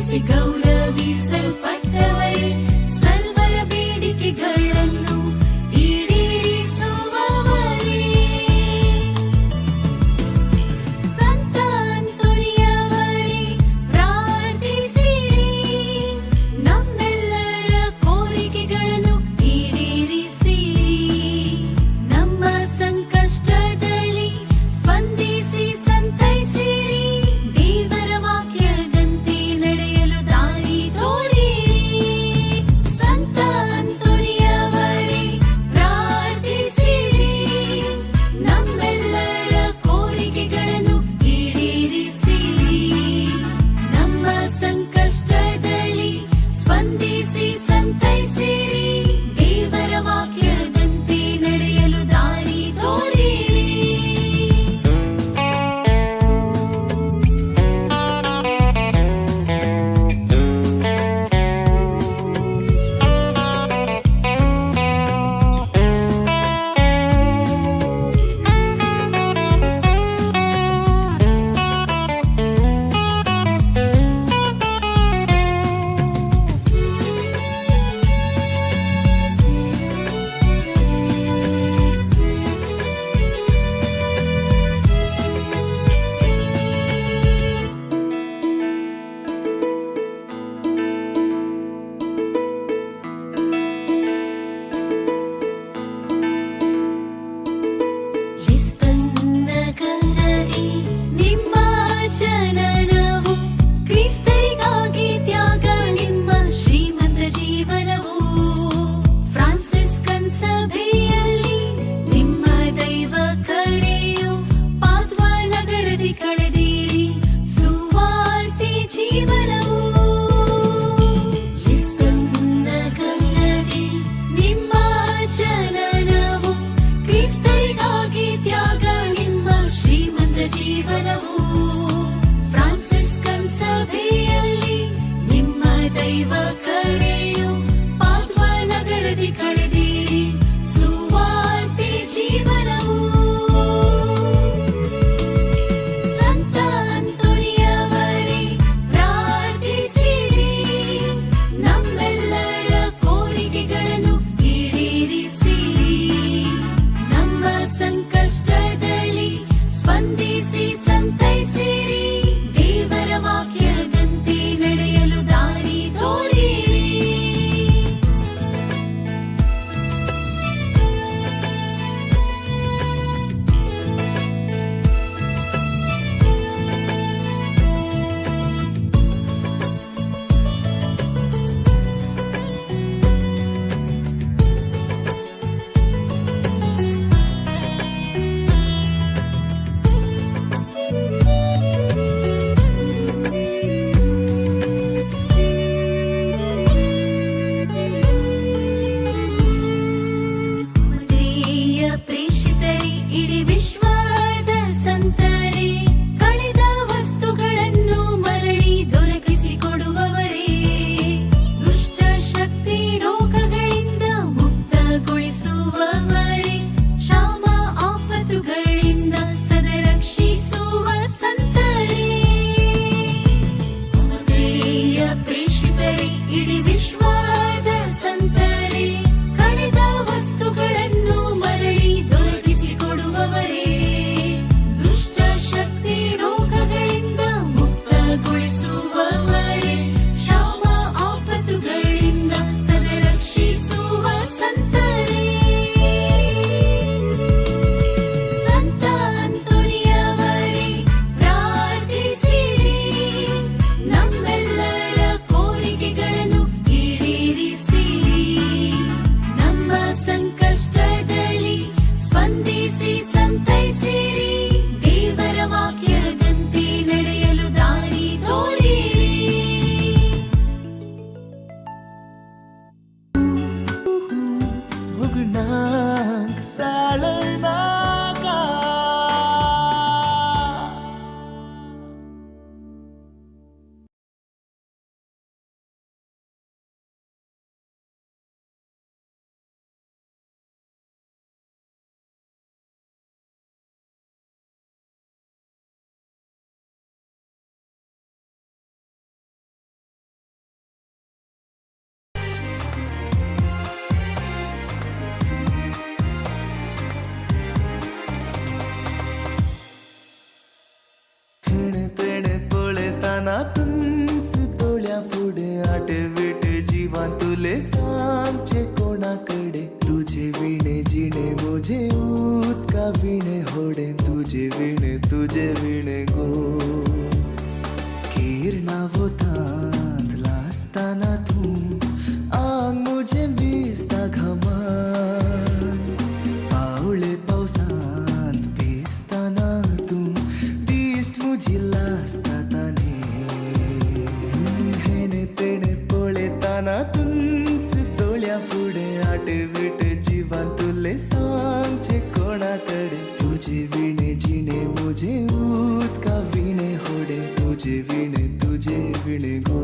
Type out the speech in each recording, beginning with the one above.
ಪ್ರೀತಿಸಿ ಗೌರವಿಸಲ್ಪಟ್ಟವರೇ, ಸರ್ವರ ಬೇಡಿಕೆಗಳನ್ನು ಈಡೇರಿಸುವವರೇ, ಸಂತ ಅಂತೋಣಿಯವರೇ, ಪ್ರಾರ್ಥಿಸಿರಿ. ನಮ್ಮೆಲ್ಲರ ಕೋರಿಕೆಗಳನ್ನು ಈಡೇರಿಸಿರಿ. ನಮ್ಮ ಸಂಕಷ್ಟದಲ್ಲಿ ಸ್ಪಂದಿಸಿ ಸಂತೈಸಿರಿ. ದೇವರ ವಾಕ್ಯದಂತೆ ನಡೆಯಲು ದಾರಿಯನ್ನು ತೋರಿಸಿರಿ. पळयताना तुंच दोळ्या फुडें आटवीट जिवान तुले सांगचे कोणा कडे तुझे विणे जिणे म्हजे उदका विणे होडे तुझे विणे तुझे विणे गो. किरणां वोतांत लासतना तूं आंग म्हजें भिजता घामान पावळे पावसांत भिजतना तूं दिश्ट म्हजी लासता ताने हेणे तेणे पळयताना तुंच दोळ्या फुडें आटवीट जिवान तुले सांगचे कोणा कडे तुझे विणे जिणे म्हजे उदका विणे होडे तुझे विणे तुझे विणे गो.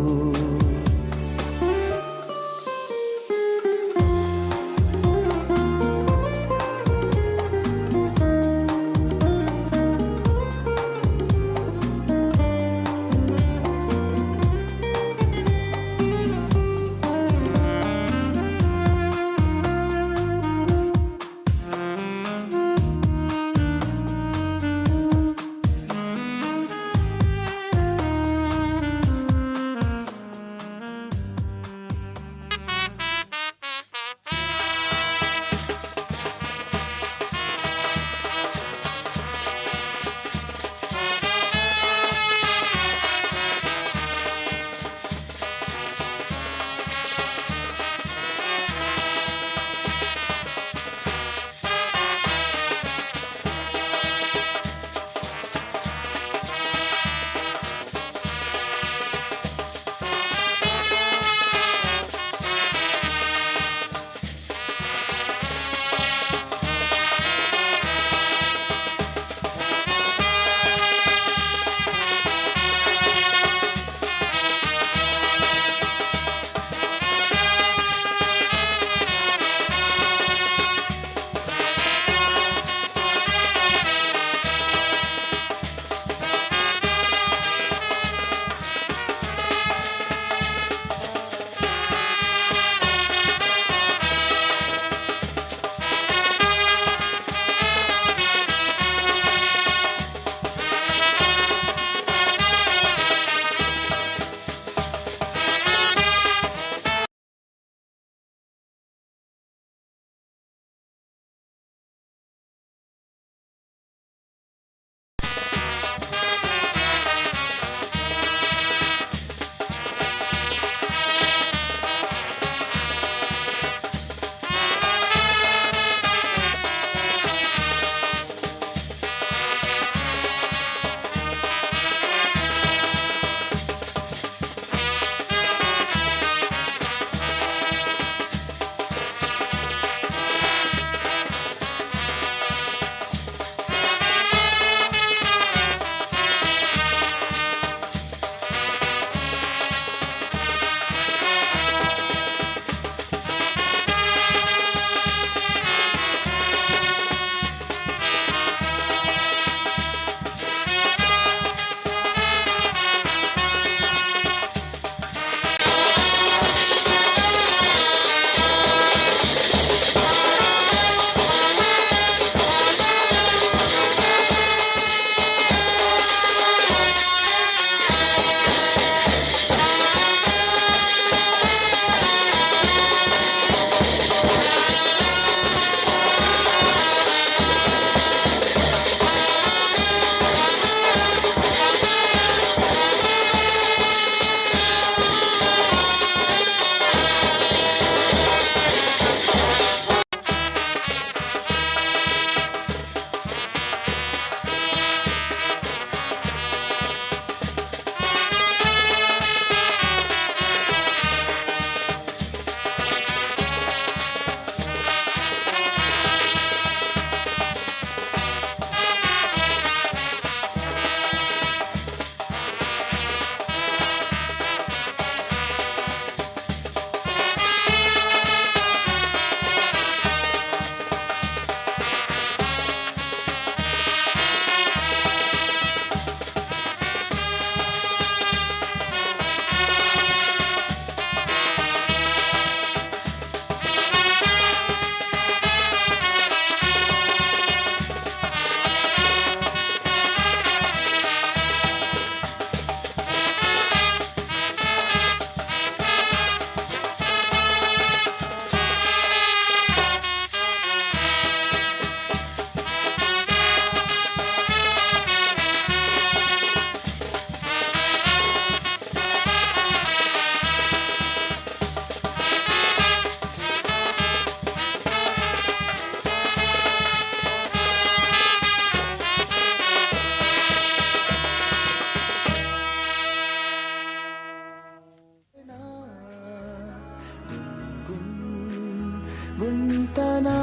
गुंतना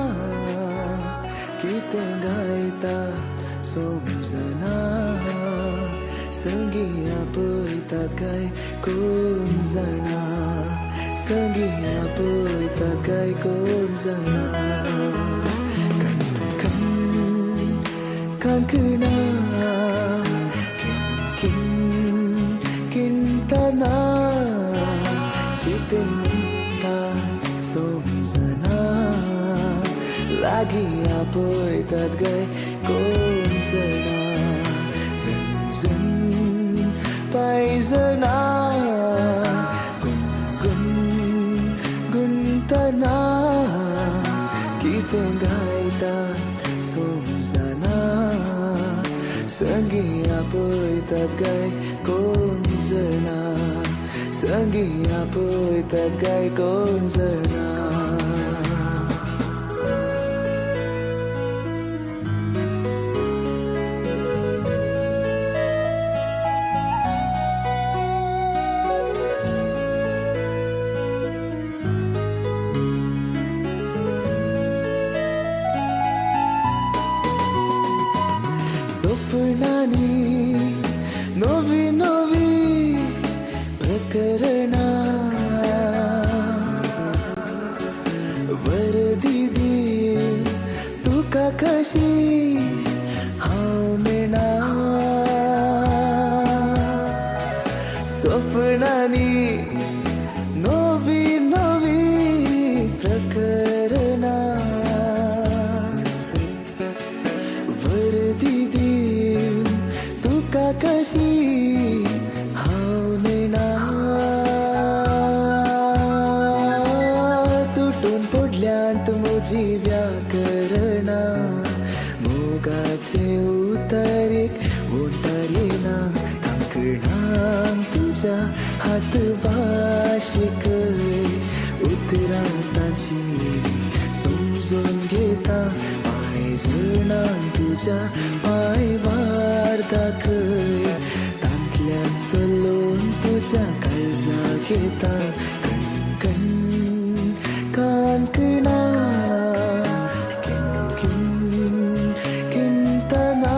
कितें गायता समजना संगी आपयतात काय कोण जाणा संगी आपयतात काय कोण जाणा कण कण कांकणा किन किंतना कितें म्हणटा समजना लागीं आपयतात काय कोण जाणा झन पांयजणा गुण गुण गुंतना कितें गायता समजना संगी आपयतात काय कोण जाणा संगी आपयतात काय कोण जाणा. स्वप्नांनी नवी नवी प्रकरणा वर्दी दी तुका कशी हांव नेणा स्वप्नांनी नवी नवी प्रकरणा वर्दी दी तुका कशी हांव नेणा तुटून पडल्यांत म्हजी व्याकरणा मोगाचे उतरेक वोंटार येना कांकणांक तुज्या हात भाशिकय उतरां तांची समजून घेता पांयजणान तुज्या पांय वार दाखय तांतल्यान चलोवन तुज्या काळजाक येता कण कण कांकणा किन किन किंतना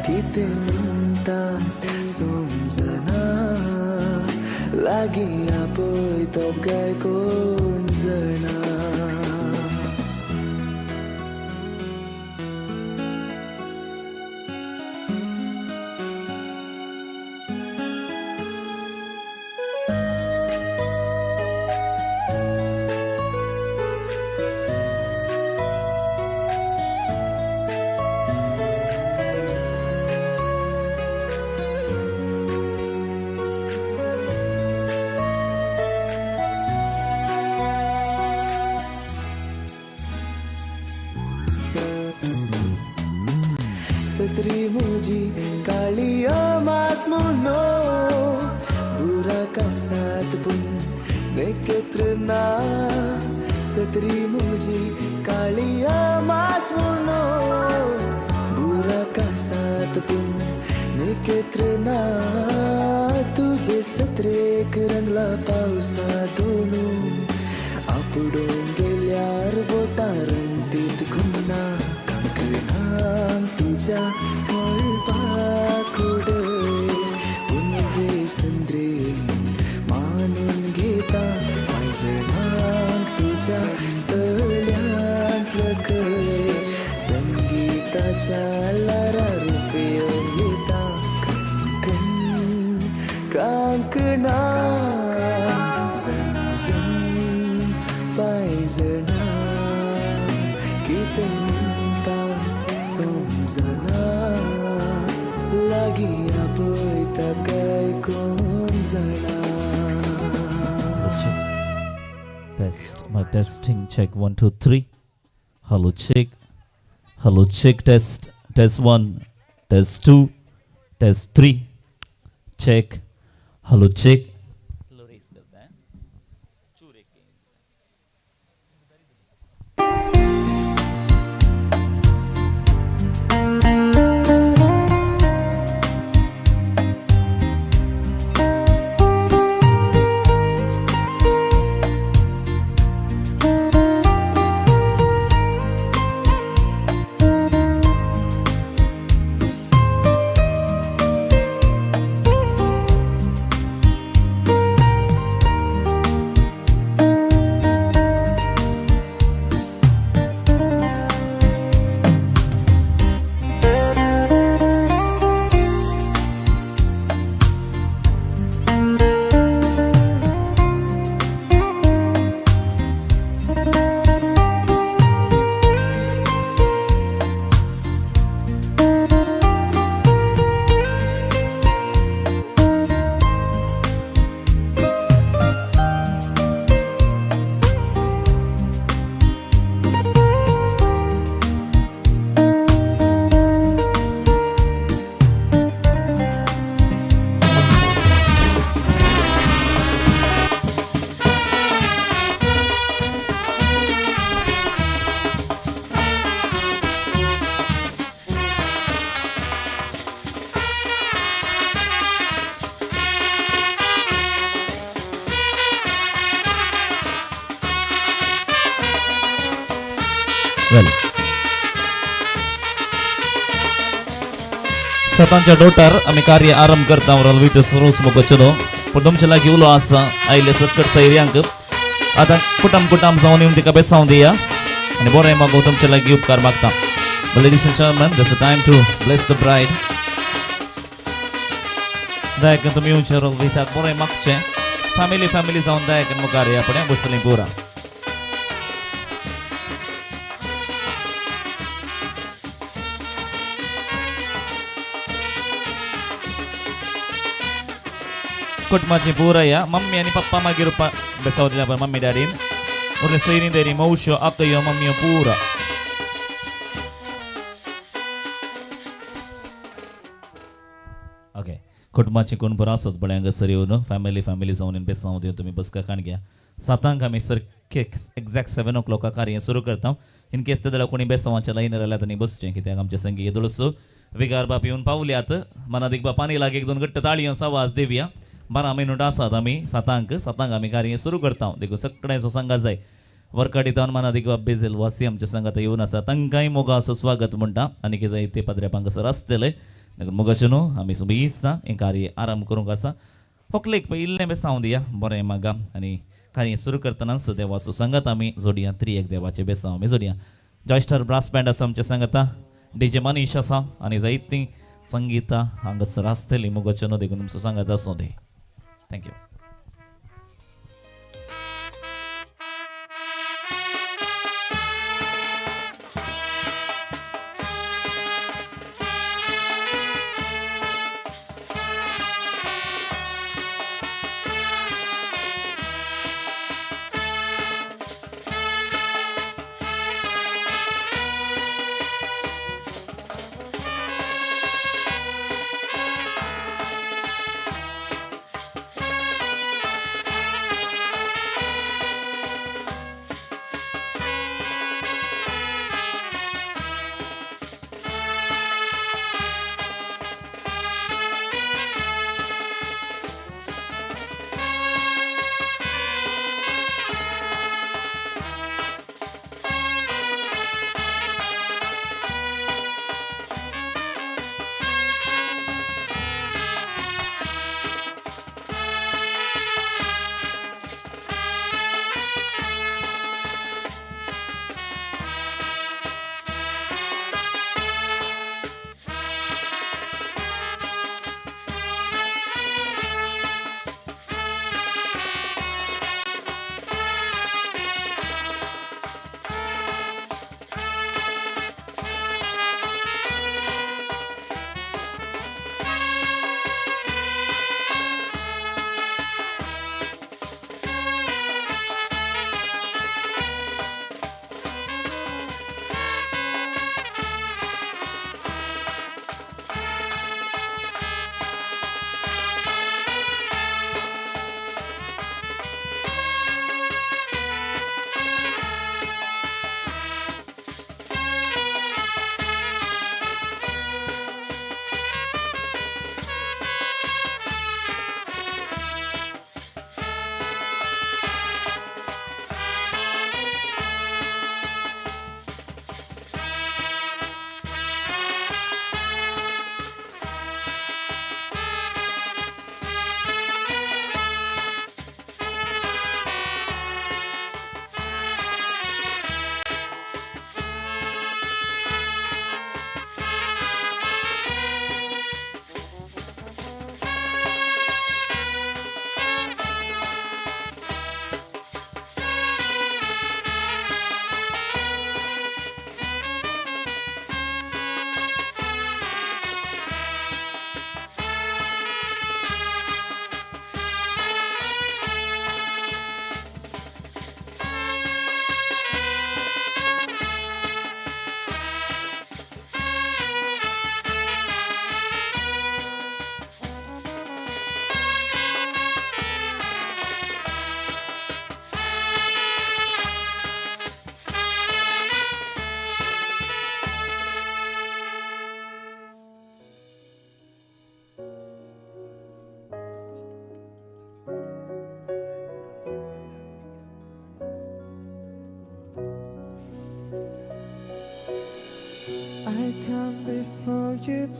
कितें म्हणटा समजना लागीं आपयतात काय कोण जाणा. सत्री म्हजी काळी अमास म्हणो बुराका सात पूण नखेत्र ना सत्री म्हजी काळी अमास म्हणो बुराका सात पूण नखेत्र ना तुजे सत्रेक रंगला पावसा दोनू आपडून गेल्यार बोटां रंगतीत घुमना कांकणांक तुज्या मळबाक उडय पुनवे संद्रेन मानून घेता पांयजणांक तुज्या तळ्यांत लकय संगीताच्या ल्हारार पेवन घेता कण कण कांकणा झन झन पांयजणा कितें म्हणटा समजना लागीं आपयतात काय कोण जाणा. Test my testing check 1 2 3. Hello check. Hello check test. Test 1. Test 2. Test 3. Check. Hello check. Hello raise करता है. चूरे के. वेल, 7च्या डोटार आमी कार्य आरंभ करता. विटस रोस मोगचलो पूण तुमचे लागीं उलो आसा आयले सकट सैर्यांक आतां कुटाम कुटाम जावन येवन तिका बेसांव दिया आनी बरें मागो तुमचे लागीं उपकार मागता. Ladies and gentlemen, this is time to bless the bride. दयाकन तुमी येवचें रोल विचार बरें मागचें. फॅमिली फॅमिली जावन दयाकन मुखार या पळय बसली पुरा. कुटुंबाची पुरा या. मम्मी आनी पप्पा मागीर बेसाव दिल्या पळय मम्मी डॅडीन. उरले सैरी देरी मावश्यो आकयो मम्मीयो पुरा. ओके, कुटुंबाची कोण बरो आसत पळय हांगासर येवन फॅमिली फॅमिली जावन बेसांव दिवन तुमी बसका काण घ्या. 7ांक आमी सारके एक्झॅक्ट 7 ओ क्लॉकाक कार्य सुरू करता. इन केस ते जाल्यार कोणी बेसांवाच्या लायनीर जाल्यार तांणी बसचें, कित्याक आमचे संगी येदोळसो विगार बाप येवन पावल्यात. मनादीक बाप आनी लागीं एक दोन घट्ट ताळयो आवाज दिवया. 12 मिनट आसात. आमी 7ांक आमी कार्य सुरू करता, देखून सगळ्यांचो सांगा जाय. वर्काडीतावन मनादीक बाब बेझेल वासी आमच्या संगात येवन आसा, तांकांय मोगाचो स्वागत म्हणटा. आनी कितें जाय ते पाद्र्याप हांगासर आसतले. देखून मोगाचें न्हू आमी सुबीसता हें कार्य आरंभ करूंक आसा. होकलेक पळय इल्लें बेसांव दिया बरें मागा आनी कार्य सुरू करतनाच देवाचो सांगात आमी जोडया. त्रिएक देवाचें बेसांव आमी जोडया. जॉयस्टर ब्रास बँड आसा आमच्या सांगाता, डीजे मनीश आसा आनी जायतीं संगीता हांगासर आसतलीं. मोगाचें न्हू देखून तुमचो सांगात आसूं दी. Thank you.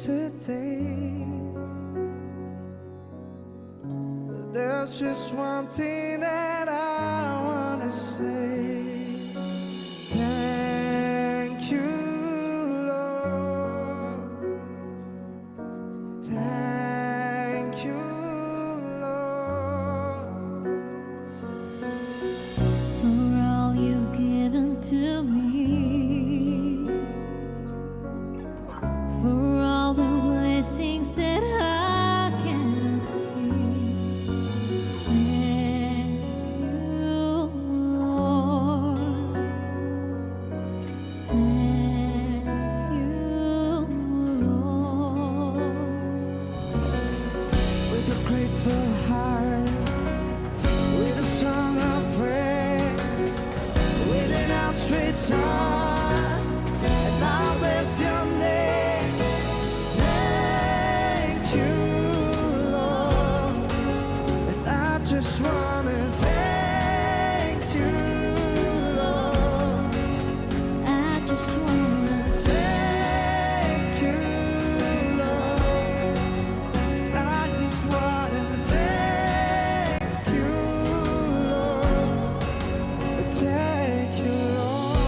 Today. There's just one thing that I wanna say. Thank you, Lord. Thank you, Lord. For all you've given to me, for all the blessings that I cannot see. Thank you, Lord. Thank you, Lord. With a grateful heart, with a song of praise, with an outstretched arm, and I bless your name. Thank you, Lord. And I just wanna thank you, Lord. I just wanna Thank you, Lord. I just wanna thank you, Lord. Thank you, Lord.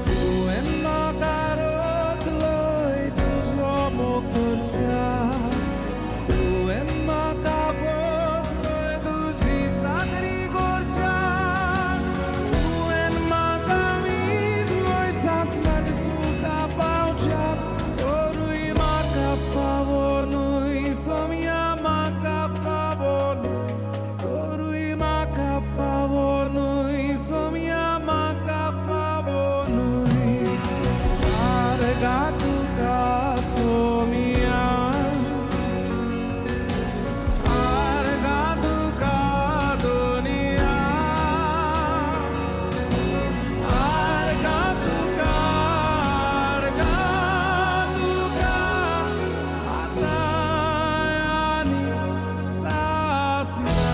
तुवें म्हाका रचलोय तुजो मोग करच्या, तुवें म्हाका पोसलोय तुजी चाकरी करच्या, तुवें म्हाका विंचलोय सासणाच्या सुखा पावच्या, तरूय म्हाका फावो न्हय सोम्या, म्हाका फावो न्हय, तरूय म्हाका फावो न्हय सोम्या, म्हाका फावो न्हय. आर्गा तुका सोम्या, आर्गा तुका दुनिया, आर्गा तुका, आर्गा तुका आतां आनी सासणा.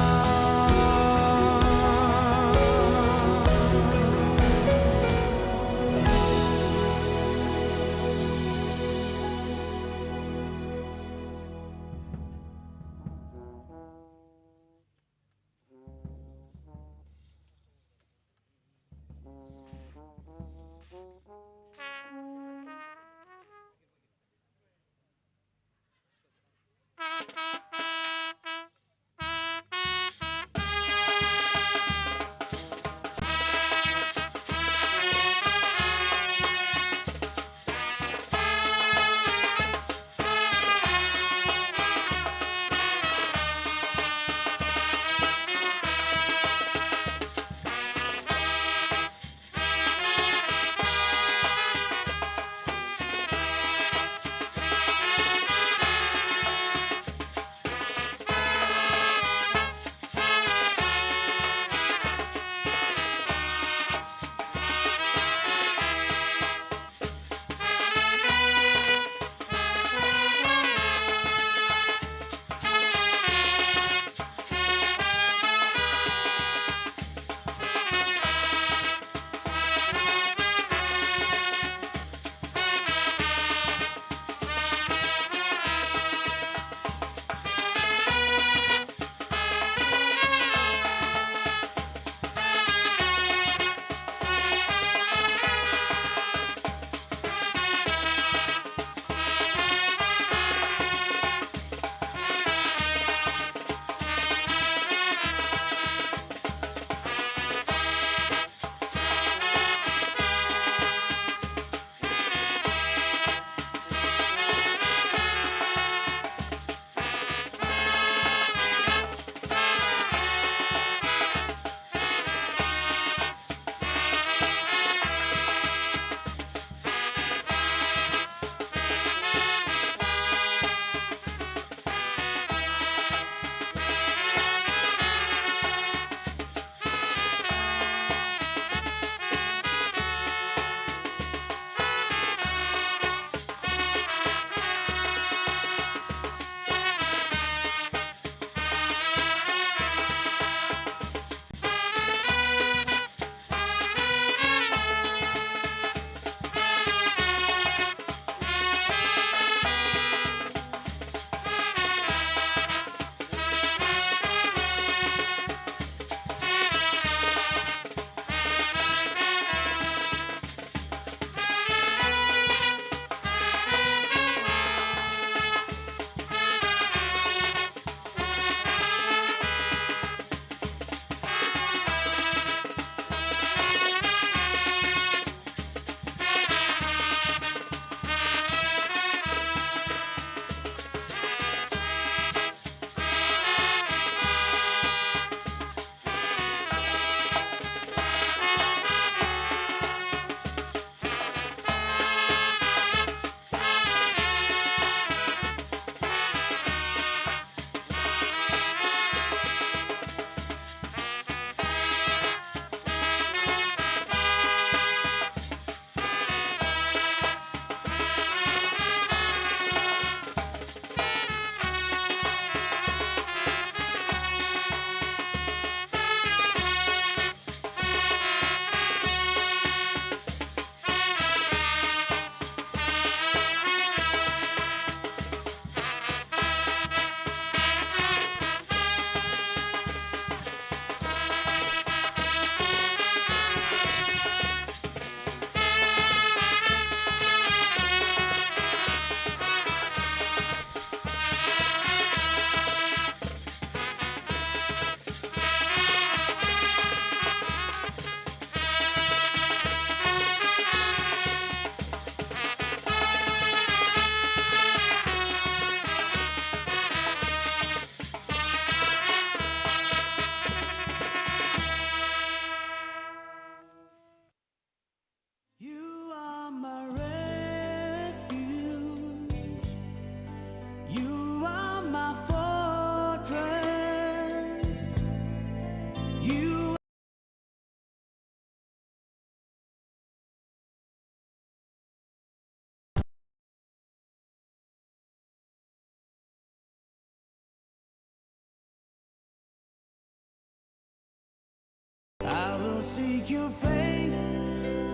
your face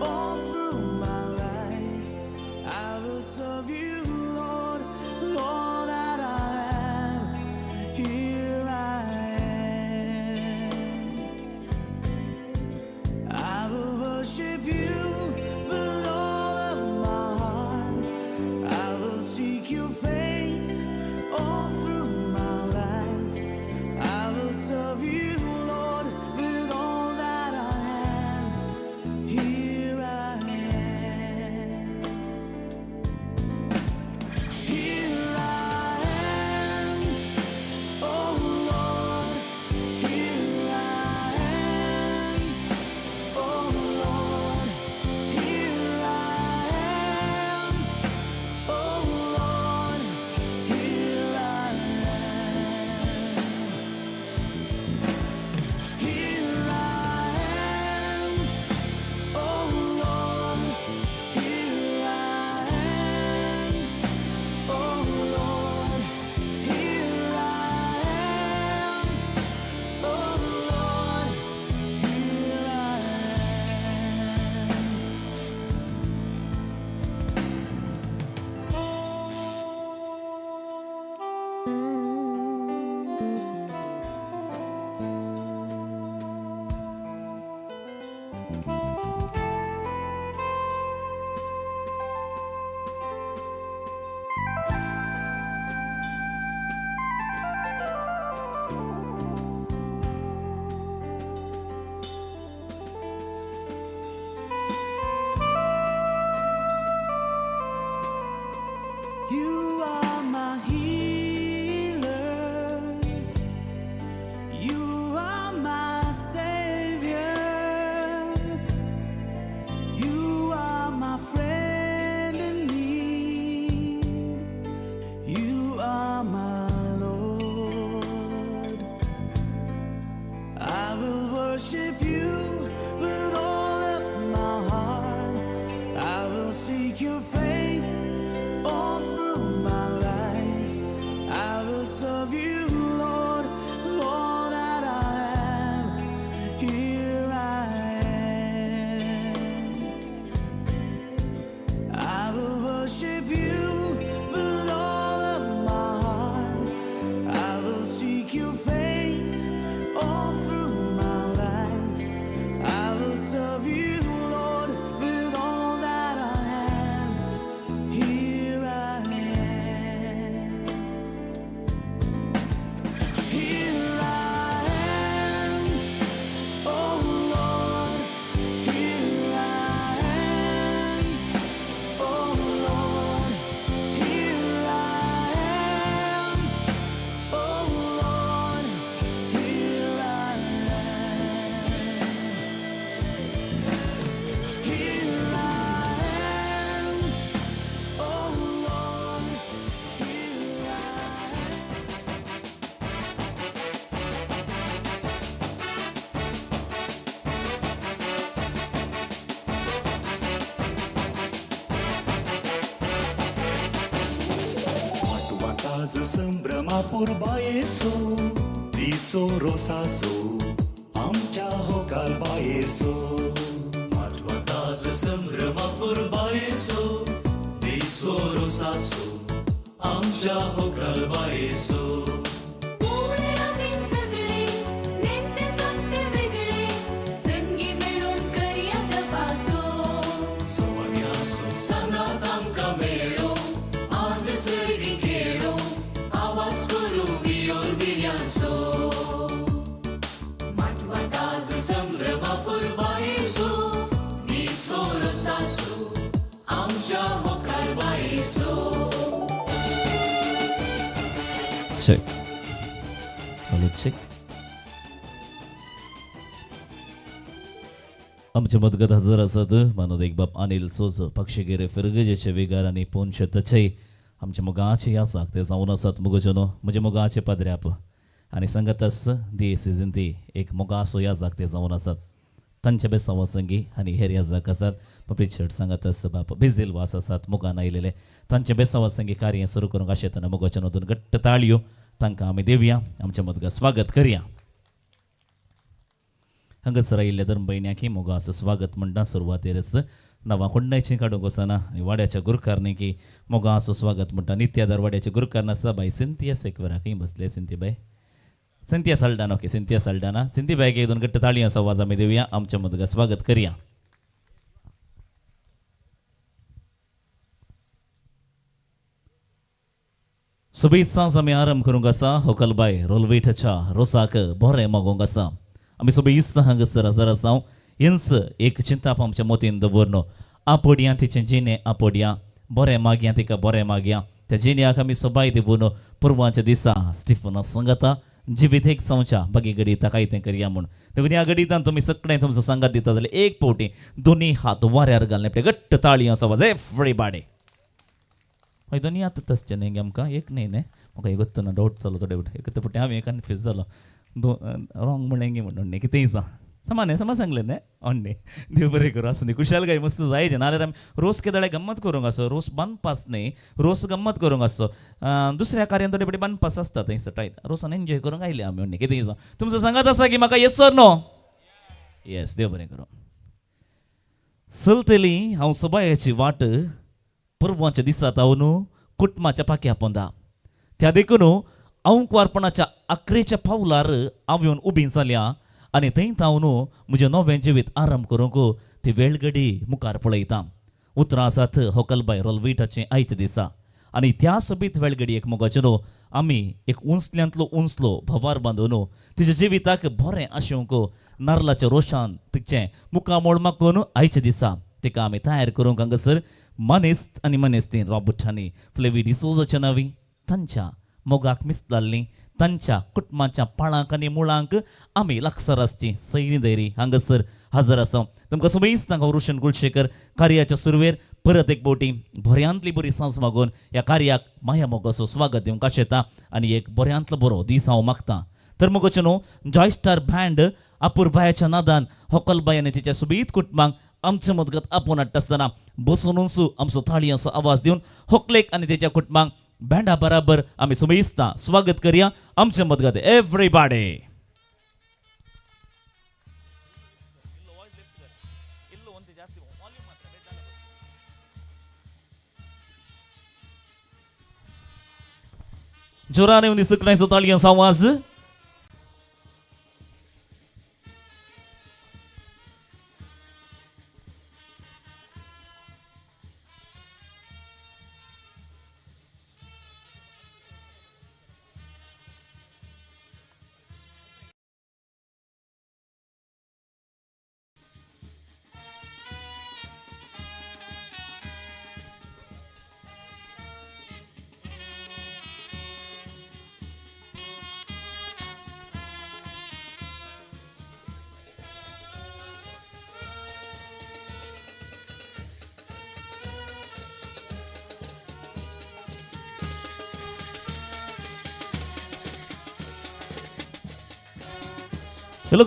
all through my life. I will serve you, Lord, with all that I am. Here I am. I will worship you with all of my heart. I will seek your face all through my life. I will serve you, Lord, with all that I am. Here I am. Here I am, oh Lord. Here I am. Oh Lord, here I am. Oh Lord, here I am. Here I am. Oh Lord, here I am. Oh Lord, here I am. Oh Lord, here I am. You are my healer. You are my savior. You are my friend in need. You are my Lord. I will worship you with all of my heart. I will seek your face all through my life. I will serve you, Lord, with all that I am. Here I am. I will worship you with all of my heart. I will seek your face all through my life. I will serve you, Lord, with all that I am. Here I am. Here I am. Oh Lord, here I am. Oh Lord, here I am. Oh Lord, here I am. Here I am. Oh Lord, here I am. वाटाज संभ्रमापूर बायेसो दिसो रोसासो आमच्या होकाल बायेसो माटवाताज संभ्रमापूर बायेसो दिसो रोसासो आमच्या होकाल बायेसो. कोण आमी सगळे नेते जागते वेगळे संगी मेळून करया तपासो सवण्यासो सांगात आमकां मेळो आज सर्गी खेळो आवाज करू वियोल विन्यासो माटवाताज संभ्रमापूर बायेसो दिसो रोसासो आमच्या होकाल बायेसो. Check. Hello check. आमचे मदगत हजर आसात मानद एक बाब अनिल सोजो पक्षगिरे फिरगजेचे विगार आनी पोनशे तचेय आमचे मोगाचे यासाक ते जावन आसात मुगोजनो म्हजे मोगाचे पाद्र्याप आनी संगतस दी सिजन ती एक मोगासो याजाक ते जावन आसात तांचे बेसांवा संगी आनी हेर याजाक आसात पपिचड सांगतस बाप बेझील वास आसात मोगान आयलेले तांचे बेसांवा संगी कार्य सुरू करूंक आशेतना मोगाच्या दोन घट्ट ताळयो तांकां आमी दिवया आमच्या मदगत स्वागत करया. हांगासर आयिल्ल्या धर्मभयण्याकी मोगाचो स्वागत म्हणटा. सुरवातेरच नांवां कोण्णायचीं काडूंक वचना आनी वाड्याच्या गुरकारनीकी मोगाचो स्वागत म्हणटा. नित्यादार वाड्याचे गुरकार आसा बाय सिंथिया सेक्वेरा. खंय बसले सिंथीबाय? सिंथिया साल्डाना. ओके, सिंथिया साल्डाना. सिंथीबायक एक दोन घट्ट ताळयांचो आवाज आमी दिवया, आमच्या मदगा स्वागत करया. सोबीत सांज आमी आरंभ करूंक आसा. होकलबाय रोलवेठाच्या रोसाक बरें मागोवंक आसा. आमी सोबीत हांगासर हजर आसा. हेंच एक चिंताप आमच्या मोतीन दवरनो. आपोडया तिचें जिणें आपोडया, बरें मागया तिका, बरें मागया. त्या जिण्याक आमी सोबाय दिवन पुर्वाच्या दिसा स्टिफना सांगता जिवीत एक जावच्या बागी घडिता काय तें करया म्हूण. देखून ह्या घडितान तुमी सगळें तुमचो सांगात दिता जाल्यार एक फावटी दोनी हात वाऱ्यार घालने आपले घट्ट ताळी आवाज एवरीबाडी. हय, दोनी हात तसचे न्ही गे आमकां, एक न्ही न्ही. म्हाका एक ना डावट जालो थोडे फावटी, एक फावटी हांवें कन्फ्यूज जालो, दो रॉंग म्हणलें गे म्हणून न्ही. कितेंय जावं, समा न्ही, समा सांगलें न्ही. ऑन्नी देव बरें करूं. आसूं दी, खुशालकाय मस्त जाय. नाल्यार आमी रोस केदाळे गम्मत करूंक आसो. रोस बांदपास न्ही, रोस गम्मत करूंक आसो. दुसऱ्या कार्यान थोडे फावटी बांदपास आसता, थंयसर टायट. रोसान एन्जॉय करूंक आयले आमी. ऑन्नी कितेंय जावं, तुमचो सांगात आसा की म्हाका? येस सर नो? येस, देव बरें करूं. चलतली हांव सबायाची वाट परवाच्या दिसात हांव न्हू कुटुंबाच्या पाख्या पोंदा. त्या देखून हांव कुवारपणाच्या आकरेच्या पावलार हांव येवन उबी जाल्या आनी थंय हांव न्हू म्हजें नवें जिवीत आरंभ करूंक ती वेळगडी मुखार पळयता. उतरां आसात होकलबाय रोलविटाचें आयच्या दिसा. आनी त्या सोबीत वेळगडयेक मोगाचें न्हू आमी एक उंचल्यांतलो उंचलो भवार बांदून तिच्या जिविताक बरें आशेवंक नारलाच्या रोशान तिचें मुखामोळ मागून आयच्या दिसा तिका आमी तयार करूंक हांगासर मनेस्त आनी मनेस्ती रॉबर्टांनी फ्लेवी डिसोजाच्या नांवी तांच्या मोगाक मिसलाल्लीं तांच्या कुटुंबाच्या पाळांक आनी मुळांक आमी लागसार आसची सैनी दैरी हांगासर हजर आसा. तुमकां समेस्त हांगा रोशन कुलशेखर कार्याच्या सुरवेर परत एक बोटी बऱ्यांतली बरी सांज मागून ह्या कार्याक माया मोगाचो स्वागत दिवंक आशेता आनी एक बऱ्यांतलो बरो दीस हांव मागता. तर मगोचें न्हू जॉय स्टार बँड अपुरबायाच्या नादान होकलबाय आनी तिच्या सोबीत कुटुंबांक आमचे मदगत आपोवन हाडटा आसतना बसून आमचो ताळयांचो आवाज दिवन होकलेक आनी तेच्या कुटुंबांक बँडा बराबर आमी सुमेस्ता स्वागत करया आमचे मदगत एवरीबाडी. जोराने येवन सगळ्यांचो ताळयांचो आवाज.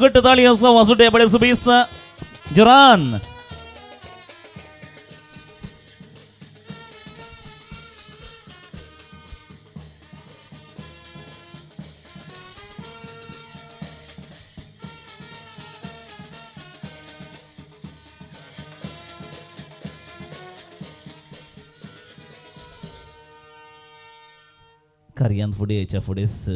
घट्ट ताळयांचो आवाज उठे बळे सुबीस जोरान. कार्यांत फुडें येच्या फुडेंच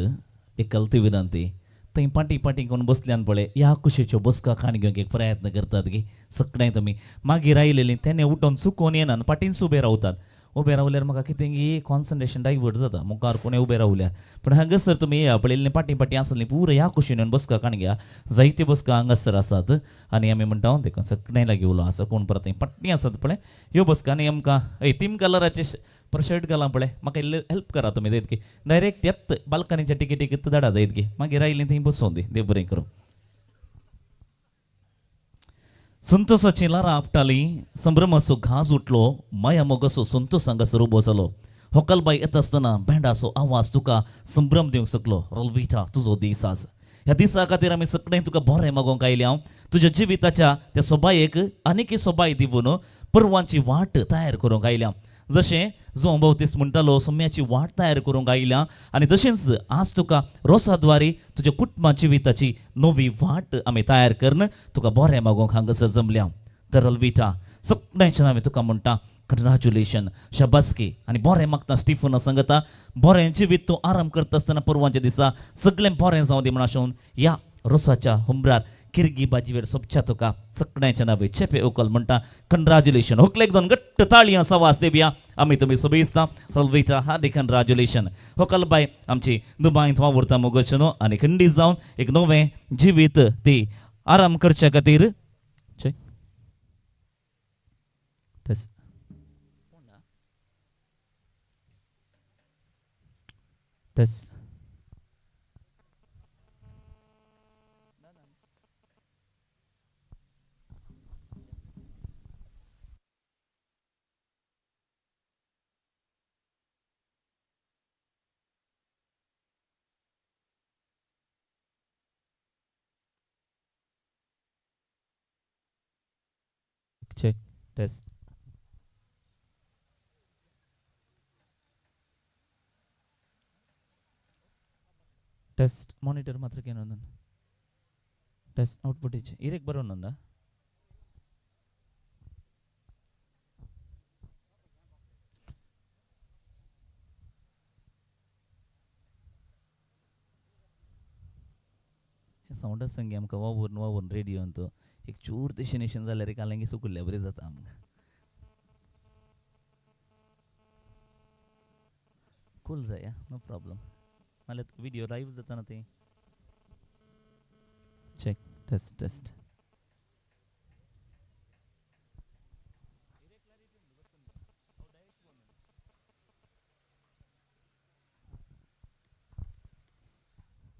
एक कलती विनंती. थंय पाटी पाटी कोण बसल्यान पळय ह्या कुशीच्यो बसका खाण घेवंक एक प्रयत्न करतात गी सगळें. तुमी मागीर आयलेलीं तेणे उठोन चुकोन येना, पाटींच उबे रावतात. उबे रावल्यार म्हाका कितें की कॉन्सन्ट्रेशन डायवर्ट जाता मुखार कोणें उबे रावल्यार. पूण हांगासर तुमी येया पळयल्लीं पाटी पाटी आसलीं पुरो ह्या कुशीन येवन बसका खाण घ्या. जायत्यो बसका हांगासर आसात आनी आमी म्हणटा देखून सगळें लागीं उलो आसा. कोण परत थंय पाटी आसात पळय ह्यो बसका आनी आमकां हय तीम कलराचे पर शर्ट घालां पळय, म्हाका इल्लें हेल्प करा तुमी जायत की डायरेक्ट येत बाल्कनीच्या टिकेटीक धाडा जायत की मागीर आयलीं थंय बसोवन दी. देव बरें करूं. संतोषाची ल्हारां आपटाली, संभ्रमाचो घाज उठलो, माया मोगाचो संतोष हांगासर उबो जालो. होकलबाय येता आसतना बँडाचो आवाज तुका संभ्रम दिवंक शकलो. रोलविटा, तुजो दीस आज. ह्या दिसा खातीर आमी सगळें तुका बरें मागोवंक आयले. हांव तुज्या जिविताच्या त्या सोबायेक आनीक सोबाय दिवन परवांची वाट तयार करूंक आयल्या. जशें जुवांव बावतीस म्हणटालो सोम्याची वाट तयार करूंक आयल्या आनी तशेंच आज तुका रोसाद्वारे तुज्या कुटुंबा जिविताची नवी वाट आमी तयार करून तुका बरें मागूंक हांगासर जमल्या. तर रलविटा सगळ्यांच्या नांवे तुका म्हणटा कंग्रॅच्युलेशन, शाबासकी आनी बरें मागता स्टिफना सांगता बरें जिवीत तूं आराम करता आसतना परवांच्या दिसा सगळें बरें जावं दी म्हण आशोवन ह्या रोसाच्या हुमरार किरगी बाजीवेर सोबच्या तुका सगळ्यांच्या नावे चेपे उकल म्हणटा कंग्रॅच्युलेशन. होकलेक दोन घट्ट ताळयां सवास देवया आमी तुमी सोबीसता. रलविटा, हार्दिक कंग्रॅच्युलेशन. होकल बाय आमची दुबायंत वावुरता मोगोचो न्हू आनी खंडीत जावन एक नवें जिवीत ती आराम करच्या खातीर. Check, test, test, check, test. Test monitor मात्र केनोंदन टेस्ट आउटपुट इरेक बरोवन हे सावंड संगी आमकां वावून वावून रेडियोन तो एक चूर देशेन जाल्यार कालंगी सुकुल्ल्या बरी जाता आमकां. कूल जाय, नो प्रॉब्लम. नाल्यार व्हिडियो लायव्ह जाता ना ती. Check, test, test.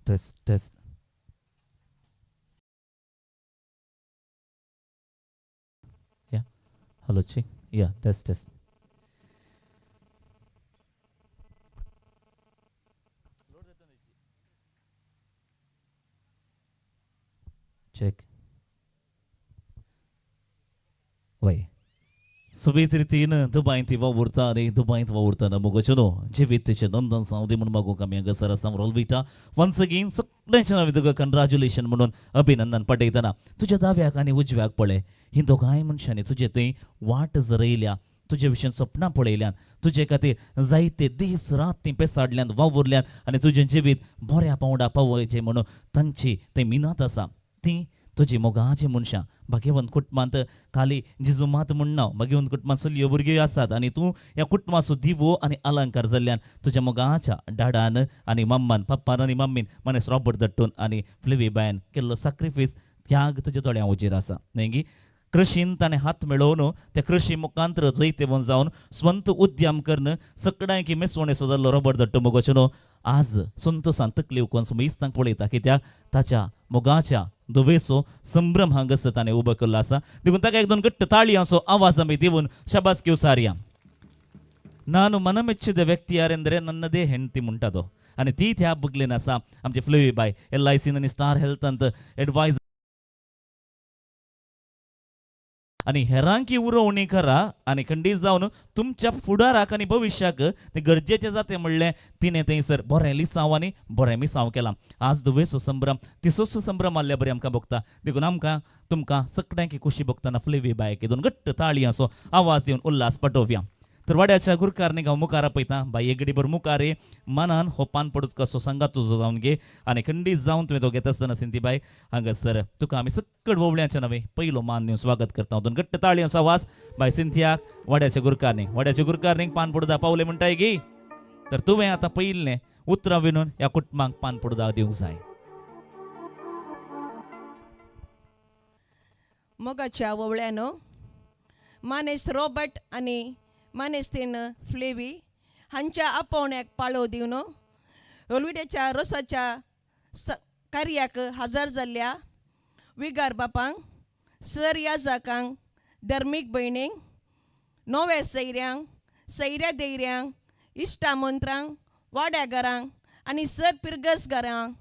Test, test. Yeah, hello, check. Yeah, test, test. Check. वय सोबीत रितीन दुबायंत ती वावुरता आनी दुबायंत वावुरतना मोगोचो न्हू जिवीत नंदन सावदी म्हूण मागूंक आमी हांगासर आसा. रोलविटा, वन्स अगेन सगळ्यांच्या नांव तुका कंग्रॅच्युलेशन म्हणून अभिनंदन पाठयतना तुज्या दाव्याक आनी उजव्याक पळय, ही दोगांय मनशांनी तुजे थंय वाट जरयल्या, तुजे विशीं सपनां पळयल्यान, तुजे खातीर जायते दीस रात ती पेसाडल्यान वावुरल्यान आनी तुजें जिवीत बऱ्या पांवडा पावयचें म्हणून तांची थंय मिनात आसा. ती तुजी मोगाची मनशां. भाग्यवंत कुटुंबांत खाली जिजू मात म्हण ना, भाग्यवंत कुटुंबांत चलयो भुरग्यो आसात आनी तूं ह्या कुटुंबाचो दिवो आनी अलंकार जाल्ल्यान तुज्या मोगाच्या डाडान आनी मम्मान, पप्पान आनी मम्मीन, मानेस रॉबर्ट दट्टून आनी फ्लेवी बायन केल्लो साक्रिफीस, त्याग तुज्या दोळ्यां उजीर आसा न्हय गी. कृशीन ताणें हात मेळोवन त्या कृशी मुखांतर जैतेवंत जावन स्वंत उद्यम करून सगळ्यांकी मेसवणेचो जाल्लो रॉबर्ट दट्टू मोगोचो न्हू आज संतोसान तकली उकोन सुमेस्तांक पळयता, कित्याक ताच्या मोगाच्या दुवेचो संभ्रम हांगासर ताणें उबो केल्लो आसा. देखून ताका एक दोन घट्ट ताळयांचो आवाज आमी दिवन शाबासकी उसारया. ನಾನು ಮನಮೆಚ್ಚಿದ ವ್ಯಕ್ತಿ ಯಾರೆಂದರೆ ನನ್ನದೇ ಹೆಂಡತಿ म्हणटा तो आनी ती त्या बगलेन आसा आमची फ्लेवी बाय, एलआयसीन आनी स्टार हेल्थांत एडवायज आनी हेरांकी उरोवणी करा आनी खंडीत जावन तुमच्या फुडाराक आनी भविश्याक तें गरजेचें जातें म्हणलें तिणें थंयसर बरें लिसांव आनी बरें मिसांव केलां. आज दुवेचो संभ्रम तिसोचो संभ्रम आसल्या बरें आमकां भोगता. देखून आमकां तुमकां सगळ्यांकी खुशी भोगतना फ्लेवी बायक दोन घट्ट ताळयांचो आवाज दिवन उल्हास पटोवया. तर वाड्याच्या गुरकारनीक हांव मुखार आपयता. बाई, एक घडीभर मुखार ये. मनान हो पान पडूत कसो सांगात तुजो जावन घे आनी खंडीत जावन तुवें तो घेता आसतना सिंती बाय हांगासर तुका आमी सक्कड वोवळ्यांच्या नवे पयलो मान दिवन स्वागत करता. दोन घट्ट ताळयांचो आवाज बाय सिंथियाक, वाड्याच्या गुरकारनीक. वाड्याच्या गुरकारनीक पान पडुदा पावले म्हणटाय गी, तर तुवें आतां पयलें उतरां विणून ह्या कुटुंबांक पान पडुदा दिवंक जाय. मोगाच्या वोवळ्यानो, मानेस रॉबर्ट आनी मानेस्तीन फ्लेवी हांच्या आपोवण्याक पाळो दिवन रोलविड्याच्या रोसाच्या कार्याक हजर जाल्ल्या विगार बापांक, सर याजाकांक, धर्मीक भयणींक, नव्या सैऱ्यांक, सैऱ्या देयऱ्यांक, इश्टा मंत्रांक, वाड्या घरांक आनी सर पिरगस घरांक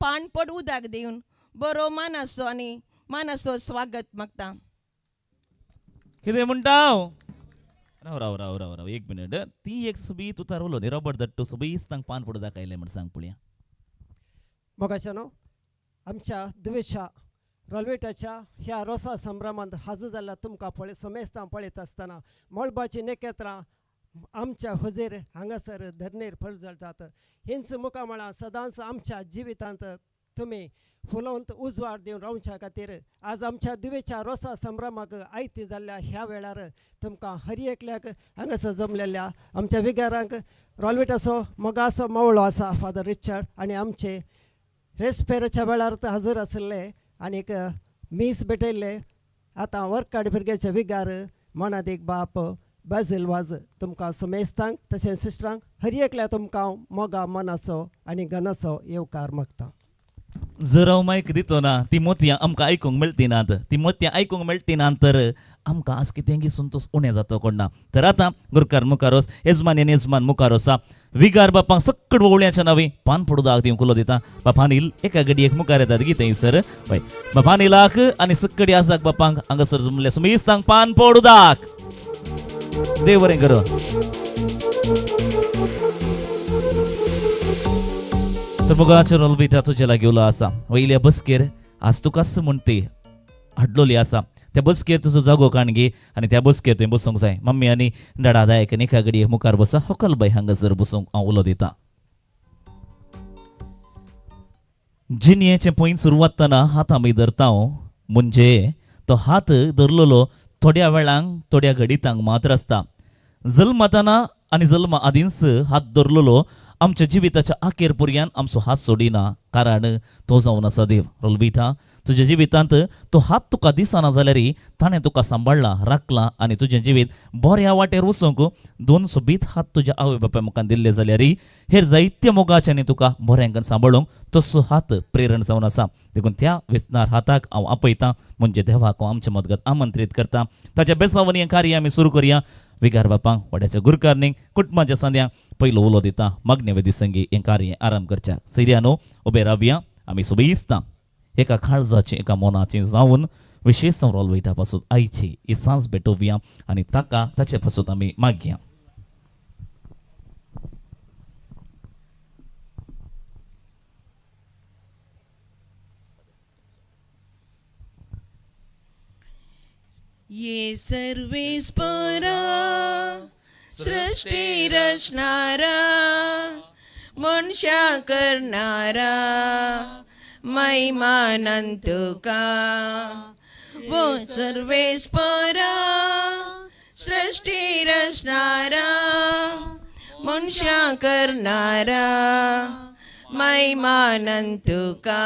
पाणपड उदक दिवन बरो मानाचो आनी मानाचो स्वागत मागता. कितें म्हणटा हांव? राव राव राव राव राव, एक मिनिट. ती एक सोबीत उतार उलो न्ही रॉबर्ट दट्टू सोबीत पान पडू दाखयलें म्हण सांग पळया. मोगाच्यानो, आमच्या दुवेशा रोलवेटाच्या ह्या रोसा संभ्रमांत हाजर जाल्ल्या तुमकां पळय समेस्तां पळयत आसतना मळबाचीं नखेत्रां आमच्या हुजीर हांगासर धरणेर परजळटात. हींच मुखामळां सदांच आमच्या जिवितांत तुमी फुलोवन उजवाड दिवन रावच्या खातीर आज आमच्या दुवेच्या रोसा संभ्रमाक आयती जाल्ल्या ह्या वेळार तुमकां हर एकल्याक हांगासर जमलेल्या आमच्या विगारांक रोलवेटाचो मोगाचो मावळो आसा फादर रिचर्ड आनी आमचे रेस्पेराच्या वेळार ते हजर आशिल्ले आनीक मीस भेटयल्ले आतां वर्काड भुरग्याचे विगार मनादीक बाप बाजील वाज तुमकां समेस्तांक तशेंच सिस्टरांक हर एकल्या तुमकां मोगा मनाचो आनी गनाचो येवकार मागता. जर हांव मायक दितो ना ती मोतयां आमकां आयकूंक मेळटी नात. ती मोतयां आयकूंक मेळटी ना तर आमकां आज कितेंगी संतोश उणें जाता कोण ना. तर आतां गुरकार मुखार वच, येजमान आनी येजमान मुखार वसा. विगार बापांक सक्कड वोवळ्याच्या नांवी पान पडू दिवंक उलो दिता. बापा अनिल एका घडयेक मुखार येतात गी थंयसर. वय बापा अनिलाक आनी सक्कडी आसाक बापांक हांगासर जमले सुमेस्तांक पान पडू दाक. देव बरें करूं. तर मोगाचो रोलबिता तुज्या लागीं उलो आसा. वयल्या बसकेर आज तुकाच म्हण ती हाडलोली आसा. त्या बसकेर तुजो जागो काण घे आनी त्या बसकेर तुवें बसूंक जाय. मम्मी आनी डाडा दायक आनी एका घडये मुखार बसा. होकल बाय हांगासर बसूंक हांव उलो दिता. जिणयेचें पयन सुरवातना हात आमी धरता, म्हणजे तो हात धरलेलो थोड्या वेळांक थोड्या घडितांक मात्र आसता. जल्मताना आनी जल्मा आदींच हात धरलेलो आमच्या जिविताच्या अखेर पर्यंत आमचो हात सोडिना, कारण तो जावन आसा देव. रोलबिटा, तुज्या जिवितांत तो हात तुका दिसना जाल्यार ताणें तुका सांबाळ्ळा, राखला आनी तुजें जिवीत बऱ्या वाटेर वचूंक दोन सोबीत हात तुज्या आवय बापाय मुखार दिल्ले जाल्यार हेर जायत्या मोगाच्यांनी तुका बऱ्यांकन सांबाळूंक तसो हात प्रेरण जावन आसा. देखून त्या वेसनार हाताक हांव आपयतां, म्हणजे देवाक हांव आमच्या मदगत आमंत्रीत करता. ताच्या बेसावनी हें कार्य आमी सुरू करया. विगार बापांक, वाड्याच्या गुरकारनीक, कुटुंबाच्या सांद्यांक पयलो उलो दिता. मागण्या वेदी संगी हें कार्य आरंभ करच्या. सैर्यानो, उबे रावया आमी सोबीस्ता एका काळजाची एका मनाची जावन विशेष रोल वयता पासून आयची ही सांज भेटोवया आनी ताका ताचे पासून आमी मागया. ये सर्वेस्परा सृष्टी रचणारा मनशा करणारा महिमानंद तुका. वो सर्वेस्परा सृष्टी रचणारा मनशा करणारा महिमानंद तुका.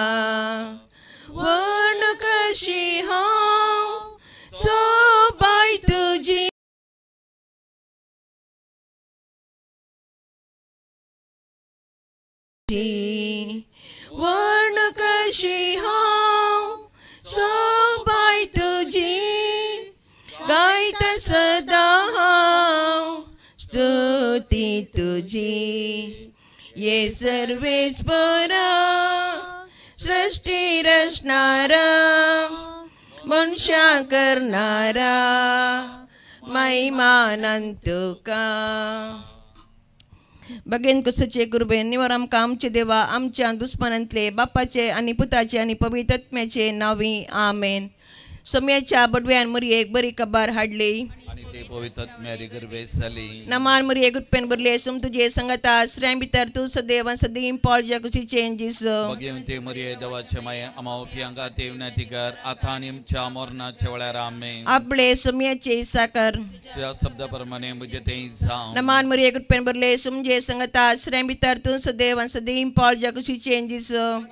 वर्ण कशी हांव सोबाय तुजी वर्ण कशी हांव सोबाय तुजी गायता सदा हांव स्तुती तुजी. ये सर्वेस्परा सृष्टी रचणारा मनशा करणारा महिमानंद तुका. बगेन कुसचे गुरुबे निवर आमकां आमचे देवा आमच्या दुस्मानांतले बापाचे आनी पुताचे आनी पवित्रत्म्याचे नावी आमेन. सोम्याच्या बडव्यान मुरयेक बरी कबार हाडली आणि ते पवित्र मेरी गर्भेस झाली. नमान मुरये गुटपेन भरले सुम तुझे संगता श्रेय भितर तूं सदैव सदीं पावल कुशीचे जीस. बघेवन ते मरिये देवाचे माये आम्हा उपयांगा ते विनंती कर आता आणि आमच्या मरणाच्या वेळार आमेन. आपले सोम्याचे साकर तुझ्या शब्दाप्रमाणे म्हणजे ते जावं. नमान मुरये गुटपेन भरले सुमजे संगता श्रेय भितर तूं सदैव सदीं पावल कुशीचे जीस.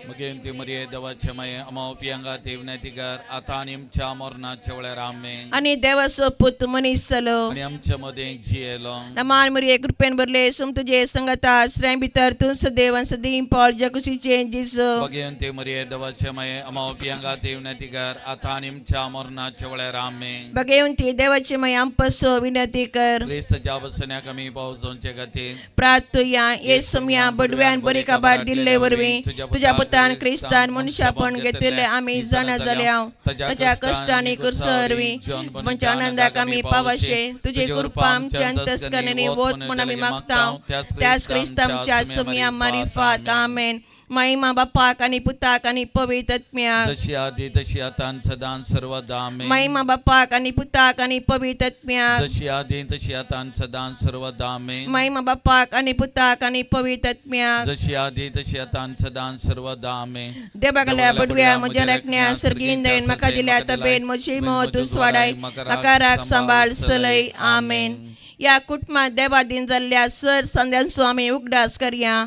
बघेवन ते मरिये देवाचे माये आम्हा उपयांगा ते विनंती कर आता आणि आमच्या मरणाच्या वेळार आमेन. आनी देवाचो पूत मनीस जालो आणि आमच्या मध्ये जियेलो. नमान मुरये कृपेन भरले सुम तुझे संगता श्रेय भितर तूं सदैव सदीं पावल कुशीचे जीस. बघेवन ते मरिये देवाचे माये आम्हा उपयांगा ते विनंती कर आता आणि आमच्या मरणाच्या वेळार आमेन. बघेवन ती देवाची माय आमपसो विनंती कर. क्रिस्तच्या बसण्याक आमी पावसोवचे खातीर प्रार्थुया येसुम्या बडव्यान बरी काबार दिल्ले वरवीं तुझ्या पुतान क्रिस्तान मनशापण घेतिल्ले आमी जाणा जाल्या. ताच्या कश्टांनी कुर्सा वरवीं म्हणजे आनंदाक आमी पावाशी तुजे कृपा आमच्या अंतस्करणी वोत म्हूण आमी मागता त्याच क्रिस्त आमच्या सुमया मारिफात. आमेन. महिमा बापाक आनी पुताक आनी पवित्र आत्म्याक. जशी आदी तशी आता आणि सदा सर्वदा. आमेन. महिमा बापाक आनी पुताक आनी पवित्र आत्म्याक. जशी आदी तशी आता आणि सदा सर्वदा. आमेन. महिमा बापाक आनी पुताक आनी पवित्र आत्म्याक. जशी आदी तशी आता आणि सदा सर्वदा. आमेन. देवागल्या बडव्या म्हज्या राखण्या सर्गीन दयेन म्हाका दिल्या तबेन म्हजी मत वाडाय म्हाका राख सांबाळ सलय. आमेन. ह्या कुटुंबात देवादीन जाल्ल्या सर संद्यांचो आमी उगडास करया.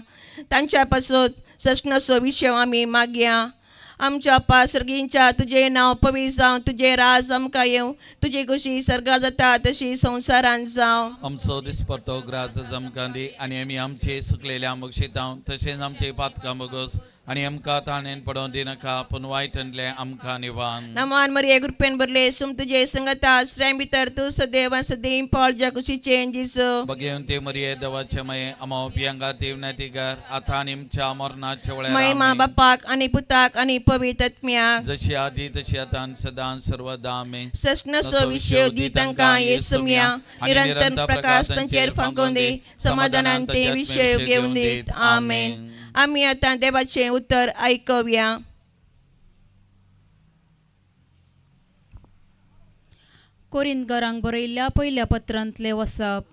तांच्या पासत सस्नाचो विशय आमी मागया. आमच्या पा सर्गींच्या, तुजें नांव पवित्र जावं, तुजें राज आमकां येवं, तुजी खुशी सर्गार जाता तशी संवसारांत जावं. आमचो दिसपडतो ग्रास जमकां दी आनी आमी आमचे सुकलेल्या मोक्षितांव तशेंच आमचे पातकां बोगस आनी आमकां ताणेन पडोवं दिनाका पूण वायटांतलें आमकां निवान. नमान मरिये, कृपेन भरले, सुम तुजे संगता, स्त्रियां भितर तूं सदैव सदैव पावल ज्या कुशीचें जेजू. बघेवन ते मरिये देवाचे मये अमाव पियांगा देवनाती घर आता आनी आमच्या मरणाच्या वेळार. महिमा आमेन. बापाक आनी पुताक आनी पवित्र आत्म्याक. जशी आदी तशी आता आणि सदा सर्वदा. आमेन. सस्नसो विशय दी तांकां येसुमया, निरंतर प्रकाश तांचेर फांकोवन दी, समाधानान ते विशय घेवन दीत. आमेन. आमी आतां देवाचें उतर आयकुया. कोरिंदगरांक बरयल्ल्या पयल्या पत्रांतलें वसप.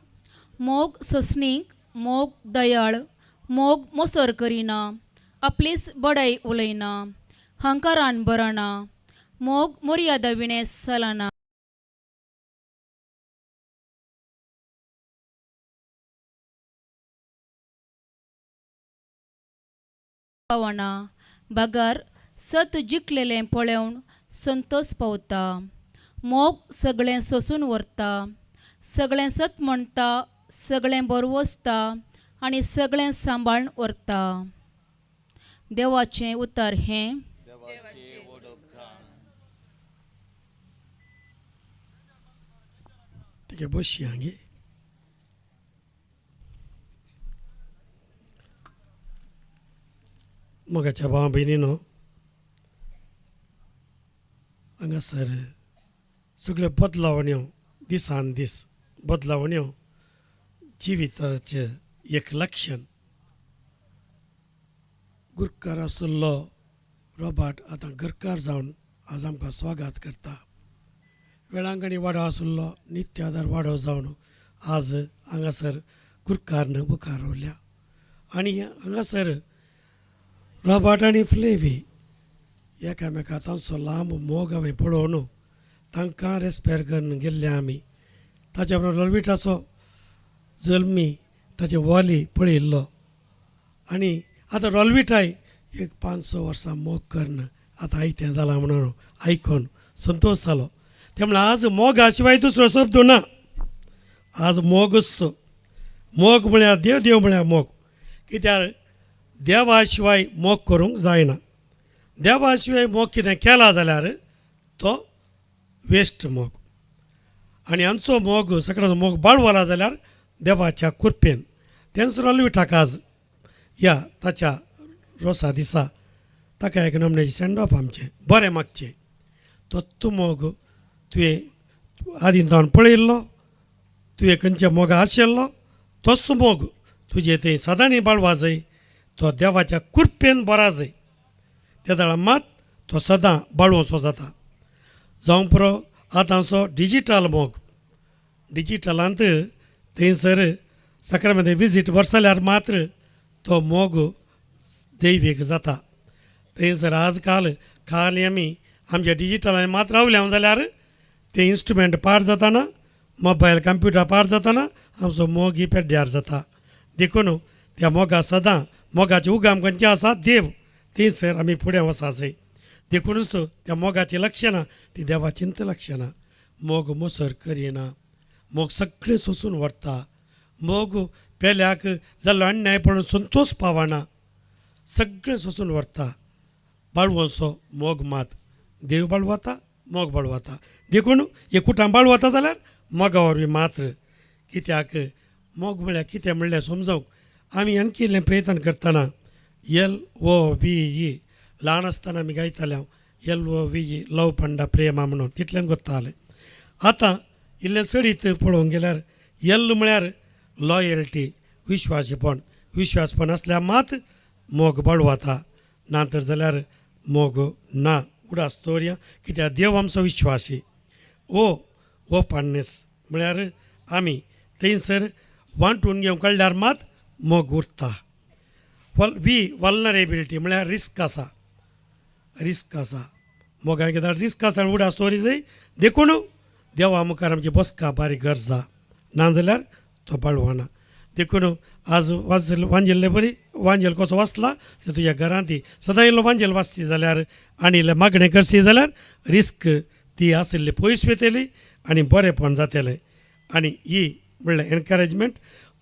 मोग सोंसणीक, मोग दयाळ, मोग मोसर करिना, आपलीच बडाय उलयना, हंकारान बरना, मोग मर्यादा विणें चलना. पावना बगर सत जिखलेलें पळोवन संतोस पावता. मोग सगळें सोसून व्हरता, सगळें सत म्हणटा, सगळें बरवसता आनी सगळें सांबाळून व्हरता. देवाचें उतर हें. ठीक आहे, बसया गे. मोगाच्या भावा भयणीनो, हांगासर सगळ्यो बदलावण्यो, दिसान दीस बदलावण्यो जिविताचें एक लक्षण. गुरकार आशिल्लो रॉबर्ट आतां घरकार जावन आज आमकां स्वागत करता. वेळांकणी वाडो आशिल्लो नित्य आदार वाडो जावन आज हांगासर गुरकारन मुखार उरल्या. आनी हांगासर रॉबर्ट आनी फ्लेवी एकामेका तांचो लांब मोग हांवें पळोवन तांकां रेस्पेर करून गेल्ले आमी. ताच्या बरोबर रॉबर्टाचो जल्मी ताचे वॉली पळयल्लो. आनी आतां रॉलविटाय एक 5-6 वर्सां मोग करून आतां आयतें जालां म्हणून आयकून संतोश जालो. ते म्हणल्यार आज मोगा शिवाय दुसरो शब्द ना. आज मोगूच. मोग म्हळ्यार देव, देव म्हळ्यार मोग. कित्याक देवा शिवाय मोग करूंक जायना. देवा शिवाय मोग कितें केला जाल्यार तो वेस्ट मोग. आनी आमचो मोग सगळ्यांचो मोग बाळवला जाल्यार देवाच्या कृपेन. तेंच रॉलविटाक आज ह्या ताच्या रोसा दिसा ताका एक नमण्याचें सेंड ऑफ आमचें बरें मागचें. तो तूं मोग तुवें आदीं जावन पळयल्लो, तुवें खंयच्या मोगा आशिल्लो तोच मोग तुजे थंय सदांनी बाळवा जाय. तो देवाच्या कृपेन बरा जाय. त्या वेळार मात तो सदां बाळवचो जाता. जावं पुरो आतांचो डिजीटल मोग. डिजीटलांत थंयसर साक्रामेंत विजीट बरसल्यार मात्र तो मोग दैवीक जाता. थंयसर आज काल खाली आमी आमच्या डिजीटलान मात रावले जाल्यार ते इन्स्ट्रुमेंट पाड जाताना, मोबायल कंप्युटर पाड जाताना आमचो मोग ही पेड्ड्यार जाता. देखून त्या मोगा सदां मोगाचे उगम खंयचे आसा देव, थंयसर आमी फुडें वचा जाय. देखुनूच त्या मोगाची लक्षणां ती देवाचींच लक्षणां. मोग मोसर करिना, मोग सगळें सोसून व्हरता, मोग पेल्याक जाल्लो अन्याय पळोवन संतोश पावना, सगळें सोसून व्हरता. बाळवसो मोग मात देव बाळवता, मोग बाळवता. देखून एकूटां बाळवता जाल्यार मोगा वरवीं मात्र. कित्याक मोग म्हळ्यार कितें म्हणल्यार समजूंक आमी आणखी इल्लें प्रयत्न करतना LOVE ल्हान आसतना आमी गायताले हांव LOVE love पंडा प्रेमा म्हणून तितल्यान गोत्तालें. आतां इल्लें चडीत पळोवंक गेल्यार येल्ल म्हळ्यार लॉयल्टी, विश्वासीपण. विश्वासपण आसल्यार मात मोग बाळवाता, ना तर जाल्यार मोग ना. उडास दवरया कित्याक देव आमचो विश्वासी. ओ ओपननेस म्हळ्यार आमी थंयसर वांटून घेवंक कळ्ळ्यार मात मोग उरता. वी वल्नरेबिलिटी म्हळ्यार रिस्क आसा, रिस्क आसा मोगान कित्याक रिस्क आसा उडास दवरी जाय. देखून देवा मुखार आमची बसका बारीक गरज आसा, ना जाल्यार तो बाळवाना. देखून आज वाचले वांजेल्ले बरी वांजेल कसो वाचला ते तुज्या घरांत ती सदां इल्लो वांजेल वाचशी जाल्यार आनी इल्लें मागणें करशी जाल्यार रिस्क ती आशिल्ली पयस वयतली आनी बरेंपण जातलें. आनी ही म्हणल्यार एनकरेजमेंट.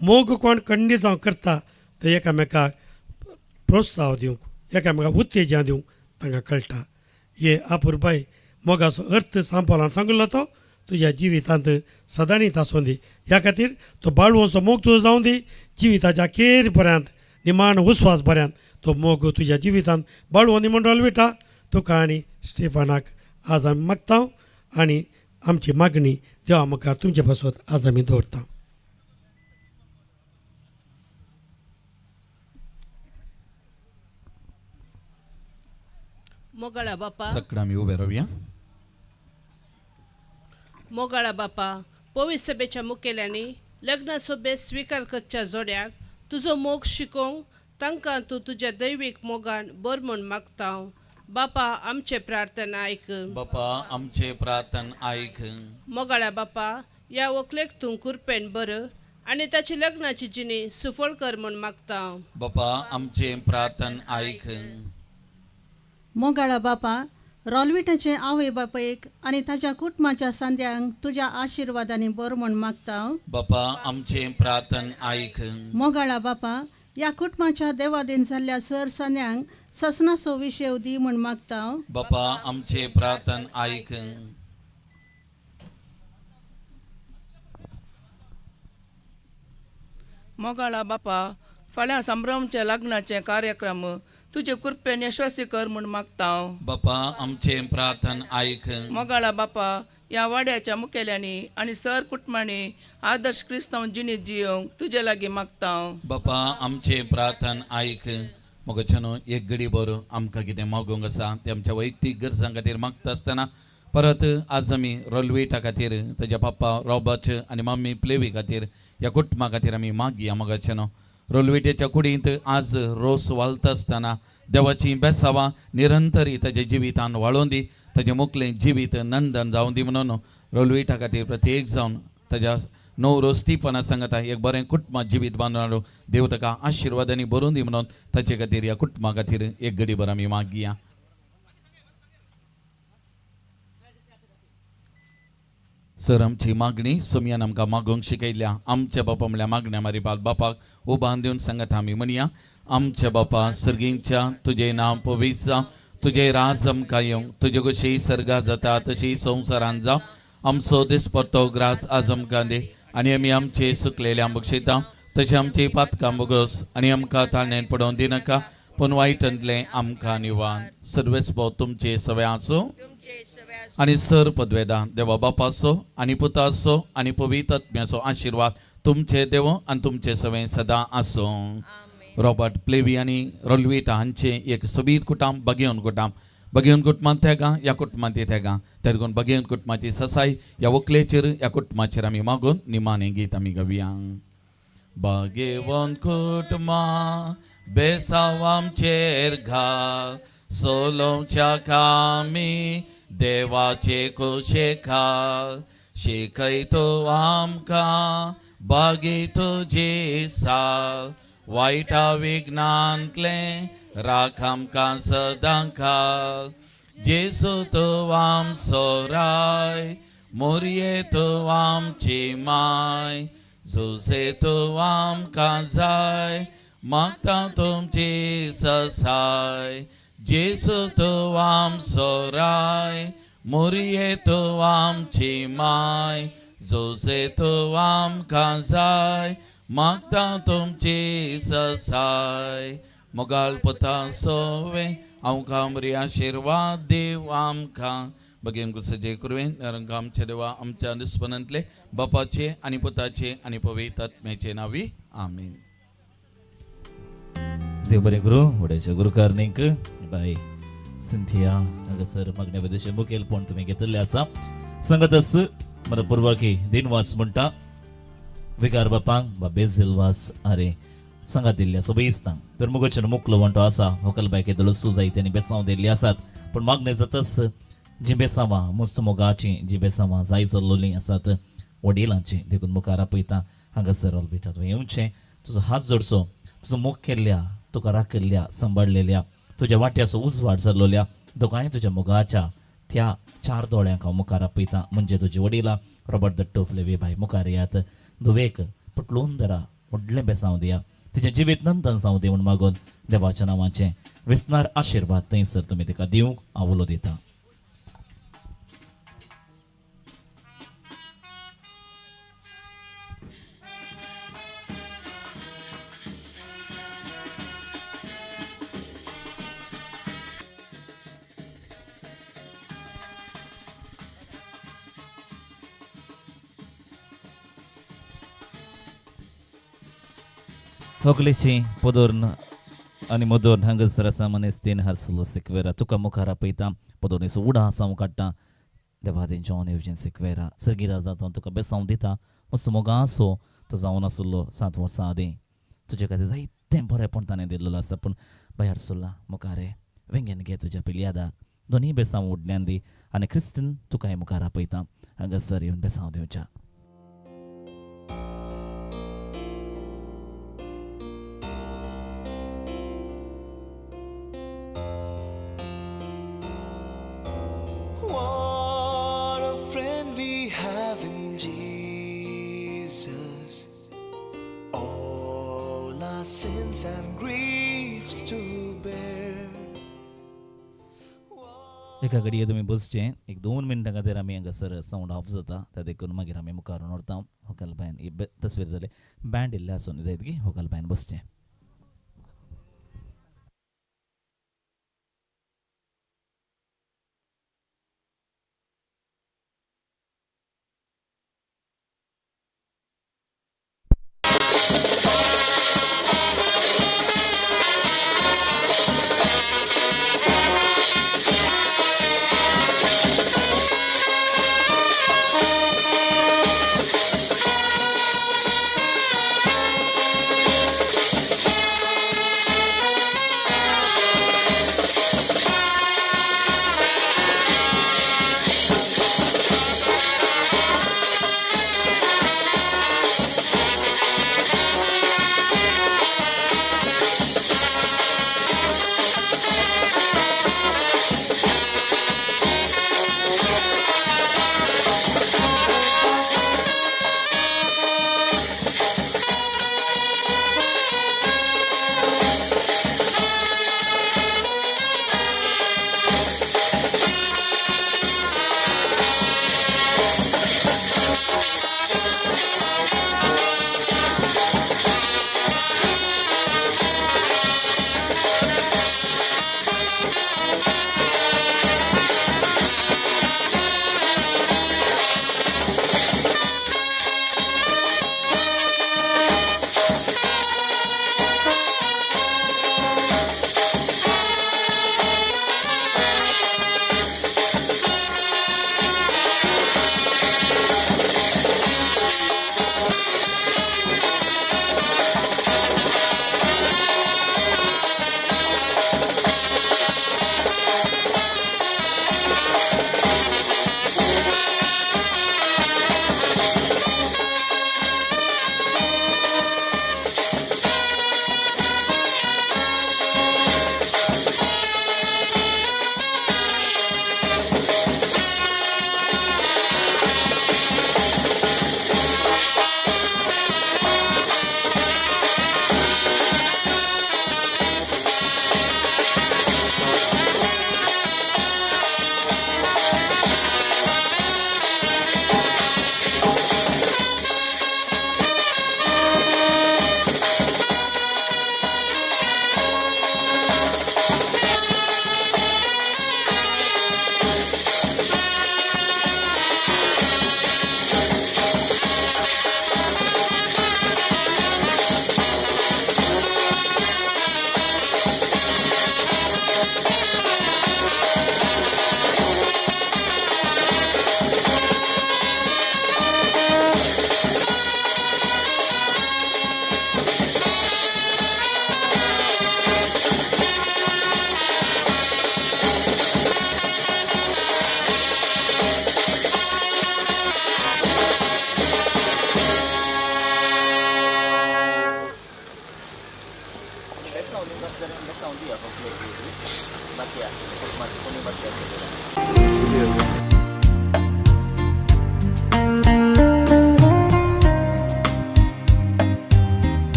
मोग कोण खंडीत जावं करता ते एकामेकाक प्रोत्साह दिवंक, एकामेकाक उत्तेजन दिवंक तांकां कळटा. हे आपुरबाय मोगाचो अर्थ सांपोलान सांगिल्लो तो तुज्या जिवितांत सदांनीत आसूं दी. ह्या खातीर तो बाळवोसो मोग तुजो जावं दी जिविताच्या खेर पर्यंत, निमाण उस्वास पर्यंत तो मोग तुज्या जिवितांत बाळवोन दी म्हूण रोलविटा तुका आनी स्टिफनाक आज आमी मागता आनी आमची मागणी देवा मुखार तुमचे पासत आज आमी दवरता. मोगाळा बापा, सगळं आमी उबे रावया. मोगाळा बापा, पवित्र सभेच्या मुखेल्यांनी लग्न सोबेत स्विकार करच्या जोड्याक तुजो मोग शिकोवंक तांकां तूं तुज्या दैवीक मोगान बर म्हूण मागता. बापा आमचे प्रार्थना आयक. बापा आमचे प्रार्थना आयक. मोगाळ्या बापा, ह्या व्हंकलेक तूं कुरपेन बर आनी ताची लग्नाची जिणी सुफळ कर म्हूण मागता. बापा आमचे प्रार्थना आयक. मोगाळा बापा, रोलविटाचे आवय बापायक आनी ताच्या कुटुंबाच्या सांद्यांक तुज्या आशिर्वादांनी बरो म्हूण मागता. बापा आमचे प्रार्थना आयक. मोगाळा बापा, ह्या कुटुंबाच्या देवादीन जाल्ल्या सर सांद्यांक ससनाचो विशेव दी म्हूण मागता. बापा आमचे प्रार्थना आयक. मोगाळा बापा, फाल्यां संभ्रमचे लग्नाचे कार्यक्रम तुजे कृपेन यशस्वी कर म्हूण मागता. बापा आमचे प्रार्थना आयक. मोगाळा बापा, ह्या वाड्याच्या मुखेल्यांनी आनी सर कुटुंबांनी आदर्श क्रिस्तांव जिणें जियोवंक तुजे लागीं मागता. बापा आमचे प्रार्थना आयक. मोगाच्यानो एक घडी भर आमकां कितें मागूंक आसा तें आमच्या वैयक्तीक गरजां खातीर मागता आसतना परत आज आमी रोलवेटा खातीर, ताज्या पप्पा रॉबर्ट आनी मम्मी प्लेवी खातीर, ह्या कुटुंबा खातीर आमी मागया. मोगाच्यानो रोलवेटेच्या कुडींत आज रोस वालता आसतना देवाची बेसावां निरंतरी ताज्या जिवितान वाळोवन दी, ताजें मुखलें जिवीत नंदन जावं दी म्हणून रोलवेटा खातीर प्रत्येक जावन ताज्या णव स्टिफना सांगता एक बरें कुटुंबा जिवीत बांदून हाडूं देव ताका आशिर्वादांनी भरून दी म्हणून ताचे खातीर ह्या कुटुंबा खातीर एक घडी भर आमी मागया. सर आमची मागणी सोमयान आमकां मागूंक शिकयल्या. आमच्या बापा म्हणल्यार मागण्या मारी बाल बापाक उबान दिवन सांगता आमी म्हणया. आमच्या बापा सर्गींच्या, तुजें नांव पवित्र जावं, तुजें राज आमकां येवं, तुजे कशी सर्गात जाता तशी संवसारांत जावं. आमचो दिसपट्टो ग्रास आज आमकां दी आनी आमी आमचे सुकलेल्या बक्षिता तशें आमची पातकां बोगस आनी आमकां ताळणेन पडोवन दिनाका, पूण वायटांतलें आमकां निवान. सर्वेस भोव तुमचे सगळे आसूं आनी सर पदवेदा देवा बापाचो आनी पुताचो आनी पवित्र आत्म्याचो आशिर्वाद तुमचे देव आनी तुमचे सगळे सदां आसूं. रॉबर्ट प्लेवी आनी रोलविटा हांचे एक सोबीत कुटाम बगेवन कुटाम, बगेवन कुटुंबांत तेगां, ह्या कुटुंबांत तेगां, तेरगून बगेवन कुटुंबाची ससाय ह्या व्हंकलेचेर ह्या कुटुंबाचेर आमी मागून निमाणें गीत आमी गावया. बागेवन कुटुंबा बेसाव आमचेर घाल, सोलोवच्या कामी देवाचे कुशे खाल, शिकयतो आमकां बागी तुजी साल, वायटा विघ्नांतलें राख आमकां सदां खाल. जेसू तूं आमचो राय, मोरये तूं आमची माय, जुसे तूं आमकां जाय, मागता तुमची ससाय. जेसू तूं आमचो राय, मोरये तूं आमची माय, जुसे तूं आमकां जाय, मागता तुमची ससाय. मोगाल पुता सोवे आमकां बरी आशिर्वाद दिव आमकां, बगेन गुसजे कुरवेन रंग आमच्या देवा आमच्या दुस्मनांतले बापाचे आनी पुताचे आनी पवित्र आत्म्याचे नावी आमीन. देव बरें करूं वड्याच्या गुरुकारणीक बाय सिंथिया हांगासर मागण्या बद्दलचें मुखेलपण तुमी घेतिल्लें आसा. संगतच म्हज्या पुर्वाकी दिनवास म्हणटा विकार बापांक बा बेझील वास आरे संगात दिल्ल्या सोबीस्तांक तर मुगोचें मुकलो म्हणटो आसा होकल बायके दळसू जायते आनी बेसांव दिल्ली आसात पूण मागणें जातच जी बेसांवां मुस्त मोगाची जी बेसांवां जाय चल्लोलीं आसात वडिलांची देखून मुखार आपयता हांगासर ऑलबिटा तुवें येवचें तुजो हात जोडचो तुजो मोग केल्ल्या तुका राखिल्ल्या सांबाळलेल्या तुज्या वाट्याचो उजवाड जाल्लोल्या दोगांय तुज्या मोगाच्या त्या चार दोळ्यांक हांव मुखार आपयता म्हणजे तुजी वडिलां रॉबर्ट दट्टो फ्लेवी बाय मुखार येयात धुवेक पटलून धरा व्हडलें बेसांव दिया तिचें जिवीत नंदन जावं दी म्हूण मागून देवाच्या नांवाचें विसनार आशिर्वाद थंयसर तुमी तिका दिवंक हांव उलो दिता. होगलेची पदोर्न आनी मदोर्न हांगासर आसा मनेस्तीन हर्सलो सिक्वेरा तुका मुखार आपयता पदोर्नीचो उडा आसा काडटा देवादीन जॉन येवजीन सिक्वेरा सर्गी राजा हांव तुका बेसांव दिता मस्त मोगासो तो जावन आसलो 7 वर्सां आदीं तुजे खातीर जायतें बरेंपण ताणें दिल्लेलो आसा पूण बाय हर्सुल्ला मुखार वेंगेन घे तुज्या पिल्यादाक दोनूय बेसांव उडल्यान दी आनी क्रिस्तीन तुकाय मुखार आपयता हांगासर येवन बेसांव दिवच्या. What a friend we have in Jesus. All our sins and griefs to bear. एका घडये तुमी बसचें एक 2 मिनटां खातीर आमी हांगासर सावंड ऑफ जाता त्या देखून मागीर आमी मुखार व्हरता होकल बायन ही तस्वीर जाली बँड इल्लें आसून जायत की होकल बायन बसचें.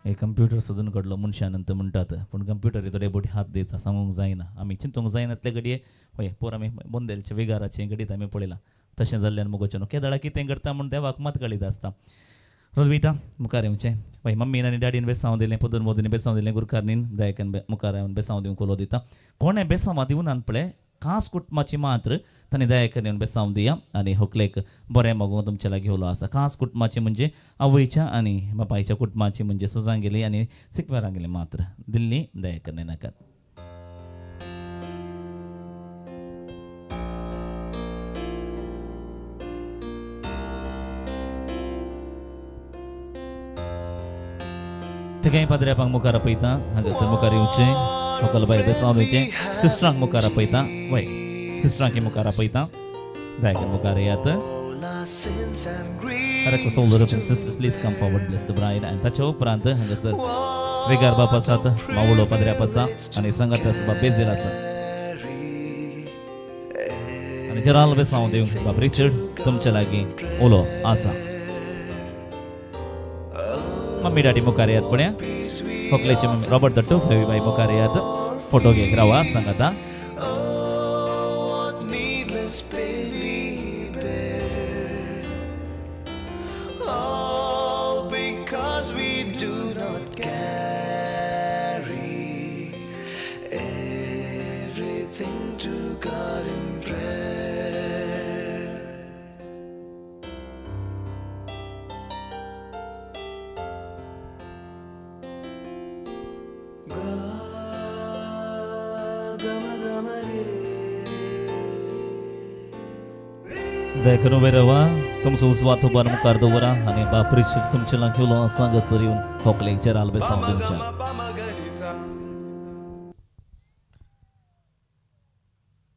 हे कंप्युटर सोदून काडलो मनशान नंतर म्हणटात, पूण कंप्युटर थोडे बोटी हात दिता सांगूंक जायना, आमी चिंतूंक जायनातले घडये हय पोर आमी बोंदेलचे वेगाराचे घडीत आमी पळयलां तशें जाल्ल्यान मुगोचें न्हू केदळा कितें करता म्हूण देवाक मात कळीत आसता. रोलविता मुखार येवचें हय मम्मीन आनी डॅडीन बेसांव दिलें, पदून मोदीन बेसांव दिलें, गुरकारनीन दायकान मुखार येवन बेसांव दिवंक उलो दिता. कोणें बेसांवां दिवनात पळय खास कुटुंबाची मात्र तांणी दयाकरून येवन बेसांव दिया आनी होकलेक बरें मागूंक तुमच्या लागीं उलो आसा. खास कुटुंबाची म्हणजे आवयच्या आनी बापायच्या कुटुंबाची म्हणजे सुजांगेली आनी सिकवेरांगेली मात्र दिल्ली दयाकरून नाकात. तेकाय पाद्र्यापांक मुखार आपयता, हांगासर मुखार येवचें, होकल बाय बेसांव दिवचें, सिस्टरांक मुखार आपयता, वय सिस्टरांक मुखार आपयता, दायक मुखार येयात. I request all the reverend sisters, please come forward, bless the bride. आनी ताच्या उपरांत हांगासर वेगार बाप आसात, मावळो पाद्र्याप आसा आनी सांगात आसा बाप बेजील आसा आनी जेराल बेसांव दिवंक बाप रिचर्ड तुमच्या लागीं उलो आसा. मम्मी डॅडी मुखार येयात पळया, होकलेचे मम्मी रॉबर्ट दट्टू फ्लेवी बाई मुखार येयात, फोटो घेत रावा सांगाता. दयाकरून उबे रावा, तुमचो उजवात उबार मुखार दवरा आनी बाप रिचर्ड तुमचे लागीं उलो आसा हांगासर येवन होकलेक जेराल बेसांव दिवचें.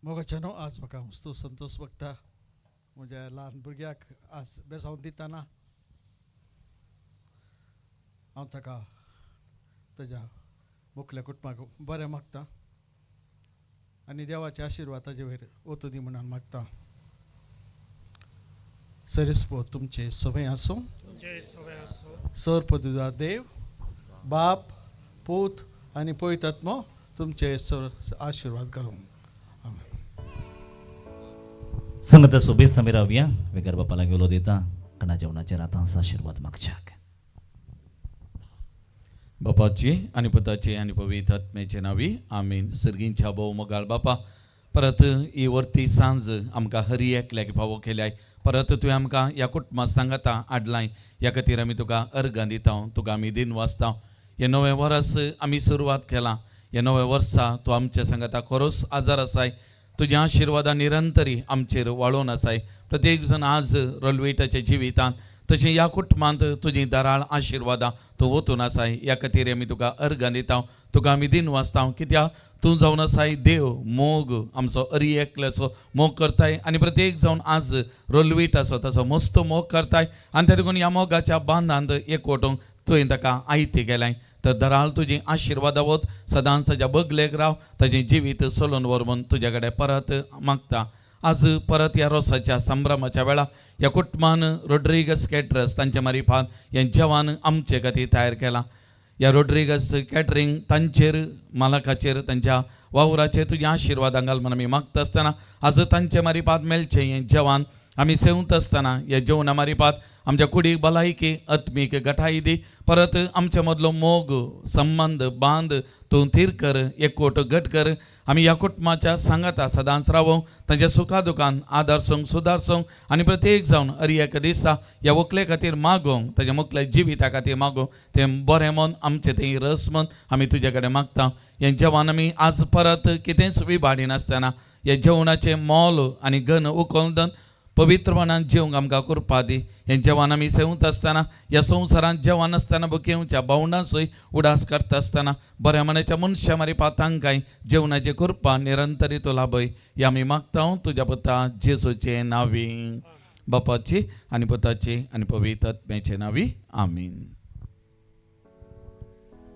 मोगाच्यानो आज म्हाका हुस्तो संतोश भोगता म्हज्या ल्हान भुरग्याक आज बेसांव दितना हांव ताका ताज्या मुखल्या कुटुंबाक बरें मागता आनी देवाचे आशिर्वाद ताजे वयर ओतू दी म्हणून मागता. सरेस्पो तुमचे सवय आसूं, सर पदुदा देव बाप पूत आनी पवित्र आत्मो तुमचे सर आशिर्वाद घालूं. संगत सोबीत समी रावया, वेगार बापा लागीं उलो दिता, कणा जेवणाचेर आतां आशिर्वाद मागच्याक. बापाचे आनी पुताचे आनी पवित्र आत्म्याचे नांवी आमीन. सर्गींच्या भोव मोगाळ बापा, परत ही वर्ती सांज आमकां हरी एकल्याक फावो केल्याय परत तुवें आमकां ह्या कुटुंबा सांगाता हाडलाय ह्या खातीर आमी तुका अर्गां दिता तुका आमी दिन वाचता. हें नवें वर्स आमी सुरवात केलां ह्या नव्या वर्सा तूं आमच्या सांगाता खरोच आजार आसाय तुज्या आशिर्वादां निरंतरी आमचेर वाळोवन आसाय. प्रत्येक जण आज रोलवेटाच्या जिवितांत तशें ह्या कुटुंबांत तुजी दराळ आशिर्वादां तूं वतून आसाय ह्या खातीर आमी तुका अर्गां दिता तुका आमी दिन वाचता कित्याक तूं जावन आसाय देव मोग आमचो अरी एकल्याचो मोग करताय आनी प्रत्येक जावन आज रोलवीट आसो ताचो मस्त मोग करताय आनी ते देखून ह्या मोगाच्या बांदांत एकवटूंक तुवें ताका आयती केल्याय. तर दराळ तुजी आशिर्वादां वत सदांच ताज्या बगलेक राव ताजें जिवीत चलोवन व्हर म्हूण तुज्या कडेन परत मागता. आज परत ह्या रोसाच्या संभ्रमाच्या वेळा ह्या कुटुंबान रोड्रिगस कॅटरस तांचे मारिफात हें जेवण आमचे खातीर तयार केलां. ह्या रोड्रिगस कॅटरींग तांचेर मालकाचेर तांच्या वावराचेर तुज्या आशिर्वादां घाल म्हूण आमी मागता आसतना आज तांचे मारिफात मेळचें हें जेवण आमी सेवंत आसतना ह्या जेवणा मारिफात आमच्या कुडीक भलायकी आत्मीक गठाय दी परत आमच्या मदलो मोग संबंद बांद तूं थीर कर एकवट घट कर. आमी ह्या कुटुंबाच्या सांगाता सदांच रावोंक तांच्या सुखा दुखान आदारसूंक सुदारसूंक आनी प्रत्येक जावन अरी एका दिसा ह्या व्हंकले खातीर मागोवंक ताज्या मुखल्या जिविता खातीर मागोवंक तें बरें मन आमचें तें रस मन आमी तुज्या कडेन मागता. हें जेवण आमी आज परत कितेंच विभाडिनासतना ह्या जेवणाचें मोल आनी गन उखलून पवित्रपणान जेवंक आमकां कृपा दी. हें जेवण आमी सेवंत आसतना ह्या संवसारांत जेवण आसतना बुकेवच्या भावंडांचोय उडास करता आसतना बऱ्या मनाच्या मनशां मारिपा तांकांय जेवणाची कृपा निरंतरी तूं लाभय हे आमी मागता तुज्या पुता जेजूचे नांवी बापाची आनी पुताची आनी पवित्र आत्म्याचे नांवी आमीन.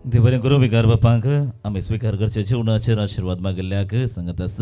देव बरें करूं विकार बापांक आमी स्विकार करचे जेवणाचेर आशिर्वाद मागिल्ल्याक सांगत आस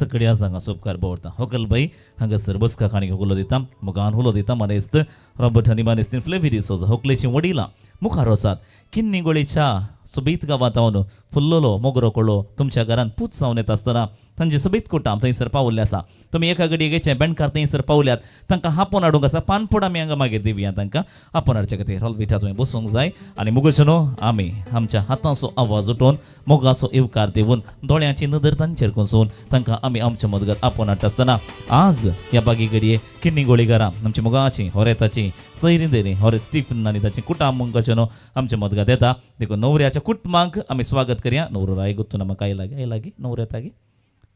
सकड्या हांगा सोपकार बवरता होकल बाई हांगासर बसका काणी हुलो दिता मुखान हुलो दिता मानेस्त रॉबर्ट आनी मानेस्तीन फ्लेवी डिसोजा होकलेची वडिलां मुखार वसात किन्नी गोळीच्या सोबीत गांवांत हांव फुल्लोलो मोगरो कोळो तुमच्या घरांत पूत जावन येता आसतना तांचे सोबीत कुटाम थंयसर पावल्ले आसा. तुमी एका घडयेक घेचे बेणकार थंयसर पावल्यात तांकां हापोवन हाडूंक आसा पानपोड आमी हांगा मागीर दिवया तांकां आपोवन हाडचे खातीर हॉलविटा तुवें बसूंक जाय आनी मुगोचो न्हू आमी आमच्या हाताचो आवाज उठोवन मोगाचो येवकार दिवन दोळ्यांची नदर तांचेर कोसोवन तांकां आमी आमच्या मदगत आपोवन हाडटा आसतना आज ह्या बागी घडये किन्नी गोळी घरां आमच्या मोगाची होरेताची सैरिंदेरी होरे स्टिफन आनी ताची कुटाम मुंगाचें न्हू आमच्या मदगत येता देखून नवऱ्याच्या कुटुंबांक आमी स्वागत करया. नवरो राय गुत्तू ना म्हाका लागीं I लागीं नवऱ्या लागीं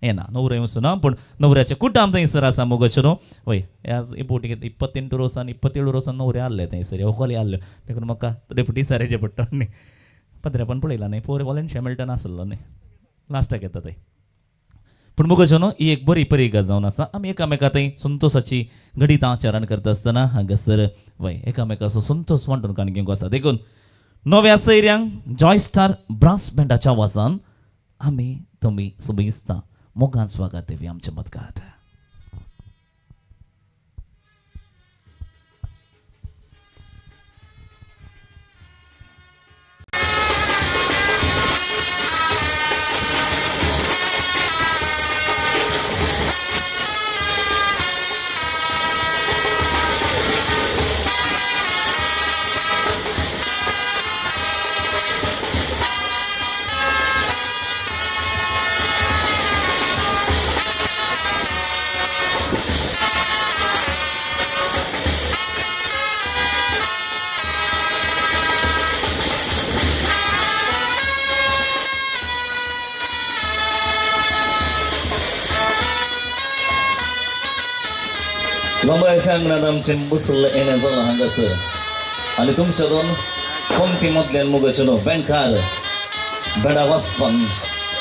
येना नवरो येवचो ना पूण नवऱ्याचे कुटाम थंयसर आसा मोगाचें न्हू वय आज बोटी 28 रोसान 27 रोसान नवरे आहले थंयसर होकले आहल्यो देखून म्हाका डेप्युटी सारेचे पडटा न्ही पत्र्यापण पळयला न्ही पोर वॉलेन्शिया मेळटा नासलो न्ही लास्टाक येता थंय पूण मोगाचें न्हू ही एक बरी परिगा जावन आसा. आमी एकामेका थंय संतोसाची घडीत आचरण करता आसतना हांगासर वय एकामेकाचो संतोस वांटून काण घेवंक आसा. देखून नव्या सैऱ्यांक जॉय स्टार ब्रास बँडाच्या आवाजान आमी तुमी सोबीस्ता मोगान स्वागत देवी आमच्या मदगात. लोंबाच्या आंगणात आमचें बसल्लें येणें जालां हांगासर आनी तुमच्या दोन पंक्ती मदल्यान मुगाचें न्हू बँकार बेडा वाजपान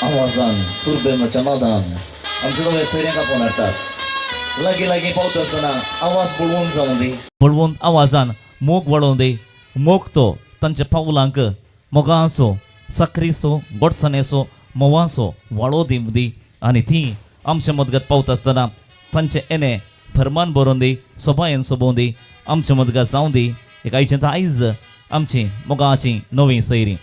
आवाजान तुर्बेंगाच्या नादान आमच्या नव्या सैन्याक आपोवन हाडटात. लागीं लागीं पावता आसतना आवाज बळवंत जावं दी बळवंत आवाजान मोग वाडोवं दी मोग तो तांच्या पावलांक मोगाचो साकरीचो गोडसाणेचो म्होंवाचो वाळो दिवं दी आनी ती आमच्या मदगत पावता आसतना तांचें येणें फरमान बरोवन दी सोबायेन सोबोवन दी आमच्या मदगत जावं दी एक आयचें आयज आमची मोगाची नवी सैरी.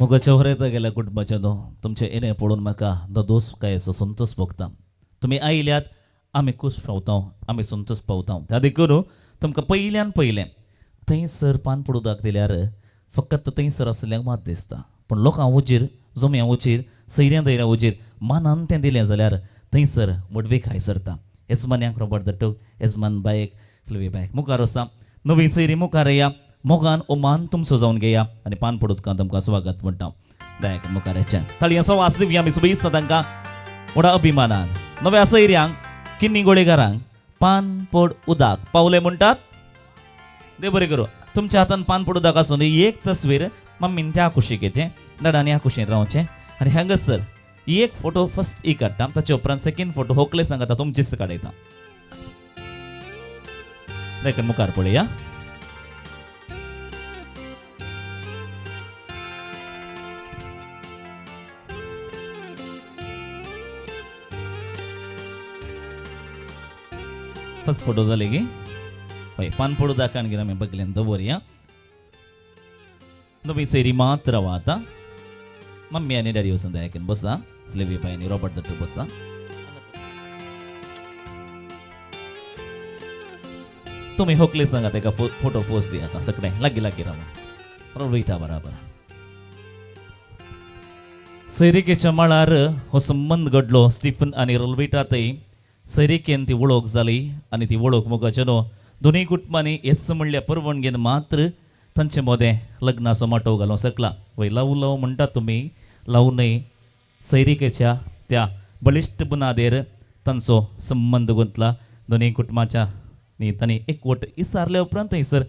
मोगाच्या वरेता गेल्या कुटुंबाच्या न्हू तुमचें येणें पळोवन म्हाका दोस कायचो संतोष भोगता. तुमी आयल्यात आमी खूश पावता, आमी संतोष पावता. त्या देखून तुमकां पयल्यान पयलें थंयसर पान पडू उदक दिल्यार फकत थंयसर आसल्याक मात दिसता, पूण लोकां वजीर जम्या वजीर सैऱ्यां दैऱ्यां वजीर मानान तें दिलें जाल्यार थंयसर व्हडवीक हायसरता. येजमान्यांक रॉबर्ट दट्टूक, येजमान बायक फ्लवी बायक मुखार वसा, नवी सैरी मुखार येया, मोगान ओ मान तुमचो जावन घेया आनी पान पडू उदकान तुमकां स्वागत म्हणटा. दयाक मुखार येचें ताळयांचो वास दिवया आमी सुबेस्त तांकां व्हडा अभिमानान. नव्या सैऱ्यांक किन्नी गोळेकारांक पान पड उदक पावले म्हणटात. देव बरें करूं. तुमच्या हातान पान पड उदक आसून एक तस्वीर मम्मीन त्या कुशीक येचें, डॅडान ह्या कुशीन रावचें आनी हांगासर एक फोटो फर्स्ट एक काडटा, ताचे उपरांत सेकंड फोटो होकले सांगता तुमचीच काडयता. देखून मुखार पळया. फर्स्ट फोटो जाले की हय पान पडू दाखण घेवन आमी बगलेन दवरया. नवी सैरी मात्र रावा आतां. मम्मी आनी डॅडी वचून दयाकीन बसा, फ्लेवी बाय आनी रॉबर्ट दट्टू बसा. तुमी होकले सांगा तेका फोटो फोस दी आतां सगळें लागीं लागीं रावा रोयता बराबर. सैरिकेच्या मळार हो संबंद घडलो स्टीफन आनी रोलविटा थंय सैरिकेन ती वळख जाली आनी ती वळख मोगाचे न्हू दोनूय कुटुंबांनी येस म्हणल्या परवणगेन मात्र तांचे मदें लग्नाचो माटोव घालूंक शकला. वय लव लव म्हणटा तुमी, लव न्हय, सैरिकेच्या त्या बळिश्ट बुनादेर तांचो संबंद गुंतला. दोनूय कुटुंबाच्या न्ही तांणी एकवट इसारल्या उपरांत थंयसर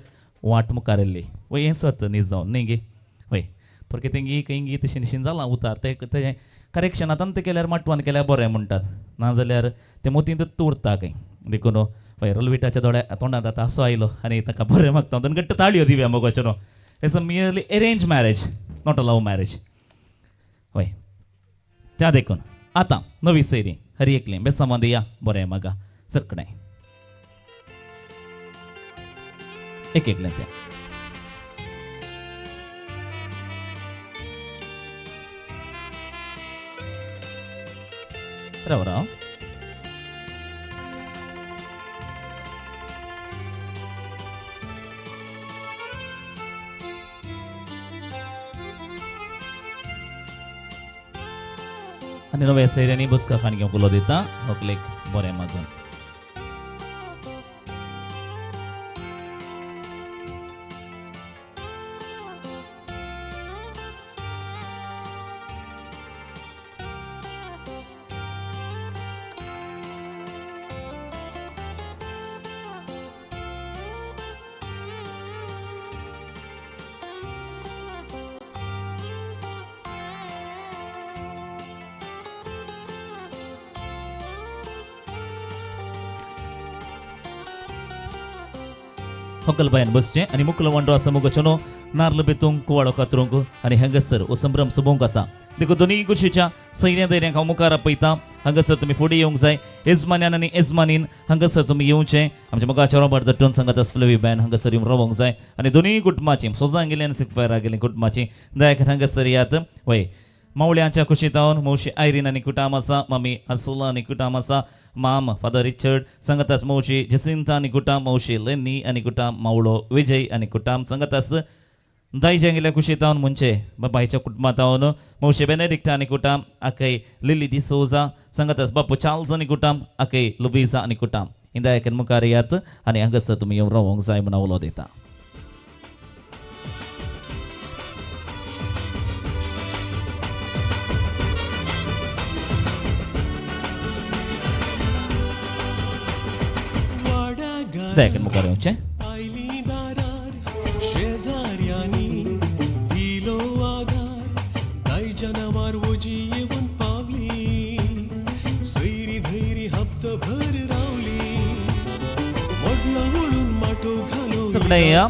वाट मुखार येयल्ली. वय हें सत न्ही जावन न्ही गे. वय परके तेंगी खंय तशें तशें जालां उतार तें तेजें करेक्शन आतां तें केल्यार माटवान केल्यार बरें म्हणटात, नाजाल्यार तें मोतींतच उरता खंय. देखून हय रलविटाच्या दोळ्या तोंडांत आतां असो आयलो आनी ताका बरें मागता. दोन घट्ट ताळयो दिवया मोगाच्यो न्हू. It's a merely arrange marriage, not a love marriage. हय त्या देखून आतां नवी सैरी हरी एकली बेसामा दिया बरें मागा सगळें एक एकलें तें. राव राव आनी नव्या सैऱ्यांनी बसका खाण घेवंक उलो दिता होकलेक बरें मागून. होकल बायन बसचें आनी मुकलो वंडो आसा मुगो चनो नार्ल बेतूंक कुवाडो कातरूंक आनी हांगासर हो संभ्रम सोबोवंक आसा. देखून दोनूय कुशीच्या सैन्या धैर्यांक हांव मुखार आपयता. हांगासर तुमी फुडें येवंक जाय. येजमान्यान आनी येजमानीन हांगासर तुमी येवचें. आमच्या मुखाच्या रॉबर्ट दट्टून सांगता फ्लेवी बायन हांगासर येवन रावोंक जाय आनी दोनूय कुटुंबाची सोजां गेली आनी सिकफायरा गेली कुटुंबाची दयाक हांगासर यात. वय मावळ्यांच्या कुशीतावन मावशी आयरीन आनी कुटाम आसा, मामी आसुला आनी कुटाम आसा, माम फादर रिचर्ड सांगतास मावशी जसिंता आनी कुटाम, मावशी लेनी आनी कुटाम, मावळो विजय आनी कुटाम सांगतास दायज्या गेल्या कुशीतावन म्हणचे बाबायच्या कुटुंबातावन मावशी बेनेडिक्टा आनी कुटाम, आकय लिली डिसोजा सांगतास बापू चार्ल्स आनी कुटाम, आकय लुबीजा आनी कुटाम. इंदायकन मुखार यात आनी हांगासर तुमी येवन रावोंक जाय म्हूण उलो दिता. दयाकन मुखार येवचें. आयली दारार शेजाऱ्यांनी दिलो आधार, दायच्या नांवार वजी येवन पावली, सैरी धैरी हप्तभर रावली, व्हडलो वळून माटो घालो सगळे या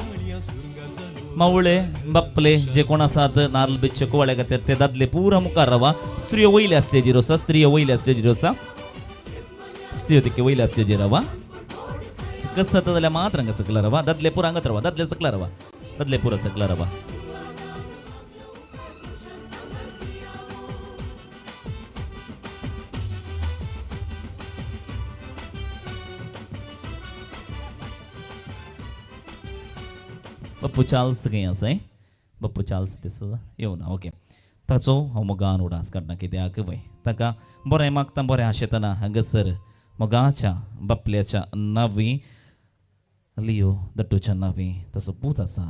मावळे बापले जे कोण आसात नार्ल बिच्चे कुवाळे खातीर ते दादले पुरा मुखार रावा. स्त्रियो वयल्या स्टेजीर आसा, स्त्रियो वयल्या स्टेजीर आसा, स्त्रियो तिके वयल्या स्टेजीर रावा. कसं जाता जाल्यार मात्र हांगा सकला रावा. दादले पुरा हांगात रावा, दादले सकला रावा, दादले पुरा सकला रावा. बप्पू चार्ल्स खंय आसा? बप्पू चार्ल्स डिसोजा येवना. ओके, ताचो हांव मोगान उडास काडटा कित्याक वय ताका बरें मागता, बरें आशेतना हांगासर मोगाच्या बापल्याच्या नावी लियो दट्टूच्या नावी तसो पूत आसा,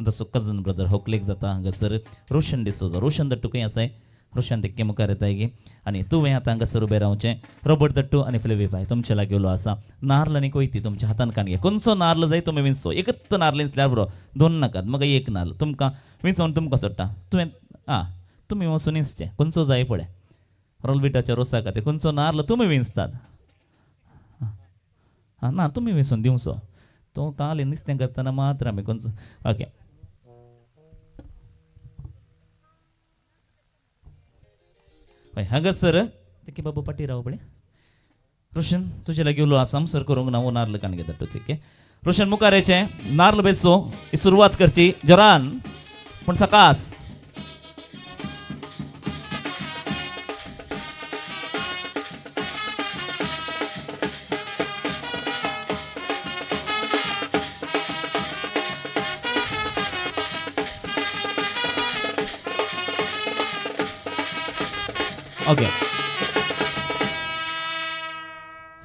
तसो कजन ब्रदर होकलेक जाता हांगासर रोशन डिसोजा. रोशन दट्टू खंय आसाय? रोशन तेक्के मुखार येताय गे. आनी तुवें आतां हांगासर उबें रावचें. रॉबर्ट दट्टू आनी फ्लेवी बाय तुमचे लागीं उलो आसा. नार्ल आनी कोयती तुमच्या हातान काडगे. खंयचो नार्ल जाय तुमी विंचो. एकच नार्ल विंचल्यार बरो, दोन नाकात. म्हाका एक नार्ल तुमकां विंचोवन तुमकां सोडटा. तुवें आं तुमी वचून विंचचें खंयचो जाय पळय. रोलविटाच्या रोसा खातीर खंयचो नार्ल तुमी विंचतात. आं ना तुमी विंचून दिवचो. तो काल नुस्तें करतना मात्र आमी खंयचो. ओके हय हांगासर तिके बाबू पाटी राव पळय. रोशन तुजे लागीं उलो आसा सर करूंक ना. हो नार्ल काण घेता तूं. तिके रोशन मुखार येचें. नार्ल बेचो ही सुरवात करची जोरान पूण सकास. ओके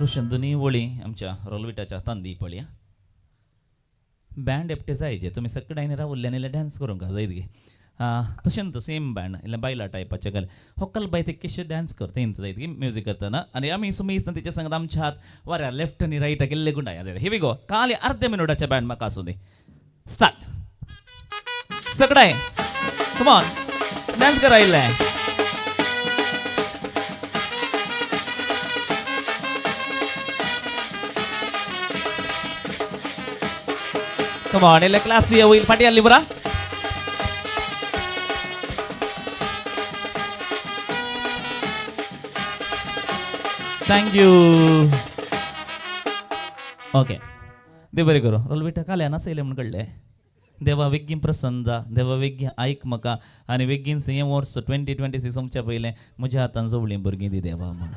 रोशन दोनी वळी आमच्या रोलविटाच्या हातान दी पळया. बँड एकटे जाय जे तुमी सगळ्यांनी रावल्ले आनी डान्स करूंक जायत गे. तशें सेम बँड इल्लें बायलां टायपाचें घाल. होकल बाय ते कशें डान्स करता इंत जायत गे म्युजीक करतना. आनी आमी सुमी तिच्या सांगत आमच्या हात वाऱ्या लेफ्ट आनी रायट गेल्ले गुंडाय. हे we go. काल अर्दे मिनुटाचें बँड म्हाका आसूं दी. स्टार्ट. सगळें कमॉन डान्स करा इल्लें. कमॉन इल्लें क्लाप्स दिया वयर फाटी आसली पुरा. Thank you. Okay देव बरें करूं. रोलविटा काल्यान आसयलें म्हूण कळ्ळें. देवा बेगीन प्रसन्न जा, देवा बेगीन आयक म्हाका आनी बेगीन हें वर्स 2026 सोंपच्या पयलें म्हज्या हातान जोवळीं भुरगीं दी देवा म्हूण.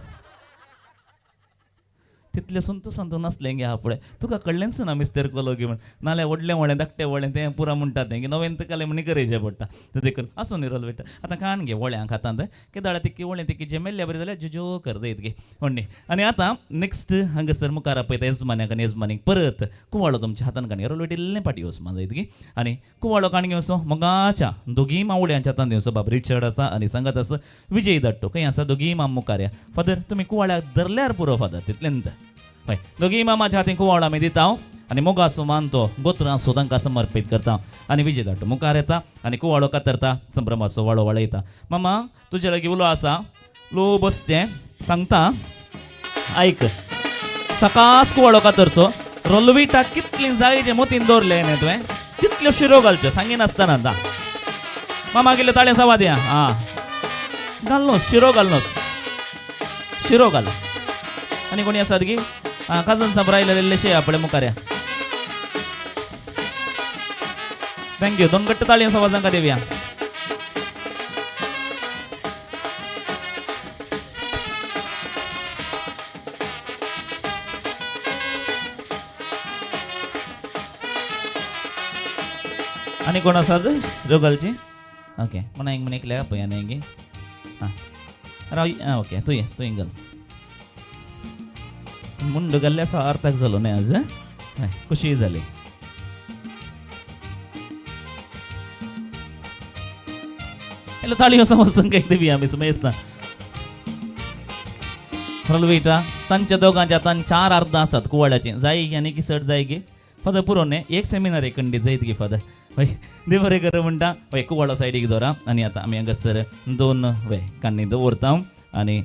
तितलें संत संत नासलें गे पळय. तुका कळ्ळेंच ना मिस्तेर कोलो गे म्हण. नाल्यार व्हडलें व्हडलें धाकटें व्हडलें तें पुरा म्हणटा तें की नवें कालें म्हण करयचें पडटा. तें देखून आसूं न्ही रोलविटा. आतां काण गे वळ्यांक हातांत केदाळा तिकी वळें तिकी जेमेल्ल्या बरें जाल्यार जुजो कर जायत गे व्हडली. आनी आतां नेक्स्ट हांगासर मुखार आपयता येजमान्याक आनी येजमानीक परत कुवाळो तुमच्या हातान काण रोलविट इल्लें फाटी वचमा जायत गे. आनी कुवाळो काण घेवचो मोगाच्या दोगीय मावळ्यांच्या हातान दिवचो. बाब रिचर्ड आसा आनी सांगत आसा विजय दट्टो खंय आसा. दोगीय माम मुखार या. फादर तुमी कुवाळ्याक धरल्यार पुरो फादर तितलेंत. हय दोगीय मामाच्या हातीन कुवाळो आमी दिता आनी मोगासो मानतो गोत्रांसो तांकां समर्पीत करता. आनी विजय दट्टो मुखार येता आनी कुवाळो कातरता संभ्रमाचो वाळो वाळयता. मामा तुजे लागीं उलो आसा लो बसचें सांगता आयक. सकास कुवाळो कातरचो. रोलविटा कितलीं जाय जें मोतीन दवरलें न्ही तुवें तितल्यो शिरो घालच्यो सांगिनासतना. आतां मामा गेल्यो ताळें सवा दिया. आं घाल न्हू शिरो घाल न्हू शिरो घाल. आनी कोणी आसात गी? आं काजन साबरा आयले इल्लेशे या पळय मुखार या. Thank you. दोन घट्ट ताळयो सवा तांकां दिवया. आनी कोण आसात रोगलची? ओके म्हणा एक म्हण एकल्या पळय आनी गे. आं राव. आं ओके तूं ये तूं घाल. मुंड घाल्ले असो अर्थाक जालो न्ही आज. हय खुशी जाली. इल्लो ताळयो समजून काय दिवया आमी सुमेस्ता. रोलविटा तांच्या दोगांच्या हातान 4 अर्दां आसात कुवाळ्याचीं. जाय गे आनी की चड जाय गे फादर पुरो न्ही. एक सेमिनार एक खंडीत जायत गे फादर. हय देव बरें करूं म्हणटा. हय कुवाळो सायडीक दवरा आनी आतां आमी हांगासर 2 वय कान्नी दवरता आनी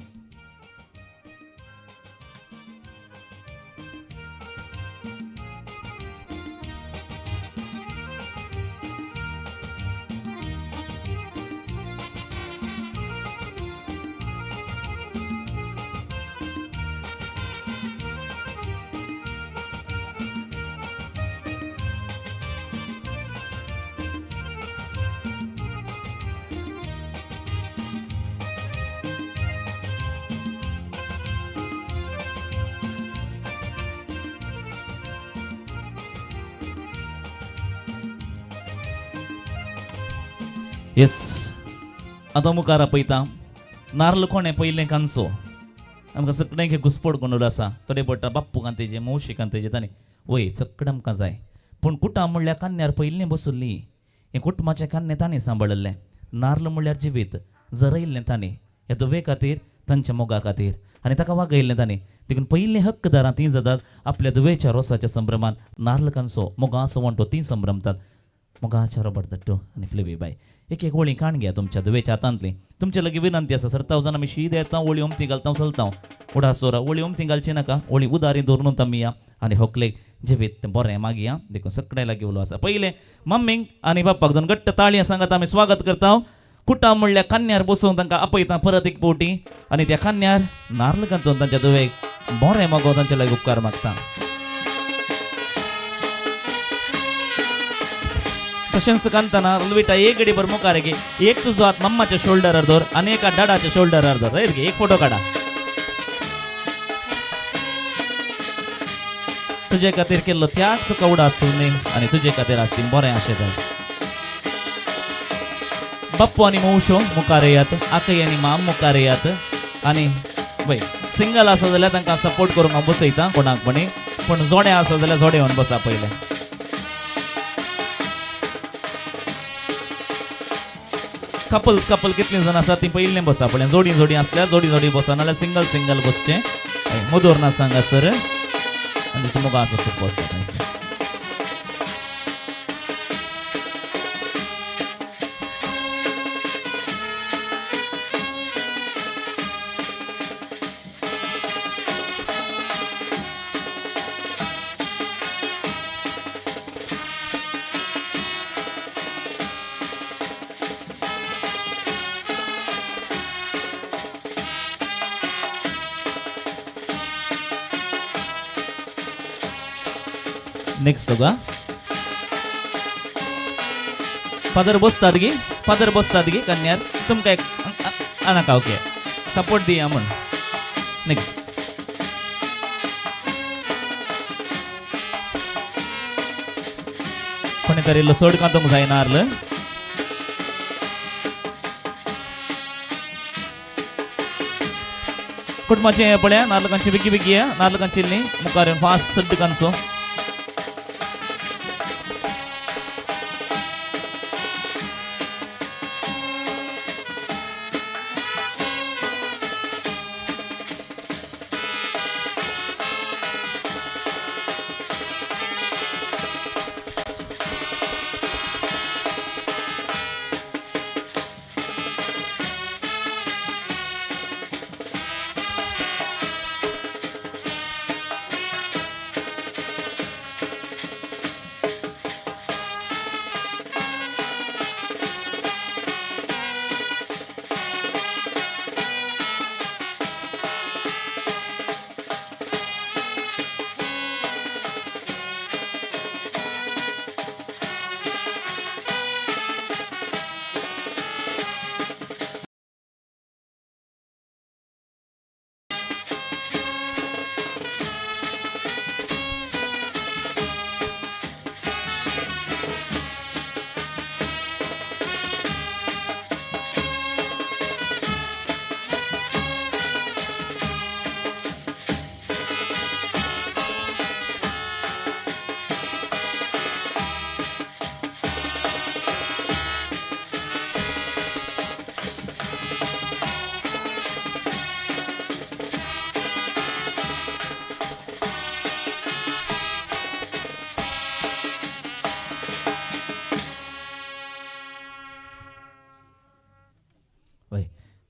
येस, आतां मुखार आपयता नार्ल कोणें पयलें कांचो. आमकां सगळ्यांक घुसपड गोंदळ आसा. थोडे पडटा बाप्पू कांतेचे, मावशी कांतेचे, तांणी वय सगळें आमकां जाय. पूण कुटां म्हणल्यार कान्यार पयलीं बसुल्ली. हें कुटुंबाचें कान्नें तांणी सांबाळिल्लें. नार्ल म्हणल्यार जिवीत जरयल्लें तांणी ह्या धुवे खातीर, तांच्या मोगा खातीर, आनी ताका वागयल्लें तांणी. देखून पयलीं हक्कदारां तीं जातात. आपल्या धुवेच्या रोसाच्या संभ्रमान नार्ल कांचो मोगाचो वंटो तीं संभ्रमतात. मोगाच्या रॉबर्ट दट्टू आनी फ्लेवी बाय, एक एक वळी काण घ्या तुमच्या धुवेच्या हातांतली. तुमच्या लागीं विनंती आसा, सरताव जाण आमी शीद येता, वळी ओमती घालता चलता. उडा सोरा वळी ओमती घालची नाका, वळी उदारी दवरून आमी या आनी होकलेक जिवीत तें बरें मागया. देखून सगळ्या लागीं उलो आसा. पयलें मम्मीक आनी बाप्पाक दोन घट्ट ताळयां सांगात आमी स्वागत करता. कुटां म्हणल्यार कान्यार बसोवन तांकां आपयता परत एक फावटी आनी त्या कान्यार नार्ल घालून तांच्या धुवेक बरें मागो तांच्या लागीं उपकार मागता. तशेंच कांताना लुविटा एक गडी भर मुखार गे. एक तुजो हात मम्माच्या शोल्डरार दवर आनी एका डाडाच्या शोल्डरार दवर. गे एक फोटो काडा. तुजे खातीर केल्लो त्याग तुका उडा आसूं न्ही आनी तुजे खातीर आसती बरें आशेता. बाप्पू आनी मौशो मुखार येयात, आकय आनी माम मुखार येयात. आनी वय सिंगल आसा जाल्यार तांकां सपोर्ट करूंक हांव बसयता कोणाक म्हणी, पूण जोडे आसा जाल्यार जोडे येवन बसा पयलें. कपल कपल कितलीं जाण आसा तीं पयलीं बसा पळय. जोडी जोडी आसल्यार जोडी जोडी बसा, नाल्यार सिंगल सिंगल बसचें. मदोर ना सांगा सर आनी मोगा आसा खूब बसता थंयसर. नेक्स्ट होगा फादर बसतात गी, फादर बसतात गी कन्यार तुमकां एक नाका. ओके, सपोर्ट दिया म्हूण. नेक्स्ट कोणी तरी इल्लो चड कांतूंक जाय नार्ल. कुटुंबाचें पळया नार्ल कांची बेगी बेगी या. नार्ल कांचिल्ली मुखार येवन फास्ट चड कांचो.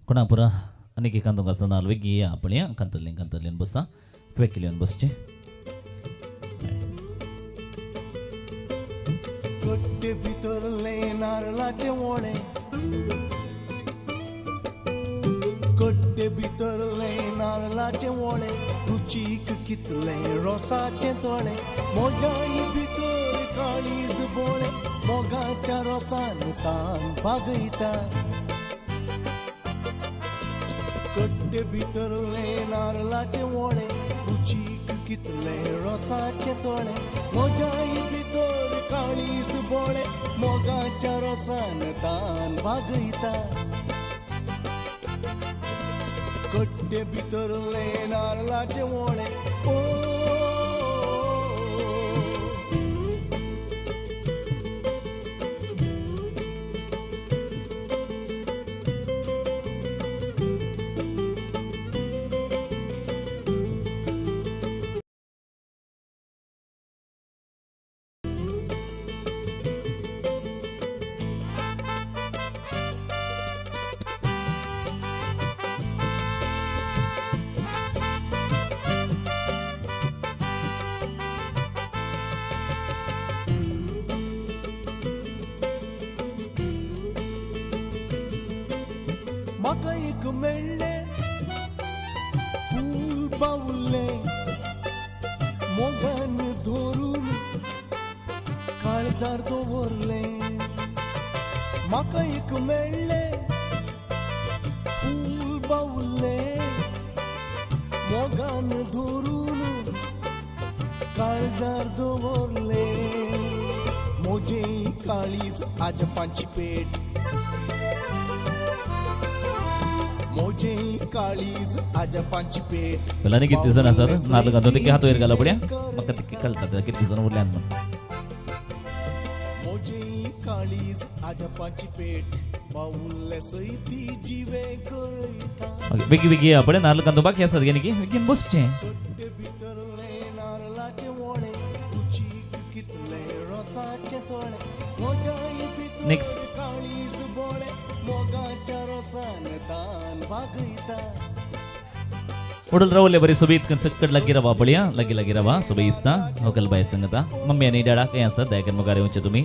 कोणा पुरा आनीक एक कांतूंक आसा नार्ल बेगी या पळया. कांतल्लें कांतल्लें बसा, क्वेकली येवन बसचें. कट्टे भितरले नारळाचे वोळे, कट्टे भितरले नारळाचे वोळे, रुचीक कितले रोसाचे तोळे, मोजाय भितर काळीज बोळे, मोगाच्या रोसान तान भागयता. कट्टे भितरले नारळाचे वोळे, रुचीक कितले रोसाचे तोळे, मोजाय भितर काळीज बोळे, मोगाच्या रोसान तान भागयता. कट्टे भितरले नारलाचे वोळे ओ म्हाका एक मेळ्ळें फूल बावुल्लें मोगान धरून काळजार दवरलें. म्हाका एक मेळ्ळें फूल बावुल्लें मोगान धरून काळजार दवरलें. म्हजें काळीज आजपांची पेट म्हजें काळीज आजपांची पेट. वेलांनी कितले जाण आसात नाल्ल घालून ते हात वयर घाला पळया, म्हाका ते कळटा कितले जाण उरल्यान म्हण. म्हजें काळीज आजपांची पेट बावुल्ले सयती जिवे करयता. ओके, बेगी बेगी या पळय, नाल्ल कांदो बाकी आसात गे बेगीन बसचें. कट्टे भितरले नारलाचे वोळे रुचीक कितले रोसाचे तोळे म्हज्याय भितर Next. काळीज बोळे मोगाच्या रोसान तान भागयता. उडल रावले बरी सोबीत सकट लागीं रावा पळया, लागीं लागीं रावा सोबी दिसता. होकल बाय सांगता मम्मी आनी डॅडा खंय आसात दयाकर मुखार येवचे तुमी.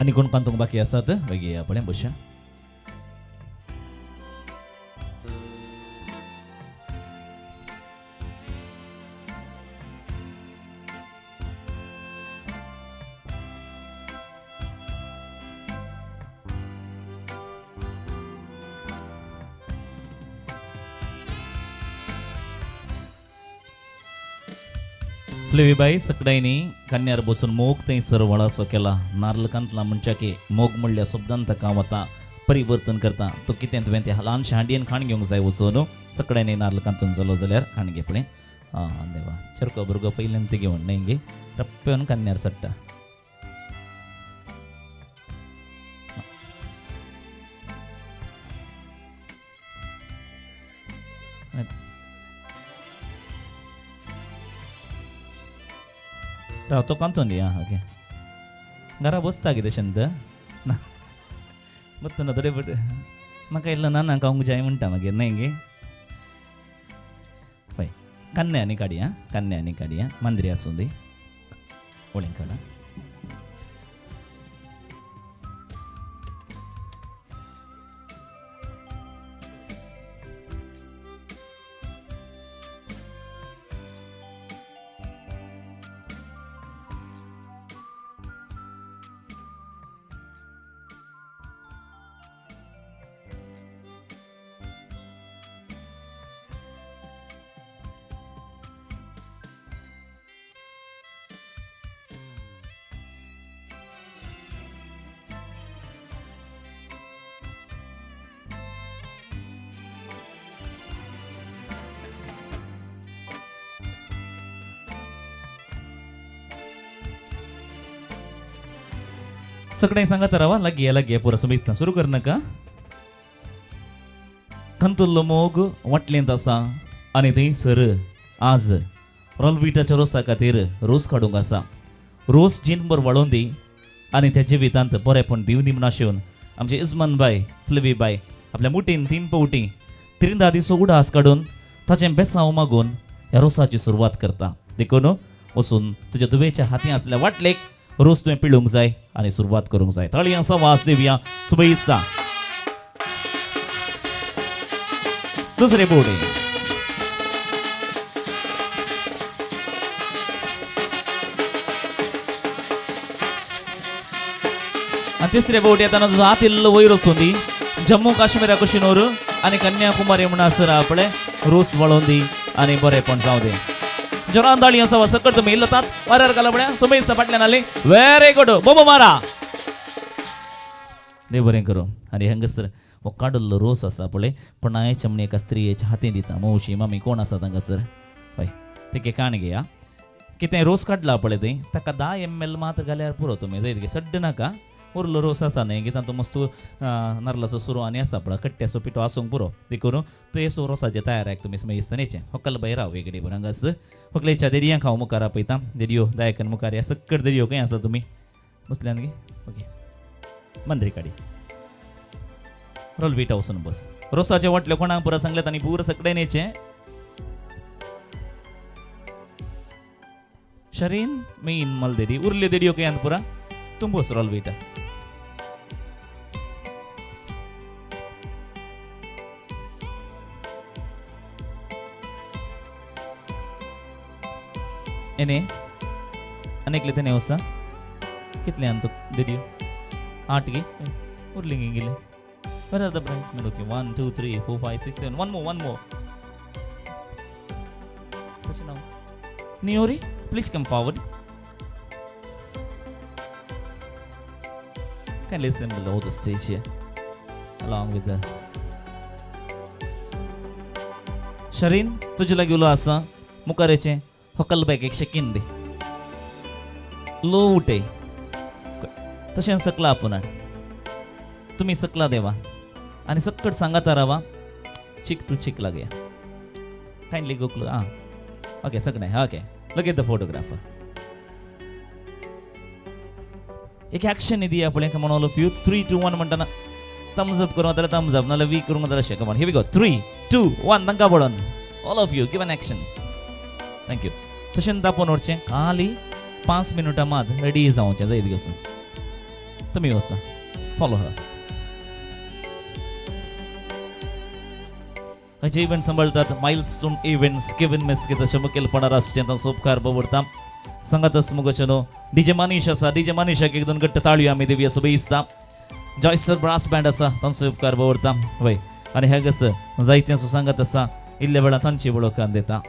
आनी कोण कांतूंक बाकी आसात बेगी या पळय बसया. फ्लेवीबाई सकडायनी कन्यार बसून मोग थंयसर वळासो केला. नार्ल कांतला म्हणच्या की मोग म्हणल्या शब्दान ताका वता परिवर्तन करता. तो कितें तुवें ते ल्हानशे हांडयेन खाण घेवंक जाय वचून सकडायनी नार्ल कांतून जालो जाल्यार खाण घे पळय. आं देवा, चेरको भुरगो पयल्यान ते घेवन न्हय गे रप्प्यान कन्यार चडटा. राव तो कांतून दी. आं ओके, घरा बसता कितें शंत ना बत्त ना थोडे बट म्हाका इल्लो ना ना खावंक जाय म्हणटा मागीर न्हय गे. पळय कन्या आनी काडया, कन्या आनी काडया, मांद्री आसूं दी ओळीन काडा. सगळ्यांनी सांगत रावा लागीं या, लागीं या, पुरो सुबेस्तां सुरू कर नाका. खंतुल्लो मोग वाटलेंत आसा आनी थंयसर आज रोलविटाच्या रोसा खातीर रोस काडूंक आसा. रोस जीणभर वाळोवन दी आनी त्या जिवितांत बरेपण दिवनी म्हूण आशेवन आमचे इजमान बाय फ्लेवी बाय आपल्या मुठीन 3 पवटी त्रिंदा दिसो उडास काडून ताचें बेसांव मागून ह्या रोसाची सुरवात करता. देखून वचून तुज्या धुवेच्या हाती आसल्या वाटलेक रोस तुवें पिळूंक जाय आनी सुरवात करूंक जाय. ताळयांचो वास दिवया शुभेत्सा. दुसरे बोर्डे आनी तिसरे बोट येताना तुजो हात इल्लो वयर वचूं दी. जम्मू काश्मीरा कुशीन व्हर आनी कन्याकुमारी म्हणसर आपले रोस वळोवन दी आनी बरेंपण जावं दी. जोरान ताळी आसा सकट तुमी इल्लो तात वाऱ्यार घाला पळया. सुमेस्त फाटल्यान आली. व्हेरी गुड, बोबो मारा. देव बरें करूं. आनी हांगासर हो काडल्लो रोस आसा पळय कोणायच्या म्हण एका स्त्रियेच्या हातीन दिता. मावशी मामी कोण आसा तांगासर? हय, तेके काण घेया. कितें रोस काडला पळय थंय ताका 10 ml मात घाल्यार पुरो. तुमी जायत सड्ड नाका. उरलो रोस आसा न्हय की तातूंत मस्त नारलाचो सुरो आनी आसा पळय कट्ट्याचो पिठो आसूंक पुरो. देखून ते सो रोसाचे तयार आयक तुमी समजतानेचे होकल बाय राव वेगळी बरं हांगास होकलेच्या देडयांक हांव मुखार आपयता. देडयो दायकन मुखार या सक्कड देडयो खंय आसा तुमी बसल्यान गे? ओके, मंद्री काडी रोलवीटा वचून बस. रोसाचे वाटले कोणाक पुरो सांगलें आनी पुरो सगळें न्यायचें. शरीन मेन मल देडी उरले देडयो खंय पुरा तूं बस रोलवीटा. एने आनी तेणे वसा कितले आनी तुका देडयो? 8 गे उरली गे गेले. Where are the bridesmaids? Okay, 1 2 3 4 5 6 7. One more, one more. Such now. Niori, please come forward. Kindly assemble all the stage here, along with the Shareen. तुझे लागीं उलो आसा मुखाराचें होकल बॅग एक शेकीन दी लो उठे तशें सकला आपूण तुमी सकला देवा आनी सक्कट सांगाता रावा. चीक टू चीक लागया. कायंडली गोकलो. आं ओके सगळें okay. Look at the photographer. एक ॲक्शन दिया पळय. Come on all of you. 3 2 1 म्हणटाना Thums up करूं जाल्यार थम्स अप, नाल्यार वी करूंक जाल्यार अशें. Come on, here we go. 3 2 1 तांकां पळोवन all of you give an action. Thank you. तशें तापोवन व्हरचें खाली 5 मिनटां मात रेडी जावचें जायत वचून. तुमी वचा फॉलो हर. खंयचे इव्हेंट सांबाळटात मायलस्टोन इव्हेंट्स केविन मेस्के तशें मुखेलपणार आसचें तांचो उपकार बवडटा. सांगातच मुगोचें न्हू डीजे मनीश आसा. डीजे मनीशाक एक दोन घट्ट ताळयो आमी दिवया सो दिसता. जॉयसर ब्रास बँड आसा तांचो उपकार बवडटा. वय आनी हेगस जायत्यांचो सांगात आसा इल्ल्या वेळा तांची वळख दिता.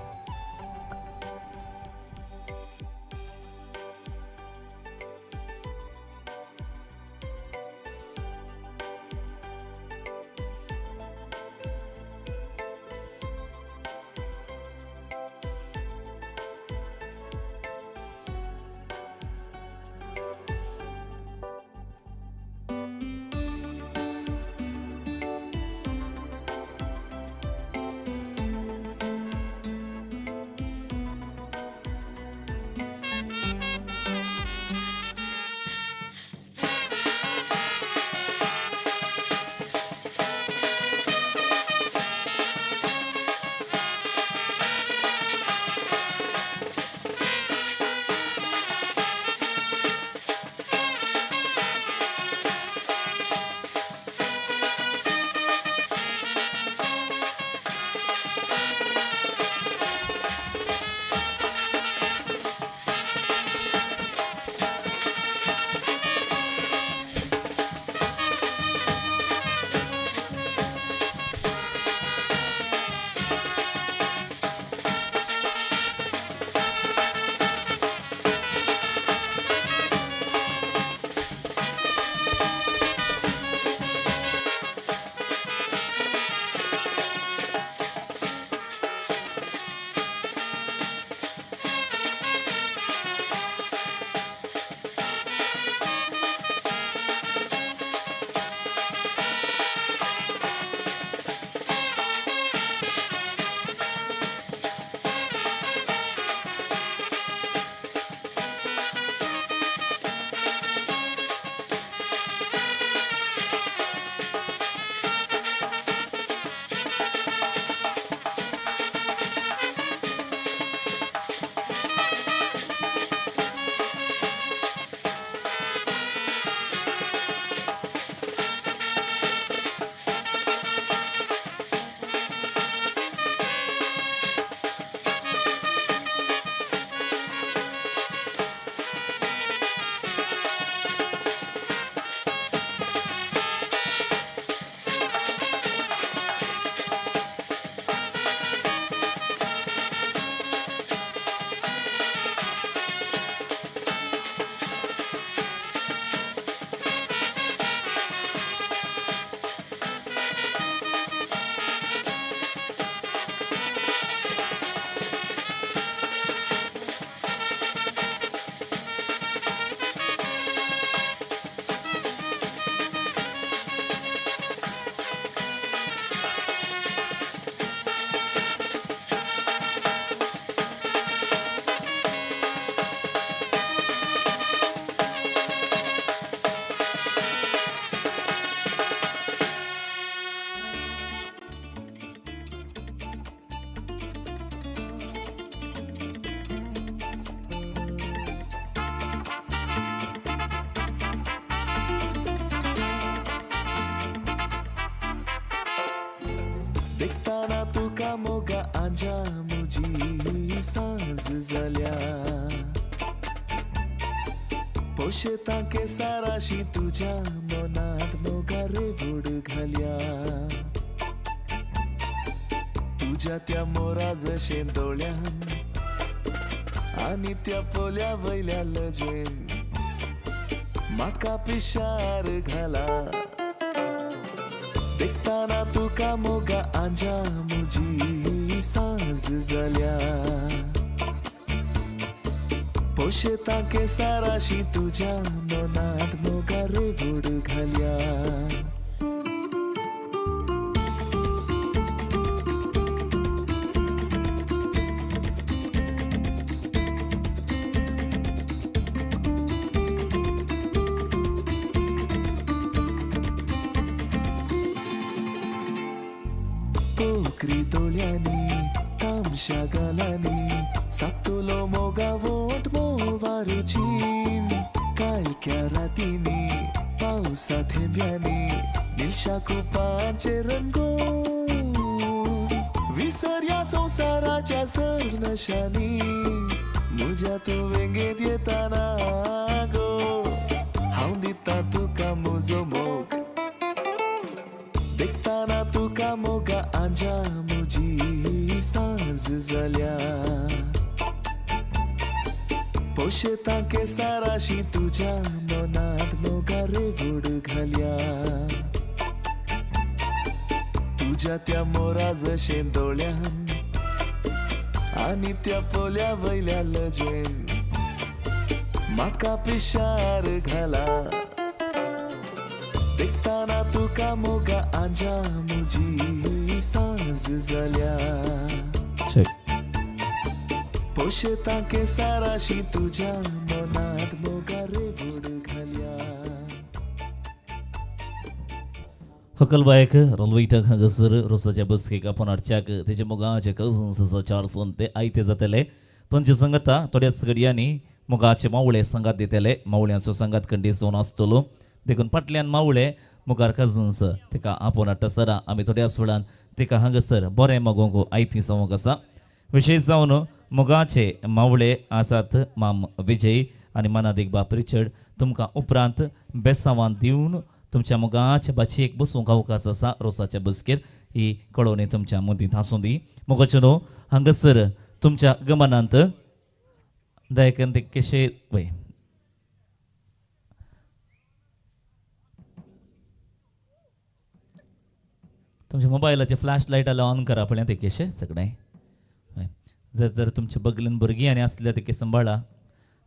आंजा मुजी सांज जाल्या पोशेता केसाराशी तुज्या मनांत मोगा रेवूड घाल्या तुज्या त्या मोरा जशें दोळ्यान आनी त्या पोल्या वयल्या लजेन म्हाका पिशार घाला देखताना तुका मोगा आंजा मुजी सांज जाल्या पोशेता केसाराशी तुज्या मनांत मोगा रेवूड घाल्या. पोकरी दोळ्यांनी तामशा गालांनी सातुलो मोगा वोट मोवारुचीन काळख्या रातींनी पावसा थेंब्यांनी निळशा कुपांचे रंगोन विसरया संवसाराच्या सर्व नशांनी मुज्या तूं वेंगेत येताना गो हांव दिता तुका म्हजो मोग देखताना तुका मोगा आंजा मुजी सांज जाल्या पोशेता केसाराशी तुज्या मनांत मोगा रेवूड घाल्या तुज्या त्या मोरा जशें दोळ्यान आनी त्या पोल्या वयल्या लजेन म्हाका पिशार घाला देखताना तुका मोगा आंजा मुजी सांज जाल्या पोशेता केसाराशी तुज्या मनांत मोगा रेवूड घाल्या. हकलबायक रल्वैटक हांगासर रोसाच्या बसकेक आपण हाडच्याक तेजे मोगाचे कजन्स आसा चार सन ते आयते जातले तांचे संगता थोड्याच घडयांनी मोगाचे मावळे संगात दितले. मावळ्यांचो संगात खंडीत जावन आसतलो देखून फाटल्यान मावळे मुखार कजन्स तेका आपोवन हाडटा सरा आमी थोड्याच वेळान तेका हांगासर बरें मागोवंक आयती जावंक आसा. विशेश जावन मोगाचे मावळे आसात माम विजय आनी मनादीक बाप रिचर्ड तुमकां उपरांत बेसांवान दिवन तुमच्या मोगाच्या भाचयेक बसूंक अवकाश आसा रोसाच्या बसकेर ही कळोवणी तुमच्या मदींत आसूं दी. मोगाचो न्हू हांगासर तुमच्या गमनांत दयाकन ते कशे वय तुमच्या मोबायलाचे फ्लॅश लायट आल्या ऑन करा पळय ते केशे सगळें. जर जर तुमच्या बगलेन भुरगीं आनी आसल्या ते सांबाळा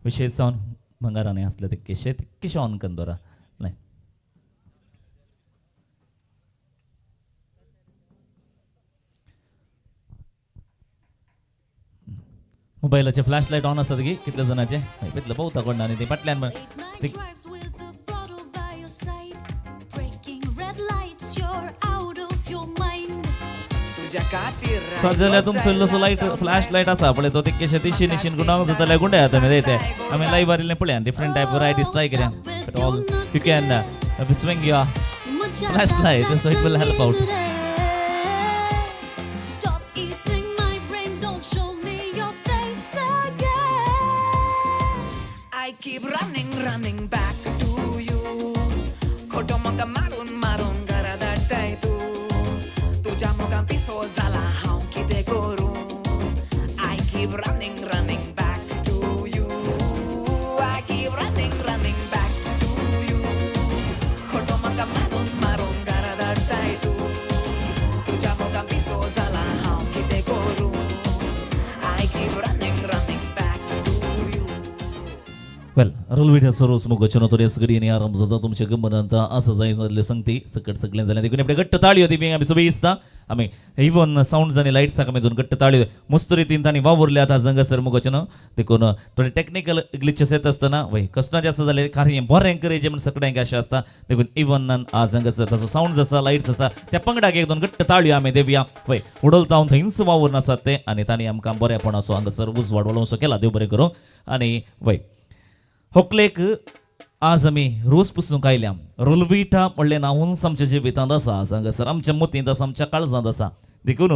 विशेश जावन भंगारांनी आसल्या ते केशे ते केशे ऑन करून दवरा. न्हय मोबायलाचे फ्लॅश लायट ऑन आसात की कितल्या जाणाचे हय तितले भोंवता कोण आनी ते फाटल्यान ते सात जाल्यार तुमचो इल्लोसो लायट फ्लॅश लायट आसा पळय तो तितकेशे तिशी निशीन गुंडावंक जाता जाल्यार गुंडे जाता मागीर ते आमी लायव्ह मारिल्लें पळया डिफरंट टायप वरायटीज ट्राय केल्या but all you can swing your flash light so it will help out. Stop eating my brain, don't show me your face again. I keep running, running back to you. खोटो म्हाका मारून मारून घरा धाडटाय तूं तुज्या मोगान पिसो जाला हांव कितें करूं. I keep running, running back to you. I keep running, running back to you. खोटो म्हाका मारून मारून घरा धाडटाय तूं तुज्या मोगान पिसो जाला हांव कितें करूं. I keep running, running back to you. Well रोलविट्याचो रोस मोगाच्यो न्हू थोड्याच घडयेंनी आरंभ जाता तुमच्या गमनांत आसा जाय जाल्ल्यो संगती सकट सगळें जालें देखून आपणे घट्ट ताळयो दिवया आमी सगळीं दिसता आमी इवन सावंड आनी लायट्साक आमी दोन घट्ट ताळयो मस्त रितीन तांणी वावुरले आतां हांगासर मोगाच्यो न्हू देखून थोडे टॅक्निकल ग्लिचेस येता आसतना वय कसना जास्त जालें कारण हें बरें एनकरेज म्हण सगळ्यांक अशें आसता देखून इवन आज हांगासर ताचो सावंड आसा लायट्स आसा त्या पंगडाक एक दोन घट्ट ताळयो आमी दिवया. वय उडोलता हांव थंयच वावुरून आसात ते आनी तांणी आमकां बरेपणाचो हांगासर उजवाड वळोवचो केला देव बरें करूं. आनी वय होकलेक आज आमी रोज पुसूंक आयल्या रोलविटा म्हणलें नांवूच आमच्या जिवितांत आसा हांगासर आमच्या मतींत आसा आमच्या काळजांत आसा देखून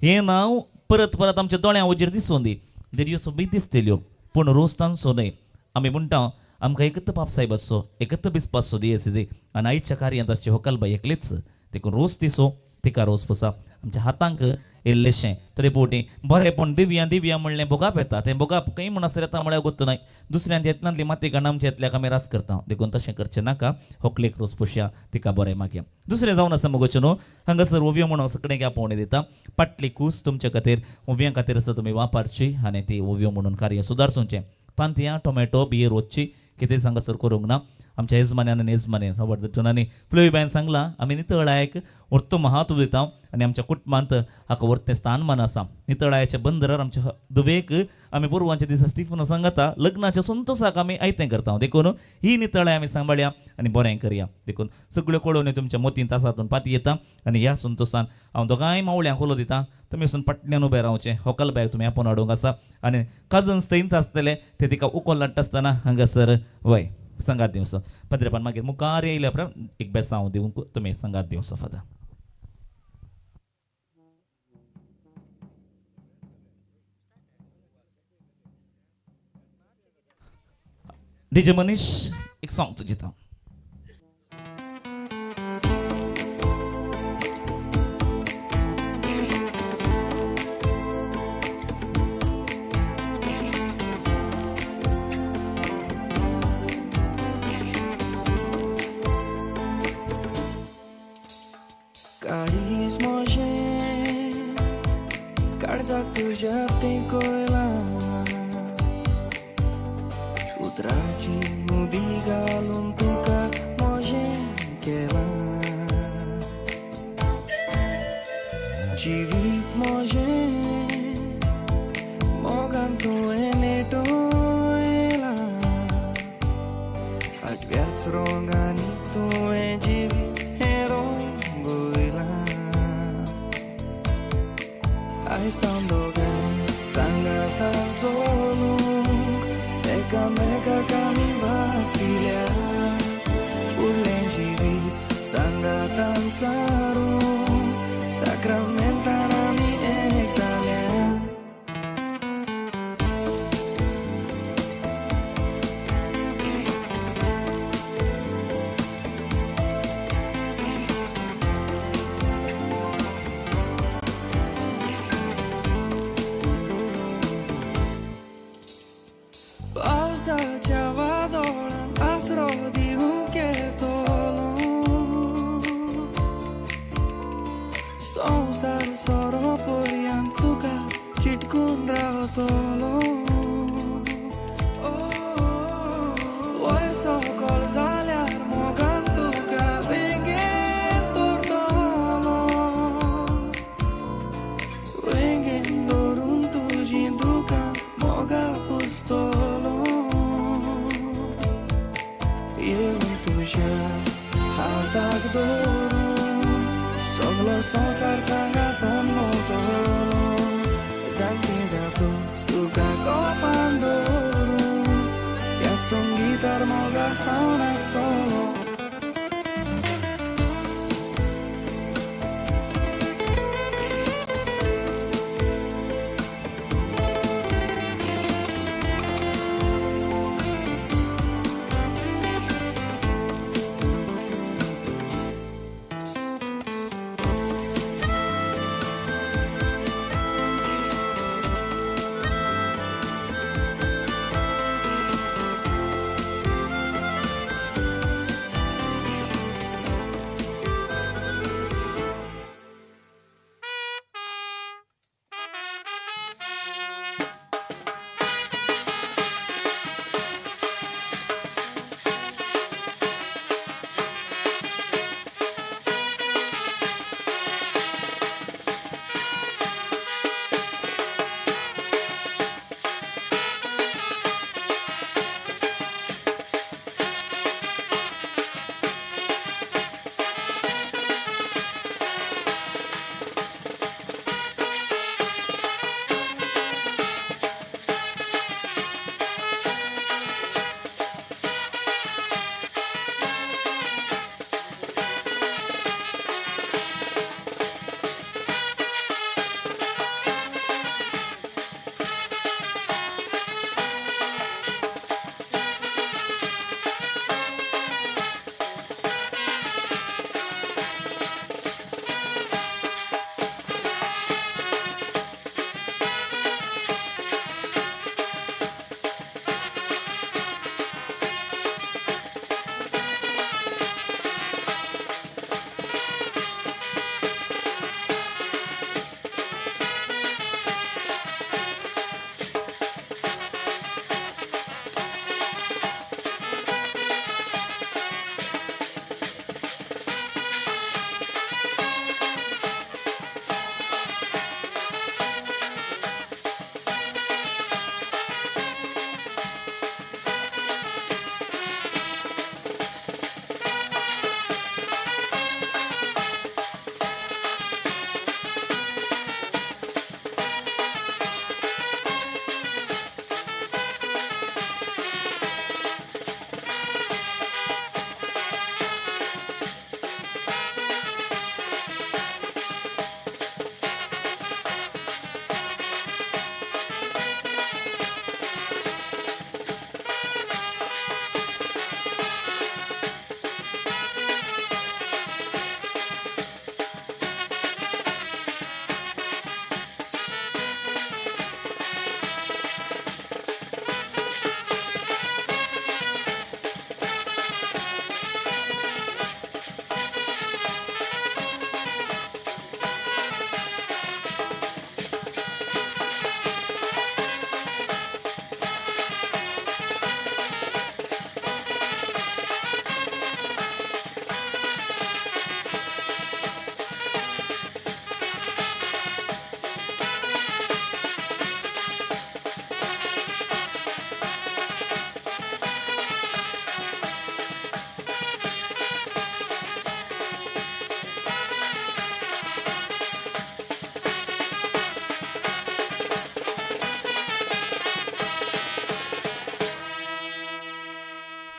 हें नांव परत परत आमच्या दोळ्यां वजेर दिसून दी, देडयो सोबीत दिसतल्यो पूण रोस तांचो न्हय. आमी म्हणटा आमकां एकत पाप साहेब आसचो, एकत बिस्प आसचो दियेसीजे आनी आयच्या कार्यांत आसची होकलबाई एकलीच. देखून रोस दिसो तिका रोस पुसा. आमच्या हातांक इल्लेशें तरी पोटी बरेंपण दिवया दिवया म्हणलें भोगाप येता, तें भोगाप खंय म्हणसर येता म्हळ्यार गोत्त नाय. दुसऱ्यान येतनातली माती काडून आमच्या येतल्याक आमी रास करता. देखून तशें करचें नाका. होकलेक रोस पुशया, तिका बरें मागया. दुसरें जावन आसा मगोचें न्हू, हांगासर ओवयो म्हणून सगळें आपोवणी दिता. पाटली कूस तुमच्या खातीर ओवयां खातीर आसा, तुमी वापरची आनी ती ओवयो म्हणून कार्य सुदारचें. तांतयां टोमॅटो बियर वचची कितें हांगासर करूंक ना. आमच्या येजमान्यान आनी येजमानेन रॉबर्ट दत्तून फ्लोईबायन सांगलां आमी नितळायक वर्तो महत्व दिता आनी आमच्या कुटुंबांत हाका वर्तें स्थानमान आसा. नितळायाच्या बंदरार आमच्या दुवेक आमी पुर्वांच्या दिसा स्टिफन सांगता लग्नाच्या संतोसाक आमी आयतें करता. देखून ही नितळाय आमी सांबाळया आनी बरें करया. देखून सगळ्यो कळोवण्यो तुमच्या मतींत आसात पाती येता आनी ह्या संतोसान हांव दोगांय मावळ्यांक उलो दिता, तुमी वचून पटल्यान उबें रावचें. होकल बायक तुमी आपोवन हाडूंक आसा आनी कजन्स थंयच आसतले, ते तिका उकोल हाडटा आसतना हांगासर वय संगात दिवचो पद्रेपान. मागीर मुखार येयल्या उपरांत एक बेसांव दिवंक तुमी संगात दिवचो फादर. डीजे मनीष एक सॉन्ग तुझी दिता. काळीज म्हजें काळजाक तुज्या तेंकयलां, उतराची मुदी घालून तुका म्हजें केलां. जिवीत म्हजें मोगान तुवें नेटयलां, आठव्याच रोंगांनी तुवें जिवीत हें रंगयलां. आयज तां दोगांय सांगाता चलूंक एकामेकाक आमी भास दिल्या, फुडलें जिवीत सांगातान सारूंक साक्रामेंतान आमी एक जाल्या. पावसाच्या वादळान आसरो दिवंक येतलो, संवसार सोरो पर्यंत तुका चिटकून रावतलो. वयर सकल जाल्यार मोगान तुका वेंगेन दवरतलो, वेंगेन दवरून तुजीं दुकां मोगा पुसतलो. येवन तुज्या हाताक धरून सगलो संवसार सांगातान भोंवतलो, जाणटी जातूच तुका कोपान धरून ह्याच संगितार मोगा हांव नाचतलो.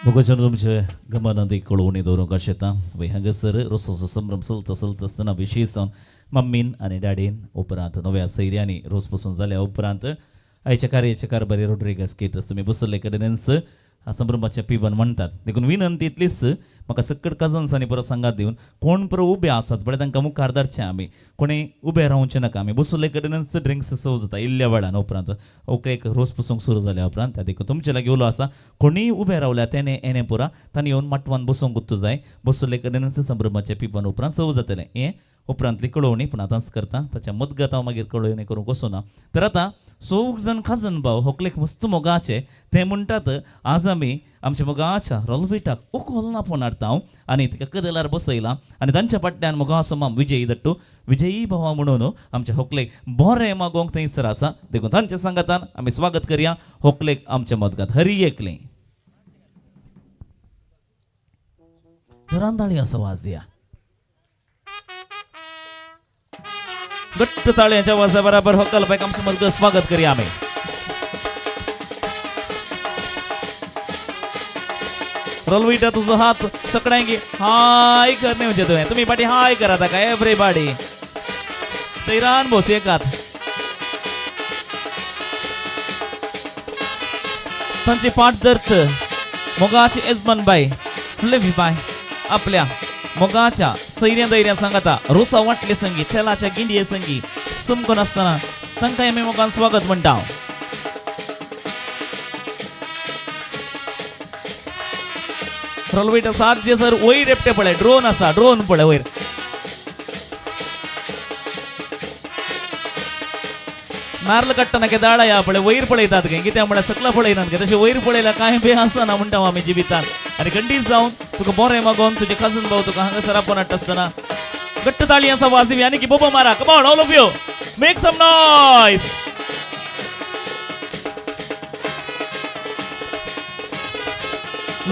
भोगोचन तुमचे गमनांत कळोवणी दवरूंक आशेता वय हांगासर रोसोचो संभ्रम चलता चलता आसतना विशेश जावन मम्मीन आनी डॅडीन उपरांत नव्या सैऱ्यांनी रोस पसून जाल्या उपरांत आयच्या कार्याचे कारभारी रोड्रिगस केटस तुमी बसले कडेनच संभ्रमाचें पिवन म्हणटात. देखून विनंती इतलीच म्हाका सकट कजन्सांनी परत सांगात दिवन कोण परत उबे आसात पळय तांकां मुखार धरचें आमी कोणी उबे रावचें नाका. आमी बसले कडेनच ड्रिंक्स सर्व जाता इल्ल्या वेळान उपरांत ओके एक रोस पसूंक सुरू जाल्या उपरांत. त्या देखून तुमचे लागीं उलो आसा कोणीय उबे रावल्या तेणे येणे पुरा तांणी येवन माटवान बसूंक उत्तू जाय. बसले कडेनच संभ्रमाचें पिवन उपरांत सर्व जातलें. हें उपरांतली कळोवणी पूण आतांच करता ताच्या मदगत हांव मागीर कळोवणी करूंक वचूना. तर आतां चौग जाण खाजन भाव होकलेक मस्त मोगाचे ते म्हणटात आज आमी आमच्या मोगाच्या रोलविटाक उखल आपोवन हाडटा आनी तिका कदेलार बसयला आनी तांच्या फाटल्यान मोगाचो माम विजयी दट्टू विजयी भावा म्हणून आमच्या होकलेक बरें मागोवंक थंयसर आसा. देखून तांच्या सांगातान आमी स्वागत करया होकलेक आमच्या मदगात हरी एकले जोरान ताळी असो वाज दिया. घट्ट ताळयांच्या वाजा बराबर होकल बायक आमच्या मदगत स्वागत करया आमी. रोलविटा तुझो हात सगळ्यांकी हाय करणे म्हणजे तुवें तुमी पाटी हाय करात काय एवरीबॉडी तैरान बोस एकात तांची पाट धरत मोगाची एजमन बाय फ्लेवी बाय आपल्या मोगाच्या सैर्या दैर्या सांगता रोसा वाटले संगी तेलाच्या गिंडये संगी समकून आसतना तांकां आमी मोगान स्वागत म्हणटा. रोलविटा सात सर वयर एकटे पळय ड्रोन आसा ड्रोन पळय वयर नारल काडटना के दाडा या पळय वयर पळयतात गे कित्याक म्हळ्यार सकला पळयनात गे तशें वयर पळयल्यार कांय बी आसना म्हणटा आमी जिवितान. आनी खंडीत जावन तुका बरें मागोवन तुजे कजन भाव तुका हांगासर आपोवन हाडटा आसतना घट्ट ताळयांचो वाज दिवया आनी की बोबो मारा. Come on all of you make some noise.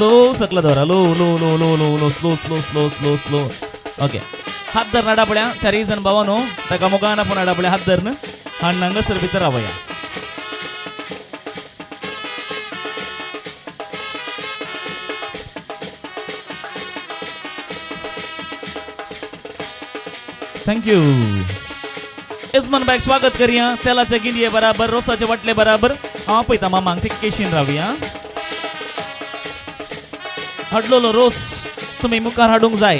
Low सकला दवरा low low low low low low slow slow slow slow slow okay. हात धरून हाडा चारय जाण भावानो ताका मोगान आपोवन हाडा पळया हात धरून हाडून हांगासर भितर रावया. Thank you. येजमान बायक स्वागत करया तेलाच्या गिंडये बराबर रोसाचे वाटले बराबर. हांव पळयता मामांक तितकेशीन रावया. हाडलेलो रोस तुमी मुखार हाडूंक जाय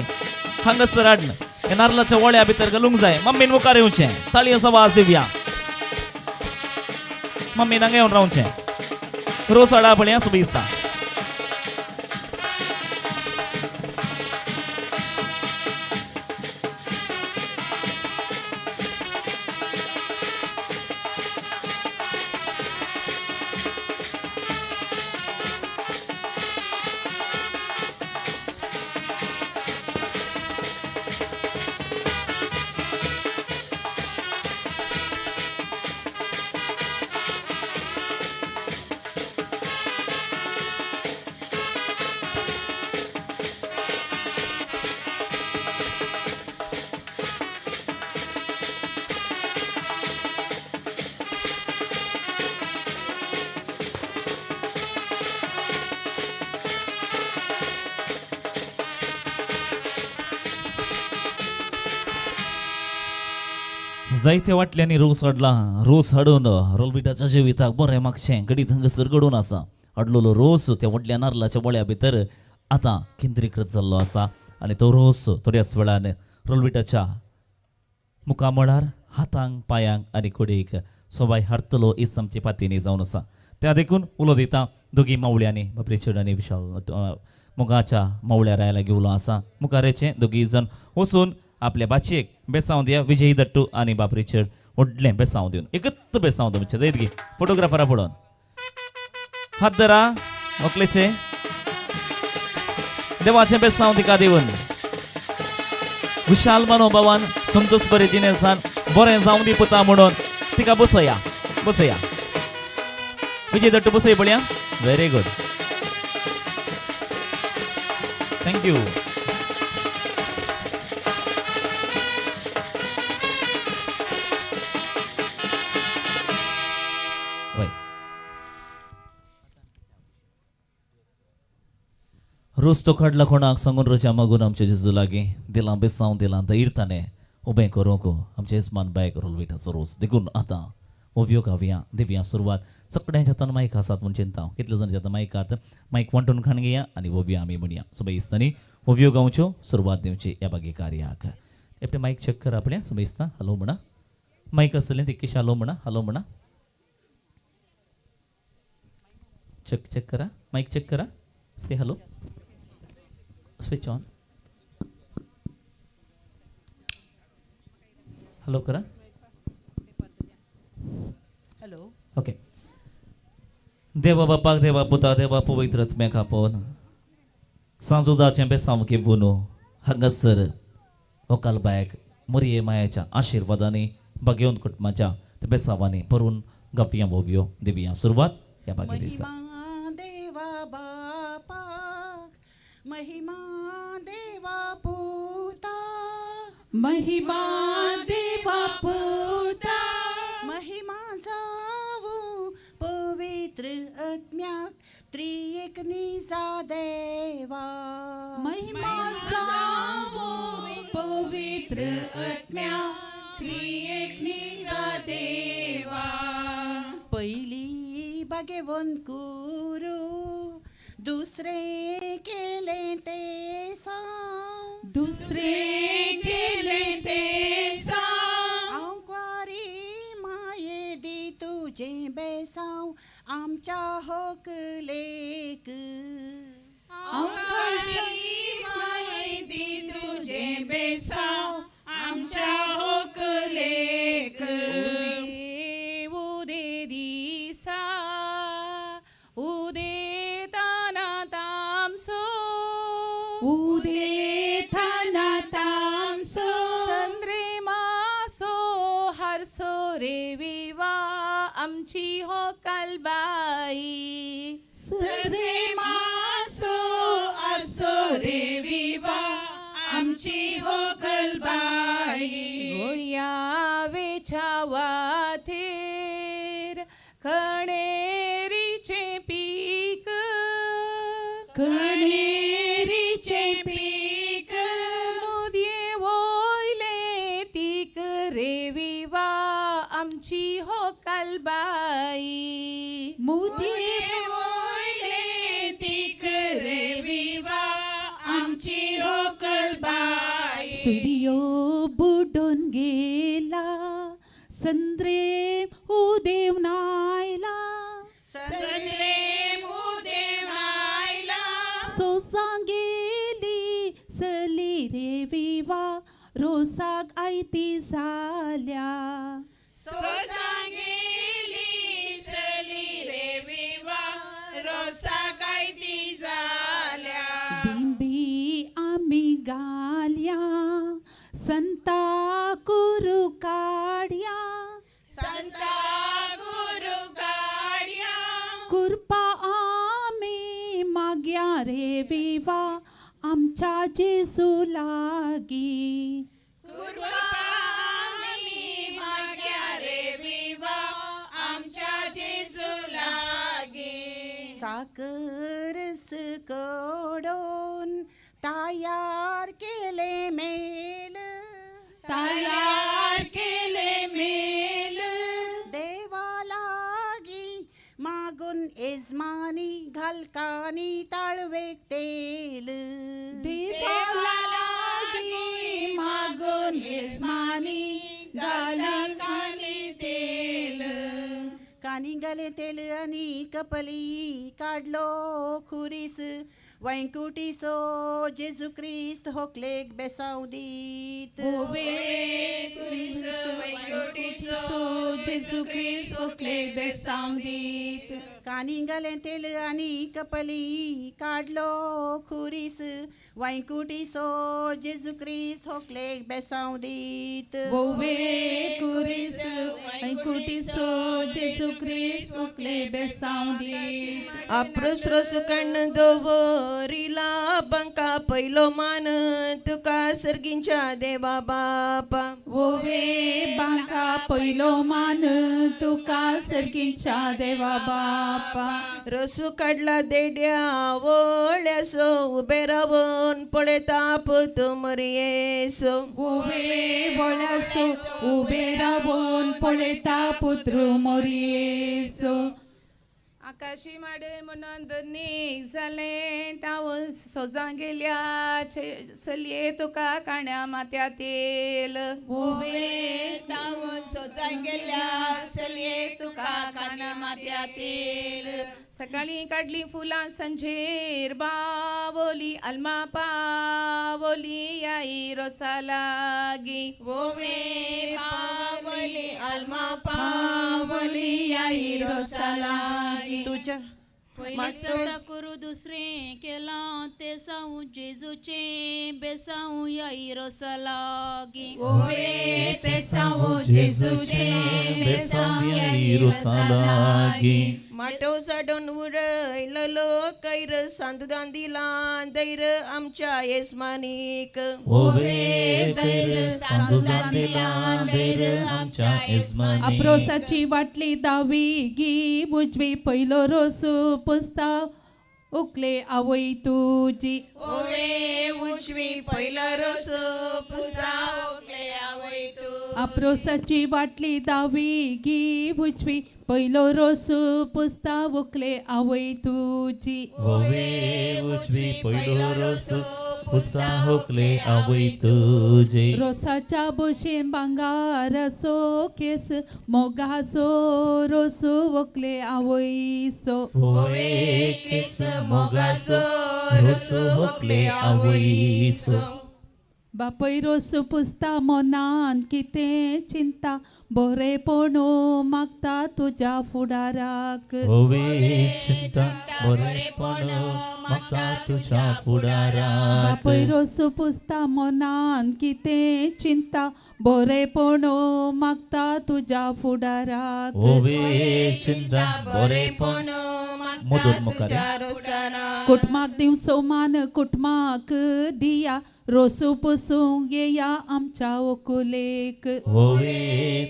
हांगासर हाडन हे नारलाच्या वळ्या भितर घालूंक जाय. मम्मीन मुखार येवचें ताळयांचो वाज दिवया. मम्मीन हांगा येवन रावचें रोस हाडा पळया सुबी दिसता. जायते वाटल्यांनी रोस हाडला. रोस हाडून रोलबिटाच्या जिविताक बरें मागचें घडीत हांगासर घडून आसा. हाडलेलो रोस त्या व्हडल्या नारलाच्या वळ्या भितर आतां केंद्रीकृत जाल्लो आसा आनी तो रोस थोड्याच वेळान रोलबिटाच्या मुखामळार हातांक पांयांक आनी कुडीक सोबाय हाडटलो हीच आमची पातीनी जावन आसा. त्या देखून उलो दिता दोगी मावळ्यांनी बापरे चेडूंनी विशाल मुगाच्या मावळ्या रायाला घेवलो आसा. मुखार दोगी जाण वचून आपल्या बाचयेक बेसांव दिया विजयी दट्टू आनी बाप रिचर्ड व्हडलें बेसांव दिवन एकत्र बेसांव दिवचें जायत गी फोटोग्राफरा पळोवन हात धरा व्हंकलेचे देवाचें बेसांव तिका दिवन विशाल मनोभावान संतोष बरे जिनेसान बरें जावं दी पुता म्हणून तिका बसया बसया विजय दट्टू बसय पळया. Very good thank you. रोस तो काडला कोणाक सांगून रजा मागून आमच्या जेजू लागीं दिलां बेसांव दिलां धैर ताणें उबें करूंक आमच्या येजमान बायक रोलविटाचो रोस. देखून आतां ओव्यो गावया दिवया सुरवात. सगळ्यांच्या हातान मायक आसात म्हूण चिंता हांव. कितले जाणांच्या हातान मायक आहात मायक वांटून खाण घेया आनी ओव्यो आमी म्हणया. सुबय दिसतानी ओव्यो गावच्यो सुरवात दिवची ह्या बागी कार्याक. एकटें मायक चॅक करा आपल्या. सुबय दिसता हॅलो म्हणा. मायक आसतलें तितकेशें हॅलो म्हणा. हॅलो म्हणा. चेक चेक करा. मायक चेक करा. से हॅलो. Switch on. हॅलो करा. हॅलो. ओके. देवा बापाक देवा पुता देवा पवित्र आत्म्याक आपोवन सांजुदाचें बेसांव घेवन हांगासर व्हंकल बायक मोरये मायाच्या आशिर्वादांनी बागेवन कुटुंबाच्या ते बेसांवांनी भरून गावया वोवयो दिवया सुरवात ह्या बागे दिसा. महिमा देवा बापाक, महिमा देवा पुता, महिमा देवा पुता, महिमा जावू पवित्र आत्म्याक, त्रिएक निजा देवा. महिमा जावू पवित्र आत्म्याक, त्रिएक निजा देवा. पयली बागेवन कुरू, दुसरे केले ते साव, दुसरे केले ते साव. आंकवारी माये दी तुजें बेसांव आमच्या होकलेक. आंकवारी माये दी तुजें बेसांव आमच्या होकलेक. उदे दिसा उदेताना तामसो, उदेताना तामसो, संद्रे मासो हरसो रे विवा आमची हो कलबाई. संद्रे मासो हरसो रे विवा आमची हो कलबाई. गोंयावेच्या वाटेर कणेरीचें पीक, कणेरीचें पीक, मुदये वयलें तीक रे विवा आमची हो कलबाई. मुदये वयलें तीक रे विवा आमची हो कलबाई. सुर्यो बुडून गेला, संद्रेम उदेवन आयला, संद्रेम उदेवन आयला. सोसां गेली सली रे विवा रोसाक आयती जाल्या. सोसां गेली सली रे विवा रोसाक आयती जाल्या. दिंबी आमी घालया, संता कुरू काडया, संता कुरू काडया. कृपा आमी मागया रे विवा आमच्या जेजू लागीं. कृपा आमी मागया रे विवा आमच्या जेजू लागीं. साकरस कडोन तयार केले मेल, तयार केले मेल. देवा लागीं मागून येजमानी घालकानी ताळवेक तेल. देवा लागीं मागून येजमानी घालकानी तेल. कानी घालें तेल आनी कपली काडलो खुरीस, वैंकुटीसो जेजू क्रिस्त होकलेक बेसांव दीत. खुरीस वैंकुटीसो जेजू क्रिस्त होकलेक बेसांव दीत. कानी घालें तेल आनी कपली काडलो खुरीस, वैंकुटीसो जेजू क्रिस्त होकलेक बेसांव दीत. खुरीस वैंकुटीसो जेजू क्रिस्त होकलेक बेसांव दीत. आपरोस रोस काडून दवर दवरिला बांका पयलो मान तुका सर्गींच्या देवा बापा. ओवे बांका पयलो मान तुका सर्गीच्या देवा बापा. रसू काडला देड्या वळ्यासो उबे रावन पळयता पुत मरयेसो. ओवे वळ्यासो उबे रावन पळयता पुत्र मोरयेसो. आकाशी माडे म्हणून धनी जालें तावून सोजां गेल्या चलये तुका काण्या माथ्या तेल. ओवे तावून सोजां गेल्या चलये तुका काण्या माथ्या तेल. सकाळीं काडली फुलां संजेर बावली आल्मा पावली आई रोसा लागी. ओवे पावली आल्मा पावली आई रोसा लागी. तुझ्या पयलें सता करू दुसरें केलां तें सावूं जेजूचें बेसावूं याई रोसा लागीं. ओवे तें सावूं जेजूचें बेसावूं याई रोसा लागीं. माटव साडून उडयलो कैर सांदुदान दिला दैर आमच्या येजमानीक. ओवे दैर सांदुदान दिला दैर आमच्या येजमानीक. आपरोसाची वाटली दावी गी उजवी पयलो रोसू पुसता उकले आवय तुजी. ओवे उजवी पयलो रोसू पुसता उकले आवय तुजी. आपरोसाची वाटली दावी गी उजवी पयलो रोसू पुसता उकले आवय तुजी. ओवे उजवी पयलो रोसू पुसता उकले आवय तुजी. रोसाच्या भशेन भांगाराचो केस मोगाचो रोसू उकले आवयचो. ओवे केस मोगाचो रोसू उकले आवयचो. बापय रोसू पुसता मनान कितें चिंता बरेपण मागता तुज्या फुडाराक. ओवे चिंता बरेपण मागता तुज्या फुडाराक. बापय रोसू पुसता मनान कितें चिंता बरेपण मागता तुज्या फुडाराक. ओवे चिंता बरेपण मुदत मुखार. कुटुंबाक दिवचो मान कुटुंबाक दिया रोसू पुसूंक येया आमच्या होकुलेक. ओवे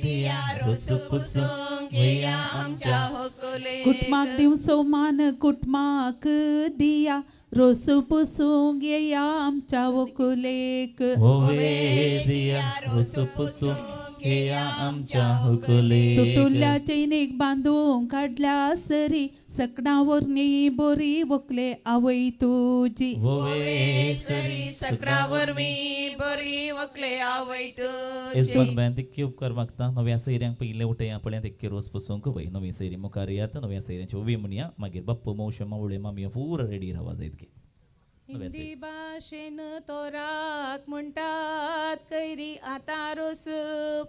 दिया रोसू पुसूंक येया आमच्या होकुलेक. कुटुंबाक दिवचो मान कुटुंबाक दिया रोसू पुसूंक येया आमच्या होकुलेक. ओवे दिया रोसू पुसूंक येया आमच्या होकुलेक. तुटुल्ल्या चैनीक बांदूंक काडल्या सरी सकणा वरनी बोरी वकले आवय तुजी. ओवे सरी सकणा वरवीं बोरी वकले आवय तुजी. येजमान बायन तितके उपकार मागता. नव्या सैऱ्यांक पयलें उठया पळयात इतके रोस पुसूंक वय नवी सैरी मुखार येयात नव्या सैऱ्यांची उबी म्हणया मागीर बाप्पू मावशे मावळे मामयो पुरो रेडी रावा जाय इतके. हिंदी भाशेन तोराक म्हणटात कैरी आतां रोस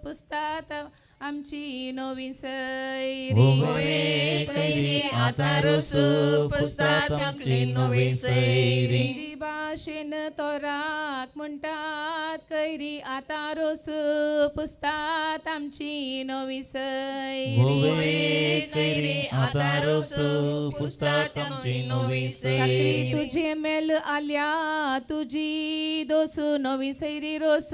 पुसतात आमची नवी सैरी. ओवे कैरी आतां रोस पुसतात आमची नवी सैरी. हिंदी भाशेन तोराक म्हणटात कैरी आतां रोस पुसतात आमची नवी सैरी. ओवे कैरी आतां रोस पुसतात आमची नवी सैरी. तुझे मेल आल्या तुजी दोस नवी सैरी रोस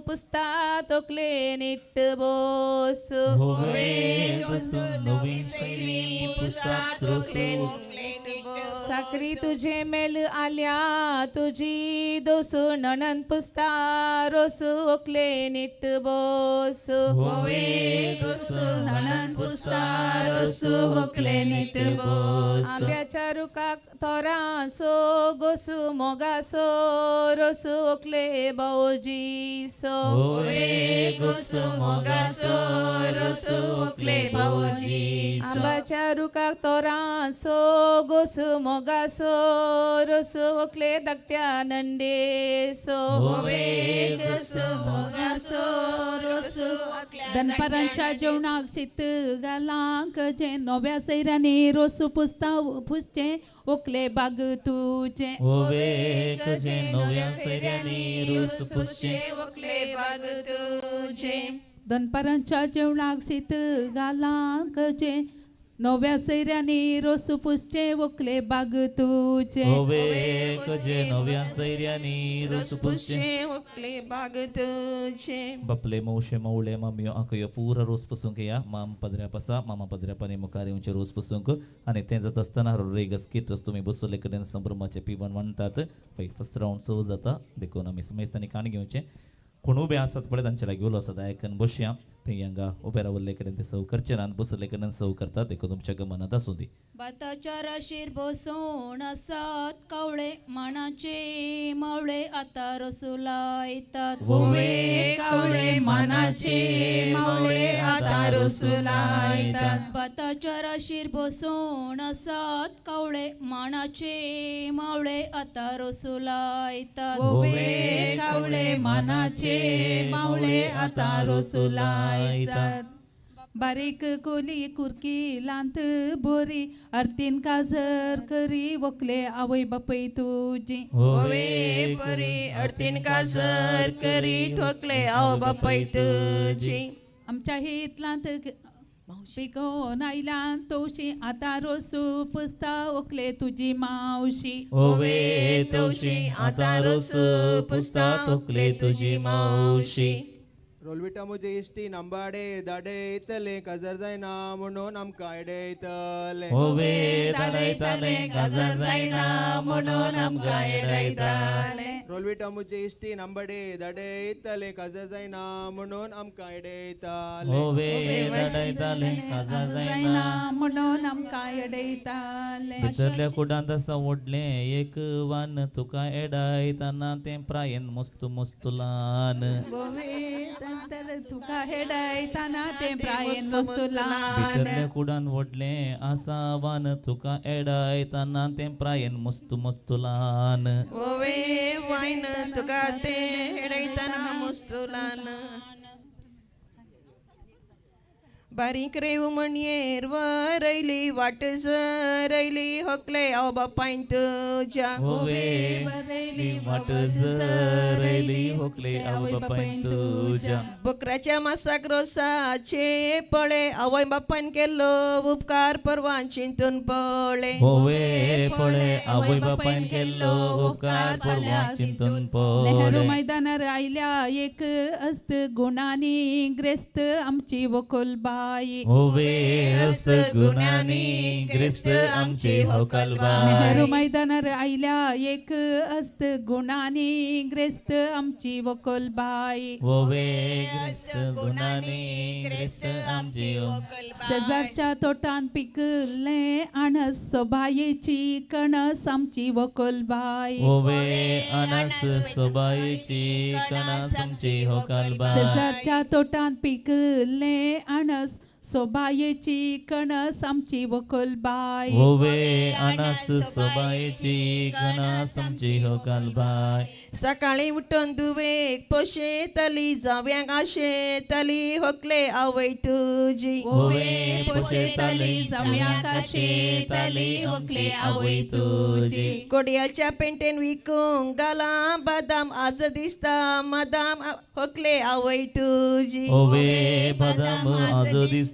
पुसता तोकले निट्ट बोस. ओवे दोस नवी सैरी पुसतात रोस. साकरी तुझे मेल आल्या तुजी दोस नणन पुसता रोस ओकले निट्ट बोस. ओवे दोस नणन पुसता रोस ओकले निट्ट बोस. आंब्याच्या रुखाक तोरांसो गोसू मोगासो रोसू ओकले भावोजीसो. ओवे गोसू मोगासो रोसू ओकले भावोजीसो. आंब्याच्या रुखाक तोरांसो गोसू मोगासो रोसू ओकले धाकट्या नंडेसो. ओवे गोसू मोगासो रोसू. दनपारांच्या जेवणाक शीत घालां गजें नव्या सैऱ्यांनी रोसू पुसता पुसचें ओकले बाग तुजें. ओवे गजें नव्या सैऱ्यांनी रोस पुसचें ओकले बाग तुजें. दनपारांच्या जेवणाक शीत घालां गजें नव्या सैऱ्यांनी रोसू पुसचे वकले बाग तुजे. ओवे कजे नव्या सैऱ्यांनी रोस पुसचे वकले बाग तुजे. बापले मावशे मावळे मामयो आकयो पुरा रोस पुसूंक या माम पदऱ्या पासा मामा पदऱ्या पानी मुखार येवचे रोस पुसूंक आनी तें जाता आसतना रोड्रिगस किटस तुमी बसले कडेन संभ्रमाचे पिवन म्हणटात पळय फर्स्ट रावंड सो जाता देखून आमी सुमेस्तांनी काण घेवचें. कोण उबे आसात पळय तांचे लागीं उलो आसा आयकन बसया ते हांगा उबे रावल्ले कडेन ते सव करचे ना बसले कडेन सव करतात देखून तुमच्या गमनात आसूं दी. भाताच्या राशीर बसोन आसात कावळे मानाचे मावळे आतां रसू लायतात. ओवे कावळे मानाचे मावळे आतां रसू लायतात. भाताच्या राशीर बसोन आसात कावळे मानाचे मावळे आतां रसू लायतात. ओवे कावळे मानाचे मावळे आतां रसू लायतात. बारीक कोली कुरकी लांत बोरी आरतीन काजर करी वकले आवय बापय तुजी. ओवे परी अडतीन काजर करी ठोकले आवय बापय तुजी. आमच्या हितलांत पिकोवन आयल्यान तवशी आतां रोसू पुसता वकले तुजी मावशी. ओवे तवशी आतां रोसू पुसता तोकले तुजी मावशी. रोलविटा म्हजे इश्टी नांबाडे दाडयतले काजार जायना म्हणून आमकां येडयतले. ओवे दाडयतले काजार जायना म्हणून आमकां येडयतले. रोलविटा म्हजे इश्टी नांबाडे दाडयतले काजार जायना म्हणून आमकां येडयतले. ओवे दाडयतले काजार जायना म्हणून आमकां येडयतले. भितरल्या कुडांत आसा व्हडलें एक वान तुका येडायतना तें प्रायेन मस्त मस्त ल्हान. तुका हेडायतना तें प्रायेन मस्त ल्हान. भितरल्या कुडान व्हडलें आसा वान तुका येडायतना तें प्रायेन मस्त मस्त ल्हान. ओवे वायन तुका तें हेडयतना मस्त ल्हान. बारीक रेव म्हणयेर वरयली वाट जरयली होकले आवय बापायन तुज्या. ओवे बरयली वाट जरयली होकले आवय बापायन तुज्या. बोकराच्या मासाक रोसाचे पळे आवय बापायन केल्लो उपकार परवान चिंतून पळे. ओवे पळे आवय बापायन केल्लो उपकार परवान चिंतून पळे. नेहरू मैदानार आयल्या एक अस्त गुणांनी ग्रेस्त आमची वकलबाई. ओवे अस्त गुणांनी ग्रेस्त आमची होकलबाई. नेहरू मैदानार आयल्या एक अस्त गुणांनी ग्रेस्त आमची वकलबाई. ओवे ग्रेस्त गुणांनी ग्रेस्त आमची होकलबाई. शेजारच्या तोटान पिकले आणस सोबायेची कणस आमची वकलबाई. ओवे आणस सोबायेची कणस आमची होकलबाई. शेजारच्या तोटान पिकले आणस सोबायेची कणस आमची वकलबाई. ओवे आणस सोबायेची कणस आमची होकलबाई. सकाळी उठून दुवेक पोशेतली जाव्यांक आशेतली होकले आवय तुजी. ओवे पोशेतली जाव्यांक आशेतली होकले आवय तुजी. कोडयाच्या पेंटेन विकूंक घाला बादाम आज दिसता मादाम होकले आवय तुजी. ओवे बादाम आज दिसता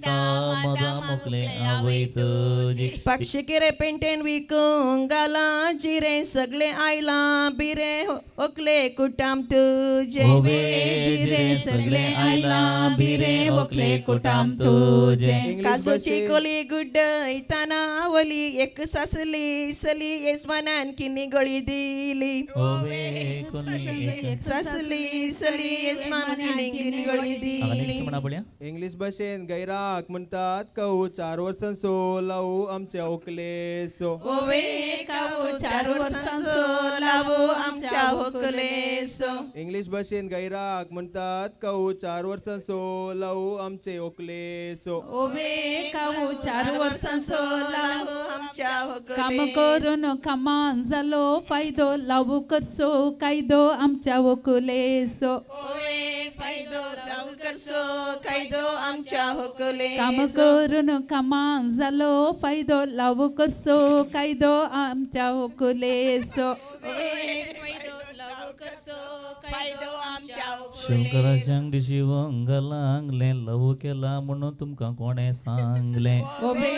मादाम होकले आवय तुजी. पाक्षिकेरे पेंटेन विकूंक घाला जिरें सगळें आयलां बिरें होकले कुटाम तुजे. ओवे जिरें सगळें आयलां बिरें होकले कुटाम तुजे. काजूची कोली गुड्डयतना वली एक सासली सली येजमानान किनी गळी दिली. ओवे कोली एक सासली सली येजमान किनी गळी दिली. इंग्लीश भाशेन गैराक म्हणटात कऊ 4 वर्सां सो लावू आमच्या होकलेसो. ओवे काऊ 4 वर्सां सो लावू आमच्या होकलेसो. इंग्लीश भाशेन गैराक म्हणटात काऊ 4 वर्सां सो लावू आमचे होकलेसो. ओवे काऊ 4 वर्सां सो लावू आमच्या होकलेसो. काम करून कामान जालो फायदो लावू करसो कायदो आमच्या होकलेसो. ओवे फायदो लावू करसो कायदो आमच्या होकलेसो. काम करून कामान जालो फायदो लावू करसो कायदो आमच्या होकलेसो. ओवे फायदो लावू करचो कायदो आमच्या शंकराच्या अंगडी शिवंगला आंगलें लव केला म्हणून तुमकां कोणें सांगलें? ओबे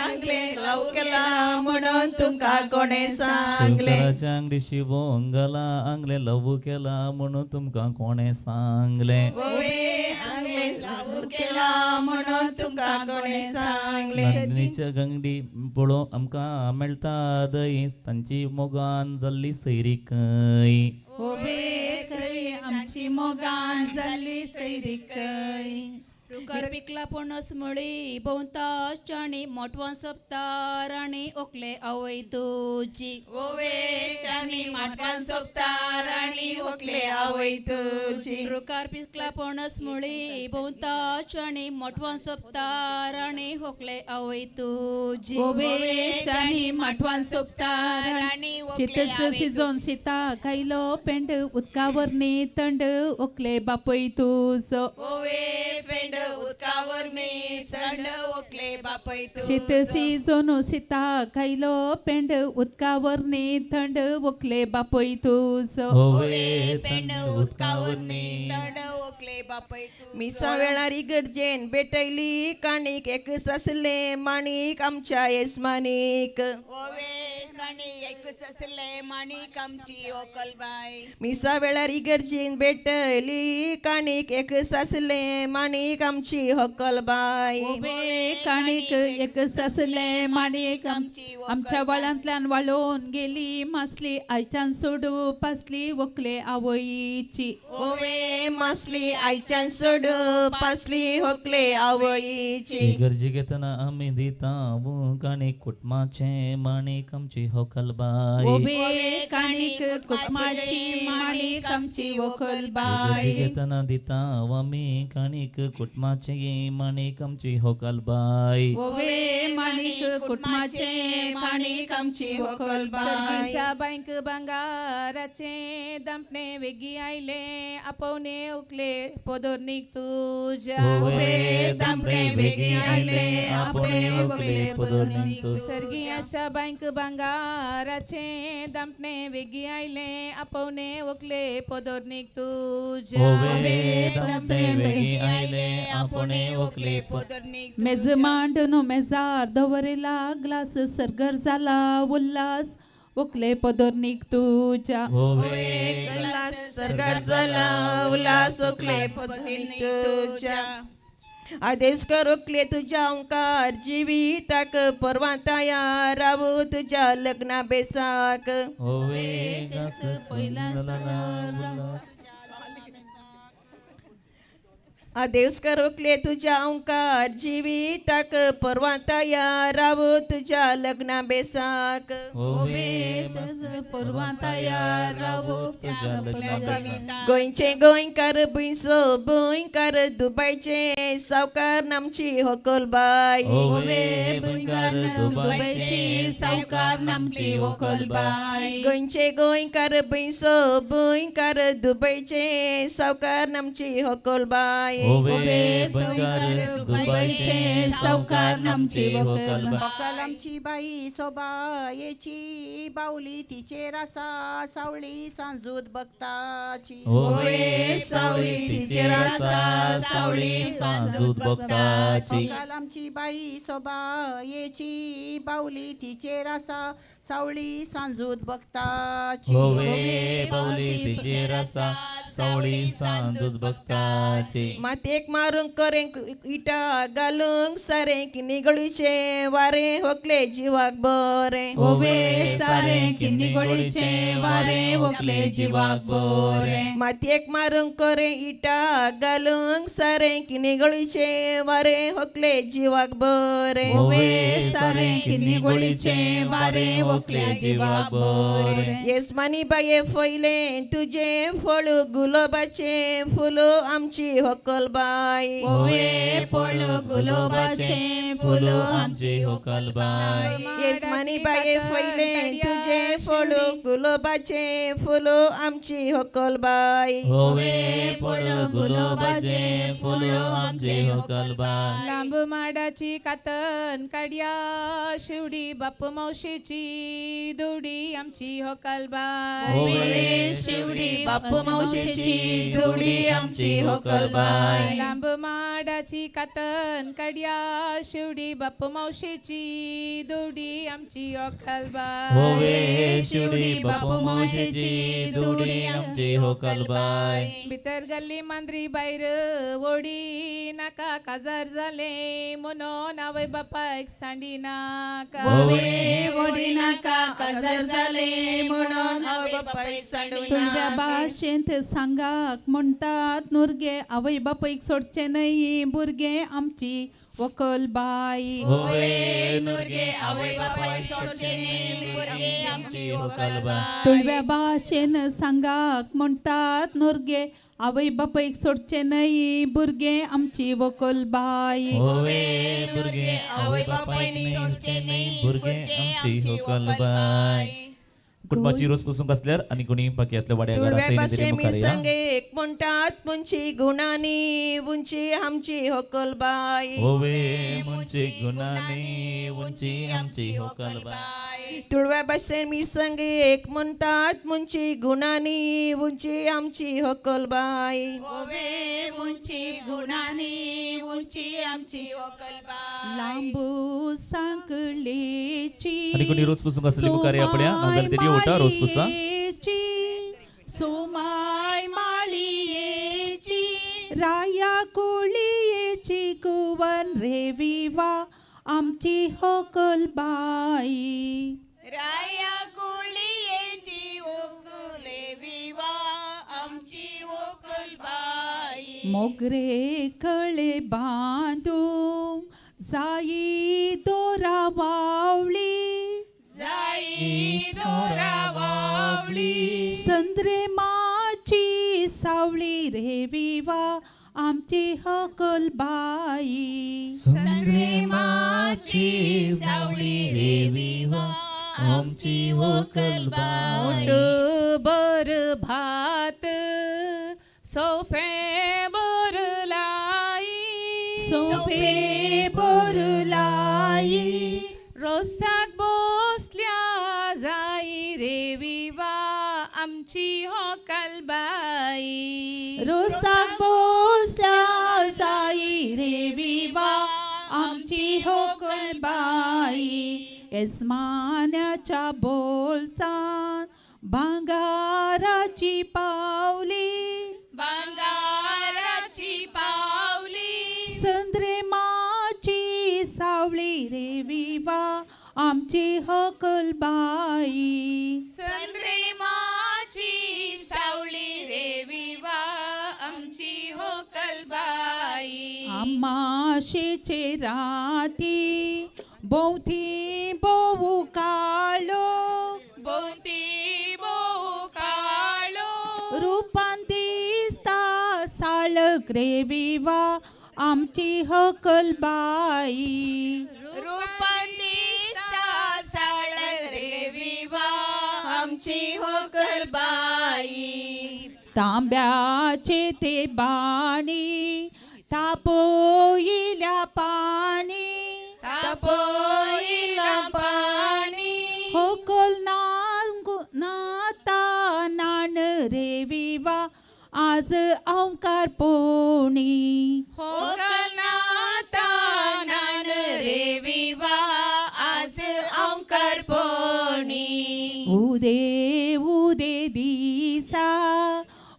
आंगले लव केला म्हणून तुमकां कोणें सांगलें? शंकराच्या अंगडी शिवंगला आंगलें लव केला म्हणून तुमकां कोणें सांगलें? ओबे आंगले लव केला म्हणून तुमकां कोणें सांगलें? नंदिनीच्या गंगडी पळोवंक आमकां मेळटा दही, तांची मोगान जाल्ली सैरीकय. ओबे खंय आमची मोगान जाल्ली सैरीकय. रुखार पिकला पणस मळी भोंवता चाणी मोटवान सोपता राणी ओकले आवय तुजी. ओवे चाणी माटवान सोपता राणी ओकले आवय तुजी. रुखार पिकला पणस मळी भोंवता चाणी मोटवान सोपता राणी होकले आवय तुजी. ओबे चाणी माटवान सोपता राणी शीतच शिजोवन शिता खायलो पेंड उदकावर थंड ओकले बापय तुजो. ओवे पेंड उदकावर मी संड ओकले बापय शीत तुजो. शिजोवन शिता खायलो पेंड उदकावर थंड ओकले बापय तुजो. होवे थंड उदकावर थंड ओकले बापय तुजो. मिसा वेळार इगर्जेन भेटयली काणीक एक सासले माणीक आमच्या येसमानीक. ओवे काणी एक ससले माणिक आमची ओकलबाय. मिसा वेळार इगर्जेन भेटयली काणीक एक सासले माणीक आमची होकलबाय. ओबे काणीक एक सासले माणीक आमच्या वळांतल्यान वाळोवन गेली मासली आयच्यान सोडू पासली वकले आवयची. ओवे मासली आयच्यान सोडू पासली होकले आवयची. इगर्जी घेतना आमी दिता काणीक कुटमाचें माणीक आमची होकलबाय. ओबे काणीक कुटमाची माणीक आमची इगर्जी वकलबाय. घेतना दिता आमी काणीक कुटमाचें माणीक आमची होकलबाय. ओवे माणीक कुटमाचे माणीक आमची वकलबाय. सर्गीच्या बांयक भांगाराचे दामणे वेगी आयले आपोवणे उकले पोदोर्नीक तुज्या. ओवे दामणे वेगी आयले आपोवणे उकले पोदोर्नीक तुज्या. सर्गियाच्या बांयक भांगाराचे दामणे वेगी आयले आपोवणे उकले पोदोर्नीक तुज्या. ओवे दामणे वेगी आयले आपोवणे उकले पोदरनीक. मेज मांडून मेजार दवरिला ग्लास सरगर जाला उल्हास ओकले पदोर्नीक तुज्या. ओवे उल्हास सरकार जाला उल्हास ओकले पोदरनीक तुज्या. आदेश कर ओकले तुज्या ओंकार जिविताक परवाताया रावू तुज्या लग्ना बेसाक. ओवे ग्लास उल्हास. आदेश कर ओकले तुज्या ओंकार जिविताक परवाताया रावू तुज्या लग्ना बेसाक. ओवे परवाताया रावो तुज्या लग्ना बेसाक. गोंयचे गोंयकार भुंयसो भुंयकार दुबयचे सावकार नामची होकलबाय. ओवे भुंयकार दुबयची सावकार नामची वकलबाय. गोंयचे गोंयकार भुंयसो भुंयकार दुबयचे सावकार नामची होकलबाय. ओवे भुंयकार दुबयचे सावकार नामची होकलबाय. होकल आमची बाई सोबायेची बावली तिचेर आसा सावळी सांजूत भक्ताची. ओवे सावळी तिचेर आसा सावळी सांजूत भक्ताची. होकल आमची बाई सोबायेची बावली तिचेर आसा सावळी सांजूत भक्ताची. ओवे बावली तिचेर आसा सावळी सांजूत भक्ताची. मातयेक मारूंक करेंक इटा घालूंक सारें किनिगळीचें वारें होकले जिवाक बरें. ओवे सारें किन्नीगोळीचें वारें ओकले जिवाक बरें. मातयेक मारूंक करें इटा घालूंक सारें किनिगळीचें वारें होकले जिवाक बरें. ओवे सारें किन्नीगोळीचें वारें ओकले जिवाक बरें. येसमानी बाये फयलें तुजें फळ गुलाबाचें फुल आमची होकल बाय. होवे फळ गुलाबाचें फूल आमची होकल बाय. येजमानी बाये फैलें तुजें फळ गुलाबाचें फुल आमची होकल बाय. होवे फळ गुलाबाचें फूल आमची होकल बाय. लांब माडाची कातन काड्या शिवडी बाप मावशेची दुडी आमची होकल बाय. होवे शिवडी बाप मावशेची दुडी आमची होकल बाय. लांब माडाची कातन काड्या शिवडी बाप मावशेची दुडी आमची होकल बाय. होवे शिवडी बाप मावशेची दुडी आमची होकल बाय. भितर गल्ली मांद्री भायर वोडी नाका काजार जाले म्हणून आवय बापायक सांडी नाका. होवे वोडी नाका काजार जाले म्हणून आवय बापायक सांडू तुळव्या नाका. भाशेंत सांगाक म्हणटात नुरगे आवय बापायक सोडचे न्हय भुरगे आमची व्हंकल बाई. होवे नुरगे आवय बापायक सोडचे न्हय भुरगे आमची होकल बाय. तुळव्या भाशेन सांगाक म्हणटात नुरगे आवय बापायक सोडचे न्हय भुरगे आमची व्हंकल बाई. होवे भुरगे आवय बापायक सोडचे न्हय भुरगे आमची होकल बाय. कुटुंबाची रोस पुसूंक असल्यार आनी कोणी बाकी असल्या वाड्या घरा तुळव्या सैनी तरी भाशे मुखार या. मिरसांगेक म्हणटात मुंची गुणांनी उंची आमची होकल बाय. होवे मुंची गुणांनी उंची आमची होकल बाय. तुळव्या भाशेन मिरसांगेक म्हणटात मुंची गुणांनी उंची आमची होकल बाय. होवे उंची गुणांनी उंची आमची होकल बाय. लांबू सांकळेची आनी कोणी रोस पुसूंक आसली मुखार या आपल्या नाजाल्यार तेडी ओटा रोस पुसा. सोमाय माळयेची राया कोळयेची कुवन रे विवा आमची होकल बाई. राया कुळयेची ओकले विवा आमची होकल बाई. मोगरे कळे बांदूंक जाई दोरा वावळी जाई दोरा वावळी संद्रे माची सावळी रे विवा आमची हकल बाई. संद्रे माची सावळी रे विवा आमची होकल बाय. बर भात सोफे बर लाई सोफे बर लाई रोसाक बसल्या जाई रे विवा आमची होकल बाई. रोसाक बसल्या जाई रे विवा आमची होकल बाई. येजमान्याच्या बोलसान भांगाराची पावली भांगाराची पावली संद्रे माची सावळी रे विवा आमची होकल बाई. संद्रे माची सावळी रे विवा आमची होकल बाई. अमाशेचे राती भोंवती भोवू काळो भोंवती भोवू काळो रुपान दिसता साळक रे विवा आमची होकल बाई. रुपान दिसता साळक रे विवा आमची होकल बाई. तांब्याचे ते बाणी तापोयिल्या पाणी तापोयिल्या पाणी होकल नाता नाण रे विवा आज ओंकार पोणी. होकल नाता नाण रे विवा आज ओंकार पोणी. उदे उदे दिसा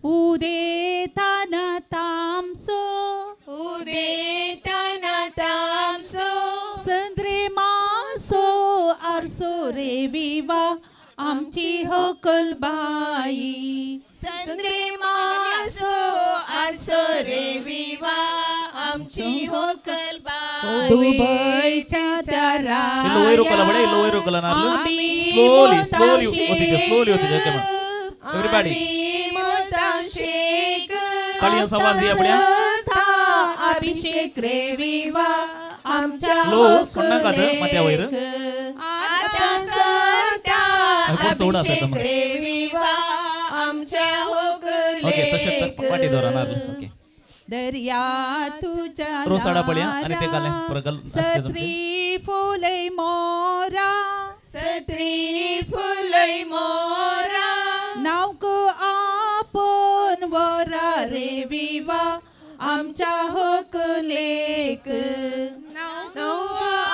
उदे ताना तामसो उदे ताना तामसो संद्रे मासो आरसो रे विवा आमची होकल बाई. संद्रे मासो आरसो रे विवा आमची होकल बाई. दुबईच्या त्या इल्लो वयर उखला बडे, इल्लो वयर उखला नार्ल. स्लोली स्लोली होती स्लोली होती. एव्हरीबॉडी. आमी मोताशे ताळयांचा आवाज या पळया. अभिषेक रे विवा आमच्या लो सोडनाकात माथ्या वयर. आतां सरता कोण सोड आसा अभिषेक रे विवा आमच्या ओके तशें तर पाटी दवरा नाल्ल. ओके दर्या तुझ्या रोसाडा पळया आनी ते घालें परगल सत्री फुलय मोरा सत्री फुलय मोरा नावक आपण वरा रे विवा आमच्या होकलेक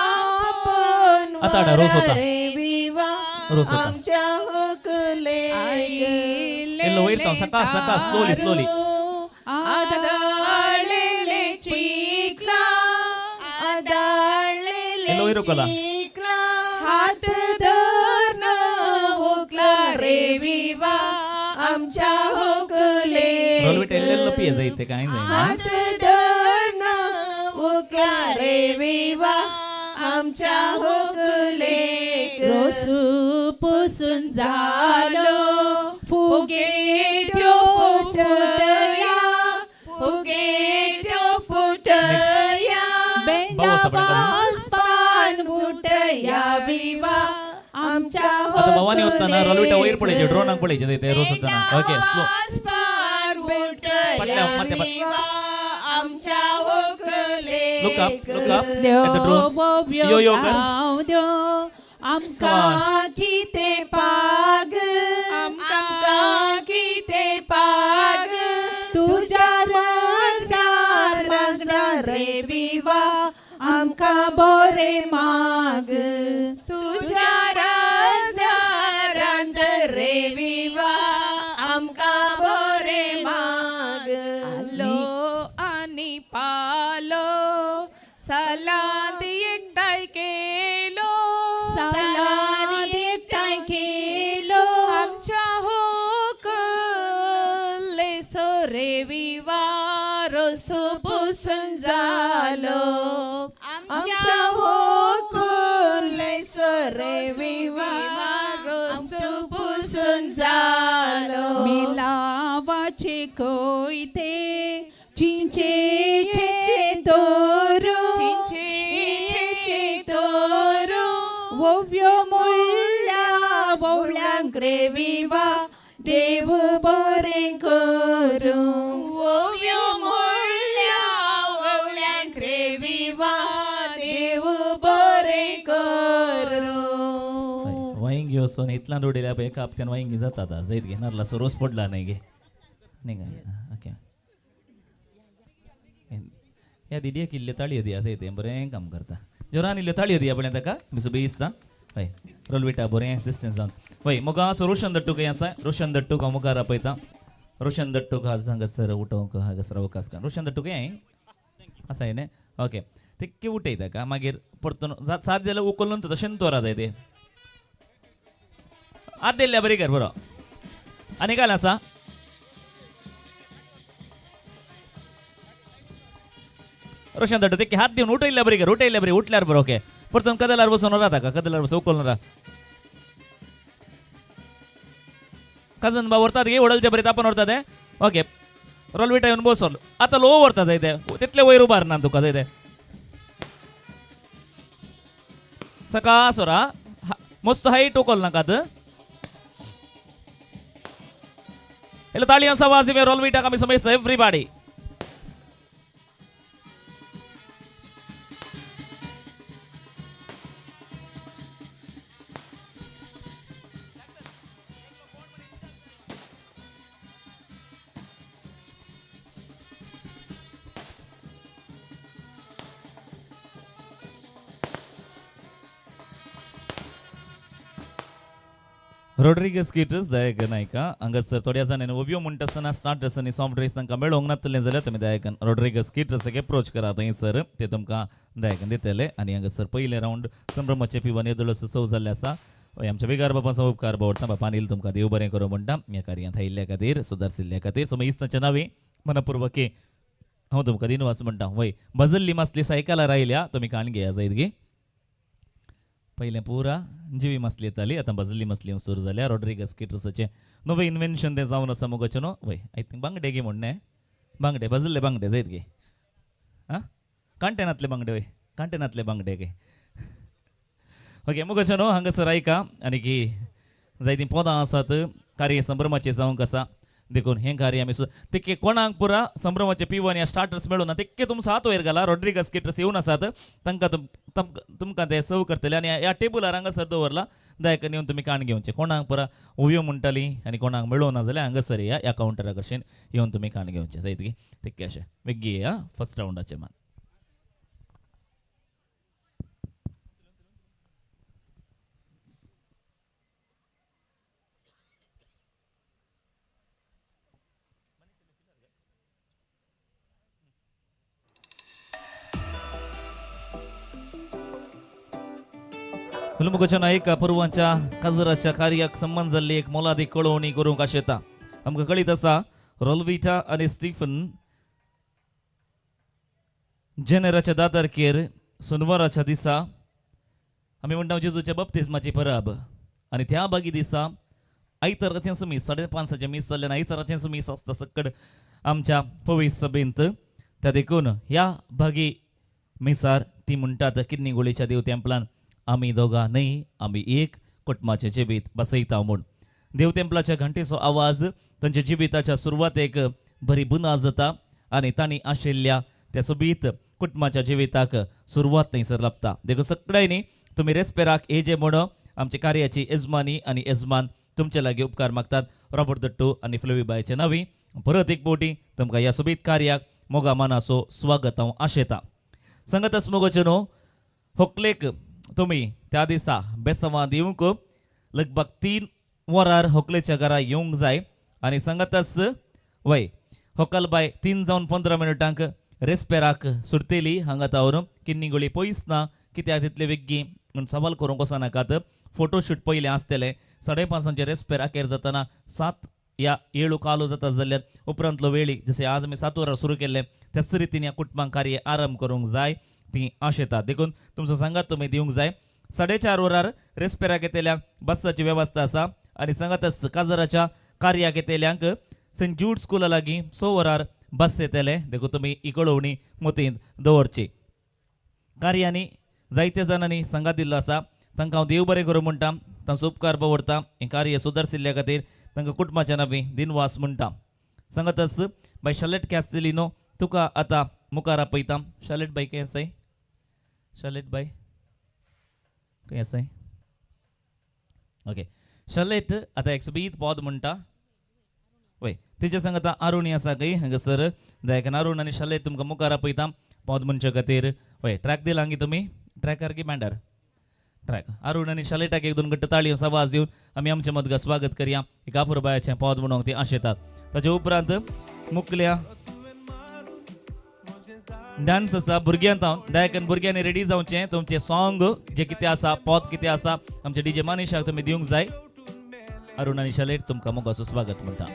आपण आता रोस होता. रे विवा रोस होता. आमच्या होकलेक येल्लो वयर तो सकाळ सकाळ स्लोली स्लोली. आदाळलेले चिखला आदाळलेले येल्लो वयर उकला. चिखला हात धरून उकला रे विवा आमच्या होकलेक रोलविट येल्लेलो पिये जायते काय जायना. हात धरून उकला रे विवा आमच्या होकलेक रोसू पुसून झालो फुगेट्यो फुटया फुगेट्यो फुटया बेंडा वाजपान फुटया विवा आमच्या आता भवानी वतना रोलविटा वयर पळयचे ड्रोनाक पळयचे ते रोस वतना. ओके स्लो वाजपान पडल्या, फुटया माथ्या पड- विवा आमच्या होकलेक Look up, look up at the drone. Yo yo कर. आमकां कितें पाग आमकां कितें पाग तुज्या रजार रजार रे विवा आमकां बरें माग तुझ्या राजा राजा रे विवा आमकां बरें माग आलो आनी पालो सालांत एकठांय केलो सालांत एकठांय केलो आमच्या होकले रे विवा रोसू पुसून जालो आमच्या होकुले रे विवा रोसू पुसून जालो मिलावाचे कोयते चिंचेचे तोरू चिंचेचे तोरू ओव्यो मुळ्या वोवळ्यांक रे विवा देव बरें करूं ओव्यो मुळ्या ओवळ्यांक रे विवा देव बरें करूं वांयगी वचून इतल्यान उडयल्या पळय एका हप्त्यान वांयगी जाता आतां जैत घे नाल्लाचो रोस पडला न्हय गे न्ही काय. ओके ह्या दिदीक इल्ल्यो ताळयो दिया जायत बरें काम करता. जोरान इल्ल्यो ताळयो दिया पळय ताका मिसो बेसता. हय रोलविटा बरें असिस्टन्स जावन. हय मुगा असो रोशन दट्टूक आसा. रोशन दट्टूक हांव मुखार आपयता. रोशन दट्टूक आज हांगासर उठोवंक हांगासर अवकाश कर. रोशन दट्टूक हें आसा न्ही. ओके तितके उठयता का मागीर परतून सात जाल्यार उखलून तशें दवरा जाय ते आत दिल्ल्या बरी कर बरो. आनी काल आसा रोशन दट्टू ते हात दिवन उठयल्ल्या बरी कर उठयल्ल्या बरी उठल्यार बरो. ओके परतून कदलार बसून राहता का कदलार बसून उखलून राह. कजन बा व्हरतात गे वडलचे बरे तापन व्हरतात. ओके रोलविटा येवन बसोल आतां लो व्हरता जाय ते तितले वयर उबारना तुका जाय ते सकाळ सोरा मस्त हायट उखल नाकात. हेलो ताळयांचा आवाज दिवे रोलविटाक आमी समजता एवरीबॉडी. रोड्रिगस किटस दयाकन नायका हांगासर थोड्या जाणांनी उब्यो म्हणटा आसतना स्टार्ट आसतना सॉफ्ट ड्रिंक्स तांकां मेळोंक नातलें जाल्यार तुमी दयाकन रोड्रिगस किटसाक एप्रोच करात थंयसर ते तुमकां दयाकन दितले. आनी हांगासर पयले रावंड संभ्रमाचे पिवन येदोळसो सव जाल्ले आसा. आमच्या बेगार बापाचो उपकार बावडटा बापान येयल तुमकां देव बरें करूं म्हणटा ह्या कार्यांत आयिल्ल्या खातीर सुदारशिल्ल्या खातीर. सो इस्ताच्या नांवे मनपूर्वकी हांव तुमकां दिनवास म्हणटा. वय बजल्ली मासली सायकलार आयल्या तुमी काण घेया जायत गे. पयलें पुरा जिवी मासली येताली आतां बजल्ली मासली सुरू जाल्या. रोड्रिगस किटर्साचें नवें इन्वेन्शन तें जावन आसा मुगोचें न्हू. वय I think बांगडे गे म्हणणें बांगडे भाजल्ले बांगडे जायत गे आं कांटेनांतले बांगडे वय कांटेनांतले बांगडे गे. ओके मुगाचो न्हू हांगासर आयका आनी की जायतीं पदां आसात कार्य संभ्रमाचें जावंक आसा देखून हें कार्य आमी तितके कोणाक पुरा संभ्रमाचे पिवन ह्या स्टार्टर्स मेळूं ना तितके तुमचो हात वयर घाला. रॉड्रिगस केटर्स येवन आसात तांकां तुमकां ते सर्व करतले आनी ह्या टेबलार हांगासर दवरला दायक येवन तुमी काण घेवचें. कोणाक पुरा उयो म्हणटाली आनी कोणाक मेळूं ना जाल्यार हांगासर या ह्या कावंटरा कडच्यान येवन तुमी काण घेवचें जायत गे तितकें अशें बेगी आं फर्स्ट रावंडाचें मान. मुखाच्या एका पुर्वांच्या काजराच्या कार्याक संबंद जाल्ली एक मोलादीक कळोवणी करूंक आशेता. आमकां कळीत आसा रोलविटा आनी स्टीफन जेनेराच्या दादरकेर सोनवाराच्या दिसा आमी म्हणटा जेजूच्या बप्तिस्माची परब आनी त्या बागी दिसा आयताराचेंच मीस 5:30 मीस जाल्ल्यान आयताराचेंच मीस आसता सक्कड आमच्या पवीस सभेंत. त्या देखून ह्या भागी मिसार ती म्हणटात किडनी गोळीच्या देव तेंपलान आमी दोगां न्हय आमी एक कुटुंबाचें जिवीत बसयता म्हूण. देव तेंपलाच्या घंटेचो आवाज तांच्या जिविताच्या सुरवातेक बरी बुनाद जाता आनी तांणी आशिल्ल्या त्या सोबीत कुटुंबाच्या जिविताक सुरवात थंयसर लाबता. देखून सगळ्यांनी तुमी रेस्पेराक येजे म्हूण आमचे कार्याची येजमानी आनी येजमान तुमचे लागीं उपकार मागतात. रॉबर्ट दट्टू आनी फ्लोवी बायचे नांवी परत एक फावटी तुमकां ह्या सोबीत कार्याक मोगा मानाचो स्वागत हांव आशेता. संगतच मोगाचें न्हू होकलेक तुमी त्या दिसा बेसवां दिवंक लगभग 3 वरार होकलेच्या घरा येवंक जाय आनी सांगतच वय होकलबाय 3 जावन 15 मिनटांक रेस्पेराक सुटतेली हांगा तावन किन्नी गोळी पयस ना कित्याक तितले वेगीं म्हूण सवाल करूंक वचनाकात. फोटोशूट पयलें आसतलें 5:30 रेस्पेर अखेर जातना 7 या 7 कालो जाता जाल्यार उपरांतलो वेळी जशें आज आमी 7 वरां सुरू केल्लें त्याच रितीन ह्या कुटुंबांक कार्य आरंभ करूंक जाय ती आशेतात. देखून तुमचो सांगात तुमी दिवंक जाय. 4:30 वरार रेस्पेराक येतल्यांक बसाची वेवस्था आसा आनी सांगातच काजराच्या कार्याक येतल्यांक सेंट जूड स्कुला लागीं 6 वरार बस येतले. देखून तुमी ही कळोवणी मतींत दवरची. कार्यांनी जायत्या जाणांनी सांगात दिल्लो आसा तांकां हांव देव बरें करूं म्हणटा. तांचो उपकार दवरता हें कार्य सुदारशिल्ल्या खातीर तांकां कुटुंबाच्या नांवी दिनवास म्हणटा. सांगातच बाय शालेट कॅस्टेलिनो तुका आतां मुखार आपयता. शालेट बाय खंय आसाय? शालेट बाय खंय आसाय? ओके शालेट आतां एक सोबीत पद म्हणटा वय तेच्या सांगता आरुणी आसा खंय हांगासर जायकन आरुण आनी शालेट तुमकां मुखार आपयता पद म्हणचे खातीर. वय ट्रॅक दिला गी तुमी ट्रॅकार की बँडार ट्रॅक आरुण आनी शालेटाक 1-2 घट्ट ताळयो आवाज दिवन आमी आमच्या मदगा स्वागत करया. एक आपुरबायाचें पद म्हणूंक ती आशेतात. ताचे उपरांत मुकल्या डान्स आसा भुरग्यांत हांव दायकन भुरग्यांनी रेडी जावचें. तुमचें सॉंग जें कितें आसा पद कितें आसा आमच्या डीजे मानिशाक तुमी दिवंक जाय. अरुण आनी शालेट तुमकां मोगाचो स्वागत म्हणटा.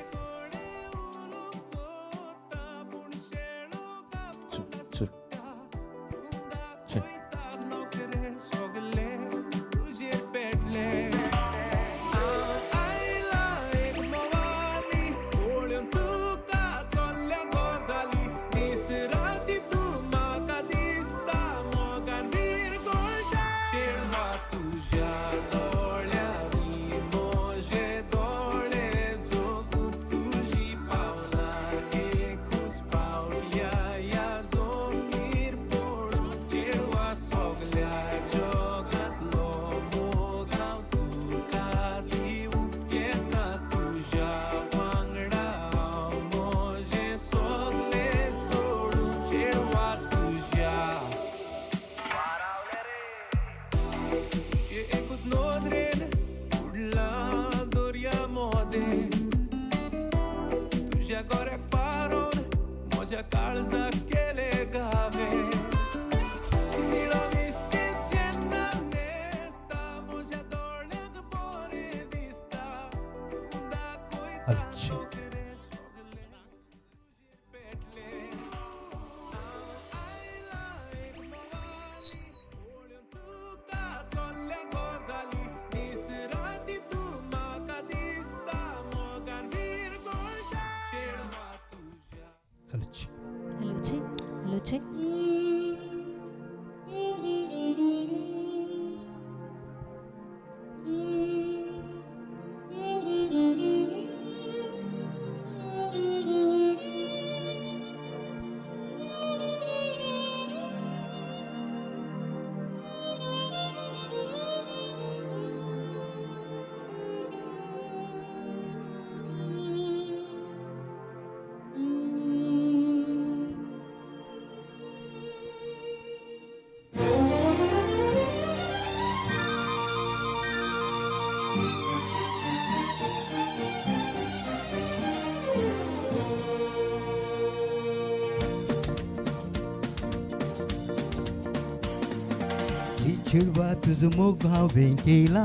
चेडवा तुजो मोग हांवें केला,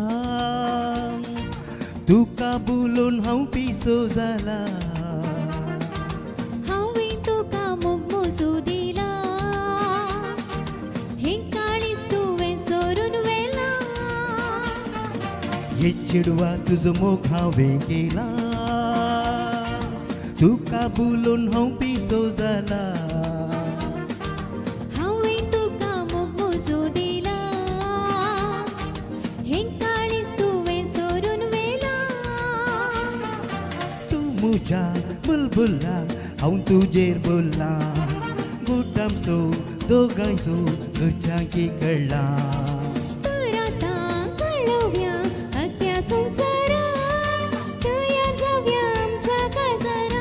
तुका बोलून हांव पिसो जाला. हांवें तुका मोग मोजू दिला, हें काळीज तुवें सोरून व्हेलां. हे चेडवा तुजो मोग हांवें केला, तुका बोलून हांव पिसो जाला. हांवें तुका मोग मोजू दिला, हें काळीज तुवें सोरून व्हेलां. तूं म्हज्या बुलबुला, हांव तुजेर बोल्ला, गुटामसो दोगांयचो घरच्यांकी कळ्ळा. तर आतां कळोवया अख्ख्या संवसाराक, तयार जावया आमच्या काजाराक.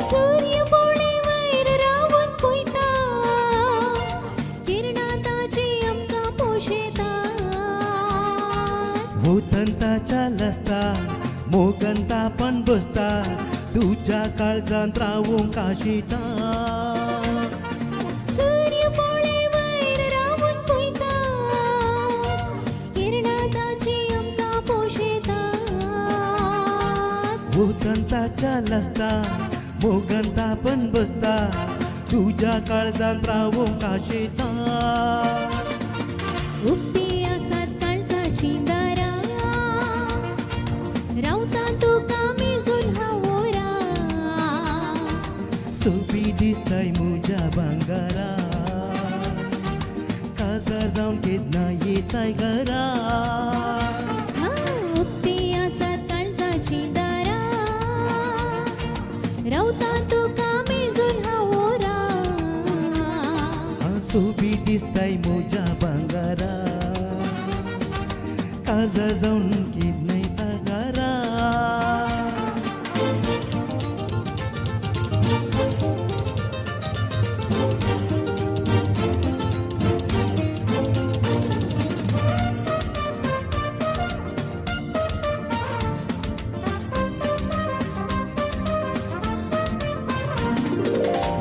सूर्य पोळे वयर रावन पळयता, किरणां ताजी आमकां पोशेता. भोंवतणताच्या लसता मोगन तापन बसता, तुज्या काळजांत रावूंक आशिता. सूर्य पोळे वयर रावन पळयता, किरणां ताजी आमकां पोशेता. भोंवतणताच्या लसता मोगन तापन बसता, तुज्या काळजांत रावूंक आशिता. उक्ती आसात काळजाचीं दारां, रावता तुका मेजून हांव वरां. सोबी दिसताय म्हज्या भांगरा, काजार जावन केन्ना येताय घरा. उक्ती आसात काळजाचीं दारां, रावता तुका मेजून हांव वरां. सोबी दिसताय म्हज्या भांगरा, काजार जावन केन्ना येता घरा.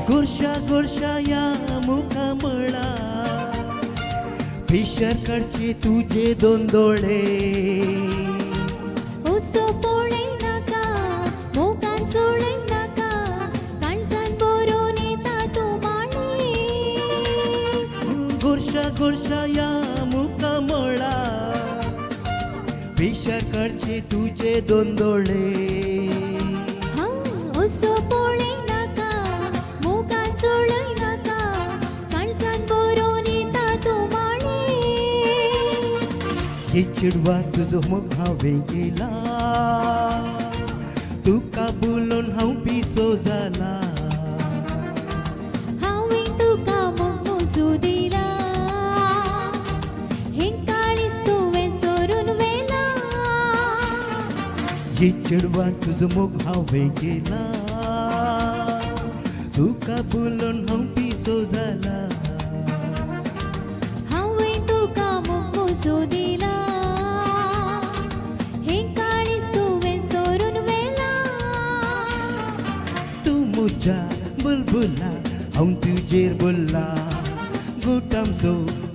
गोरशा गोरशा या मुखामळा, फिशर कडचे तुजे दोन दोळे. उसो पळय नाका, मोगान सोडय नाका, काळजान बरोवन येता तूं माळे. गोरशा गोरशा या मुखामळा, फिशर कडचे तुजे दोन दोळे. हां, उसो पळय नाका, मोगान सोडय नाका, काळजान बरोवन येता तूं माळे. हे चेडवा तुजो मोग हांवें केला, तुका बोलून हांव पिसो जाला. हांवें तुका मोग मोजू दिला, हें काळीज तुवें सोरून व्हेलां. हे चेडवा तुजो मोग हांवें केला, तुका बोलून हांव पिसो जाला. हांवें तुका मोग मोजू दिला, हें काळीज तुवें सोरून व्हेलां. तूं म्हज्या बुलबुला, हांव तुजेर बोल्ला, गुटामसो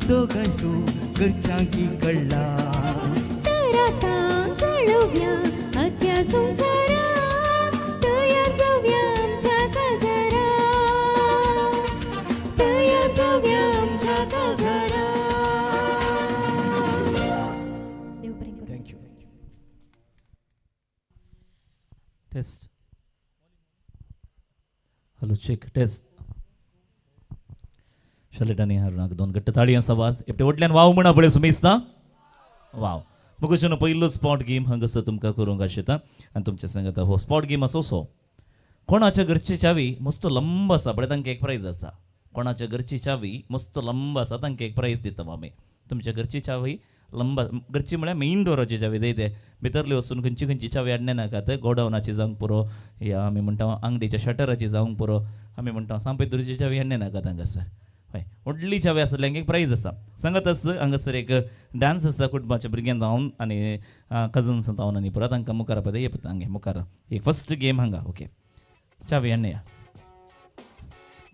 दोगांयचो घरच्यांकी कळ्ळा. तर आतां कळोवया अख्ख्या संवसाराक, तयार जावया आमच्या काजाराक, तयार जावया आमच्या काजाराक. देव बरें करूं. Thank you. Test. Hello check test. शलेटांनी हारुणाक दोन घट्ट ताळयांचो आवाज एकटे वटल्यान वाव म्हणा पळय सुमेस्ता वाव. मुगोशन पयलो स्पॉट गेम हांगासर तुमकां करूंक आशिता आनी तुमच्या सांगता हो स्पॉट गेम आसा असो, कोणाच्या घरची चावी मस्त लंब आसा पळय तांकां एक प्रायज आसा. कोणाच्या घरची चावी मस्त लंब आसा तांकां एक प्रायज दिता आमी. तुमच्या घरची चावी लंब घरची म्हळ्यार मेन डोराची चावी जाय ते भितरली वचून खंयची खंयची चावी हाडणे नाकात. गोडावनाची जावंक पुरो, या आमी म्हणटा आंगडीच्या शटराची जावंक पुरो, आमी म्हणटा सांपेदुरीची चावी हाडणे नाकात हांगासर. हय, व्हडली चावी आसल्यार एक प्रायज आसा. सांगत आस हांगासर एक डान्स आसा कुटुंबाच्या भुरग्यां जावन आनी कजन्स जावन आनी पुरो तांकां मुखार पळय ये हांगे मुखार एक फर्स्ट गेम हांगा. ओके, चावी हाडणे या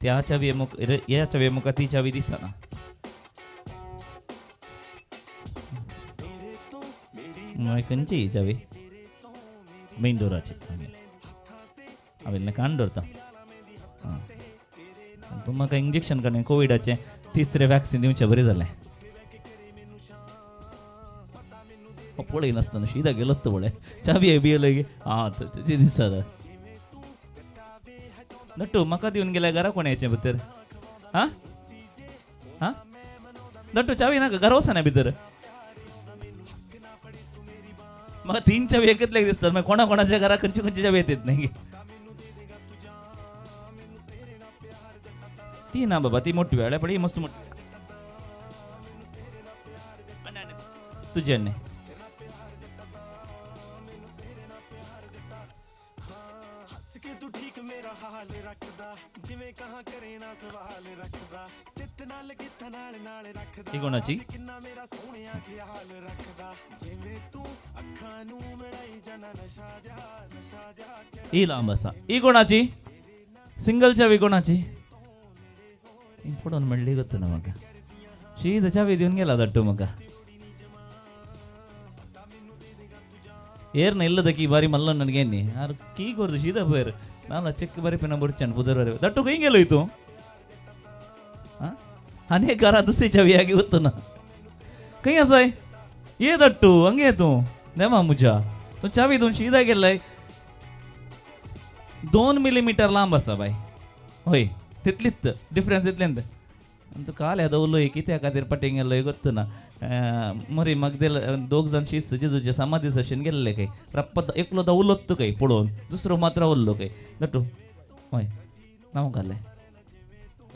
त्या चावी मुख ह्या चावी मुखार ती चावी दिसना. खंयची चावी? मेन डोराची. हांवें कान दवरता. आं, तूं म्हाका इंजेक्शन काडून कोविडाचें तिसरें वॅक्सिन दिवचें बरें जालें. पळय नासतना शिदा गेलो तो पळय चावी बी येयलो. आं, तुजी दिसता नट्टू म्हाका दिवन गेल्या घरा कोण याचें भितर. आं आं नट्टू चावी नाका घरा वचना भितर. म्हाका तीन चावी एकतल्याक दिसतात. मागीर कोणा कोणाच्या घरा खंयची खंयची चावी येतात न्ही. ती ना बाबा, ती मोठी वेळ पण ही मस्त मोठी तुझी न्ही. ही कोणाची? ही लांब आसा. ही कोणाची? सिंगल चावी कोणाची? पडोवन मेळ्ळी गत्त ना म्हाका. शीत चावी दिवन गेला धाडटू म्हाका. ಏರ್ನ ಇಲ್ಲದಕ್ಕೆ ಈ ಬಾರಿ ಮಲ್ಲ ನನಗೆ ಯಾರು ಕೀ ಕೊರ್ದು ಶೀದ ಪೇರ್ ನಾನು ಚೆಕ್ ಬಾರಿ ಪಿನ ಬುಡ್ಚಾನ್ ಪುದರ್ ಬಾರಿ ದಟ್ಟು ಹಿಂಗೆಲ್ಲ ಹೋಯ್ತು. ಹಾಂ, ಅನೇಕ दुसरी चावी आगी वतना खंय आसाय ये दट्टू हंगे तूं देवा मुजा तूं चावी दोन शीदा गेल्लाय. 2 मिलीमीटर लांब आसा बाय. हय, तितलीच डिफरन्स इतलेंत. आनी तूं काल दवरलो कित्या खातीर पटींग गेल्लो गोत्त ना. मरी मगदेल दोग जाण शीस जेजूचे समाधी सशेन गेल्ले खंय रप्पत एकलो दवरलोच खंय पळोवन दुसरो मात्र उरलो खंय दट्टू. हय, नांव घालें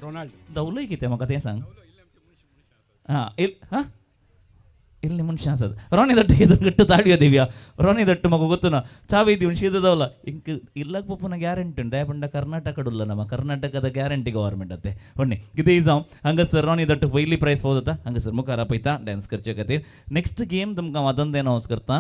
रोनाल्ड. दवलोय कितें म्हाका तें सांग. हां, हां, इल्ली मनशां आसात. रोनी दट्टू कितें घट्ट ताळयो दिवया. रोनी दट्टू म्हाका गोत्तु ना चावी दिवन शीत दवला इंक इल्लाक पोपूना ग्यारंटी दया पंडा कर्नाटक उरला ना कर्नाटकाದ ग्यारंटी गव्हर्मेंट ते होणे कितेंय जावं. हांगासर रोनी दट्टू पयली प्रायज पावत जाता. हांगासर मुखार आपयता डान्स करचे खातीर. नेक्स्ट गेम तुमकां वादन अनावन्स करता.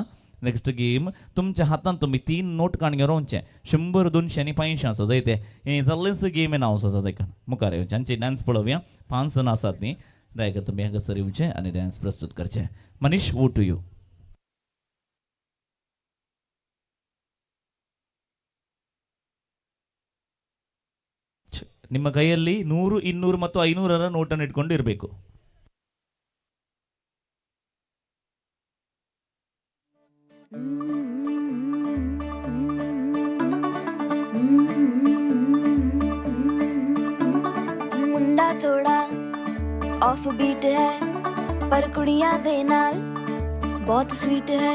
नेक्स्ट गेम तुमच्या हातान तुमी 3 नोट काडून घेवन रावचें. 100, 200 आनी 500 आसा जाय ते हें सगळेंच गेम अनावन्स आसा. ताका मुखार येवचें आमची डान्स पळोवया. 5 जाणां आसात न्ही, दया तुमी हांगासर येवचें आनी डान्स प्रस्तुत करचें. मनीष, वो टू you. ನಿಮ್ಮ ಕೈಯಲ್ಲಿ 100, 200 ಮತ್ತು 500ರ ನೋಟನ್ನು ಇಟ್ಕೊಂಡು ಇರಬೇಕು. मुंडा थोड़ा ऑफ बीट है पर कुड़ियां दे नाल बहुत स्वीट है.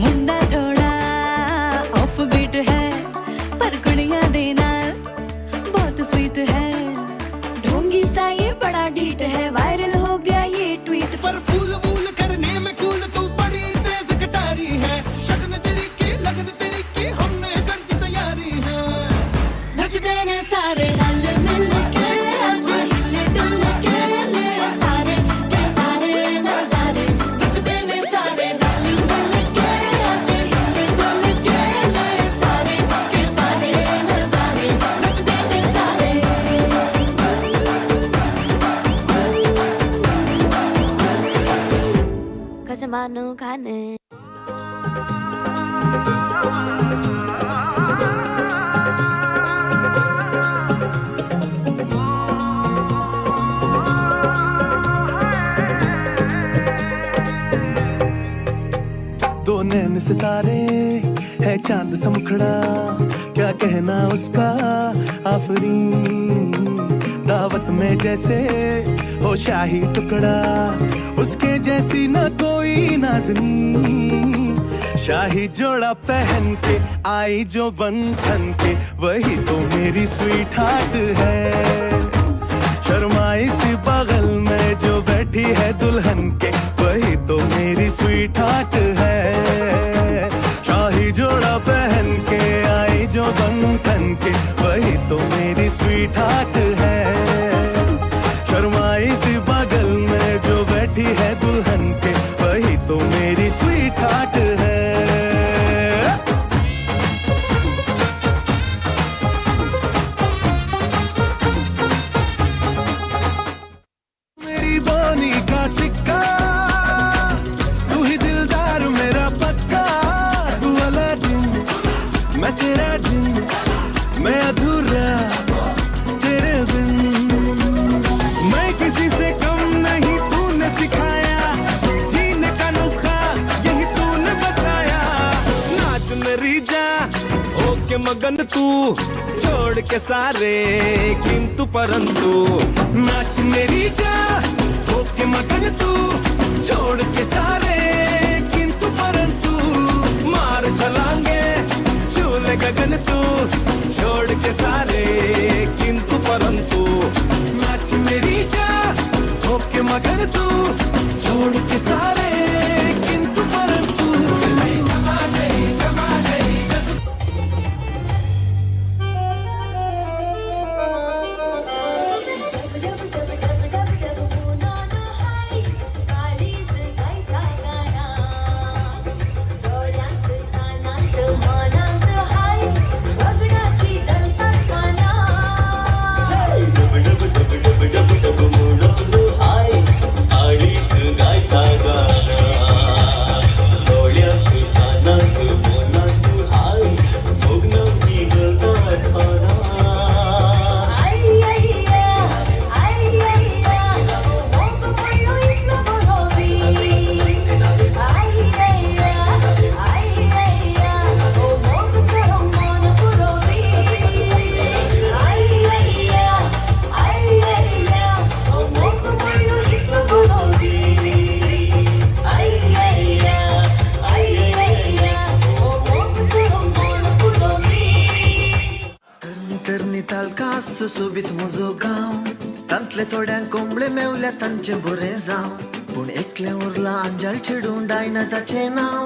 मुंडा थोड़ा ऑफ बीट है पर कुड़ियां दे नाल बहुत स्वीट है. ढोंगी सा ये बड़ा ढीठ है, वायरल हो गया ये ट्वीट पर फूल वूल करने में कूल तू बड़ी तेज कटारी है. शगन तेरी की लगन तेरी की हमने कर दी तैयारी है. नचदे ने सारे रल मिल के अज हिल डुल के ले सारे के सारे नजारे. नचदे ने सारे रल मिल के अज हिल डुल के ले सारे के सारे नजारे. नचदे ने सारे. खसमानू खाने दो नैन सितारे है चांद सा मुखड़ा, क्या कहना उसका आफरीन. दावत में जैसे हो शाही टुकड़ा, उसके जैसी ना कोई नाज़नीन. शाही जोड़ा पहन के आई जो बंधन के, वही तो मेरी स्वीट हार्ट है. शर्माई सी बगल में जो बैठी है दुल्हन के, वही तो दुल्हन के, वही तो मेरी स्वीट हार्ट है। शर्माई सी बगल में जो बैठी है दुल्हन के, वही तो मेरी स्वीट हार्ट है। मेरी बोनी का सिक्का, तू ही दिलदार मेरा पक्का, तू अलादीन मैं तेरा जिन, मैं अधूरा तेरे बिन। मैं किसी से कम नहीं, तूने सिखाया जीने का नुस्खा, यही तूने बताया। नाच मेरी जा होके मगन तू, छोड़ के सारे किंतु परंतु। नाच मेरी जा होके मगन तू, छोड़ के सारे किंतु परंतु। मार छलांगे झूले गगन तू, छोड़ के सारे किंतु परंतु। नाच मेरी जा होके मगन तू, छोड़ के सारे किंतु परंतु। सुसोबीत म्हजो गांव, तांतले थोड्यांक कोंबळे मेवल्या तांचें बरें जावं, पूण एकलें उरलां आंजाल चेडूं डायना ताचें नांव,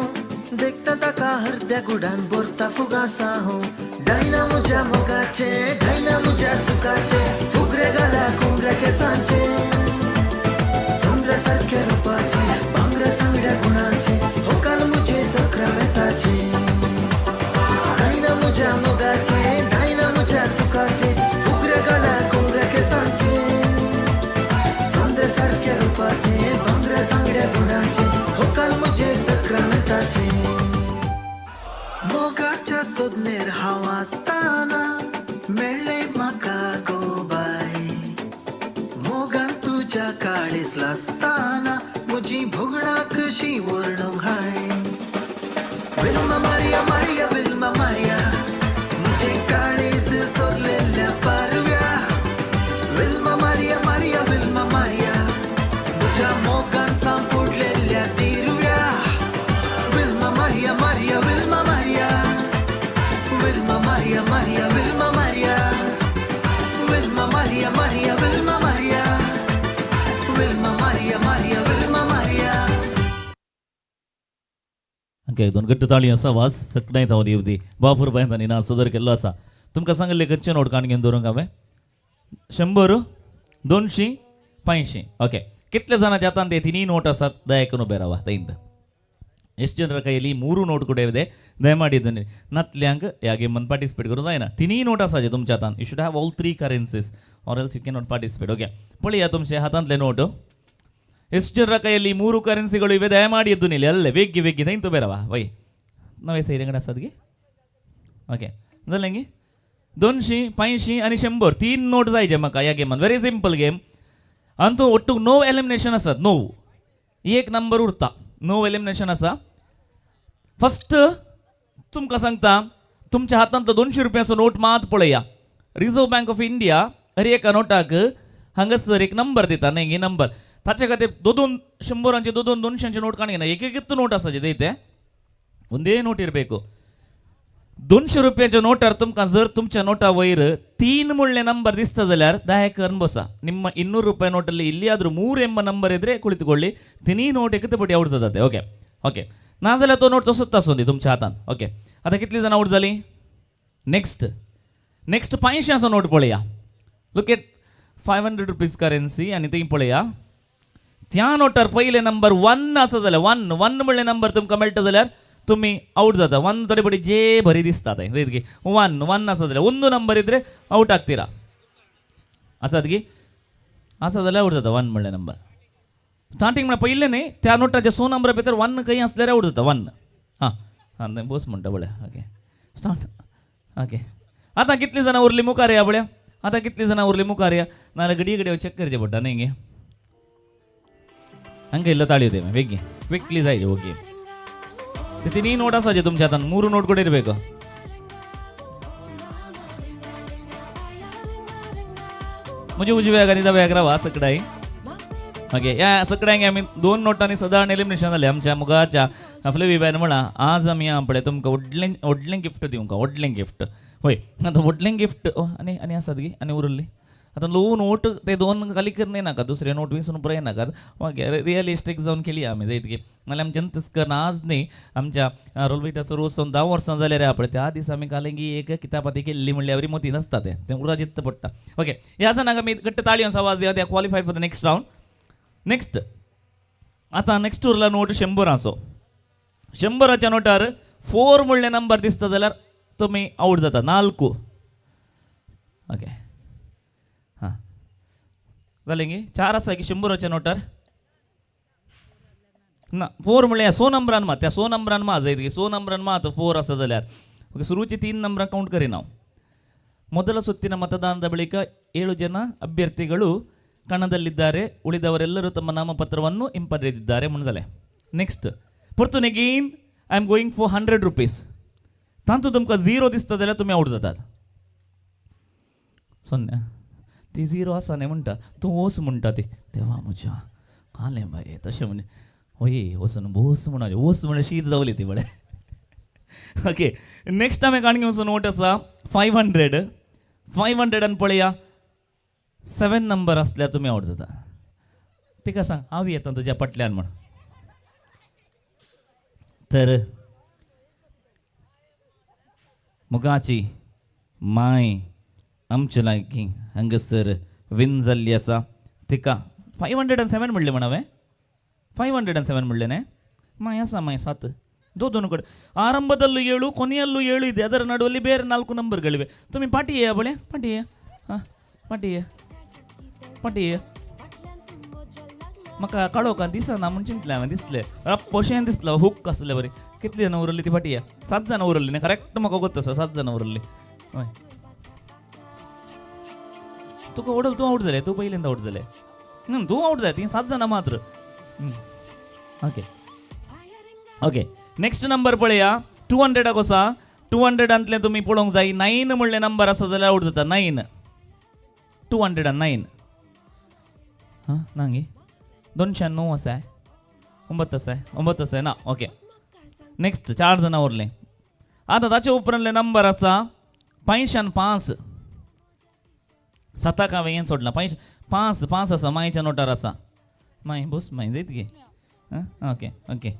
देखता ताका हरद्या गुडान भरता फुगासां। डायना म्हज्या मोगाचें, डायना म्हज्या सुखाचें, फुगरे घाल्या कोंबऱ्या केसांचें, चंद्रा सारक्या रुपाचें, भांगरा सांगड्या गुणाचें, होकाल म्हजें सक्रामेताचें। डायना म्हज्या मोगाचें, डायना म्हज्या सुखाचें, चंद्र सारक्या रुपाचें, भांगरा सांगड्या गुणाचें, होकाल म्हजें सक्रामेताचें। मोगाच्या सोदनेर हांव आसतना मेळ्ळें म्हाका गो बाय, मोगान तुज्या काळीज लासतना म्हजी भोगणां कशी वर्णूंक हाय। Wilma Maria Maria Wilma Maria, म्हजें काळीज सोरलेल्या पारव्या। Wilma Maria Maria Wilma Maria, म्हज्या मोगान सांपुडलेल्या दिरव्या। Wilma Maria Maria Wilma Maria, Wilma Maria Maria Wilma Maria, Wilma Maria Maria Wilma Maria, Wilma Maria Maria Wilma Maria. Okay, दोन घट्ट ताळी आसा वास सकडाय धांव दिवदी बापूर बांयतांनी ना सदर केल्लो आसा। तुमकां सांगिल्लें खंयचे नोट काण घेवन दवरूंक हांवें? 100, 200, 500. ओके, कितले जाणांच्या हातान ते तिनूय नोट आसात? ದಯ करून उबे रावा ತೈಂದ. ಎಷ್ಟು ಜನರ ಕೈಯಲ್ಲಿ 3 ನೋಟ್ ಕೂಡ ಇದೆ? ದಯಮಾಡಿ ಇದನ್ನು ನತ್ಲ್ಯಾಂಕ್ ह्या गेमान पार्टिसिपेट करूं जायना. तिनूय नोट आसाचे तुमच्या हातान. You should have all 3 currencies or else you can not participate. Okay, ಪಳೀಯ ತುಮಚೆ ಹಾತಾಂತಲೆ ನೋಟು. ಎಷ್ಟು ಜನರ ಕೈಯಲ್ಲಿ 3 ಕರೆನ್ಸಿಗಳು ಇವೆ? ದಯಮಾಡಿ ಎದ್ದು ನಿಲ್ಲಿ. ಅಲ್ಲೇ ವೇಗಿ ವೇಗಿ ದೈಂತು ಬೇರವಾ ವೈ ನಾವೇ ಸೈರಂಗಡ आसात ओके जालें गी? 200, 500 आनी 100 3 नोट जायचे म्हाका ह्या गेमान. Very simple game. आनी तूं ಒಟ್ಟು 9 एलिमिनेशन आसात. 9 एक नंबर उरता. 9 एलिमिनेशन आसा. फस्ट तुमकां सांगता, तुमच्या हातांतलो 200 रुपयाचो नोट मात पळया. रिझर्व बँक ऑफ इंडिया हर एका नोटाक हांगासर एक नंबर दिता न्ही ही नंबर. ताचे खातीर 2-2 100 2-2 200 नोट काण घेना. एक एक नोट आसाचे ते ಒಂದೇ नोट ಇರಬೇಕು. 200 रुपयाच्या नोटार तुमकां जर तुमच्या नोटा वयर 3 म्हणले ನಂಬರ್ ದಿಸ್ತಾ जाल्यार ದಯ ಕರ್ನ್ ಬಸ. ನಿಮ್ಮ 200 ರೂಪಾಯಿ ನೋಟಲ್ಲಿ ಎಲ್ಲಿಯಾದರೂ 3 ಎಂಬ ನಂಬರ್ ಇದ್ರೆ ಕುಳಿತುಕೊಳ್ಳಿ. ತಿನಿ ನೋಟ್ एकते ಔಟ್ जाता. ओके ओके, ना जाल्यार तो नोट तसोच आसूं दी तुमच्या हातान. ओके, आतां कितली जाणां आउट जाली? नेक्स्ट नेक्स्ट 500चो नोट पळया. Look at 500 rupees currency आनी ती पळया. त्या नोटार पयले नंबर 1 आसा जाल्यार 1 1 म्हणले नंबर तुमकां मेळटा जाल्यार तुम्ही ಔಟ್ जाता. 1 थोडे पडी जे बरी दिसता ते 1 1 आसा जाल्यार ಒಂದು ನಂಬರ್ ಇದ್ರೆ ಔಟ್ ಆಗ್ತೀರಾ. आसात की आसा जाल्यार आवट जाता. 1 म्हणले नंबर स्टार्टिंग म्हळ्यार पयलें न्ही त्या नोटाचे 100 नंबरा भितर 1 खंय आसल्यार आवट जाता. 1 हां हां बोस म्हणटा पळय. Okay start. ओके आतां कितलीं जाणां उरली मुखार या पळय. आतां कितलीं जाणां उरली मुखार या, नाजाल्यार घडये घडये चॅक करचें पडटा न्ही गे. हांगा इल्लो ताळयो दे बेगीन क्विकली जाय. ओके तिनी नोट आसा तुमच्या हातान 3 नोट ಕೂಡ ಇರಬೇಕು. म्हणजे उजव्या आणि दाव्या रावा सकडाई. ओके ह्या सकडांक आमी 2 नोटांनी सदां एलिमिनेशन जालें आमच्या मुगाच्या फ्लेवी बायन म्हणा. आज आमी पळय तुमकां व्हडलें व्हडलें गिफ्ट दिवंक, व्हडलें गिफ्ट. होय आतां व्हडलें गिफ्ट आनी आनी आसात गी आनी उरली. आतां लो नोट ते 2 खाली कर नाका, दुसरे नोट विसून पळय नाकात. ओके रियलिस्टीक जावन केली आमी जायत की नाल्यार आमच्या तस्कर आज न्ही आमच्या रोलविटाचो रोज 10 वर्सां जाल्यार रे पळय त्या दिसा आमी कालेंगी एक किताबाती केल्ली म्हणल्यार बरी मोती नासता तें तें उरा जित्त पडटा. ओके ह्या जाणांक आमी घट्ट ताळयो आवाज दिया. They qualified for the next round. Next आतां नेक्स्ट उरला नोट 100चो. 100च्या नोटार 4 म्हणले नंबर दिसता जाल्यार तुमी आवट जाता. 4. ओके हां जालें गी 4 आसा की 100च्या नोटार ना 4 म्हणल्यार 100 नंबरान मात त्या 100 नंबरान मात जायत की 100 नंबरान मात 4 आसा जाल्यार. ओके सुरूची 3 नंबरां काउंट करिना हांव. ಮೊದಲ ಸುತ್ತಿನ ಮತದಾನದ ಬಳಿಕ 7 ಜನ ಅಭ್ಯರ್ಥಿಗಳು ಕಣದಲ್ಲಿದ್ದಾರೆ. ಉಳಿದವರೆಲ್ಲರೂ ತಮ್ಮ ನಾಮಪತ್ರವನ್ನು ಹಿಂಪಡೆದಿದ್ದಾರೆ ಮುಂಜಾನೆ. ನೆಕ್ಸ್ಟ್ ಪೊರ್ತುನ್ again I am going for 100 rupees. तांतू तुमकां 0 दिसता जाल्यार तुमी आवट जातात. 0 ती 0 आसा न्ही म्हणटा तूं वोस म्हणटा ती देवा म्हज्या आलें बाये तशें म्हणजे होय वचून बोस म्हणा वोस म्हणून शीत जावली ती बरें. ओके नेक्स्ट आमी काण घेवचो नोट आसा 500. 500 पळया 7 नंबर आसल्यार तुमी आवट जाता. तिका सांग हांव येता तुज्या फाटल्यान म्हण. तर मुगाची माय आमचे लागीं हांगासर विन जाल्ली आसा. तिका 507 म्हणलें म्हण हांवें 507 म्हणलें न्ही. माय आसा माय 7 2 ಕಡೆ ಆರಂಭದಲ್ಲೂ 7 ಕೊನೆಯಲ್ಲೂ 7 ಇದೆ. ಅದರ ನಡುವಲ್ಲಿ ಬೇರೆ 4 ನಂಬರ್ಗಳಿವೆ. ತುಮಿ ಪಾಟಿಯೇ ಬಳೆ ಪಾಟಿಯೇ ಹಾಂ ಪಾಟಿಯೇ ಪಾಟಿಯೇ म्हाका काळोखान दिसना म्हूण चिंतलें हांवें. दिसलें रप्पोशें दिसलो हुक आसले बरी. कितली जाणां उरली ती फाटी 7 जाणां उरली न्ही. करेक्ट म्हाका गोत्त आसा 7 जाणां उरली. हय तुका ओडल तूं आवट जालें. तूं पयल्यांदा आवट जालें. तूं आवट जाय ती 7 जाणां मात्र. ओके ओके नेक्स्ट नंबर पळया 200 आसा. 200 तुमी पळोवंक जाय. 9 म्हणलें नंबर आसा जाल्यार आवट जाता. 9 209 हां ना गे 209 आसा 9 आसा 9 आसा ना. ओके नेक्स्ट 4 जाणां उरलें. आतां ताचे उपरांतले नंबर आसा 505. 7 हांवें हें सोडलां. 5 5 5 आसा मायच्या नोटार आसा. माय बोस माय जायत गे. आं ओके ओके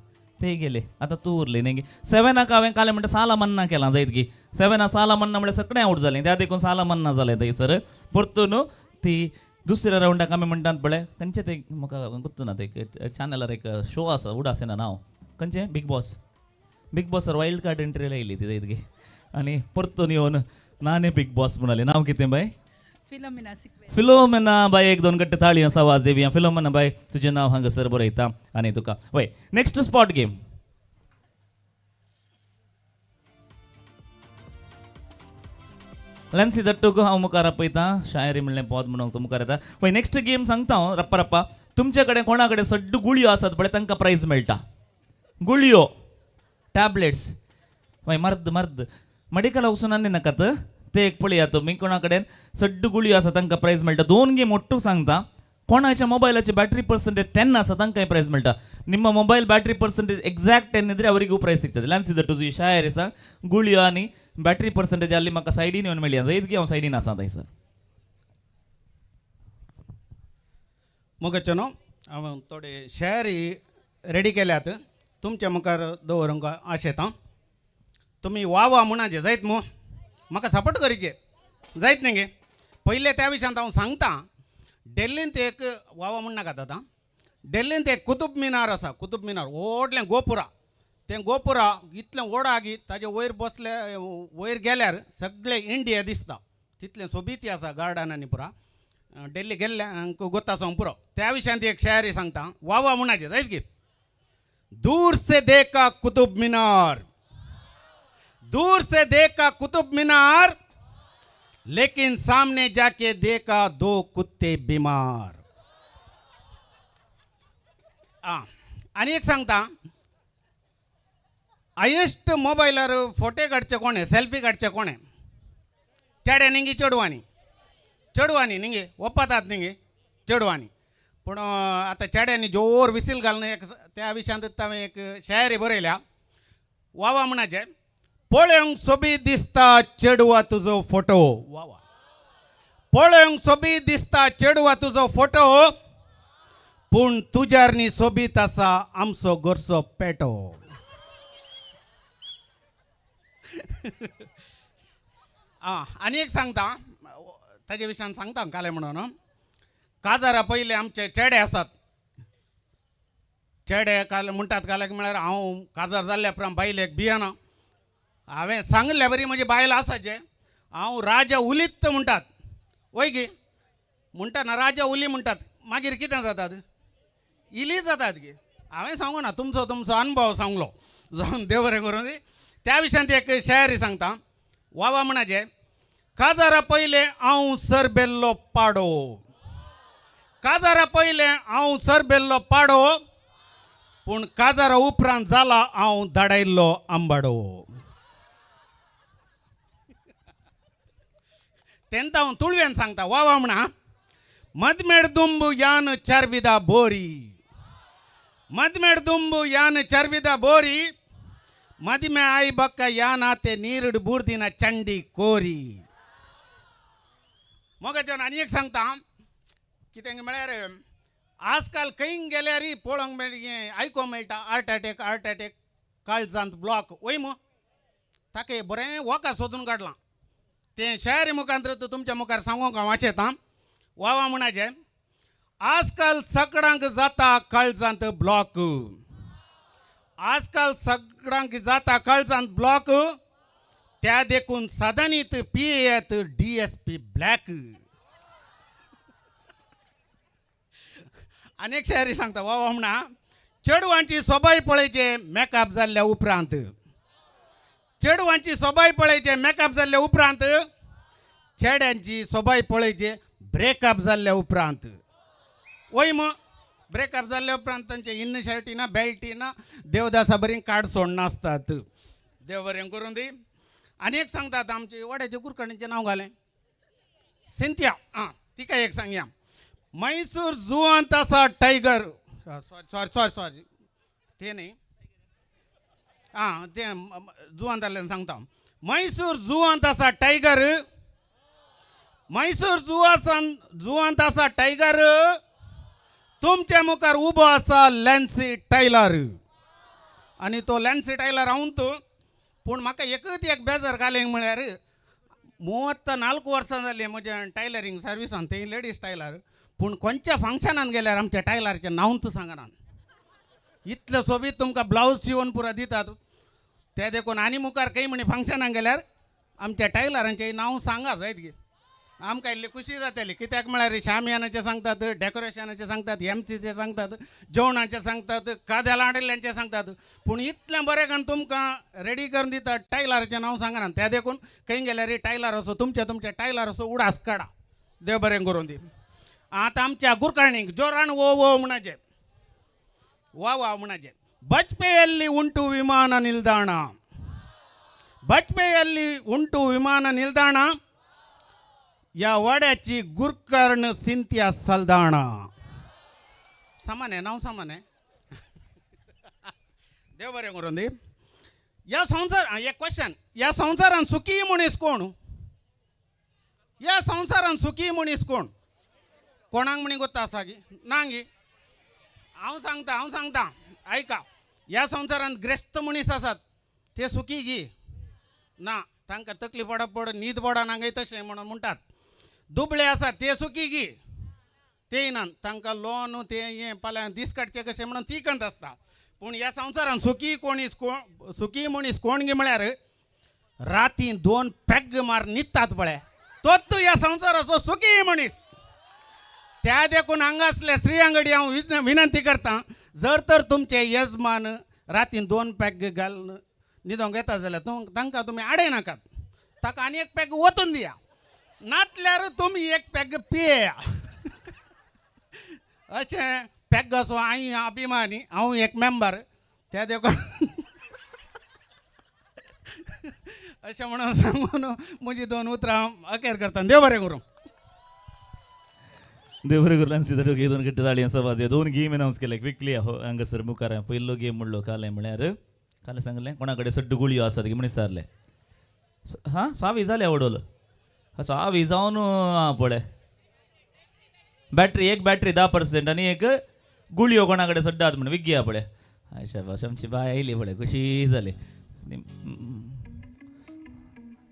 ते गेले. आतां तूं उरली न्ही. 7 हांवें कालें म्हणटा साला मन्ना केलां जायत गी. 7 साला मन्ना म्हणल्यार सगळें आवट जालें. त्या देखून साला मन्ना जालें थंयसर. परतून ती दुसऱ्या रावंडाक आमी म्हणटात पळय खंयचें तें म्हाका गुत्तू ना ते चॅनलार एक शो आसा उडास येना नांव खंयचें बिग बॉस. बिग बॉसार वायल्ड कार्ड एंट्री लायली ती जायत गी. आनी परतून येवन नाने बिग बॉस म्हणाले. नांव कितें बाय? फिलोमिना सिक्वेरा. फिलोमेना बाय 1 2 गट्टे ताळी आवाज देवी. फिलोमेना बाय तुजें नांव हांगासर बरयता आनी तुका वय नेक्स्ट स्पॉट गेम. लेन्सी दट्टूक हांव मुखार आपयता. शायरी म्हणलें पद म्हणूंक तूं मुखार येता. वय नेक्स्ट गेम सांगता हांव रप्पा रप्पा. तुमचे कडेन कोणा कडेन सड्डू गुळयो आसात पळय तांकां प्रायज मेळटा. गुळयो टॅबलेट्स वय मर्द मर्द मेडिकल वचून आनी नाकात ते एक पळया तुमी कोणा कडेन सड्डू गुळयो आसा तांकां प्रायज मेळटा. 2 गेम ಒಟ್ಟು सांगता. कोणाच्या मोबायलाची बॅटरी पर्संटेज 10 आसा तांकां प्रायज मेळटा. ನಿಮ್ಮ ಮೊಬೈಲ್ ಬ್ಯಾಟ್ರಿ ಪರ್ಸೆಂಟೇಜ್ ಎಕ್ಸಾಕ್ಟ್ 10 ಇದ್ರೆ ಅವರಿಗೂ ಪ್ರೈಸ್ ಸಿಗ್ತದೆ. ಲ್ಯಾನ್ಸಿ ದಟ್ಟು ಶಾಯರಿ ಸಹ ಗುಳಿಯೋ ಆನಿ ಬ್ಯಾಟ್ರಿ ಪರ್ಸೆಂಟೇಜ್ ಅಲ್ಲಿ म्हाका सायडीन येवन मेळ्ळी इतकी हांव सायडीन आसा थंयसर. मोगाचें न्हू हांव थोडे शायरी रेडी केल्यात तुमच्या मुखार दवरूंक आशेता. तुमी वा वा म्हणाचे जायत मू म्हाका सपोर्ट करीचे. जायत न्ही गे. पयले त्या विशयांत हांव सांगता. डेल्लींत एक वावा म्हण नाकात आतां. डेल्लींत एक कुतुब मिनार आसा. कुतुब मिनार व्हडलें गोपुरा. तें गोपुरा इतलें व्हड आगी ताजे वयर बसले वयर गेल्यार सगळें इंडिया दिसता. तितलें सोबीती आसा गार्डनांनी पुरा. डेल्ली गेल्ल्यांक गोत्ता आसूंक पुरो. त्या विशयांत एक शायरी सांगता. वावा म्हणाचें जायत गी. दूर से देखा कुतुब मीनार, दूर से देखा कुतुब मीनार, लेकिन सामने जाके देखा दो कुत्ते बीमार. आनी एक सांगता. हायेस्ट मोबायलार फोटे काडचे कोणे, सेल्फी काडचे कोणे? चेडे निंगी चेडवांनी? चेडवांनी निंगे ओपातात निंगे चेडवांनी. पूण आतां चेड्यांनी जोर विसील घालून एक त्या विशयांत हांवें एक शायरी बरयल्या. वावा म्हणाचें. पळोवंक सोबीत दिसता चेडवा तुजो फोटो. वावा. पळोवंक सोबीत दिसता चेडवा तुजो फोटो, पूण तुज्यार न्ही सोबीत आसा आमचो घरचो पेटो. आनी एक सांगता ताजे विशयान सांगता काले म्हणून. काजारा पयले आमचे चेडे आसात. चेडे काल म्हणटात काल्याक म्हळ्यार हांव काजार जाल्ल्या उपरांत बायलेक भियेना. हांवें सांगल्या बरी म्हजी बायल आसाचे हांव राजा उलीत म्हणटात. वय गी म्हणटा ना राजा उली म्हणटात. मागीर कितें जातात? इली जातात गी. हांवें सांगू ना, तुमचो तुमचो अनुभव सांगलो जावन देव बरें करूं दी. त्या विशयांत एक शायरी सांगता. वावा म्हणाचें. काजारा पयलें हांव सरबेल्लो पाडो. काजारा पयलें हांव सरबेल्लो पाडो, पूण काजारा उपरांत जाला हांव धाडायल्लो आंबाडो. तेन्ना हांव तुळव्यान सांगता. वावा म्हणा. मदमेड दुंबू यान चरबिदा बोरी, मदमेड दुंबू यान चरबिदा बोरी, मदमे आई बक्क यान आते नीरुड बूर्दिನ चंडी कोरी. मोगाच्यान आनी एक सांगता. कितें म्हळ्यार आजकाल खंय गेल्यार पळोवंक मेळ आयकोंक मेळटा हार्ट अटॅक, हार्ट अटॅक, काळजांत ब्लॉक. वय मू ताका बरें वखद सोदून काडलां. तें शायरी मुखांत तुमच्या मुखार सांगूंक हांव आशेतां. वावा म्हणाचें. आजकाल सगळ्यांक जाता काळजांत ब्लॉक. आजकाल सगळ्यांक जाता काळजांत ब्लॉक, त्या देखून सदनीत पियेत DSP black. आनी एक शायरी सांगता. वावा म्हणा. चेडवांची सोबाय पळयचे मेकअप जाल्ल्या उपरांत. चेडवांची सोबाय पळयचे मेकअप जाल्ल्या उपरांत, चेड्यांची सोबाय पळयचे ब्रेकअप जाल्ल्या उपरांत. वय मग ब्रेकअप जाल्ल्या उपरांत तांचे इन शर्टी ना बेल्टी ना देवदासा बरी कार्ड सोडनासतात. देव बरें करून दी. आनी एक सांगतात आमचे वड्याचे कुरकणीचें नांव घालें सिंथिया. आं तिका एक सांगया. मैसूर जुवांत आसा टायगर. सॉरी सॉरी सॉरी ते न्ही. आं तें जुवांत जाल्ल्यान सांगता. मैसूर जुवांत आसा टायगर. मैसूर जुवांत आसा टायगर, तुमच्या मुखार उबो आसा लॅन्सी टायलर. आनी तो लॅन्सी टायलर हांव तो. पूण म्हाका एकच एक बेजार घालें म्हळ्यार 34 वर्सां जालीं म्हज्या टायलरींग सर्विसान, ते लेडीज टायलर. पूण खंयच्या फंक्शनान गेल्यार आमच्या टायलराचें नांव तूं सांगना. इतलें सोबीत तुमकां ब्लावज शिंवून पुरो दितात. ते देखून आनी मुखार खंय म्हणी फंक्शनाक गेल्यार आमच्या टायलरांचें नांव सांगा जायत गे. आमकां इल्ली खुशी जातली. कित्याक म्हळ्यार शामियानाचें सांगतात, डेकोरेशनाचें सांगतात, एमसीचें सांगतात, जेवणाचें सांगतात, काद्या लांडल्यांचें सांगतात. पूण इतलें बरें करून तुमकां रेडी करून दितात टायलराचें नांव सांगना. त्या देखून खंय गेल्यार टायलर असो तुमच्या तुमच्या टायलर असो उडास काडा. देव बरें करून दी. आतां आमच्या गुरकारणीक जोरान वो वो म्हणाचें. वा वा म्हणाचें. ಬಜ್ಪೆಯಲ್ಲಿ ಉಂಟು ವಿಮಾನ ನಿಲ್ದಾಣ. ಬಜ್ಪೆಯಲ್ಲಿ ಉಂಟು ವಿಮಾನ ನಿಲ್ದಾಣ, या वाड्याची गुरकर्ण सिंथिया सलदाणा. सामान्य नांव सामान्य. देव बरें करून दी. ह्या संवसार एक क्वेश्चन. ह्या संवसारान सुखी मनीस कोण? ह्या संवसारान सुखी मनीस कोण? कोणाक म्हणी गोत्ता आसा गी ना गी? हांव सांगता, हांव सांगता आयका. ह्या संवसारान ग्रेस्त मनीस आसात ते सुखी गी ना? तांकां तकली पडप पड न्हीद पडना हांगा तशें म्हणून म्हणटात. दुबळे आसा ते सुखी गी ते ना, तांकां लोन ते हें फाल्यां दीस काडचे कशें म्हणून ती कंत आसता. पूण ह्या संवसारान सुखी कोणीस कोण सुखी मनीस कोण गी म्हळ्यार राती 2 पेग मार न्हिदतात पळय तोच ह्या संवसाराचो सुखी मनीस. त्या देखून हांगा आसल्या स्त्रियां कडेन हांव विनंती करता, जर तर तुमचे यजमान रातीन 2 पॅक घालून न्हिदोंक येता जाल्यार तांकां तुमी आडयनाकात, ताका आनी 1 पॅक वतून दिया, नातल्यार तुमी 1 पॅक पियेया. अशें पॅगाचो हांव अभिमानी, हांव एक मेंबर त्या देखून अशें म्हणून सांगून म्हजी 2 उतरां हांव अखेर करता. देव बरें करूं. देव बरें करूं. लॅन्सी दोन 2 घट्ट ताळयां सवाज. 2 गेम अनावन्स केले क्विकली. हांगासर मुखार पयलो गेम म्हणलो कालें म्हळ्यार कालें सांगलें कोणा कडेन सड्ड गुळयो आसात म्हण विचारलें. हां सावी जाल्या वडोल सावी जावन आं पळय बॅटरी, एक बॅटरी 10% आनी एक गुळयो कोणा कडेन सड्डात म्हण विग्या पळय. हय शाबाश, आमची बाय आयली पळय, खुशी जाली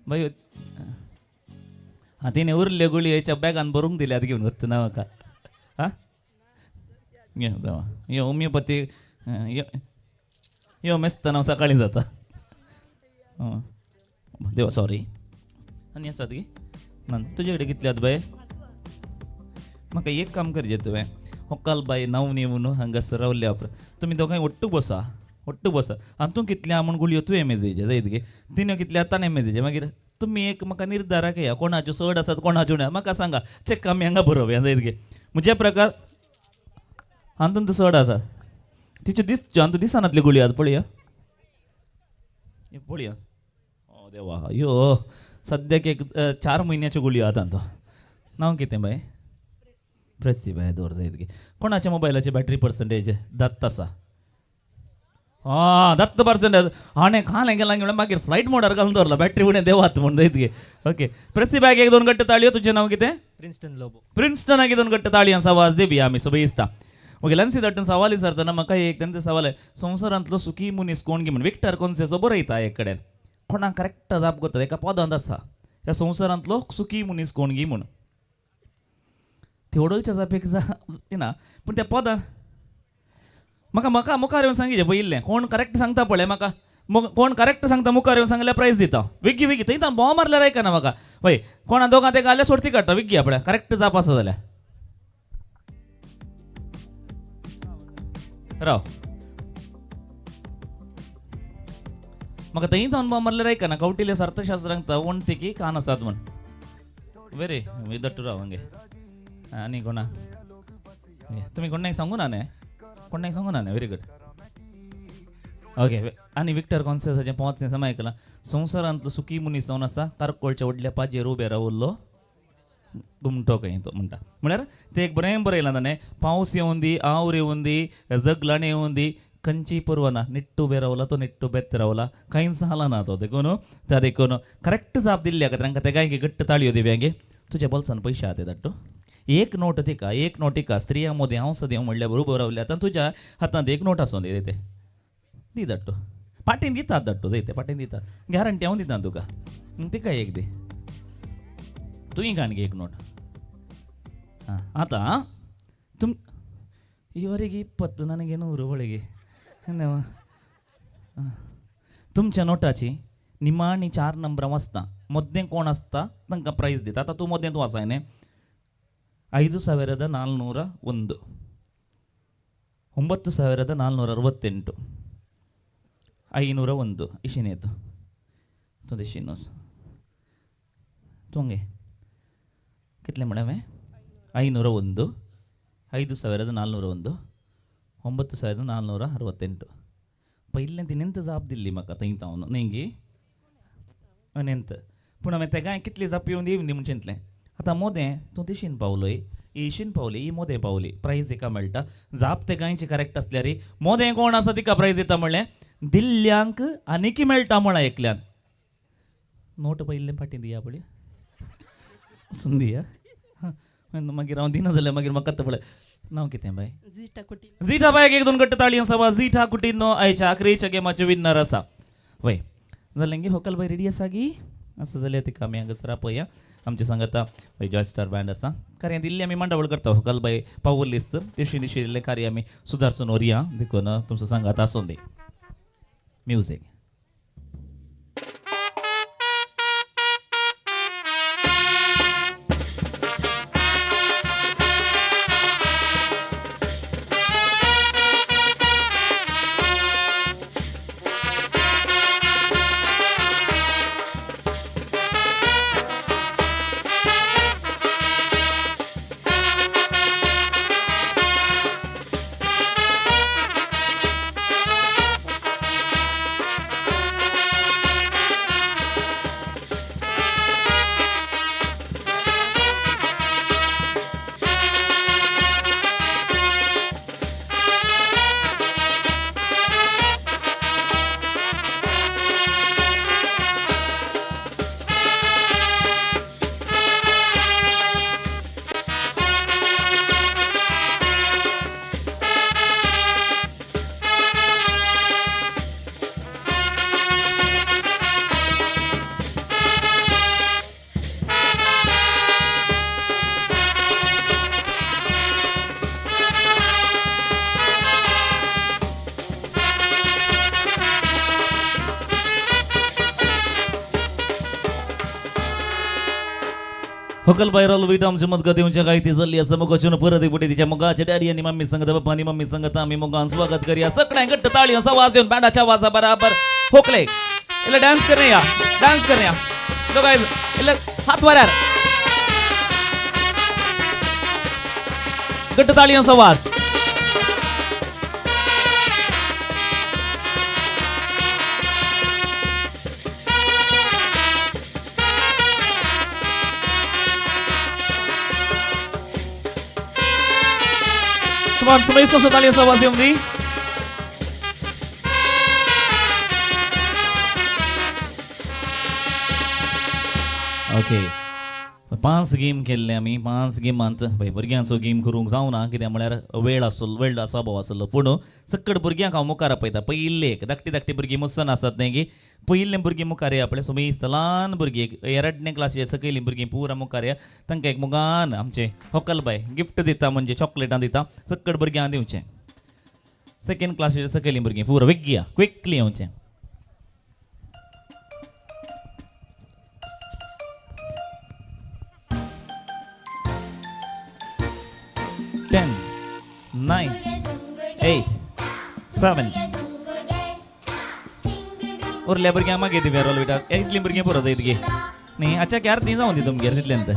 बाय. हां तिणें उरल्यो गुळयो हेच्या बॅगान भरूंक दिल्यात घेवन वता ना म्हाका. हां यो यो होमियोपॅथी यो यो मेस्तान हांव सकाळीं जाता. देवा सॉरी. आनी आसात गी ना तुजे कडेन कितले आत बाय? म्हाका एक काम करचें तुवें, होकाल बाय न्हांवन येवन हांगासर रावल्या उपरांत तुमी दोगांय ಒಟ್ಟು बसा, ಒಟ್ಟು बसा. आनी तूं कितल्या म्हूण गुळयो तुवें मेजयचे जायत गे, तिणें कितल्या ताणें मेजयचे. मागीर तुमी एक म्हाका निर्धाराक येया कोणाच्यो चड आसात कोणाच्यो ना, म्हाका सांगा चेक आमी हांगा बरोवया जायत गे. म्हज्या प्रकार हातूंत चड आसा तिच्यो दिसच्यो आनी तूं दिसनातल्यो गुळयो आतां पळया पळया. ओ देवा यो सद्याक एक 4 म्हयन्याच्यो गुळयो आतां तो. नांव कितें बाय? प्रेसी बाय दवर जायत गे. कोणाच्या मोबायलाची बॅटरी पर्संटेज 10 आसा? आं 10% हाणें खालें गेलां म्हणल्यार मागीर फ्लायट मोडार घालून दवरला बॅटरी उणें देवात म्हूण जायत गे. ओके प्रेसी बायक 1 2 घट्ट ताळयो. तुजें नांव कितें? प्रिन्स्टन लोबो. प्रिन्स्टनाक 2 घट्ट ताळयां आवाज दिवया आमी सगळीं दिसता. ओके लॅन्सी दाटून सवाल विचारतना म्हाका एक तेंचें सवाल आहे, संवसारांतलो सुखी मनीस कोण गी म्हण विक्टर कोन्सेचो बरयता एक कडेन, कोणाक करेक्ट जाप करता एका पदांत आसा ह्या संवसारांतलो सुखी मनीस कोण गी म्हूण. थियोडोलच्या जापेक जा ना पूण त्या पदान म्हाका म्हाका मुखार येवन सांगिचें पयिल्लें कोण करेक्ट सांगता पळय म्हाका कोण करेक्ट सांगता मुखार येवन सांगल्यार प्रायज दिता. वेगी वेगी थंय बोंव मारल्यार आयकना म्हाका वय कोणा दोगां तेका जाल्यार सोडती काडटा वेगी पळय करेक्ट जाप आसा जाल्यार राव म्हाका थंय जावन बोंव मारल्यार आयकना. कौटिल्य अर्थशास्त्रांक वणटी कान आसात म्हण वेरी दट्टू राव हांगे आनी कोणा तुमी कोणाक सांगू ना न्ही, कोणाक सांगू ना न्ही. Very good okay. आनी विक्टर कॉन्सेसाचें पोंच समा आयकलां. संवसारांतलो सुखी मनीस जावन आसा कारकोळच्या व्हडल्या पाजेर उबे रावल्लो गुमटो खंय तो म्हणटा. म्हळ्यार तें एक बरें बरयलां ताणें, पावस येवन दी our येवन दी जगलाण येवन दी खंयची पर्व ना, निट्टू उबे रावला तो निट्टू बेत रावला कांयच जाला ना तो. देखून त्या देखून करेक्ट जाप दिल्ली खातीर तांकां तेगाय घट्ट ताळयो दिवया गे. तुज्या बोल्सान पयशे आहा ते धाडटो एक नोट तिका, एक नोट तिका. स्त्रियां मोदें हांव सदें म्हणल्यार बरोबर रावल्या आतां तुज्या हातांत एक नोट आसूं दी ते दी धाडटो पाटीन दितात धाडटो जाय ते पाटीन दितात गॅरंटी हांव दिता तुका. तिका एक दी तुवें काण गे एक नोट. आं आतां तुम ಇವರಿಗೆ 20 ನನಗೆ 100 ಒಳಗೆ तुमच्या नोटाची निमाणी 4 नंबरां वाचता मदें कोण आसता तांकां प्रायज दिता. आतां तूं मदें तूं आसाय न्ही. 5401 9468 501 ಇಶಿನೇತು तूं दिशीनोस तुंगे कितले म्हळ्यार हांवें 501 5401 9468 पयलें तिणेंत जाप दिल्ली म्हाका थंय तावन न्ही गी अनेंत पूण हांवें तेगाय कितली जाप येवन दिवन दी म्हूण चिंतलें. आतां मोदें तूं तिशीन पावलोय इशीन पावली ही मोदें पावली प्रायज एका मेळटा. जाप तेगांयची करेक्ट आसल्यार मोदें कोण आसा तिका प्रायज दिता म्हणलें दिल्ल्यांक आनीकी मेळटा म्हळां एकल्यान. नोट पयलें फाटीं दिया पळय सुन दिया मागीर हांव दिना जाल्यार मागीर म्हाका पळय. नांव कितें बाय? झिटा बायक 1 2 घट्ट ताळयो सवा. झिटा कुटिनो आयच्या आखरीच्या गेमाचे विनर आसा. वय जालें गी होकल बाय रेडी आसा गी? आसा जाल्यार तिका आमी हांगासर आपया. आमचे सांगाता जॉय स्टार बँड आसा. कार्य दिल्ली आमी मांडावळ करता होकल बाय पावलीस तेशी दिशिल्लें कार्य आमी सुदारसून व्हरया देखून तुमचो सांगात आसून दी. म्युजीक. होकल बायराल वीट आमच्या मदगत येऊनच्या काय ती चालली असं मुगाची परत एक पुढे तिच्या मुगाच्या डॅडी आणि मम्मी संगत पप्पा आणि मम्मी संगत आम्ही मुगान स्वागत करूया. सगळ्या घट्ट ताळी आवाज देऊन बँडाच्या आवाजा बराबर होकले इला डान्स करणे या, डान्स करणे या दोघांना इला हात वरार घट्ट ताळी आवाज. Come on, आवाज येऊन दी. ओके, 5 गेम केल्ले आमी. 5 गेमांत भुरग्यांचो गेम करूंक जावना कित्याक म्हळ्यार वेळ आसलो, वेळ आसो अभाव आसलो. पूण सकट भुरग्यांक हांव मुखार आपयता. पयिल्ले एक धाकटी धाकटी भुरगीं मुसन आसात न्ही गी, पयिल्ले भुरगीं मुखार या पळय सुमेस्त ल्हान भुरगीं एरडने क्लासी सकयलीं भुरगीं पुरा मुखार या. तांकां एक मुगान आमचें होकल बाय गिफ्ट दिता म्हणजे चॉकलेटां दिता. सकट भुरग्यांक दिवचें. सेकेंड क्लासीचे सकयलीं भुरगीं पुरा वेगया क्विकली येवचें. 10, 9, 8, 7. उरल्या भुरग्यांक मागीर दिवया रोल विटा. इतलीं भुरगीं पुरो जायत गे न्ही. अच्छा की अर्दी जावन दी तुमगेर तितल्यान तर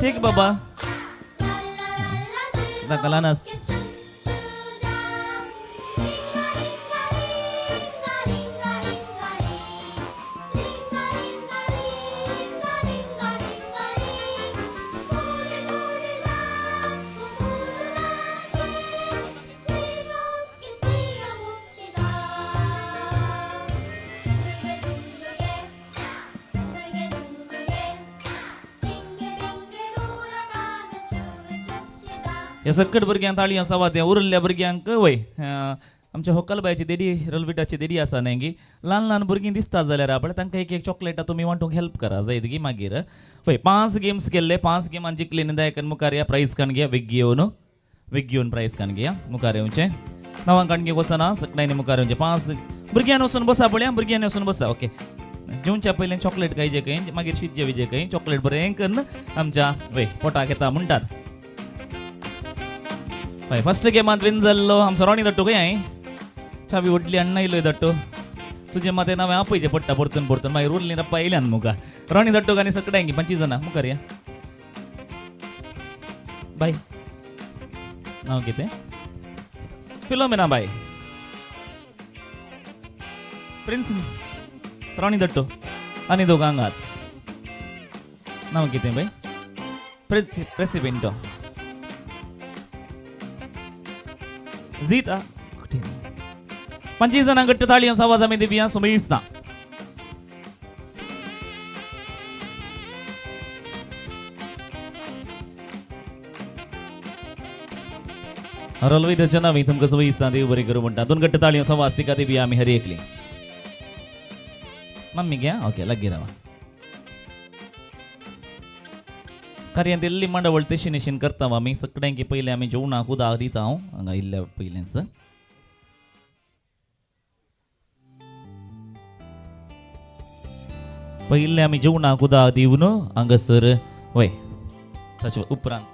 ठीक बाबा ताका ल्हान आस. ह्या सकट भुरग्यांक ताळयो सवात उरल्ल्या भुरग्यांक वय आमच्या होकलबायची देडी रलविटाची देडी आसा न्ही गी, ल्हान ल्हान भुरगीं दिसता जाल्यार आपल्या तांकां एक एक चॉकलेटां तुमी वांटूंक हेल्प करा जायत गी. मागीर पळय 5 गेम्स केल्ले, 5 गेमान जिखले न्ही दायकन मुखार या प्रायज काण घेया. वेग घेवन वेग घेवन प्रायज काण घेया. मुखार येवचें नांवां काण घेवंक वचना सगळ्यांनी मुखार येवचें. 5 भुरग्यांनी वचून बसा पळया, भुरग्यांनी वचून बसा. ओके, जेवच्या पयलें चॉकलेट खायचे खंय, मागीर शीत जेवचें खंय. चॉकलेट बरें करून आमच्या वय पोटाक येता म्हणटात. हय, फर्स्ट गेमांत विन जाल्लो आमचो रॉनी दट्टू खंय हांवें चावी व्हडली अण्णा येयलो दट्टू. तुजें मात नांव आपयचें पडटा परतून परतून, मागीर उरलीं रप्पा येयल्यान मुखार. रॉनी दट्टूक आनी सगळ्यांक 25 जाणां मुखार या. बाय नांव कितें? फिलोमेना बाय. प्रिन्स रॉनी दट्टू आनी दोगां हांगात. नांव कितें बाय? प्रेसिपेंटो जीता. 25 जाणां घट्ट ताळयो आवाज आमी दिवया सुमेस्ता. रलवी नावी तुमकां सुमेस्ता देव बरी करूं म्हणटा. 2 घट्ट ताळयो आवाज तिका दिवया आमी हर एकली. मम्मी घ्या ओके लागीं रावा. कार्यांत इल्ली मांडावळ तेशीन नेशीन करता आमी सगळ्यांकी पयलीं आमी जेवणाक उदक दिता हांव हांगा इल्ल्या पयलेंच. पयलें आमी जेवणाक उदक दिवन हांगासर वय ताचे उपरांत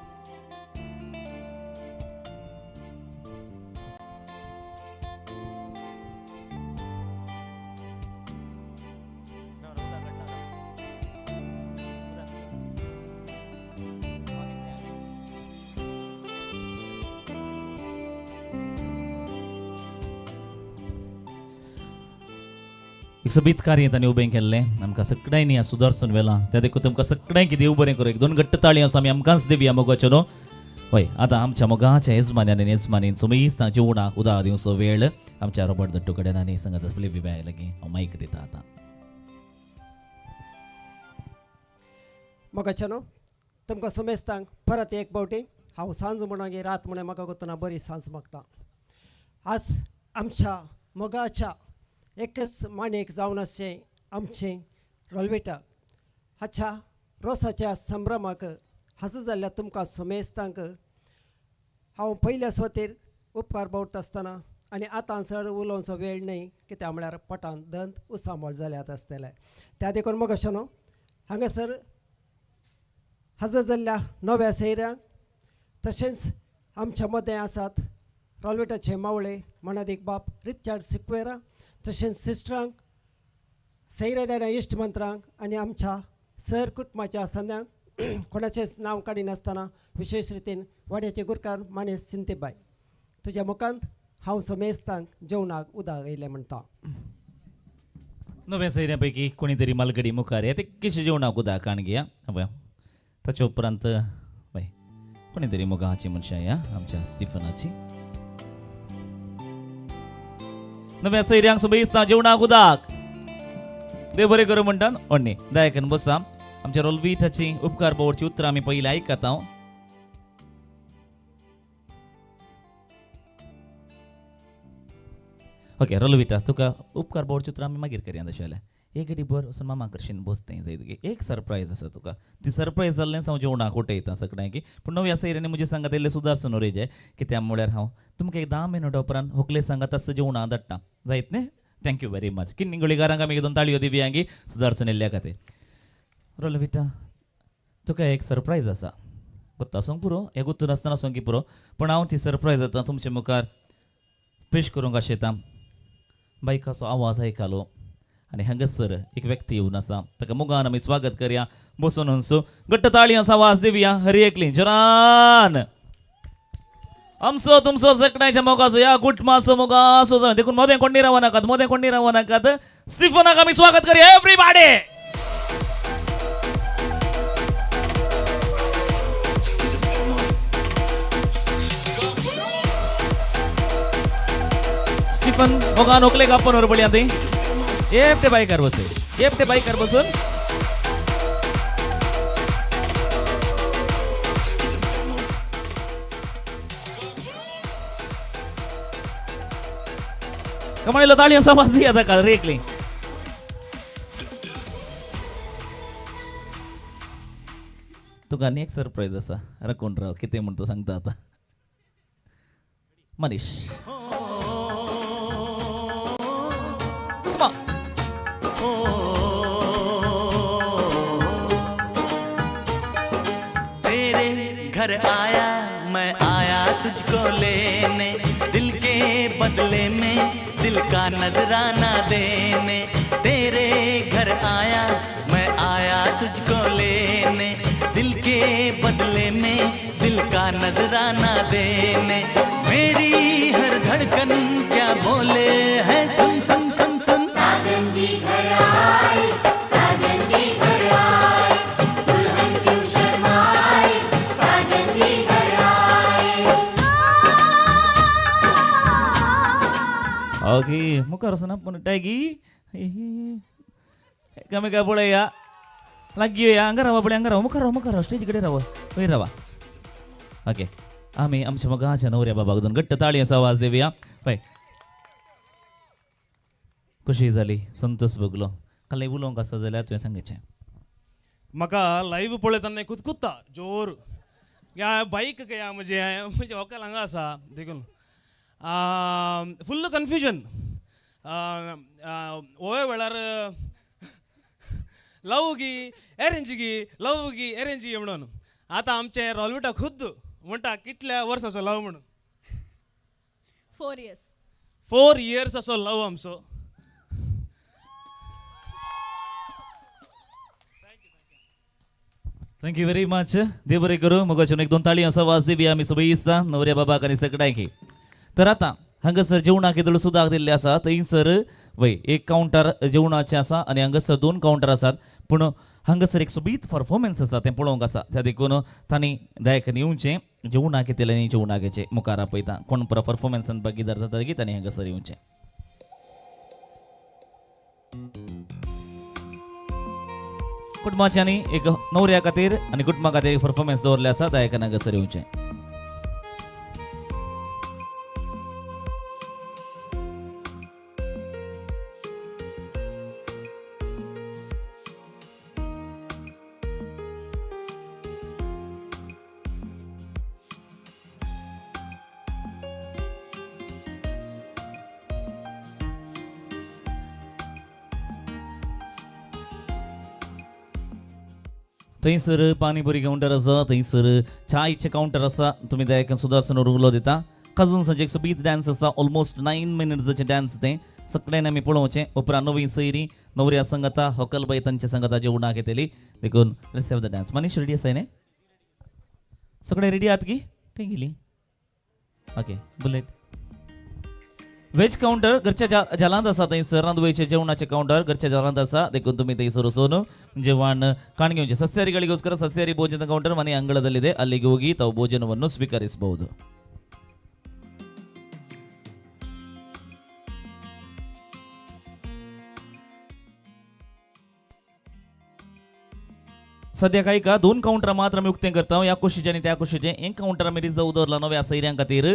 एक सोबीत कार्य तांणी उबें केल्लें आमकां सगळ्यांनी ह्या सुदारसून व्हेलां त्या देखून तुमकां सगळ्यांक देव बरें करूं. एक दोन घट्ट ताळी आसा आमी आमकांच दिवया मोगाच्यो न्हू. हय आतां आमच्या मोगाच्या येजमान्यान आनी येजमानीन सुमेस्त जेवणाक उदक दिवचो वेळ आमच्या रॉबर्ट दट्टू कडेन आनी सांगत फिलिपी बाय लागीं हांव मायक दिता आतां. मोगाच्यो न्हू तुमकां सुमेस्तांक परत एक फावटी हांव सांज म्हणून रात म्हणून म्हाका गोतना बरी सांज मागता. आज आमच्या मोगाच्या एकच माणेक जावन आसचें आमचें रोलवेटा हाच्या रोसाच्या संभ्रमाक हाजर जाल्ल्या तुमकां सुमेस्तांक हांव पयल्या सुवातेर उपकार बावडटा आसतना आनी आतां चड उलोवचो वेळ न्हय कित्याक म्हळ्यार पोटान दंत उसामोळ जाल्यात आसतले. त्या देखून मग अशें न्हू हांगासर हाजर जाल्ल्या नव्या सैऱ्यांक तशेंच आमच्या मदें आसात रोलवेटाचे मावळे मणादीक बाप रिचार्ड सिक्वेरा तशेंच सिस्टरांक सैरेदारा इश्ट मंत्रांक आनी आमच्या सर कुटुंबाच्या संद्यांक कोणाचेंच नांव काडिनासतना विशेश रितीन वाड्याचे गुरकार मानेस सिंतेबाय तुज्या मुखांत हांव समेस्तांक जेवणाक उदक येयलें म्हणटा. नव्या सैऱ्या पैकी कोणी तरी मालगडी मुखार येता कशें जेवणाक उदक काण घेया पळय ताच्या उपरांत पळय कोणी तरी मोगाची मनशां या आमच्या स्टिफनाची. नव्या सैऱ्यांक सुबेस्ता जेवणाक उदक देव बरें करूं म्हणटा व्हडली दायकन बसा. आमच्या रोलविटाची उपकार पावडची उतरां आमी पयलीं आयकता हांव. ओके रोलविटा तुका उपकार पावडची उतरां आमी मागीर करया तशें जाल्यार एक घडी बर वचून मामा करशीन बस थंय जाय तुगे एक सरप्रायज आसा तुका ती सरप्रायज जाल्लेंच हांव जेवणाक उठयता सगळ्यांकी. पूण नव्या सैऱ्यांनी म्हजे सांगात इल्लें सुदारसून उरय जाय कित्याक म्हळ्यार हांव तुमकां एक 10 मिनटां उपरांत होकले सांगात आसता जेवणाक धाडटा जायत न्ही. Thank you very much. किन्नी गुळीगारांक आमी दोन ताळयो दिवया गी सुदारसून येयल्ल्या खातीर. रोलविटा तुका एक सरप्रायज आसा गुत्त आसूंक पुरो हे गुत्तून आसतना आसूंक पुरो पूण हांव ती सरप्रायज आतां तुमचे मुखार पेश करूंक आशेता. बायकाचो आवाज आयकलो आनी हांगासर एक व्यक्ती येवन आसा ताका मोगान आमी स्वागत करया बसून हंसू घट्ट ताळयांचो आवाज दिवया हरी एकली जोरान. आमचो तुमचो सगळ्यांच्या मोगाचो ह्या कुटुंबाचो मोगाचो जावं देखून मोदें कोण रावो नाकात मोदें कोण रावो नाकात. स्टिफनाक आमी स्वागत करया एवरीबॉडी. स्टिफन मोगान ओकले कापून वर पळया ती एकटे बायकार बसून एकटे बायकार बसून कमाईला ताळयांचो आवाज दिया ताका रेकली. तुका आनी एक सरप्रायज आसा राखून राव कितें म्हण तो सांगता आतां. मनीष तेरे घर आया मैं आया तुझको लेने दिल के बदले में दिल का नजराना देने. तेरे घर आया मैं आया तुझको लेने दिल के बदले में दिल का नजराना देने. मेरी हर धड़कन क्या बोले है सुन सुन सुन सुन. साजन जी घर आए साजन जी घर आए दुल्हन क्यों शर्माए साजन जी घर आए. ओके मुखार वचून आपूण टायगी एकामेका पळया लागीं येया हांगा रावा पळय हांगा रावा मुखार रावा मुखार रावा स्टेजी कडेन रावा वयर रावा. ओके आमी आमच्या मोगाच्या नवऱ्या बाबाक दोन घट्ट ताळयांचो आवाज दिवया. पळय खुशी जाली संतोष भोगलो कसलें उलोवंक आसा जाल्यार तुवें सांगचें. म्हाका लायव्ह पळयतना कुतकुत्ता जोर ह्या बाईक या म्हजें म्हजें व्हंकल हांगा आसा देखून फुल्ल कन्फ्युजन. होय वेळार लव गी एरेंज गी लव गी एरेंज गी म्हणून आतां आमचें रॉलविटा खुद्द म्हणटा कितल्या वर्साचो लव म्हणून. 4 years. 4 years असो लव आमचो. Thank you very much. देव बरें करूं. मोगाच्यान एक दोन ताळी असा वाज दिवया आमी सगळीं इत्सा नवऱ्या बाबाक आनी सगळ्यांकी. तर आतां हांगासर जेवणाक येदोळ सुदाक दिल्लें आसा. थंयसर वय एक कावंटर जेवणाचें आसा आनी हांगासर 2 कावंटर आसात. पूण हांगासर एक सोबीत परफॉर्मन्स आसा तें पळोवंक आसा. त्या देखून तांणी दायकांनी येवचें जेवणाक येतलें आनी जेवणाक येचें मुखार आपयता. कोण पुरो परफॉर्मन्सान भागीदार जाता की तांणी हांगासर येवचें. कुटुंबाच्यांनी एक नवऱ्या खातीर आनी कुटुंबा खातीर परफॉर्मन्स दवरले आसा. दायकान हांगासर येवचें. थंयसर पानीपुरी कावंटर आसा, थंयसर चायचे कावंटर आसा. तुमी दायकान सुदारसून उलो दिता. कजन्सांचे एक सोबीत डान्स आसा. ऑलमोस्ट 9 मिनट्साचें डान्स तें सगळ्यांनी आमी पळोवचें. उपरांत नवी सैरी नवऱ्या संगता होकलबाई तांच्या संगता जेवणाक येतली. देखून let's have the dance. Manish ready आसा न्ही? सगळे रेडी आहात की थंय गेली? Okay bullet. वेज कावंटर घरच्या जालांत आसा. थंयसर रांदवयचे जेवणाचे कावंटर घरच्या जालांत आसा. देखून तुमी थंयसर वचून जेवण ಕಾಣ್ घेवचें. ಸಸ್ಯಾಹಾರಿಗಳಿಗೋಸ್ಕರ ಸಸ್ಯಾಹಾರಿ ಭೋಜನದ ಕೌಂಟರ್ ಮನೆ ಅಂಗಳದಲ್ಲಿದೆ. ಅಲ್ಲಿಗೆ ಹೋಗಿ ತಾವು ಭೋಜನವನ್ನು ಸ್ವೀಕರಿಸಬಹುದು. सध्या काही का 2 कावंटर मात्र आमी उक्तें करता. ह्या कुशीचें आनी त्या कुशीचें. एक कावंटर आमी रिजर्व दवरला नव्या सैऱ्यां खातीर.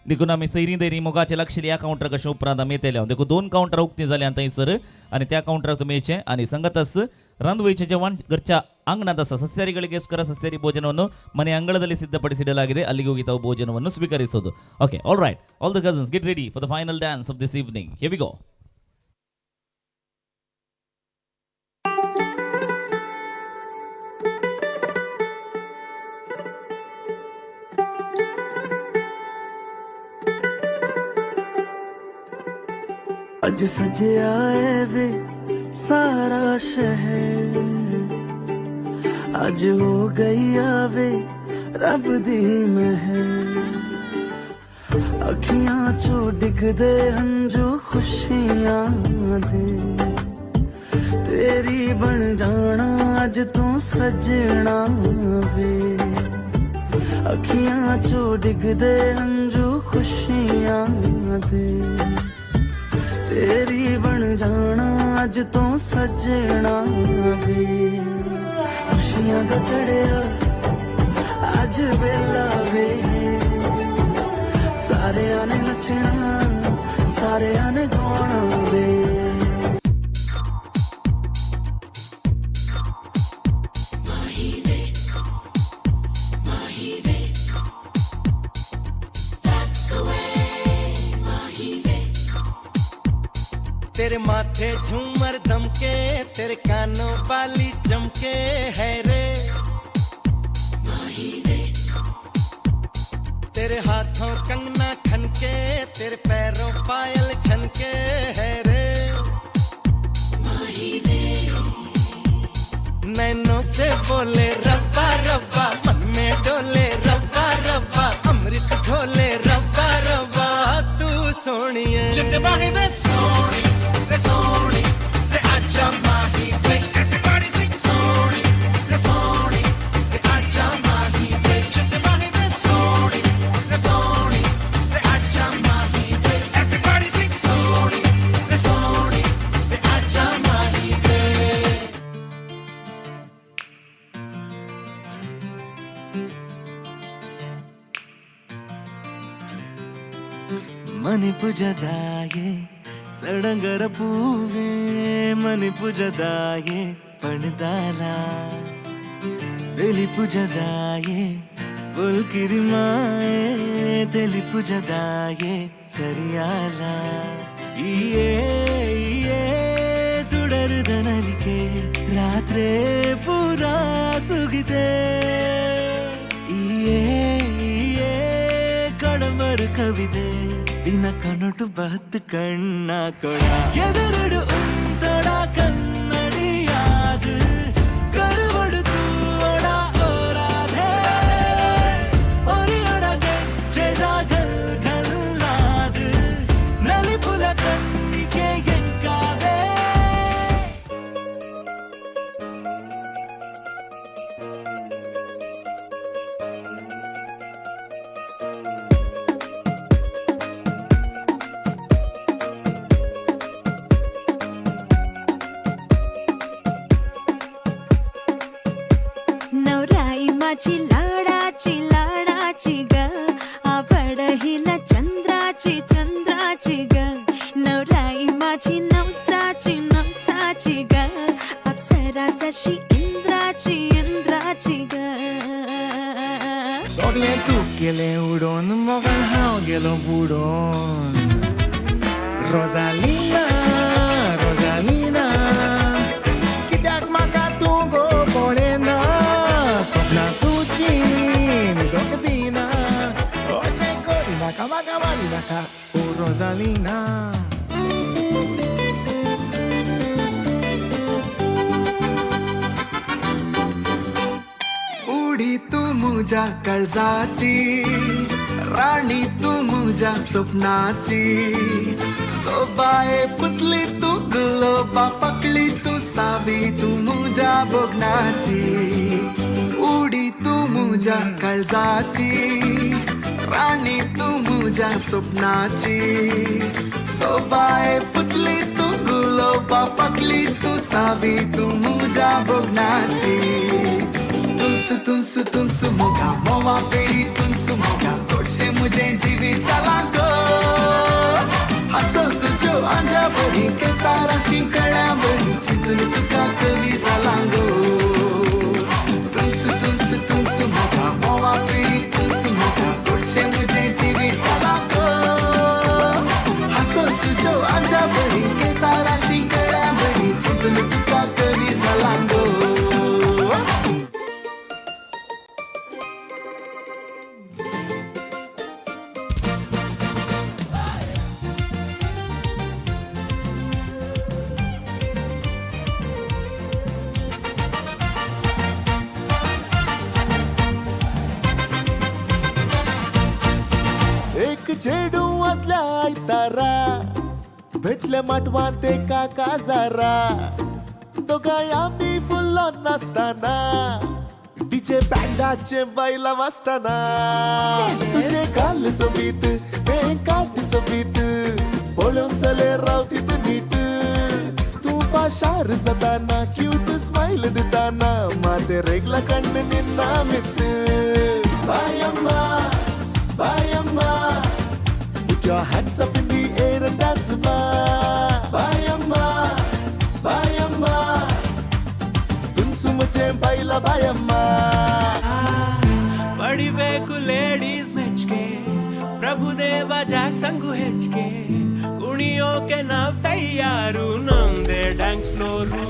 देखून आमी सैरी दैरी मोगाचे लागशिल्ले ह्या कावंटर कशें उपरांत आमी येतले. देखून 2 कावंटर उक्तीं जालीं थंयसर आनी त्या कावंटराक तुमी येचें आनी संगतच ರಾಂಧುವೈಚೆ ಜವಾನ್ घरच्या ಅಂಗಣದ ಸಸ್ಯಾಹಾರಿಗಳಿಗೋಸ್ಕರ ಸಸ್ಯಾಹಾರಿ ಭೋಜನವನ್ನು ಮನೆ ಅಂಗಳದಲ್ಲಿ ಸಿದ್ಧಪಡಿಸಿಡಲಾಗಿದೆ. ಅಲ್ಲಿಗೆ ಹೋಗಿ ತಾವು ಭೋಜನವನ್ನು ಸ್ವೀಕರಿಸೋದು. Okay, all right, all the cousins get ready for the final dance of this evening. Here we go. अज सजया है वे सारा शहर, अज हो गई आवे रब दी महर। अखियां चो डिगदे हंजू खुशियां दे, तेरी बन जाना अज तू सजना वे। अखियां चो डिगदे हंजू खुशियां दे, तेरी बन जाना अज तू सजना वे। खुशियां दा चढ़िया अज वेला वे, सारियां ने नचना सारियां ने गाना वे। तेरे माथे झूमर धमके, तेरे कानों बाली चमके है रे। तेरे हाथों कंगना खनके, तेरे पैरों पायल छनके है रे। नैनों से बोले रब्बा रब्बा, मन में डोले रब्बा रब्बा, अमृत घोले रब्बा रब्बा, तू सोहणिए जिंदे माही वे सोहणी वे सोहणी वे आजा माही वे। Everybody sing सोहणी वे सोहणी वे आजा माही वे। जिंदे माही वे सोहणी वे सोहणी वे आजा माही वे। Everybody sing सोहणी वे सोहणी वे आजा माही वे। मन पुजदाये ಸಡಗರ ಪೂವೆ ಮನೆ ಪುಜದಾಯೆ ಪಣದಾಲ ತೆಲಿ ಪುಜದಾಯೆ ಪುಲ್ಕಿರಿಮಾಯೆ ತೆಲಿ ಪುಜದಾಯೆ ಸರಿಯಾಲ ಇಯೇ ಇಯೇ ತುಡರುದ ನಲಿಕೆ ರಾತ್ರೆ ಪೂರಾ ಸುಗಿದೆ ಇಯೇ ಇಯೇ ಕಡಮರು ಕವಿದೆ ದಿನ ಕನಟು ಬಹತ್ ಕಣ್ಣ ಕೊಡ ಎದುರುಡು ಉಂತಡ ಕನ್ನಡಿಯಾದು ಕರುವಡು ತೂವಡ ಓರಾಧೆ ಒರಿಯೊಡಗೆ ಜೆದಾಗಲ್ ಗಲ್ಲಾದು ನಲಿಪುಲ ಕಣ್ಣಿಗೆ ಎಂಕಾದೆ. नवराई माझी लाडाची लाडाची ग, आवड हिला चंद्राची चंद्राची ग. नवराई माझी नवसाची नवसाची ग, अप्सरा जशी इंद्राची इंद्राची ग. सगळें तूं केलें उडोवन मोगान हांव गेलो बुडोन. रोजालिना रोजालिना कित्याक म्हाका तूं गो पळयना, सपनां तुजीं न्हिदोंक दिना, अशें करिनाका म्हाका मारिनाका ओ रोजालिना. उडी तूं म्हज्या काळजाची राणी, तूं म्हज्या स्वप्नाची सोबाये पुतली तूं गुलोबा पकली तूं सावी तूं म्हज्या भोगणाची. उडी तूं म्हज्या काळजाची राणी, तूं म्हज्या स्वप्नाची सोबाये पुतली तूं गुलोबा पकली तूं सावी तूं म्हज्या भोगणाची. तुलसु तुलसु तुलसु मोगा मोवा पेळी तुलसु मोगा गोडशें म्हजें जिवीत जालां गो. हांसो तुज्यो आंज्या बरी केसाराशी कळ्या बरी चिंतून तुका कवी जालां गो. तुलसु तुलसु तुलसु मोगा मोवा पेळी तुलसु मोगा गोडशें म्हजें जिवीत जालां गो. हांसो तुज्यो आंज्या बरी केसाराशी कळ्या बरी चिंतून तुका कवी जालां गो. एक चेडूंतल्या आयतारा भेटले माटवांत एका काजारा, दोगांय आमी फुल्लो नासतना डीजे बँडाचे बायलां वाजतना. तुजे गाल सोबीत तें काट सोबीत पळोवन चले रावतीत नीट, तूं पाशार जाताना क्यूट स्मायल दिताना माते रेगला कण्ण निन्ना मित. बायम्मा बायम्मा put your hands up in the air and dance ma. Bayamma bayamma tunsu mujhe baila bayamma. ಪಡಿಬೇಕು ಲೇಡೀಸ್ ಮೆಚ್ಗೆ ಪ್ರಭುದೇವ ಜಾಕ್ಸಂಗು ಹೆಚ್ಚಿಗೆ, ಕುಣಿಯೋಕೆ ನಾವ್ ತಯ್ಯಾರು ನಮ್ದೇ ಡ್ಯಾನ್ಸ್ ಫ್ಲೋರು.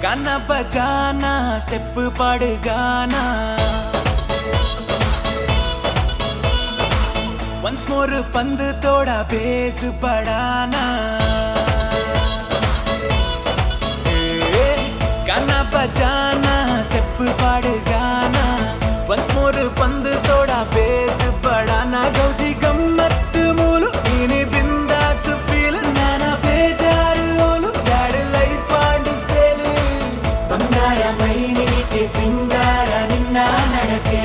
गाना बजाना स्टेप पाड़ गाना, वंस मोर पंद थोड़ा बेस बढ़ाना. गाना बजाना स्टेप पाड़ गाना वंस मोर पंद थोड़ा बेस बढ़ाना गौजी गम्मत मूಲು इनी बिंदास फील नाना बेजार ओलु सैड लाइफ and sale ಬಂಗಾರ ಮೈನಿಗೆ ಸಿಂಗಾರ ನಿನ್ನ ನಡಕೆ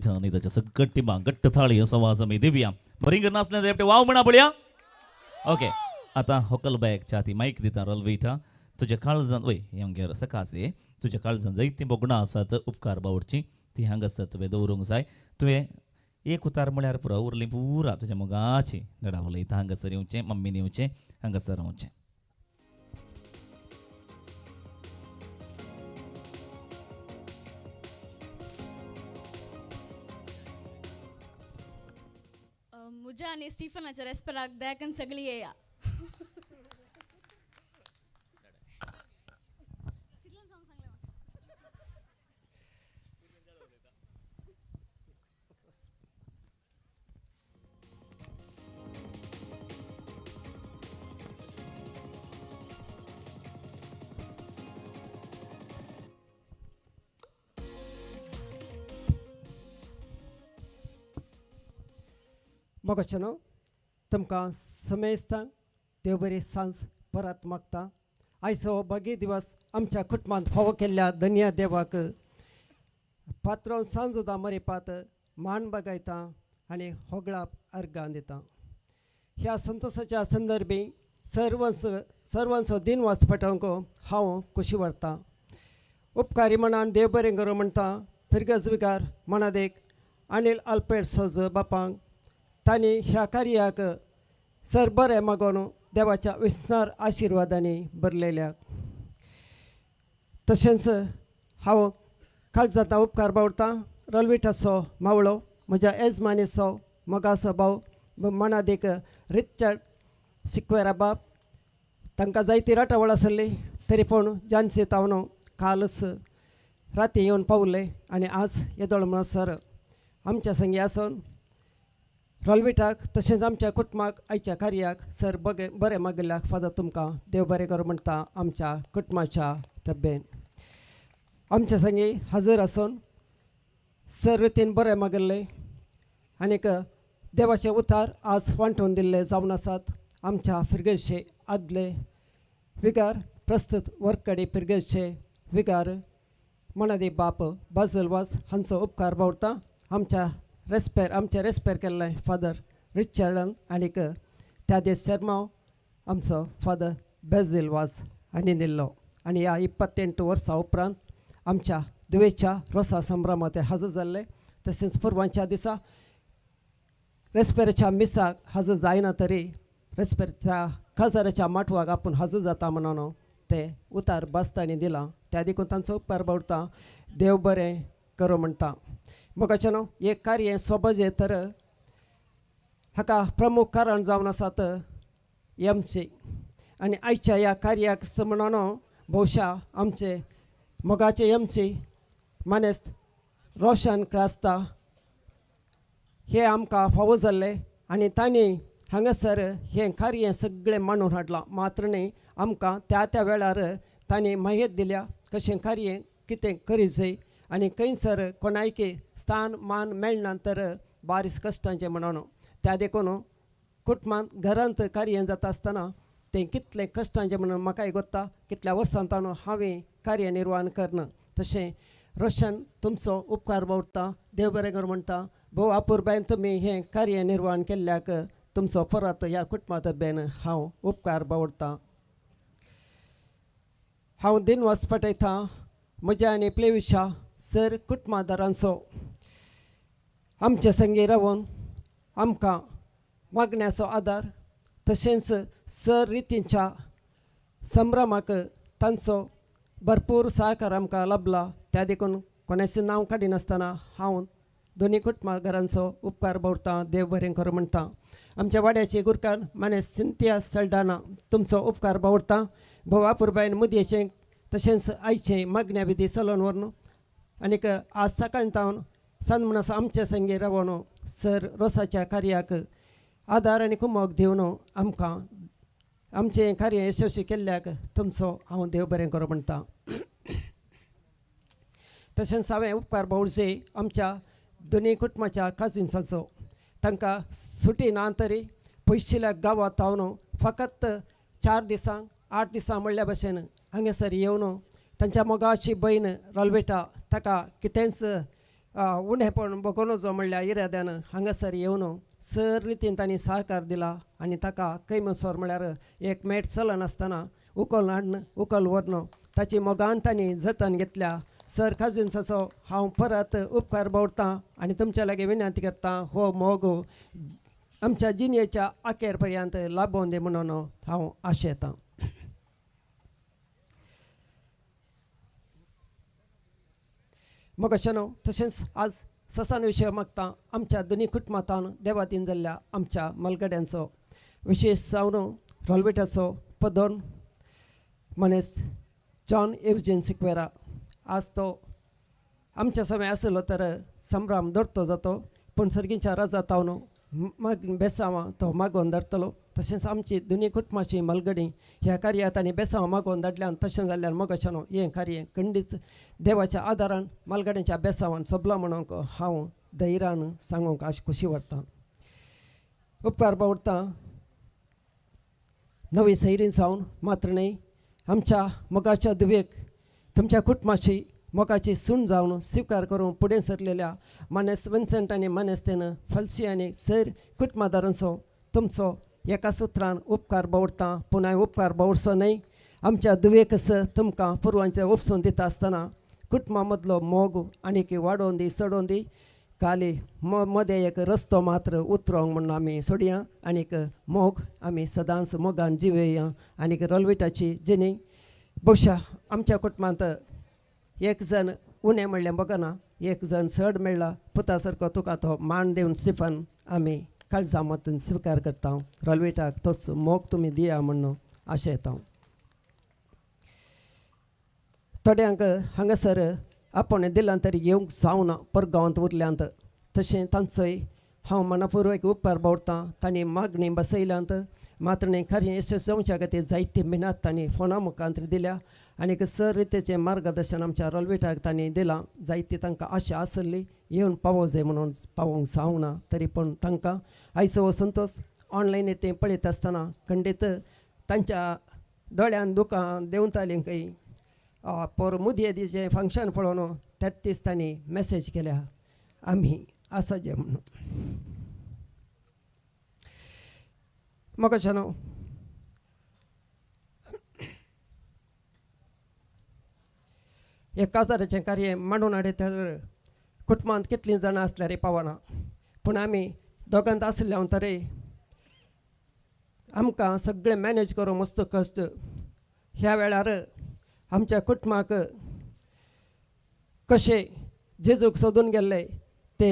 आणि त्याच्या सगळं टिमा घट्ट थाळी असो आवाज आमी दिवया. बरी नाचल्या एकटे वाव म्हणा पळया. ओके आतां होकल बायकच्या ती मायक दिता रोलविटा. तुज्या काळजान वय आमगेर सकाळचे तुज्या काळजान जायतीं भोगणां आसात उपकार बावडची ती हांगासर तुवें दवरूंक जाय. तुवें एक उतार म्हळ्यार पुरो उरली पुरा तुज्या मोगाची नडा उलयता. हांगासर येवचें मम्मीन येवचें हांगासर रावचें. म्हज्या आनी स्टिफनाच्या रेस्पेराक देकन सगळी येया. मोगाचें तुमकां समेस्तांक देव बरी सांज परत मागता. आयचो हो भागी दिवस आमच्या कुटुंबांत फावो केल्ल्या धन्य देवाक पात्रोन सांज मरिपात मान बगायता आनी होगळाप अर्गां दिता. ह्या संतोशाच्या संदर्भी सर्वांचो दिनवास पटोवंक हांव खोशी व्हरतां. उपकारी मनान देव बरें करूं म्हणटा फिरगज विकार मनादेक अनिल अल्पेड सोज बापांक तांणी ह्या कार्याक सर बरें मागोन देवाच्या विस्नार आशिर्वादांनी भरलेल्या. तशेंच हांव काळजांत उपकार बावडतां रलविटाचो मावळो म्हज्या येजमानीचो मोगाचो भाव मनादीक रिचर्ड सिक्वेरा बाप तांकां जायती राटावळ आसली तरी पूण जानसी तावन कालच राती येवन पावले आनी आज येदोळ म्हणसर आमच्या संगी आसून रोलविटाक तशेंच आमच्या कुटुंबाक आयच्या कार्याक सर बगे बरें मागिल्ल्याक फादर तुमकां देव बरें करूं म्हणटा आमच्या कुटुंबाच्या तब्बेन आमच्या संगी हजर आसून सर रितीन बरें मागिल्लें आनीक देवाचे उतार आज वांटून दिल्ले जावन आसात. आमच्या फिरगेचे आदले विगार प्रस्तुत वर्कडे फिरगेचे विगार मनादी बाप बाजल वाज हांचो उपकार बावडता. आमच्या रेस्पेर आमचे रेस्पेर केल्ले फादर रिचर्डन आनीक त्या दीस शर्माव आमचो फादर बेजील वाज हांणी दिल्लो आनी ह्या 28 वर्सां उपरांत आमच्या दुवेच्या रोसा संभ्रमांत ते हजर जाल्ले. तशेंच पुर्वांच्या दिसा रेस्पेराच्या मिसाक हजर जायना तरी रेस्पेरच्या काजाराच्या माटवाक आपूण हजर जाता म्हणून ते उतार बासतांनी दिलां. त्या देखून तांचो उपकार बावडता देव बरें करूं म्हणटा. मोगाचें न्हू एक कार्य सोबजें तर हाका प्रमुख कारण जावन आसात एम सी आनी आयच्या ह्या कार्याक म्हणून भोवशा आमचे मोगाचे एमसी मानेस्त रोशन क्रास्ता हे आमकां फावो जाल्ले आनी तांणी हांगासर हें कार्य सगळें मांडून हाडलां. मात्र न्ही आमकां त्या त्या वेळार तांणी माहिती दिल्या कशें कार्य कितें करीत जाय आनी खंयसर कोणायकी स्थान मान मेळना तर बारीस कश्टांचें म्हणून. त्या देखून कुटुंबांत घरांत कार्य जाता आसतना तें कितलें कश्टांचें म्हणून म्हाकाय गोत्ता कितल्या वर्सां ताणू हांवें कार्य निर्वाहन करना. तशें रोशन तुमचो उपकार बावडटा, देव बरें कर म्हणटा. भोव अपुरबायेन तुमी हें कार्य निर्वाहन केल्ल्याक तुमचो परत ह्या कुटुंबा तब्यान हांव उपकार बावडटा. हांव दिनवास पटयता म्हज्या आनी प्लेविशा सर कुटुंबादारांचो आमचे संगी रावन आमकां मागण्याचो आदार तशेंच सर रितींच्या संभ्रमाक तांचो भरपूर सहकार आमकां लाबला. त्या देखून कोणाचें नांव काडिनासतना हांव दोनी कुटुंबा घरांचो उपकार बावडटा, देव बरें करूं म्हणटा. आमच्या वाड्याचे गुरकार मानेस्त सिंतिया सल्डाना तुमचो उपकार बावडटा. भोव अपुरबायेन मुदयेचें तशेंच आयचें मागण्या विधी चलोवन व्हरून आनीक आज सकाळीं तावन सांज म्हणस आमचे संगी रावन सर रोसाच्या कार्याक आदार आनी कुमोक दिवन आमकां आमचें कार्य यशस्वी केल्ल्याक तुमचो हांव देव बरें करूं म्हणटा. तशेंच हांवें उपकार बावडचे आमच्या दोनी कुटुंबाच्या काजिन्सांचो. तांकां सुटी ना तरी पयशिल्ल्या गांवांत हांव फकत 4 दिसांक 8 दिसां म्हणल्या भशेन हांगासर येवन तांच्या मोगाची भयण रोलवेटा ताका कितेंच उणेपण बगोवं नजो म्हणल्या इराद्यान हांगासर येवन सर रितीन तांणी सहकार दिला आनी ताका खंय म्हणसर म्हळ्यार एक मेट चलनासतना उखल हाडन उखल व्हरून ताची मोगान तांणी जतन घेतल्या. सर काजिन्साचो हांव परत उपकार बावडटा आनी तुमच्या लागीं विनंती करता हो मोग आमच्या जिणेच्या अखेर पर्यंत लाबोवन दी म्हणून हांव आशेतां. मोगाशानो तशेंच आज ससान विशय मागता आमच्या दोनी कुटुंबांत देवादीन जाल्ल्या आमच्या मलगड्यांचो विशेश जावन रोलवेटाचो पदोन मानेस्त जॉन एवजीन सिक्वेरा आज तो आमच्या समय आसलो तर संभ्रम दरतो जातो पूण सर्गीच्या राजा तावन माग बेसांवां तो मागोवन धाडटलो. तशेंच आमची दोनी कुटुंबाची मलगडी ह्या कार्यात आनी बेसांवां मागोवन धाडल्यान तशें जाल्ल्यान मोगाशानो हें कार्य खंडीच देवाच्या आदारान मालगाड्यांच्या बेसांवान सोबला म्हणूंक हांव धैर्यान सांगूंक आज खोशी वाडटा. उपकार बावडटा नवी सैरीन जावन मात्र न्हय आमच्या मोगाच्या दुवेक तुमच्या कुटुंबाची मोगाची सून जावन स्विकार करून फुडें सरलेल्या मानेस्त विन्संट आनी मानेस्तेन फलशी आनी सर कुटुंबादारांचो तुमचो एका सुत्रान उपकार बावडटा. पुना उपकार बावडचो न्हय आमच्या दुवेकस तुमकां पुर्वांचे उपसून दिता आसतना कुटुंबा मदलो मोग आनीक वाडोवन दी चडोवन दी. काली मदें एक रस्तो मात्र उतरोंक म्हणून आमी सोडया आनीक मोग आमी सदांच मोगान जिवेया. आनीक रोलविटाची जिणी भोवशा आमच्या कुटुंबांत एक जण उणें म्हणलें बगना एक जण चड मेळ्ळा पुता सारको तुका तो मान दिवन स्टिफन आमी काळजा मतान स्विकार करता. रोलविटाक तोच मोग तुमी दिया म्हणून आशेता. थोड्यांक हांगासर आपोवणें दिलां तरी येवंक जावना परगांवांत उरल्यांत तशें तांचोय हांव मनापुर्वक उपकार बावडटा. तांणी मागणी बसयल्यांत मात्र न्ही खरें यशस्वी जावच्या खातीर जायती मेहनत तांणी फोना मुखांत दिल्या आनीक सर रितीचें मार्गदर्शन आमच्या रोलविटाक तांणी दिलां. जायती तांकां आशा आसली येवन पावो जाय म्हणून पावोवंक जावना तरी पूण तांकां आयचो हो संतोश ऑनलायन तें पळयत आसतना खंडीत तांच्या दोळ्यान दुकां देंवतालीं खंय पोर मुदये दिचें फंक्शन पळोवन त्याच दीस तांणी मॅसेज केल्या आमी आसा जे म्हणून. म्हाका न्हू एक काजाराचें कार्य मांडून हाडयता कुटुंबांत कितलीं जाणां आसल्यार पावना पूण आमी दोगांत आसल्या तरी आमकां सगळें मॅनेज करूंक मस्त कश्ट. ह्या वेळार आमच्या कुटुंबाक कशें जेजूक सोदून गेल्ले ते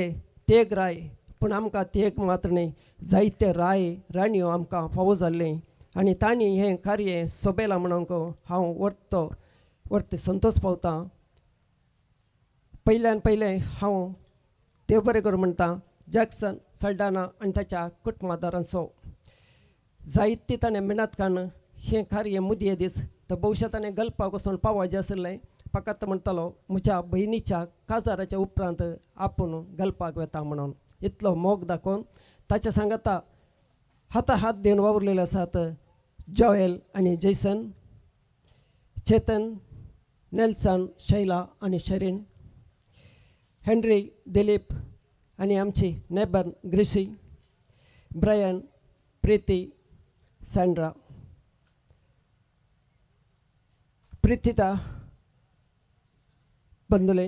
तेग राय पूण आमकां तेग मात्र न्ही जायते राय राणयो आमकां फावो जाल्ले. आनी तांणी हें कार्य सोबयलां म्हणूंक हांव वर्तो वर्ते संतोश पावता. पयल्यान पयलें हांव देव बरें करूं म्हणटा जॅक्सन सल्डाना आनी ताच्या कुटुंबादारांचो जायती ताणें मेहनत काडून हें कार्य मुदये दीस तर भविश्या ताणें गल्पाक वचून पावपाचें आशिल्लें फकत म्हणटालो म्हज्या भयणीच्या काजाराच्या उपरांत आपूण गल्पाक वता म्हणून इतलो मोग दाखोवन ताच्या सांगाता हाता हात दिवन वावुरलेले आसात जॉयल आनी जैसन, चेतन, नेल्सन, शैला आनी शरीन, हेनरी, दिलीप आनी आमची नेबर ग्रेसी, ब्रायन, प्रिती, सँड्रा, ಪ್ರೀತಿತ ಬಂಧುಲೆ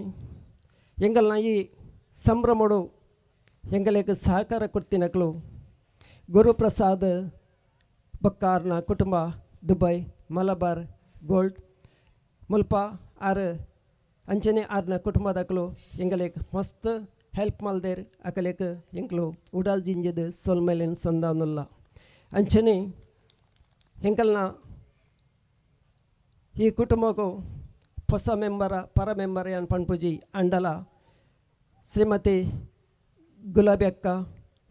ಎಂಗಲ್ನ ಈ ಸಂಭ್ರಮಡು ಎಂಗಲೇಕ ಸಹಕಾರ ಕೊಡ್ತಿನಕ್ಲು ಗುರುಪ್ರಸಾದ್ ಬಕ್ಕಾರ್ನ ಕುಟುಂಬ ದುಬೈ ಮಲಬಾರ್ ಗೋಲ್ಡ್ ಮುಲ್ಪ ಆರ್ ಅಂಚನೆ ಆರ್ನ ಕುಟುಂಬದಕ್ಲು ಎಂಗಲೇಕ್ ಮಸ್ತ್ ಹೆಲ್ಪ್ ಮಲ್ದೇರ್ ಅಕಲೇಕ್ ಎಂಕ್ಲು ಉಡಾಲ್ ಜಿಂಜದ ಸೊಲ್ಮೇಲಿನ ಸಂದಾನುಲ್ಲ. ಅಂಚನೆ ಎಂಕಲ್ನ ಈ ಕುಟುಂಬಕ್ಕೂ ಹೊಸ ಮೆಂಬರ ಪರ ಮೆಂಬರ್ ಏನ್ ಪಣ್ಪುಜಿ ಅಂಡಲ ಶ್ರೀಮತಿ ಗುಲಾಬಿ ಅಕ್ಕ,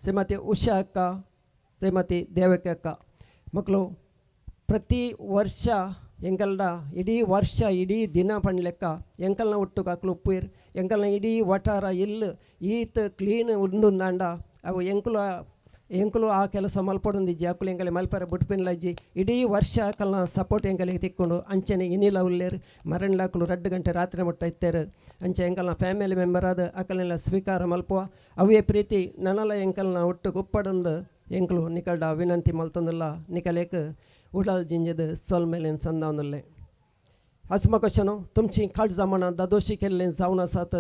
ಶ್ರೀಮತಿ ಉಷಾ ಅಕ್ಕ, ಶ್ರೀಮತಿ ದೇವಕಿ ಅಕ್ಕ ಮಕ್ಕಳು ಪ್ರತಿ ವರ್ಷ ಎಂಕಲ್ನ ಇಡೀ ವರ್ಷ ಇಡೀ ದಿನ ಪಣ್ಲೆಕ್ಕ ಎಂಕಲ್ನ ಒಟ್ಟು ಅಕ್ಲು ಉಪ್ಪೀರ್ ಎಂಕಲ್ನ ಇಡೀ ವಟಾರ ಇಲ್ಲು ಈತ್ ಕ್ಲೀನ್ ಉಂಡುಂದಾಂಡ ಅವು ಎಂಕುಲು ಎಂಕುಲು ಆ ಕೆಲಸ ಮಲ್ಪೊಡೊಂದಿಜ್ಜಿ ಅಕುಲು ಎಂಕಲೆ ಮಲ್ಪರೆ ಬುಟ್ಪಿನ್ಲಜ್ಜಿ ಇಡೀ ವರ್ಷ ಅಕಲ್ನ ಸಪೋರ್ಟ್ ಎಂಕಲಿಗೆ ತಿಕ್ಕೊಂಡು ಅಂಚನೆ ಇನಿಲ ಉಲ್ಲೇರು ಮರಣ್ಲಾಕುಲು 2 ಗಂಟೆ ರಾತ್ರಿ ಮುಟ್ಟ ಇತ್ತೇರು ಅಂಚೆ ಎಂಕಲ್ನ ಫ್ಯಾಮಿಲಿ ಮೆಂಬರ್ ಆದ ಅಕಲ್ನೆಲ್ಲ ಸ್ವೀಕಾರ ಮಲ್ಪುವ ಅವೇ ಪ್ರೀತಿ ನನಲ ಎಂಕಲ್ನ ಒಟ್ಟು ಗುಪ್ಪಡೊಂದು ಎಂಕಲು ನಿಕಲ್ಡ ವಿನಂತಿ ಮಲ್ತೊಂದುಲ್ಲ ನಿಕಲೇಕ್ ಉಡಾಲ್ ಜಿಂಜದ ಸೊಲ್ಮೇಲಿನ ಸಂದಾವನುಲ್ಲೆ. ಅಸ್ಮಕಶನು तुमची काळजां दादोशी केल्लें जावन आसात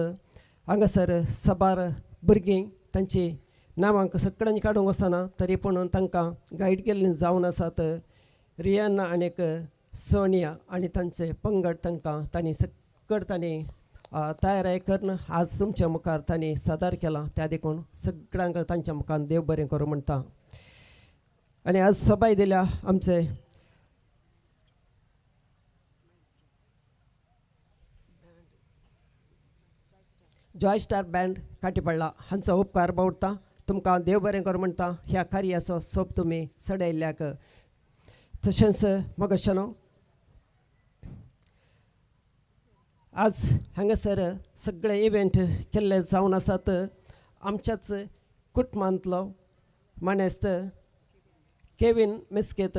हांगासर साबार भुरगीं तांची नांवांक सगळ्यांनी काडूंक वचना तरी पूण तांकां गायड केल्लीं जावन आसात रियाना आनीक सोनिया आनी तांचे पंगड तांकां तांणी सगळं तांणी तयारी करून आज तुमच्या मुखार तांणी सादर केला त्या देखून सगळ्यांक तांच्या मुखार देव बरें करूं म्हणटा. आनी आज सबाय दिल्या आमचे जॉय स्टार बँड काटीपडला हांचो उपकार बावडटा तुमकां देव बरें करूं म्हणटा ह्या कार्याचो सोप तुमी चडयल्ल्याक. तशेंच मगशनो आज हांगासर सगळे इव्हेंट केल्ले जावन आसात आमच्याच कुटुंबांतलो मानेस्त केवीन मिस्केत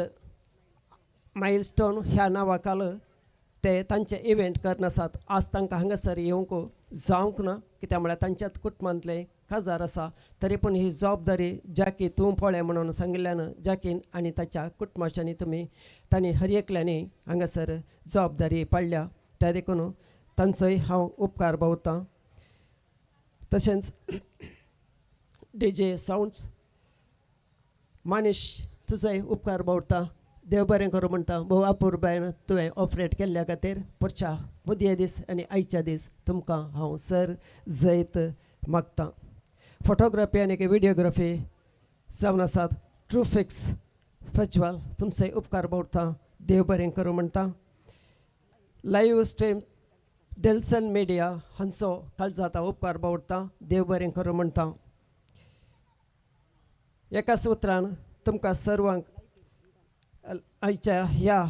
मायलस्टोन ह्या नांवा खाल ते तांचे इव्हेंट करून आसात. आज तांकां हांगासर येवंक जावंक ना कित्याक म्हळ्यार तांच्याच कुटुंबांतले काजार आसा तरी पूण ही जबाबदारी जाकी तूं पळय म्हणून सांगिल्ल्यान जाकीन आनी ताच्या कुटुंबाच्यांनी तुमी तांणी हर एकल्यांनी हांगासर जबाबदारी पाडल्या त्या देखून तांचोय हांव उपकार बावतां. तशेंच डी जे सावंड्स मानेश तुजोय उपकार बावता देव बरें करूं म्हणटा भोव अपुरबायन तुवें ऑपरेट केल्ल्या खातीर पुरच्या मुदये दीस आनी आयच्या दीस तुमकां हांव सर जैत मागतां. फोटोग्राफी आनी विडियोग्राफी जावन आसात ट्रुफिक्स प्रज्वल तुमचोय उपकार बावता देव बरें करूं म्हणटा. लायव्ह स्ट्रीम डेल्सन मिडिया हांचो काळजांत उपकार बावडटा देव बरें करूं म्हणटा. एकाच उतरान तुमकां सर्वांक आयच्या ह्या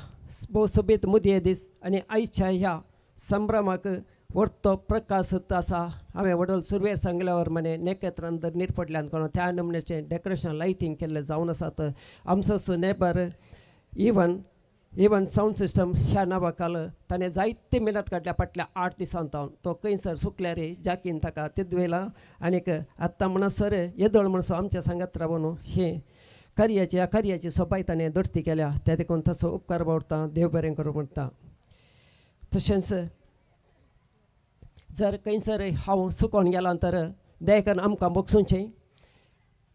भोव सोबीत मुदये दीस आनी आयच्या ह्या संभ्रमाक व्हडतो प्रकाश आसा. हांवें वडल सुरवेर सांगल्यावर मने नेकेत्रान धरणीर पडल्यान कोण त्या नमुन्याचें डेकोरेशन लायटींग केल्लें जावन आसात. आमचो नेबर इवन सावंड सिस्टम ह्या नांवा खाल ताणें जायती मेहनत काडल्या फाटल्या 8 दिसां तावन तो खंयसर सुकल्यार जाकीन ताका तिद्वेला आनीक आत्तां म्हणसर येदोळ म्हणसो आमच्या सांगात रावन हें कार्याची ह्या कार्याची सोबाय ताणें दोडती केल्या त्या देखून ताचो उपकार बावडटा देव बरें करूं म्हणटा. तशेंच जर खंयसर हांव चुकोन गेलां तर दया आमकां भोगसुचें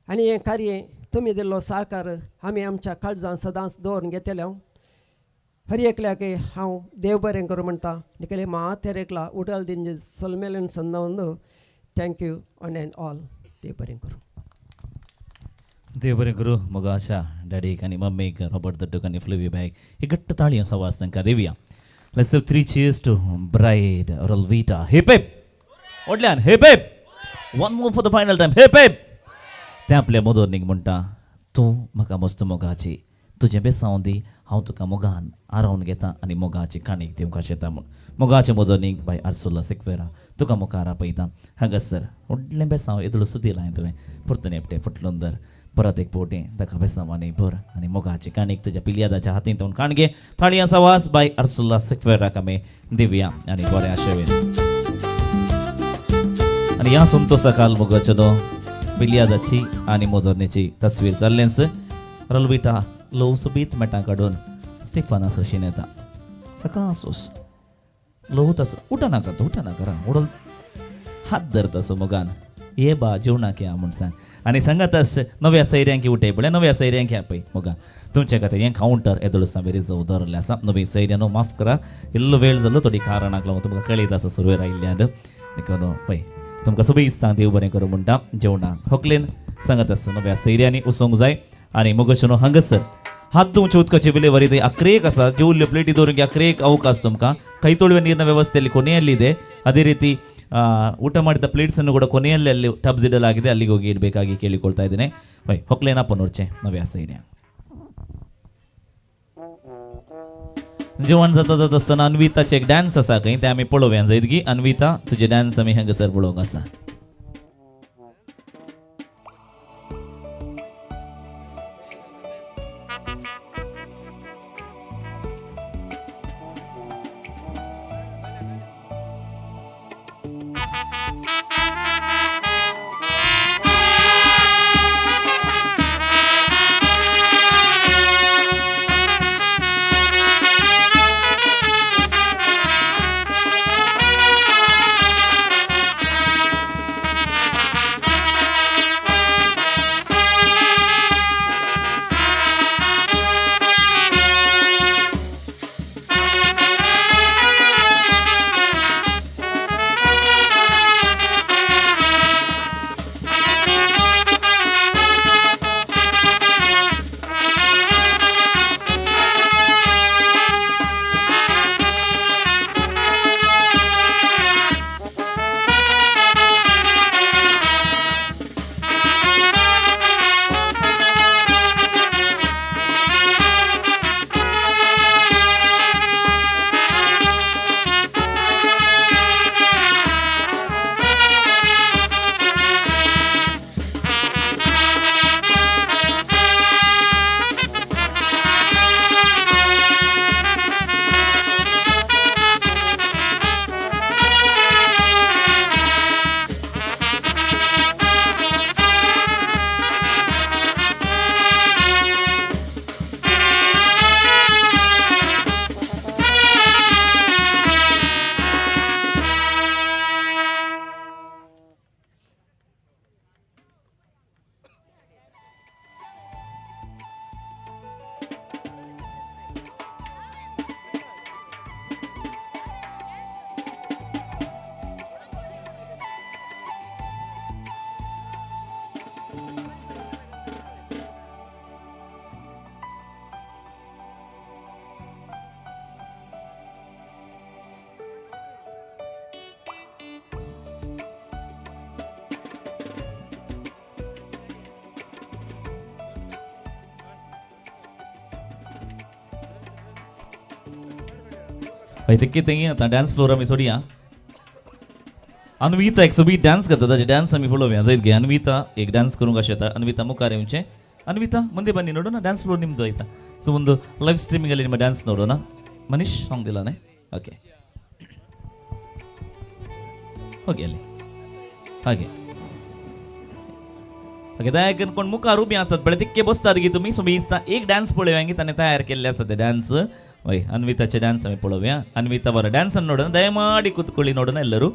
आनी हें कार्य तुमी दिल्लो सहकार आमी आमच्या काळजान सदांच दवरून घेतले. हर एकल्याक हांव देव बरें करूं म्हणटा निकले मातेर एकला उडल दिन सलमेलन संदावन thank you one and all देव बरें करूं. देव बरें करूं मोगाच्या डॅडीक आनी मम्मीक, रॉबर्ट दड्डूक आनी फ्लेवी बायक एक घट्ट ताळी आवाज तांकां दिवया. Let's have 3 cheers to bride Rolvita. Hip hip! व्हडल्यान hip hip! One more for the final time. Hip hip! तें आपल्या मोदोरनीक म्हणटा, तूं म्हाका मस्त मोगाची, तुजें बेसांव दी, हांव तुका मोगान आरावन घेता आनी मोगाची काणीक दिवंक आशेता म्हूण. मोगाचे मोदोरनीक बाय आर्सुला सिक्वेरा तुका मुखार आपयता. हांगासर व्हडलें बेसांव येदोळ सुदिलां तुवें परतून एकटें फुटलोन धर, परत एक पोटी ताका बेसांवांनी भर आनी मोगाची काणीक तुज्या पिलयादाच्या हातीन तूं काणगे. थाळयां आवाज बाय आर्सुला सिक्वेराक आमी दिवया आनी बरें आशेवेन. आनी ह्या संतोषा काल मोगाचो तो पिलयादाची आनी मोदोरणेची तस्वीर जाल्लेंच. रलविटा ल्हव सोबीत मेटां काडून स्टिफना सरशीन येता. सकाळसूस ल्हव तसो उठा नाका तो, उठा नाका उडल हात धरता असो मोगान, ये बा जेवणाक या म्हूण सांग. आनी सांगातास नव्या सैऱ्यांकी उठय पळय, नव्या सैऱ्यांकी आपय मोगान. तुमच्या खातीर हें कावंटर येदोळ आमी रिजर्व दवरलें आसा. नवी सैऱ्यानो माफ करा, इल्लो वेळ जालो थोडी कारणाक लागून तुमकां कळयत आसा सुरवेर आयिल्ल्यान. देखून पळय तुमकां सोबीत सांग देव बरें करूं म्हणटा. जेवणाक होकलेन सांगत आसा नव्या सैऱ्यांनी उसोंक जाय. आनी मोगचनो हांगासर हात धुवचे उदकाची विलेवारी थंय अक्रेक आसा. जेवल्ल्यो प्लेटी दवरूंक अक्रेक अवकाश तुमकां. ಕೈ ತೊಳೆಯುವ ನೀರಿನ ವ್ಯವಸ್ಥೆಯಲ್ಲಿ ಕೊನೆಯಲ್ಲಿದೆ. ಅದೇ ರೀತಿ ಊಟ ಮಾಡಿದ ಪ್ಲೇಟ್ಸನ್ನು ಕೂಡ ಕೊನೆಯಲ್ಲಿ ಅಲ್ಲಿ ಟಬ್ಸ್ ಇಡಲಾಗಿದೆ, ಅಲ್ಲಿಗೆ ಹೋಗಿ ಇಡಬೇಕಾಗಿ ಕೇಳಿಕೊಳ್ತಾ ಇದ್ದೇನೆ. ಹೊಯ್ ಹೊಕ್ಲೇನಪ್ಪ ನೋಡ್ಚೆ ನವ್ಯಾಸ ಇದೆ. जेवण जाता जाता आसतना अन्विताचे एक डान्स आसा खंय, ते आमी पळोवया जायत की अन्विता तुजे डान्स आमी हांगासर पळोवंक आसा. तितके तेंगी आतां डान्स फ्लोर आमी सोडया. अन्विता एक सोबीत डान्स करता, ताजे डान्स आमी पळोवया जायत गे. अन्विता एक डान्स करूंक अशें येता. अन्विता मुखार येवचें. अन्विता ಮುಂದೆ ಬನ್ನಿ ನೋಡೋಣ, ಡ್ಯಾನ್ಸ್ ಫ್ಲೋರ್ ನಿಮ್ಮದು ಆಯ್ತಾ. ಸೊ ಒಂದು ಲೈವ್ ಸ್ಟ್ರೀಮಿಂಗಲ್ಲಿ ನಿಮ್ಮ ಡ್ಯಾನ್ಸ್ ನೋಡೋಣ. ಮನೀಶ್ ಸಾಂಗ್ ದಿಲ್ಲಾನೆ, ಓಕೆ ಹೋಗಿ ಅಲ್ಲಿ ಹಾಗೆ ओके दया करून मुखार उबी आसात पळय तितके बसतात गी तुमी. सो एक डान्स पळोवया की ताणें तयार केल्ले आसा ते डान्स. वय ಅನ್ವಿತಾचे ಡ್ಯಾನ್ಸ್ ಆಮಿ ಪಳೋವ್ಯಾ. ಅನ್ವಿತಾ ಅವರ ಡ್ಯಾನ್ಸ್ ಅನ್ನು ನೋಡೋಣ, ದಯಮಾಡಿ ಕೂತ್ಕೊಳ್ಳಿ ನೋಡೋಣ ಎಲ್ಲರೂ.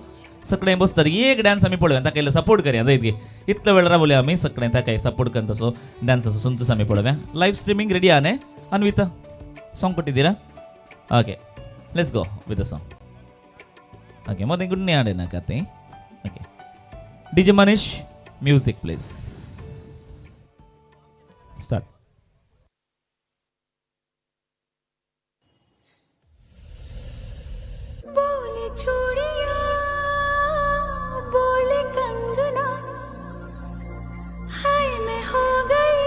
ಸಕಡೆ ಬಸ್ತಾರೆ ಏಕ ಡ್ಯಾನ್ಸ್ ಆಮಿ ಪಳೋವ್ಯಾ, ತಾಕ ಎಲ್ಲ ಸಪೋರ್ಟ್ ಕರಿ ಅದ ಇದ್ಗೆ ಇತ್ಲ ವೇಳ ರಾವಲೆ ಆಮಿ ಸಕಡೆ ತಾಕ ಸಪೋರ್ಟ್ ಕಂತ. ಸೊ ಡ್ಯಾನ್ಸ್ ಸುಂತು ಆಮಿ ಪಳೋವ್ಯಾ. ಲೈವ್ ಸ್ಟ್ರೀಮಿಂಗ್ ರೆಡಿ ಆನೆ. ಅನ್ವಿತಾ ಸಾಂಗ್ ಕೊಟ್ಟಿದ್ದೀರಾ? Okay, let's go with the song. Okay ಮತ್ತೆ ಗುಡ್ನೆ ಆಡೇನ ಕತೆ. Okay DJ Manish music please. चूड़िया बोले कंगना, हाय मैं हो गई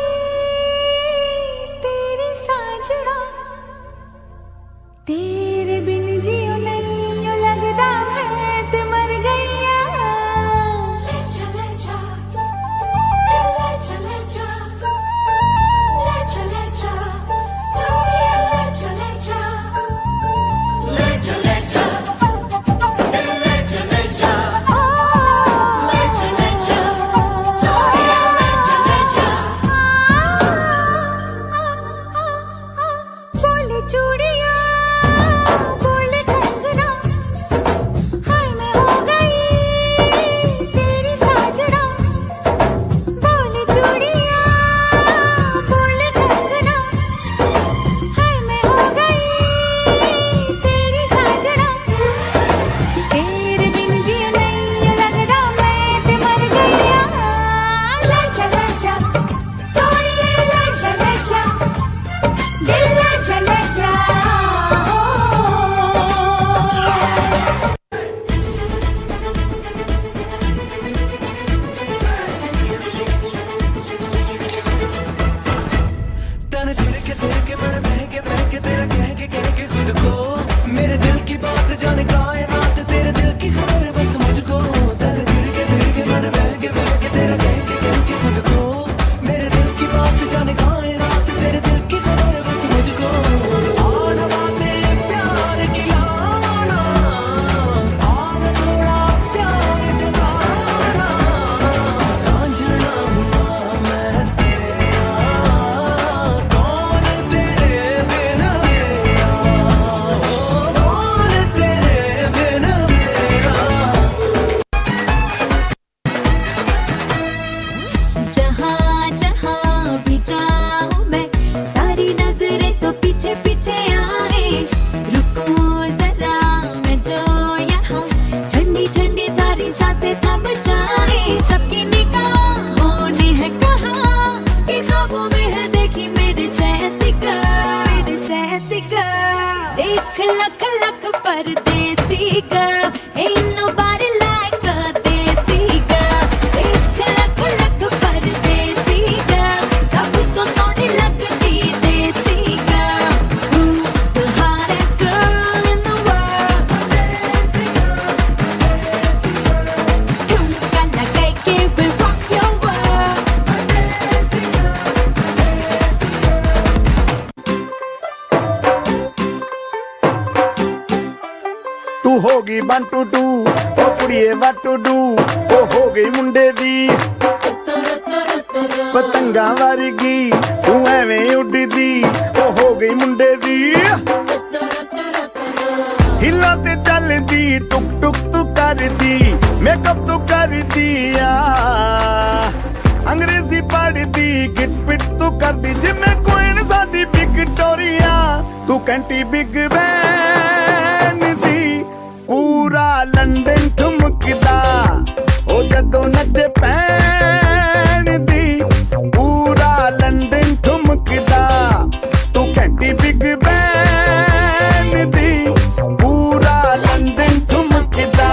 तेरी साजना। तेरे बिन जियो नहीं लगदा मैं ते मर गईया। ले जा ले जा ले जा ले जा ले जा ले जा सोनिया ले जा ले जा ले जा ले जा ले जा ले जा ले जा ले जा सोनिया ले जा ले जा। बोले चूड़िया बोले कंगना, हाय मैं हो गई तेरी साजना। बोले चूड़िया बोले कंगना, हाय मैं हो गई तेरी साजना। तेरे बिन जियो नहीं लगदा मैं ते मर गईया। ले जा ले जा सोनिए ले जा ले जा दिल ले जा ले जा। तन थिरके थिरके मन महके महके तेरा कह के कह के खुद को, मेरे दिल की बात जाने कायनात, तेरे दिल की खबर बस मुझको। तन थिरके थिरके मन महके महके तेरा कह के खुद को, मेरे दिल की बात जाने कायनात, तेरे दिल की खबर बस मुझको। आना बातें प्यार की लाना, आना थोड़ा प्यार जताना। रांझना हुआ मैं तेरा, कौन तेरे बिन मेरा, कौन तेरे बिन मेरा। जहाँ जहाँ भी जाऊँ मैं, सारी नजरें तो पीछे पीछे आए। रुको जरा मैं जो यहाँ, ठंडी ठंडी सारी सांसें थम जाए। सबकी निगाहों ने है कहा कि ख्वाबों में है देखी मेरे जैसी गर्ल, मेरे जैसी गर्ल। देख लख लख परदेसी girl, ain't nobody like a desi girl। देख लख लख परदेसी girl, सब तो सोहनी लगदी देसी girl। Who's the hottest girl in the world? ठुमका लगा K we'll rock your world। ਤੂੰ ਹੋ ਗਈ 1 2 2 ਉਹ ਕੁੜੀਏ what to do, ਉਹ ਹੋ ਗਈ ਮੁੰਡੇ ਦੀ ਪਤੰਗਾਂ ਵਰਗੀ, ਤੂੰ ਐਵੇਂ ਉੱਡਦੀ, ਉਹ ਹੋ ਗਈ ਮੁੰਡੇ ਦੀ। ਹਿੱਲਾਂ ਤੇ ਚੱਲਦੀ, ਟੁਕ ਟੁਕ ਤੂੰ ਕਰਦੀ, ਮੇਕਅਪ ਤੂੰ ਕਰਦੀ ਆ, ਅੰਗਰੇਜ਼ੀ ਪੜ੍ਹਦੀ, ਗਿੱਟ ਪਿੱਟ ਤੂੰ ਕਰਦੀ, ਜਿਵੇਂ ਕੋਈ ਸਾਡੀ ਵਿਕਟੋਰੀਆ। ਤੂੰ ਕੈਂਟੀ ਬਿਗ ਬੈਨ ਦੀ, ਪੂਰਾ ਲੰਡਨ ਠੁਮਕਦਾ, ਉਹ ਜਦੋਂ ਨੱਚੇ ਪੈਣ ਦੀ, ਪੂਰਾ ਲੰਡਨ ਠੁਮਕਦਾ। ਤੂੰ ਘੰਟੀ ਬਿਗ ਬੈਨ ਦੀ, ਪੂਰਾ ਲੰਡਨ ਠੁਮਕਦਾ,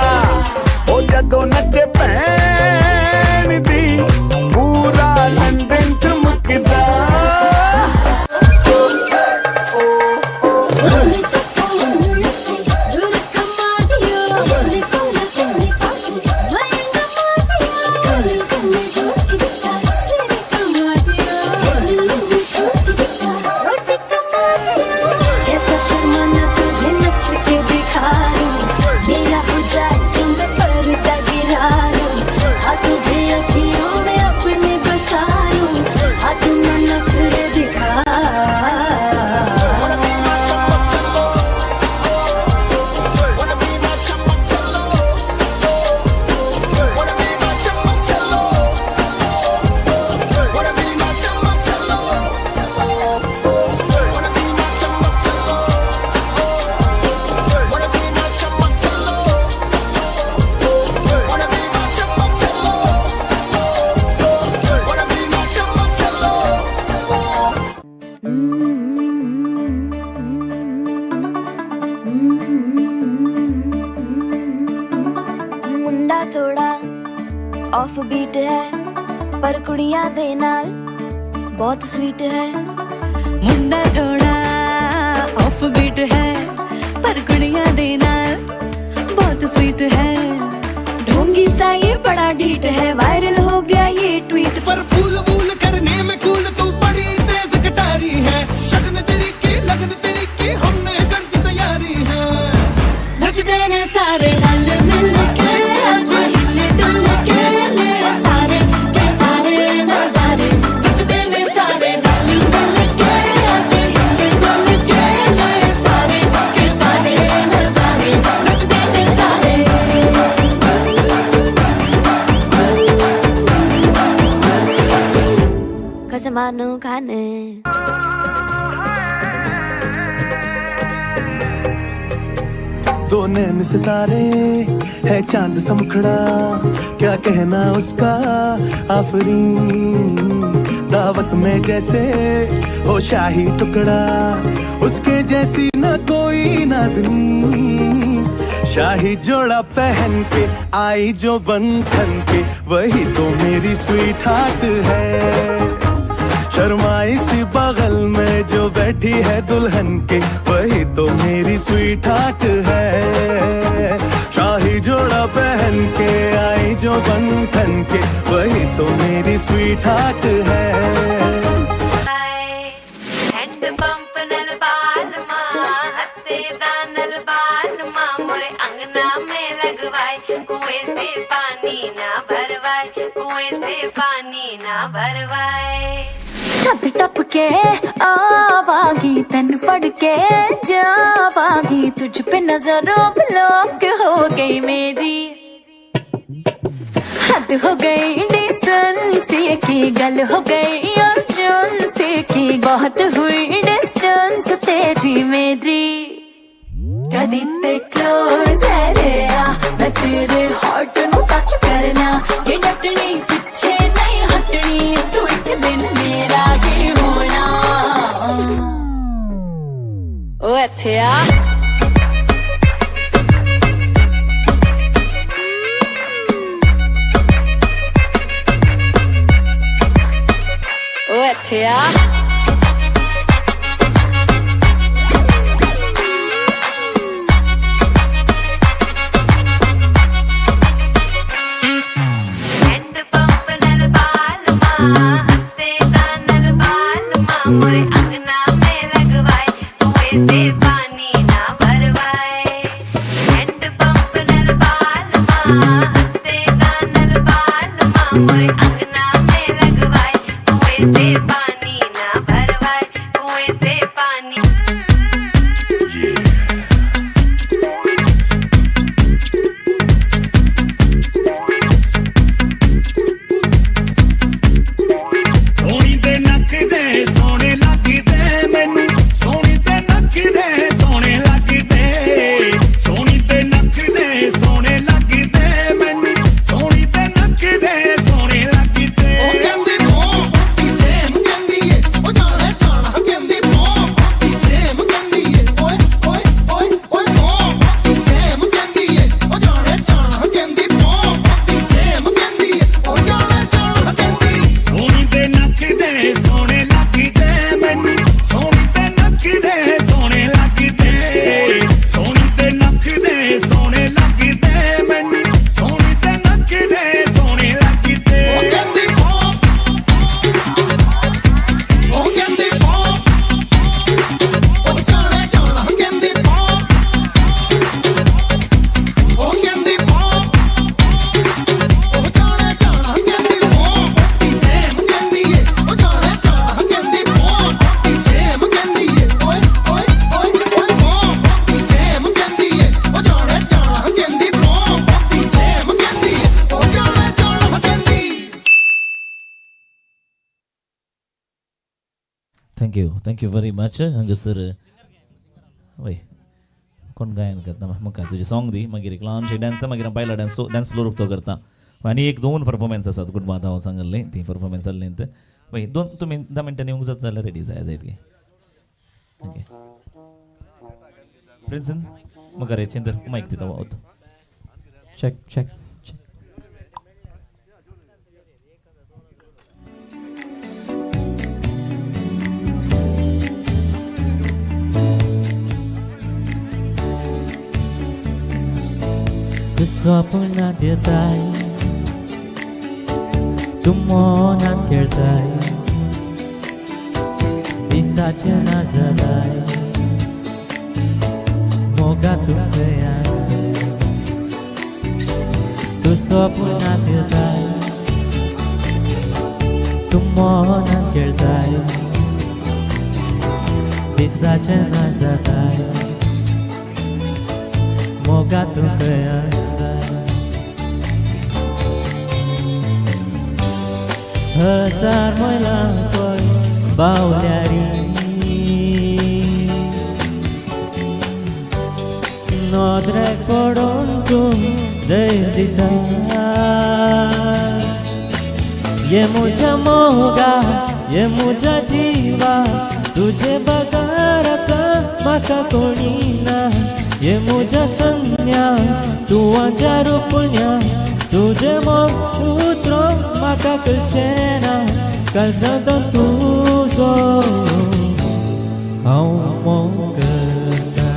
ਉਹ ਜਦੋਂ ਨੱਚੇ ਪੈਣ ਦੀ, ਪੂਰਾ ਲੰਡਨ ਠੁਮਕਦਾ। Come on, you. Off beat है पर कुड़ियां दे नाल बहुत स्वीट है। मुंडा थोड़ा ऑफ बीट है पर कुड़ियां दे नाल बहुत स्वीट है। ढोंगी सा ये बड़ा ढीठ है, वायरल हो गया ये ट्वीट। पर फूल वूल करने में कूल तू बड़ी तेज कटारी है। शगन तेरी की लगन तेरी की हमने कर दी तैयारी है। नचदे ने सारे रल मिल के अज हिल डुल के ले सारे के सारे नजारे। नचदे ने सारे रल मिल के अज हिल डुल के ले सारे के सारे नजारे। नचदे ने सारे। खसमानू खाने दो नैन सितारे है चांद समखड़ा, क्या कहना उसका आफरीन। दावत में जैसे हो शाही टुकड़ा, उसके जैसी न कोई नाज़नीन। शाही जोड़ा पहन के आई जो बंधन के, वही तो मेरी स्वीट हार्ट है। शर्माई सी बगल में जो बैठी है दुल्हन के, वही तो मेरी स्वीट हार्ट है। शाही जोड़ा पहन के आई जो बंधन के, वही तो मेरी स्वीट हार्ट है। हैंड पंप नल बाल माँ हत्ते दा नल बाल माँ मोरे अंगना में लगवाए, कुएं से पानी ना भरवाए, कुएं से पानी ना भरवाए। छत टप के आवागी तन पढ़ के जावागी, तुझ पे नजरों ब्लॉक हो गई मेरी, हद हो गई डिसेंसी की गल हो गई अर्जुन से की, बहुत हुई डिस्टेंस तेरी मेरी। कदी ते क्लोज है रे आ, मैं तेरे हार्ट नू टच कर ला, ये डटनी पिछे नहीं हटनी, तू एक दिन मेरा ही होना। ओ इत्थे आ। ओ इत्थे आ। हैंड पंप नल बाल माँ हत्ते दा नल बाल माँ मोरे अंगना में लगवाए, कुएं से पानी ना भरवाए। हैंड पंप नल बाल माँ हत्ते दा नल बाल माँ मोरे अंगना में लगवाए, कुएं से पानी ना भरवाए, कुएं से पानी। ਸੋਹਣੀ ਦੇ ਨੱਕ ਦੇ ਸੋਹਣੇ ਲੱਗਦੇ ਮੈਨੂੰ, ਸੋਹਣੀ ਦੇ ਨੱਕ ਦੇ ਸੋਹਣੇ ਲੱਗਦੇ, ਸੋਹਣੀ ਦੇ ਨੱਕ ਦੇ ਸੋਹਣੇ ਲੱਗਦੇ ਮੈਨੂੰ, ਸੋਹਣੀ ਦੇ ਨੱਕ ਦੇ ਸੋਹਣੇ ਲੱਗਦੇ। ਉਹ ਕਹਿੰਦੀ ਮੋਹ ਜੇਮ ਕਹਿੰਦੀ ਏ, ਉਹ ਜਾਣੇ ਜਾਣਾ ਕਹਿੰਦੀ ਮੋਹ ਜੇਮ ਕਹਿੰਦੀ ਏ, ਓਏ ਓਏ ਓਏ ਓਏ ਮੋਹ ਜੇਮ ਕਹਿੰਦੀ ਏ, ਉਹ ਜਾਣੇ ਜਾਣਾ ਕਹਿੰਦੀ ਮੋਹ ਜੇਮ ਕਹਿੰਦੀ ਏ, ਉਹ ਜਾਣੇ ਜਾਣਾ ਕਹਿੰਦੀ। ਸੋਹਣੀ ਦੇ ਨੱਕ ਦੇ ਸੋਹਣੇ ਲੱਗਦੇ ਮੈਨੂੰ, ਸੋਹਣੀ ਦੇ ਨੱਕ ਦੇ ਸੋਹਣੇ ਲੱਗਦੇ, ਸੋਹਣੀ ਦੇ ਨੱਕ ਦੇ ਸੋਹਣੇ ਲੱਗਦੇ ਮੈਨੂੰ, ਸੋਹਣੀ ਦੇ ਨੱਕ ਦੇ ਸੋਹਣੇ ਲੱਗਦੇ। ਉਹ ਕਹਿੰਦੀ ਮੋਹ, ਉਹ ਕਹਿੰਦੀ ਮੋਹ, ਉਹ ਜਾਣੇ ਜਾਣਾ ਕਹਿੰਦੀ ਮੋਹ, ਉਹ ਕਹਿੰਦੀ ਮੋਹ, ਉਹ ਜਾਣੇ ਜਾਣਾ ਕਹਿੰਦੀ ਮੋਹ ਜੇਮ ਕਹਿੰਦੀ ਏ, ਉਹ ਜਾਣੇ ਜਾਣਾ ਕਹਿੰਦੀ ਮੋਹ ਜੇਮ ਕਹਿੰਦੀ ਏ, ਓਏ ਓਏ ਓਏ ਓਏ ਮੋਹ ਜੇਮ ਕਹਿੰਦੀ ਏ, ਉਹ ਜਾਣੇ ਜਾਣਾ ਕਹਿੰਦੀ ਮੋਹ ਜੇਮ ਕਹਿੰਦੀ ਏ, ਉਹ ਜਾਣੇ ਜਾਣਾ ਕਹਿੰਦੀ। Thank you very much. हांगासर वय कोण गायन करता म्हाका तुजें सॉंग दी, मागीर एक ल्हानशी डांस, मागीर बायला डांस डांस फ्लोर उक्तो करता आनी एक दोन परफॉर्मन्स आसात कुटुंबांत हांव सांगल्लें ती परफॉर्मन्स जाल्ली वय दोन तुमी 10 मिनटांनी येवंक जाता जाल्यार रेडी जाय जायत गे। ओके प्रिन्सन मुखार चिंतर मायक दिता वत। Check check. सपनांत येताय तूं मनांत खेळताय दिसाचें ना जाताय मोगा तूं खंय आसा तूं सपनांत येताय तूं मनांत खेळताय दिसाचें ना जाताय मोगा तूं खंय आसा हजार मैलां पयस बावल्यारी नदरेक पडोन तूं जय दिता ये म्हज्या मोगा ये म्हज्या जिवा तुजे बगर आतां म्हाका कोणी ना ये म्हज्या संज्ञा तूं आमच्या रुपण्या तुजें मोग उतरोंक म्हाका कळचें ना काळजांत तुजो हांव मोग करतां.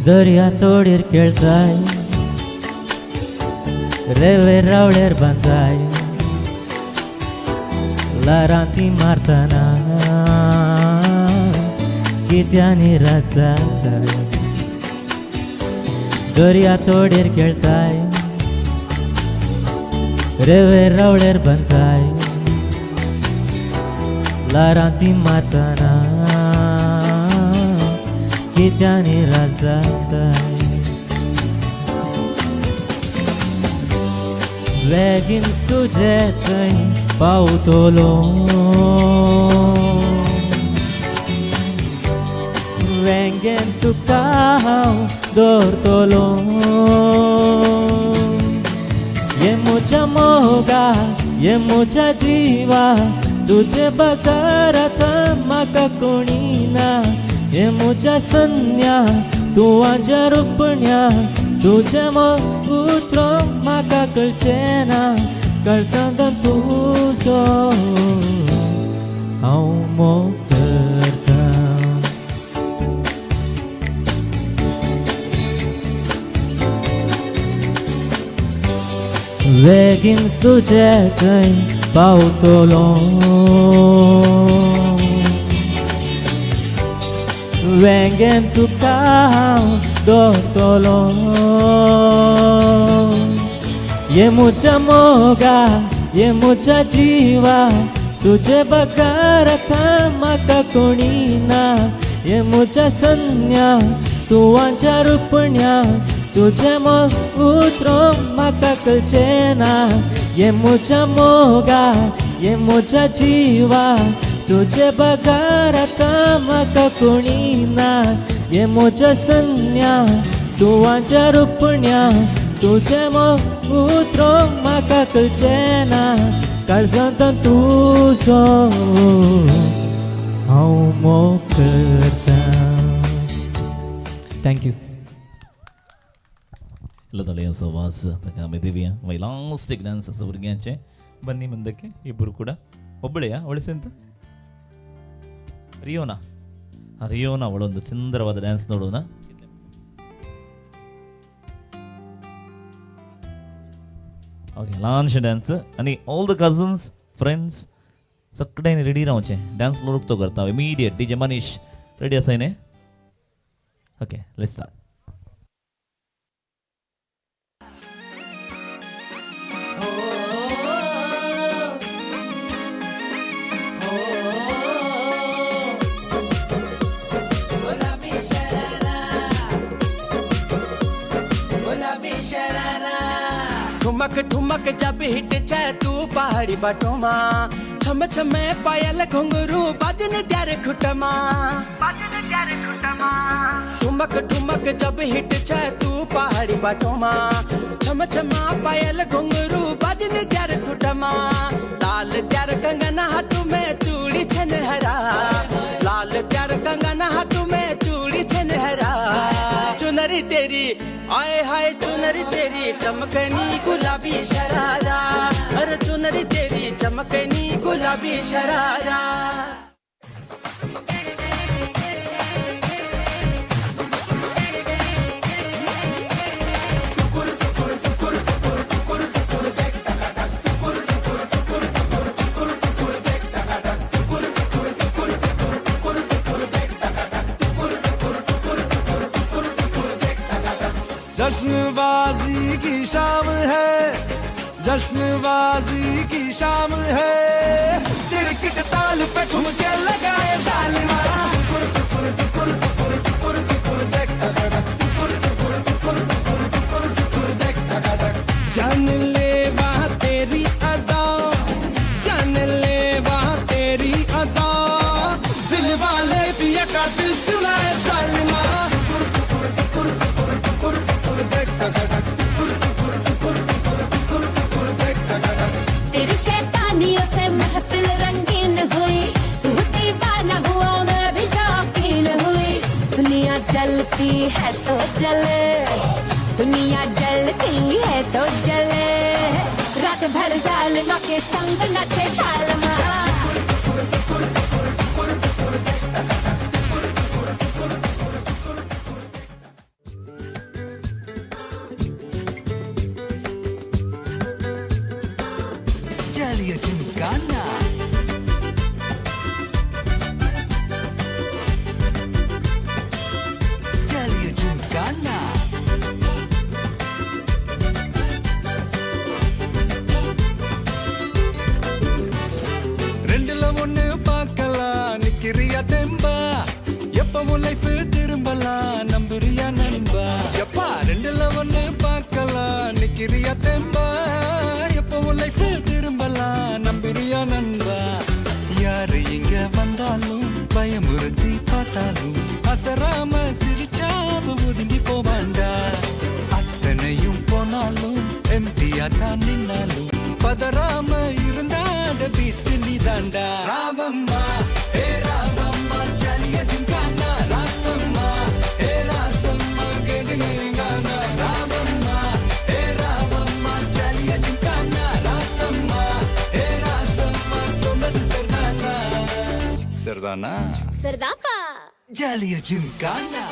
दर्या तोडीर खेळताय रेवे रावळेर बांदाय ल्हारां ती मारतना कित्यानी रात जाताय दर्या तोडीर खेळताय रेवे रावळेर बांदाय ल्हारां ती मारतना कित्यानी रात जाताय बेगीनच तुजे थंय पावतलो वेंगेन तुका हांव दवरतलो ये म्हज्या मोगा ये म्हज्या जिवा तुजे बगर आतां म्हाका कोणी ना ये म्हज्या संज्ञा तूं आमच्या रुपण्या तुजें मोग उतरोंक म्हाका कळचें ना काळजांत तुजो हांव मोग करतां. बेगीनच तुजे थंय पावतलो वेंगेन तुका हांव दवरतलो ये म्हज्या मोगा ये म्हज्या जिवा तुजे बगर आतां म्हाका कोणी ना ये म्हज्या संज्ञा तूं आमच्या रुपण्या तुजें मोग उतरोंक म्हाका कळचें ना ये म्हज्या मोगा ये म्हज्या जिवा तुजे बगर आतां म्हाका कोणी ना ये म्हज्या संज्ञा तूं आमच्या रुपण्या तुजें मोग उतरोंक म्हाका कळचें ना काळजांत तुजो हांव मोग करतां. Thank you. ಇಲ್ಲದಳೆಯ ವಾಸ್ ತಕ ಮೆದಿವಿಯ ಮೈ ಲಾಸ್ಟ್ ಡ್ಯಾನ್ಸ್ ಅಸ ಭುರಗ್यांचे ಬನ್ನಿ ಮುಂದಕ್ಕೆ ಇಬ್ಬರು ಕೂಡ. ಒಬ್ಬಳೆಯಾ ಒಳಿಸೆಂತ ರಿಯೋನಾ ರಿಯೋನಾ ಅವಳೊಂದು ಸುಂದರವಾದ ಡ್ಯಾನ್ಸ್ ನೋಡೋಣ. ಓಕೆ ಲಾಂಚ್ ಡ್ಯಾನ್ಸ್ आणि ऑल the cousins friends सगळ्यांनी रेडी रावचे डान्स फ्लोर उक्तो करता इमिडिएट. डीजे मनीष रेडी आसा न्ही? Okay let's start. ठुमक ठुमक जब हिट छे तू पहाड़ी बाटोमा छम छम पायल घुंघरू बाजन त्यार खुटमा ठुमक ठुमक जब हिट छे तू पहाड़ी बाटोमा छम छमा पायल घुंघरू बाजन त्यार खुटमा लाल त्यार कंगन हाथ में चूड़ी छनहरा लाल त्यार कंगन हाथ में चूड़ी छनहरा चुनरी तेरी आए हाय चुनरी चुनरी तेरी चमकनी गुलाबी शरारा, अरे चुनरी तेरी चमकनी गुलाबी शरारा। जश्नबाजी की शाम है, जश्नबाजी की शाम है, तिरकिट ताल पे ठुमके लगाए जालिमा। टुकुर टुकुर टुकुर टुकुर टुकुर टुकुर देख टक टुकुर टुकुर टुकुर टुकुर टुकुर टुकुर देख टक। जान ले वाह तेरी अदा, जान ले वाह तेरी अदा, दिल वाले पिया का दिल चुराए जालिमा। टुकुर टुकुर टुकुर टुकुर टुकुर टुकुर देख टक टुकुर टुकुर टुकुर टुकुर टुकुर टुकुर देख टक। तेरी शैतानियों से महफिल रंगीन हुई, तू दीवाना हुआ मैं भी शौकीन हुई। दुनिया जलती है तो जले, दुनिया जलती है तो जले, रात भर जालिमा के संग नचे जालिमा। चलिए जिमखाना। चलिए जिमखाना। ரெண்டுல ஒண்ணு பார்க்கலாம் நிக்கிறியா தெம்பா, எப்பவும் லைஃப் திரும்பலாம் நம்புறியா நண்பா. எப்பா ரெண்டுல ஒண்ணு பார்க்கலாம் நிக்கிறியா தெம்பா, எப்பவும் லைஃப் திரும்பலாம் நம்புறியா நண்பா. யாரு இங்க வந்தாலும் பயமுறுத்தி பார்த்தாலும் அசராம சிரிச்சாவ ஒதுங்கி போவாண்டா. அத்தனையும் போனாலும் எம்டியா தான் நின்னாலும் பதறாம இருந்தாட பீஸ்ட் நீ தாண்டா. ராமம்மா ஹே ராமம்மா ஜாலிய ஜிம்கானா, ராசம்மா ஹே ராசம்மா கெடுங்கானா. ராமம்மா ஹே ராமம்மா ஜாலிய ஜிம்கானா, ராசம்மா ஹே ராசம்மா சொன்னது சரிதானா? சரிதானா? सरदापा ஜாலிய ஜிம்கானா.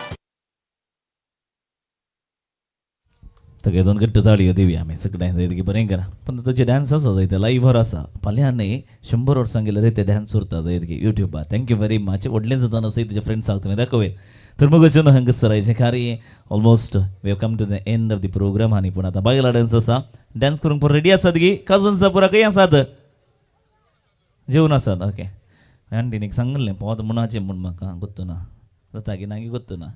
तर दोन घट्ट ताळयो दिवया आमी सगळ्यांक जाय की बरें करा. पण तुजे डान्स आसा जायते लायव्हर आसा, फाल्यां न्ही 100 वर्सां गेल्यार ते डान्स उरता जायत की युट्यूबार. Thank you very much. व्हडलें जाताना सय तुज्या फ्रेंड्सांक तुवें दाखोवयत. तर मग वचून हांगासर आयचें कार्य almost we come to the end of the programme. आनी पूण आतां बायलां डान्स आसा, डान्स करूंक पुरो रेडी आसात की कजन्स पुरा खंय आसात जेवन आसात? ओके आंटीनीक सांगलें पोवत मुणाचें म्हूण म्हाका गोत्तू ना जाता की ना की गोत्तू ना.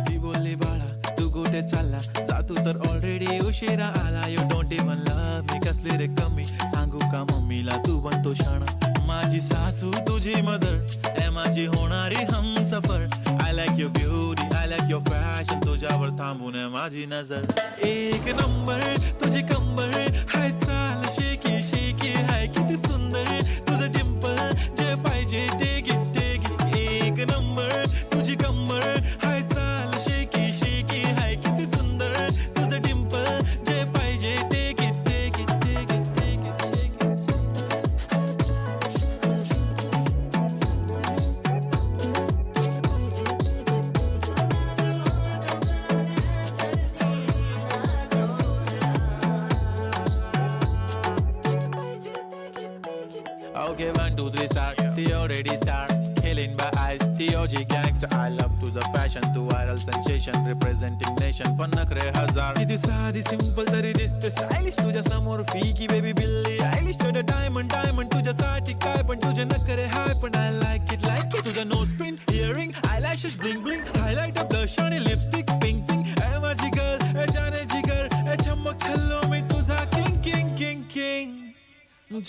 ती बोलली बाळा तू कुठे चालला, जा तू तर ऑलरेडी उशिरा आला. You don't even love me कसली रे कमी, सांगू का मम्मीला तू बनतो शाणा. माझी सासू तुझी मदर, ए माझी होणारी Humsafar. I like your beauty, I like your fashion, तुझ्यावर थांबून आहे माझी नजर. एक नंबर तुझी कंबर, हाय चाल शेकी शेकी, हाय किती सुंदर तुझं डिंपल, जे पाहिजे ते घे ते घे. एक नंबर तुझी कंबर, हाय चाल शेकी शेकी, हाय किती सुंदर तुझं डिंपल, जे पाहिजे ते घे ते घे ते घे ते घे ते घे. Okay, 1, 2, 3, start. The already start. Killing by eyes. The OG gangster. I love to the passion, to viral sensation, representing nation. पण नखरे हजार. किती साधी सिंपल तरी दिसते स्टायलिश, तुझ्या समोर फीकी बेबी बिल्ली आयलिश. तुझं डायमंड डायमंड तुझ्यासाठी काय पण, तुझे नखरे हाय पण I like it like it. तुझं nose pin, earring, eyelashes bling bling, highlight blush आणि लिपस्टिक पिंक पिंक. ए माझी गर्ल, ए जाने जिगर, ए चमक छल्लो मी तुझा किंग किंग किंग किंग.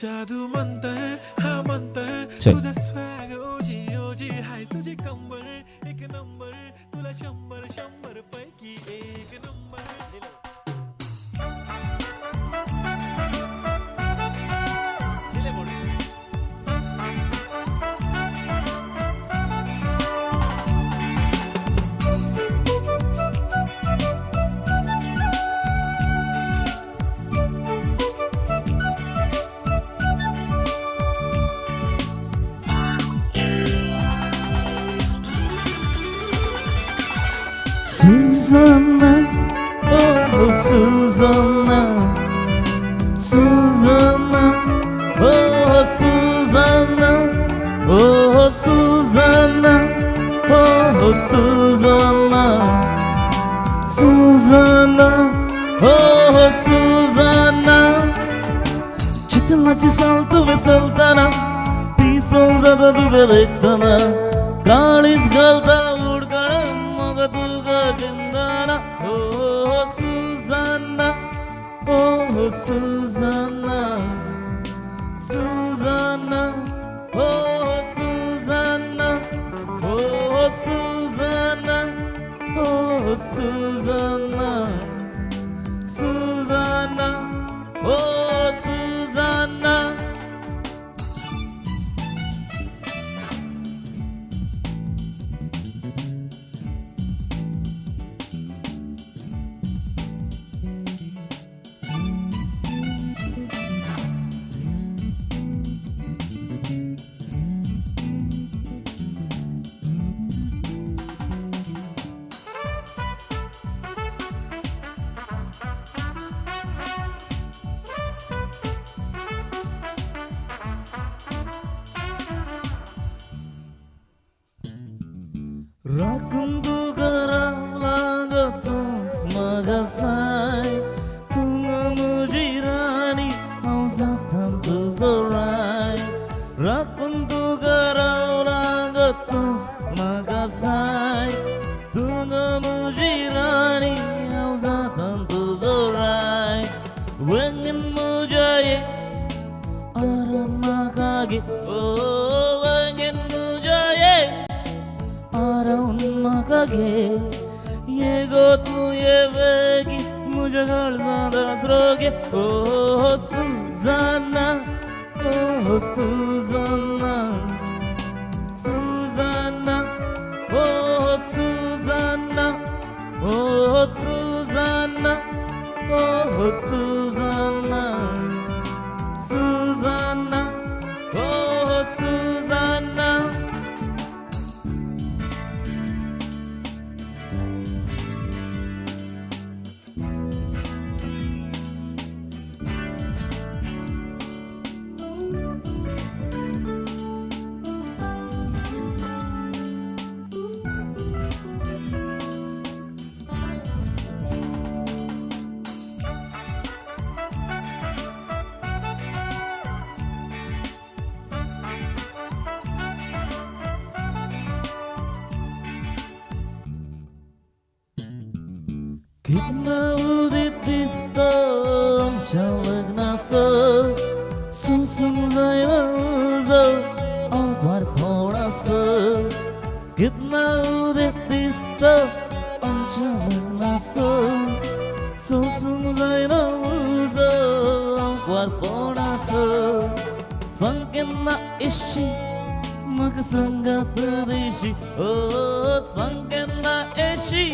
जादू मंतर हा मंतर, चल. तुझा स्वॅग ओजी ओजी, हाय तुझी कंबर एक नंबर, तुला 100 100 पैकी एक number. Susanna, oh Susanna, Susanna, oh Susanna, oh Susanna, oh Susanna, Susanna, oh Susanna. चितलाची साल तुवें चलतना पिसोन जाता तुका देखतना काळीज घालता उडकाळ मग तुका चिंतना. Oh Susanna, oh Susanna, Susanna, oh Susanna, oh Susanna, oh Susanna, Susanna, oh Susanna. राखून तुका रावला गो तूंच म्हाका जाय, तूं म्हजी राणी हांव जाता तुजो राय. राखून तुका रावला गो तूंच म्हाका जाय, तूं म्हजी राणी हांव जाता तुजो राय. वेंगेन म्हज्या ये आराम म्हाका गे, ओ वेंगेन म्हज्या ये आराम म्हाका घे. ये गो तूं ये वेगी म्हज्या काळजांत आसरो घे. ओ सुजाना, ओ सुजाना, सुजाना, ओ सुजाना, ओ सुजाना, ओ सुजाना, सुजाना, ओ सुजाना. कितना उदीत दिसता आमच्या लग्नाचो, सोंसूंक जायना उजो आंकवार कोणाचो. कितना उदीत दिसता आमच्या लग्नाचो, सोंसूंक जायना उजो आंकवार कोणाचो. सांग केन्ना येशी म्हाका सांगात दिशी, ओ सांग केन्ना येशी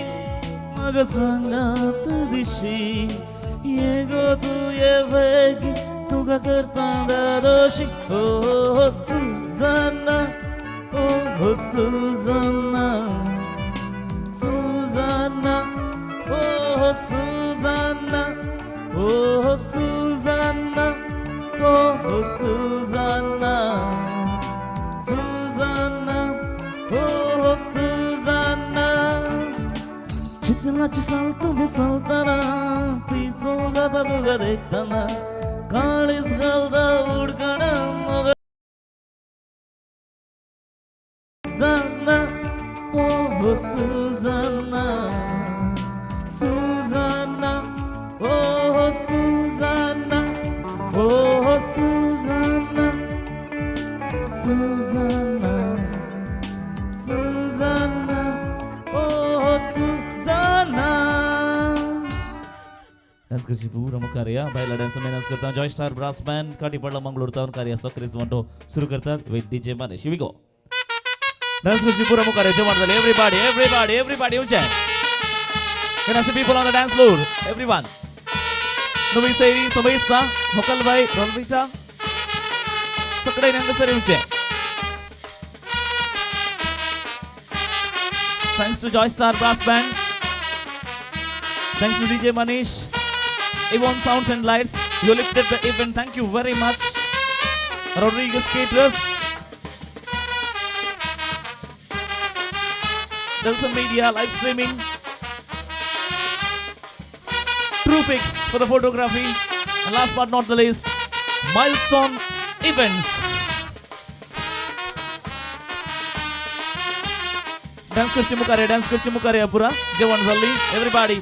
म्हाका सांगात दिशी. ये गो तूं ये वेगी तुका करता दादोशी. ओ सुजाना, ओ सुजाना, सुजाना, ओ सुजाना, ओ सुजाना, ओ सुजाना, सुजाना, ओ सुजाना. चितलाची साल तुवें चलतना पिसोन जाता तुका देखतना काळीज घालता उडकाणा मोग Susanna, oh Susanna, Susanna, oh Susanna, oh Susanna, Susanna, Susanna, oh Susanna. Dance करची पूरा मुखार या बायला डान्स मैं अनाउंस करता हूँ. Joy star brass band Katipalla Mangalore town कार्य सक्रीज म्हणतो सुरू करतात with DJ Manish. We go. Dance करची पूरा मुखार जेवण झाले. एवरीबॉडी एवरीबॉडी एवरीबॉडी येऊन Can I see people on the dance floor? Everyone. नवी सैरी समयसा होकलबाई रणविता सगळे हांगासर येवचे. Thanks to Joy Star Brass Band. Thanks to DJ Manish, Avon Sounds and Lights. You lifted the event. Thank you very much. Rodriguez Caterers, Delson Media live streaming, True Pics for the photography, and last but not the least, Milestone Events. Dance करची मुखार, dance करची मुखार या, पुरा जेवण जाल्ली. Everybody.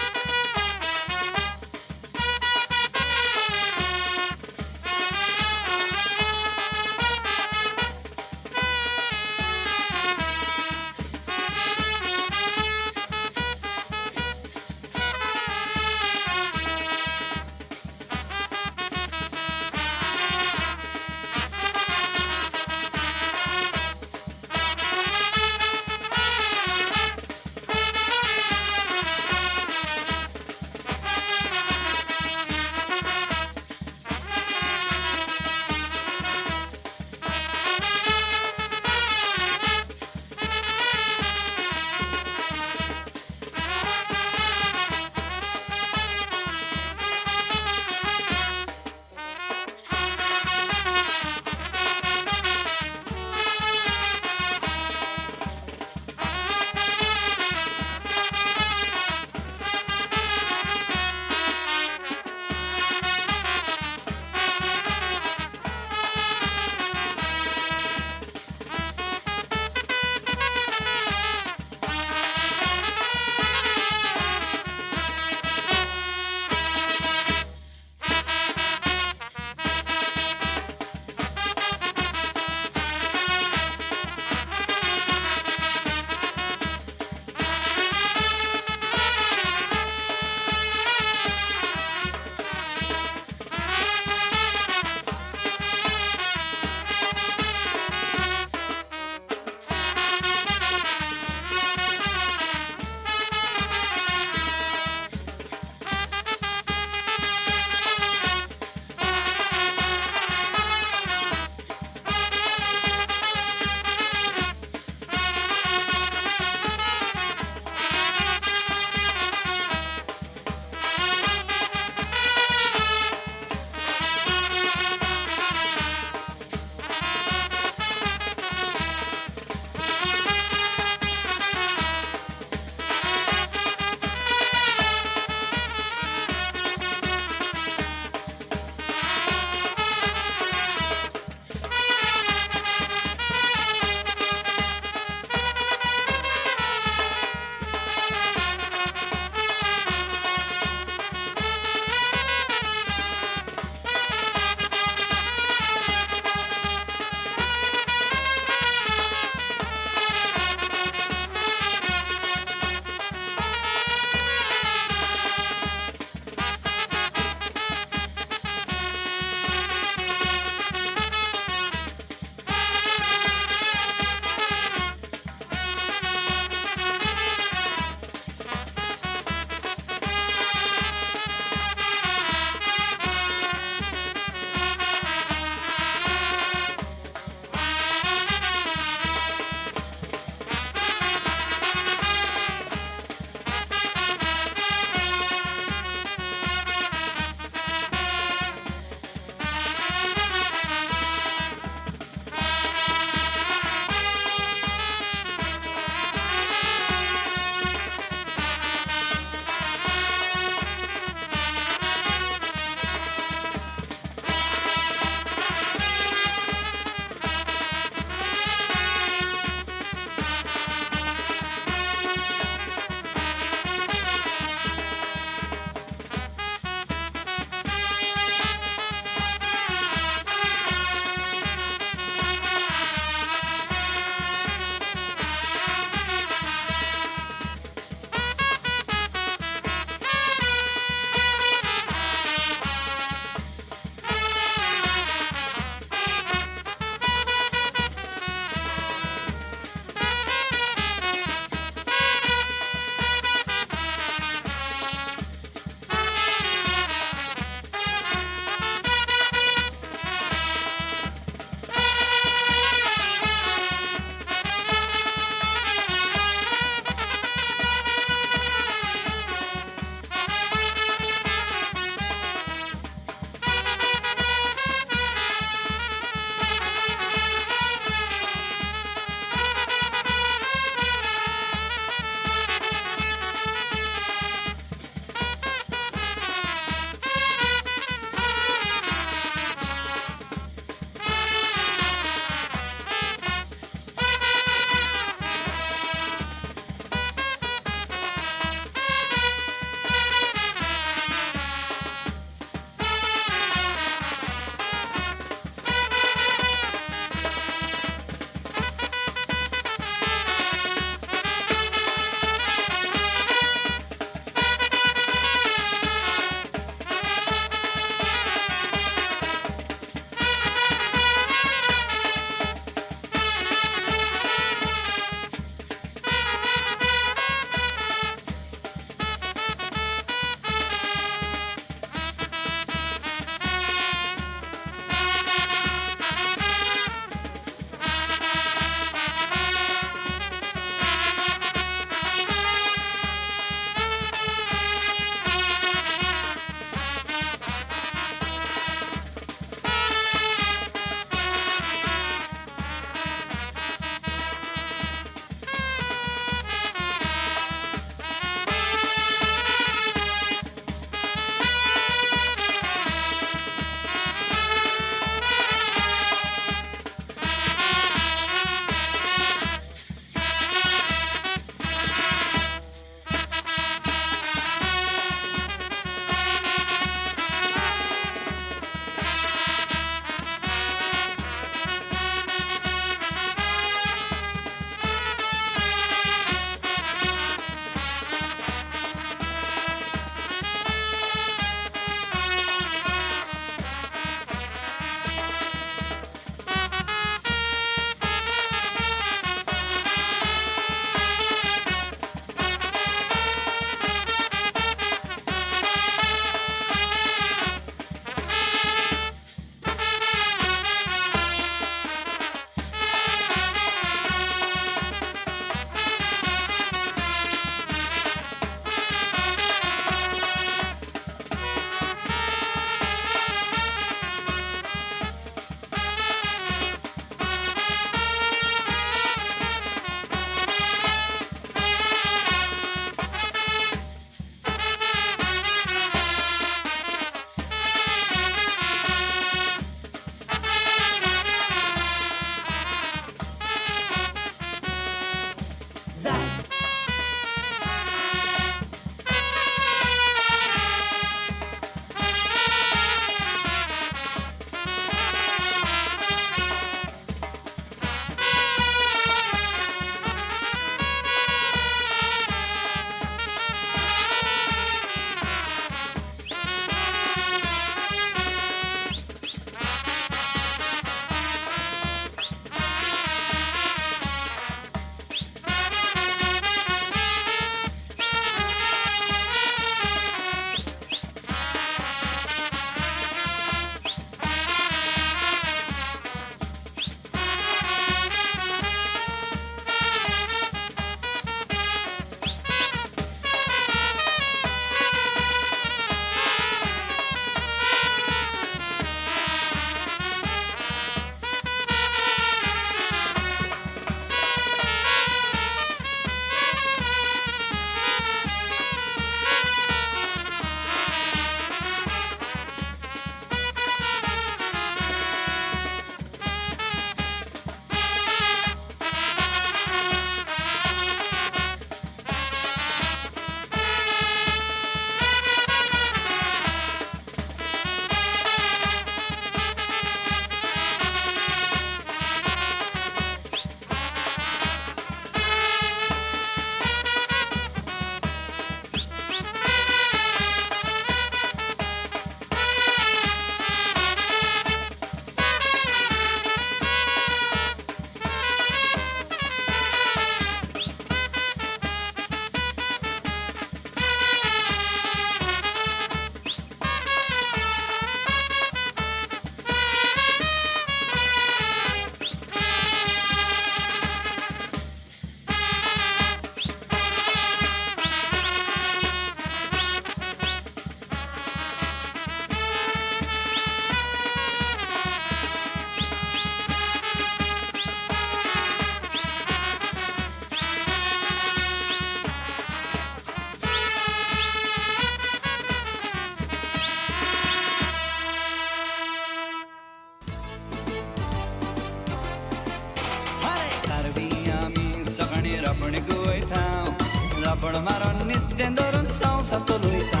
जोड मारून निस्तें धरून संवसार चलयता.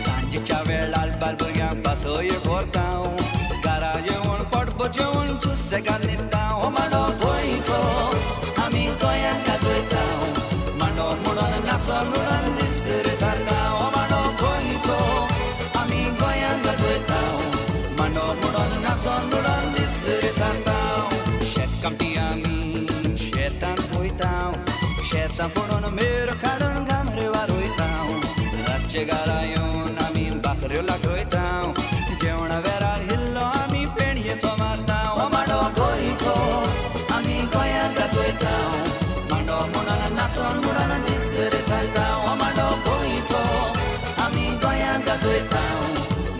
सांजेच्या वेळार बाल भुरग्यांक पासय व्हरता. घरा येवन पोटभर जेवण सुसेगाद न्हिदता. हो मांडो गोंयचो आमी गोंयांक गाजयता. मांडो म्हणून नाचोन म्हणून दीस रे सारता. हो मांडो गोंयचो आमी गोंयांक गाजयता. मांडो म्हणून नाचोन म्हणून दीस रे सारता. शेतकामती आमी शेतांत वयता. शेतां फोडून मेरो काडून गामरे वारयता. रातचे घरा येवन आमी भाकऱ्यो लागयता. जेवणा वेळार हिल्लो आमी फेणयेचो मारता. हो मांडो गोंयचो आमी गोंयांक गाजयता. मांडो म्हणून नाचोन म्हणून दीस रे सारता. हो मांडो गोंयचो आमी गोंयांक गाजयता.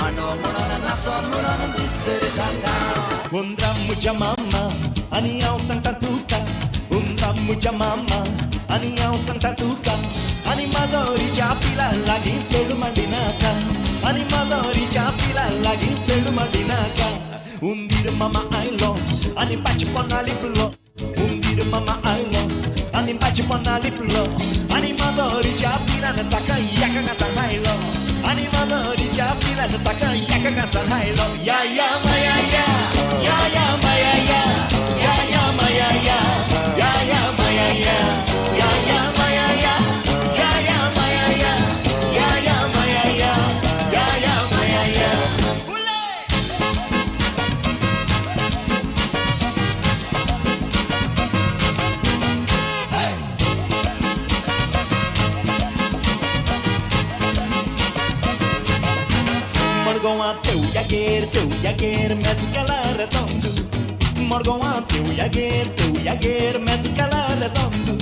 मांडो म्हणून नाचोन म्हणून दीस रे सारता. उंदरा म्हज्या मामा आनी हांव सांगता तुका. उंदरा म्हज्या मामा आनी हांव सांगता तुका. आनी माजोरीच्या पिला लागीं चेडूं मांडिनाका. आनी माजोरीच्या पिला लागीं चेडूं मांडिनाका. उंदीर मामा आयलो आनी पाचपना लिपलो. उंदीर मामा आयलो आनी पाचपना लिपलो. आनी माजोरीच्या पिलान ताका एका घासान आयलो. आनी माजोरीच्या पिलान ताका एका घासान आयलो. या या माया या या या माया या या या माया या या या माया या या या माया या या या माया या या या माया या या या माया या. मडगांवां तेवयागेर तेवयागेर मॅच केला रे तंदू. मडगांवां तेवयागेर तेवयागेर मॅच केला रे तंदू.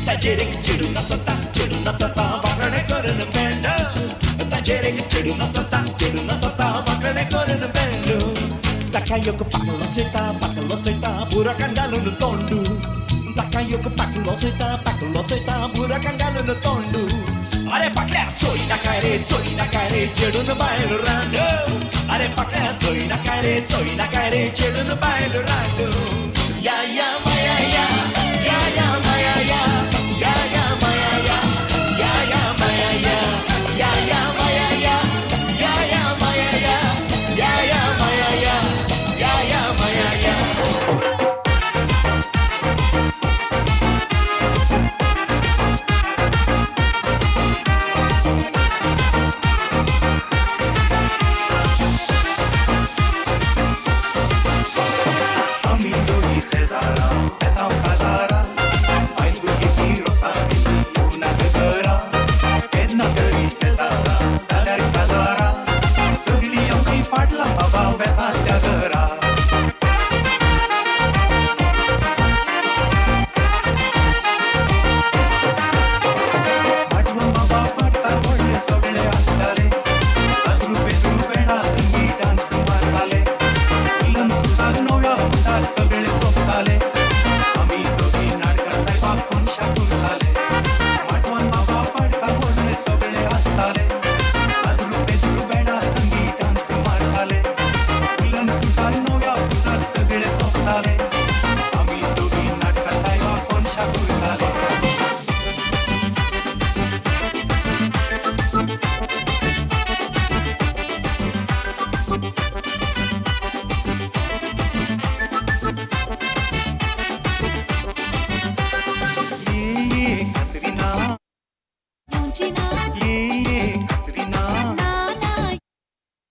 ताचेर एक चेडूं नाचता चेडूं नाचता वांकणें करून बँड. ताचेर एक चेडूं नाचता चेडूं नाचता वांकणें करून बँड. ताका एक पाकलो चोयता पाकलो चोयता बुराकान घालून तोंडू. ताका एक पाकलो चोयता पाकलो चोयता बुराकान घालून तोंडू. अरे पाकल्या चोय नाका रे चोय नाका रे चेडून बायल रांड. अरे पाकल्या चोय नाका रे चोय नाका रे चेडून बायल रांड. या या माया या या या माया या या या माया या या या माया या या या माया या या या माया या या या माया या या या माया या. आमी दोगी शेजारा येता काजारा. बायल भुरगीं रोसां येवनाक घरा. केन्ना तरी शेजारा जाल्यार काजारा. सगळीं आमची फाटलां बाबा वेता त्या घरा. माटवा बाबा पाटला व्हडले सगळे आसताले. अद्रू पेद्रू बेडा संगी डान्स मारताले. मिलन सुताक नव्या पुताक सगळे सोंपताले. आमी दोगी नाटकां सायबाक कोनशाक उरताले. माटवान बाबा पाटला व्हडले सगळे आसताले. अद्रू पेद्रू बेडा संगी डान्स मारताले. मिलन सुताक नव्या पुताक सगळे सोंपताले. आमी दोगी नाटकां सायबाक कोनशाक उरताले. ये कतरीना ये कतरीना.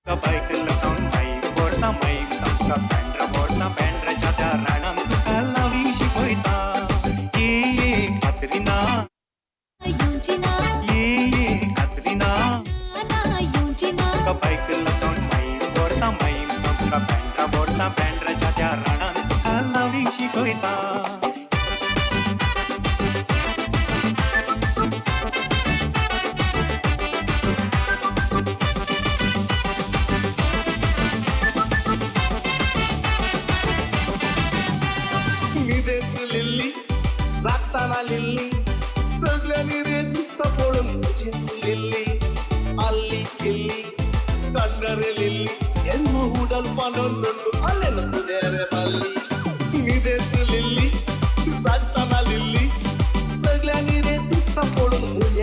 बायक लटावन माई व्हरता माई तांकां बँड्रा व्हरता बँड्राच्या त्या राणान तुका लावी शिकयता. ये कतरीना ये कतरीना. बायक लटावन माई व्हरता माई तांकां बँड्रा व्हरता बँड्राच्या त्या राणान तुका लावी शिकयता. न्हिदेंत लिल्ली जागताना लिल्ली सगळ्यांनी रे दिसता पळोवन म्हजीच लिल्ली. आल्ली किल्ली कण्णरे लिल्ली ఎన్నో ఉడల్ పనులు అల్లెను కునేరే మల్లి. न्हिदेंत लिल्ली जागताना लिल्ली सगळ्यांनी रे दिसता पळोवन म्हजीच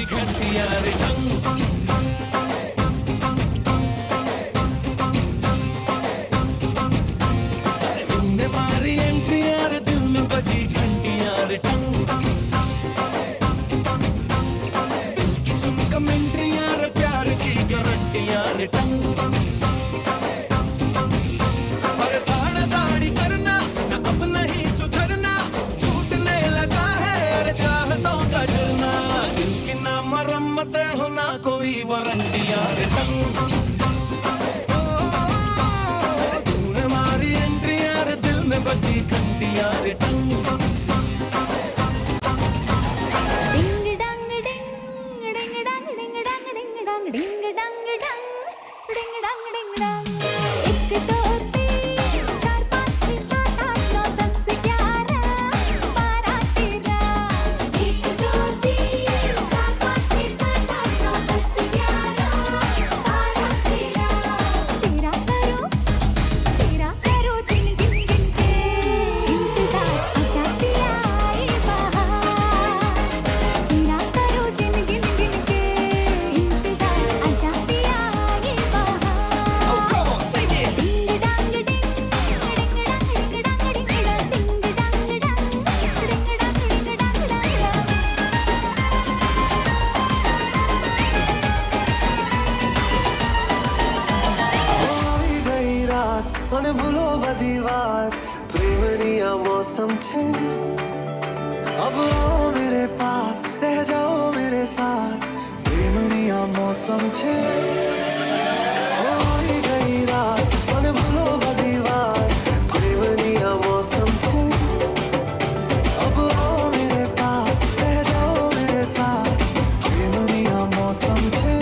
घंटी यार टंग। अरे तूने मारी एंट्री यार, दिल में बजी घंटी यार टंग। दिल की सुन कमेंट्री यार, प्यार की गारंटी यार टंग। अरे दाड़ दाड़ी करना ना अब नहीं सुधरना, टूटने लगा है अरे चाहतों का झरना। दिल की ना मरम्मत हो ना कोई वारंटी यार टंग। तूने मारी एंट्री यार, दिल में बजी घंटी यार टंग। डिंग डंग डिंग डिंग डंग डिंग डंग डिंग डंग डिंग डंग डंग डिंग डंग डिंग डंग। 1 2 3 4 5 6 7 8 9 10 11 12 13। 1 2 3 4 5 6 7 8 9 10 11 12 13। तेरा करो दिन गिन गिन के इंतजार, आजा पिया आई बहार। तेरा करो दिन गिन गिन के इंतजार, आजा पिया आई बहार। डिंग डंग डिंग डिंग डंग डिंग डंग डिंग डंग डिंग डंग डंग डिंग डंग डिंग डंग डंग डंग। આવી ગઈ રાત અને ભૂલો બધી વાત, પ્રેમની આ મોસમ છે। अब आओ मेरे पास, रह जाओ मेरे साथ, પ્રેમની આ મોસમ છે। આવી ગઈ રાત અને ભૂલો બધી વાત, પ્રેમની આ મોસમ છે। अब आओ मेरे पास, रह जाओ मेरे साथ, પ્રેમની આ મોસમ છે।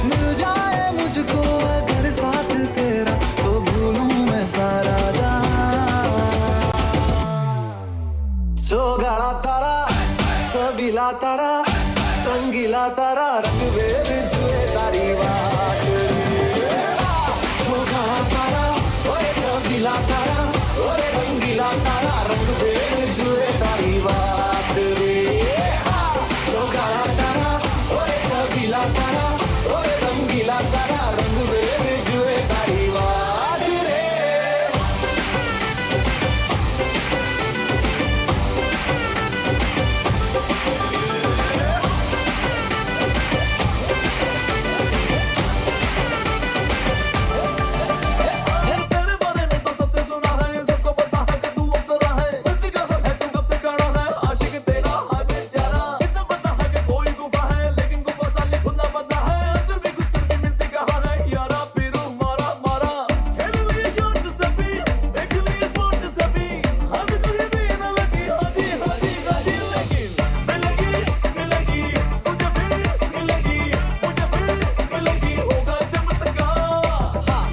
मिल जाए मुझको अगर साथ तेरा, तो भूलूं मैं सारा जहां। चौगाड़ा तारा, छबीला तारा, रंगीला तारा, रंग बेर छुए तारी वाट। चौगाड़ा तारा, ओए छबीला तारा, ओए रंगीला तारा, रंग बेर छुए तारी वाट रे। चौगाड़ा तारा, ओए छबीला तारा, ओए रंगीला तारा, रंग बेर छुए तारी वाट रे। तेरे बारे में तो सबसे सुना है, सबको पता है कि तू अप्सरा है। प्रतिगाह है तू कब से खड़ा है, आशिक तेरा है बेचारा। इतना पता है कि कोई गुफा है, लेकिन गुफा साली खुला बंदा है। अंदर भी घुस कर भी मिलती कहाँ है, यारा पीरू मारा मारा। खेल लिए शॉट सभी, देख लिए स्पॉट सभी, हाथ कहीं भी न लगी, हाजी हाजी हाजी। लेकिन मिलेगी मिलेगी मुझे भी मिलेगी, मुझे भी मिलेगी, होगा चमत्कार।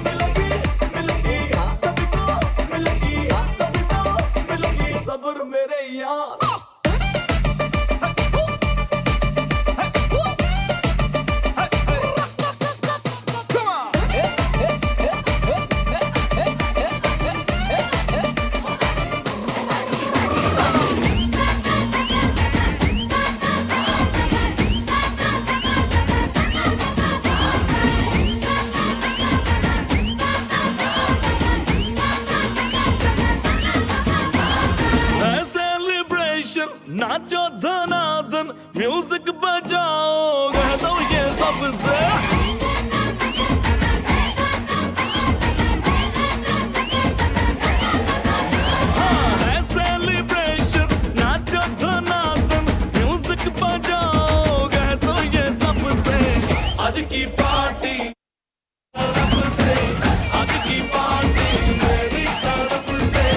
मिलेगी मिलेगी सभी को मिलेगी, तभी तो मिलेगी, सब्र मेरे यार। है सेलिब्रेशन, नाचो धनाधन, म्यूजिक बजाओ, कह दो ये सबसे। हाँ, है सेलिब्रेशन, नाचो धनाधन, म्यूजिक बजाओ, कह दो ये सबसे। आज की पार्टी तरफ से, आज की पार्टी मेरी तरफ से,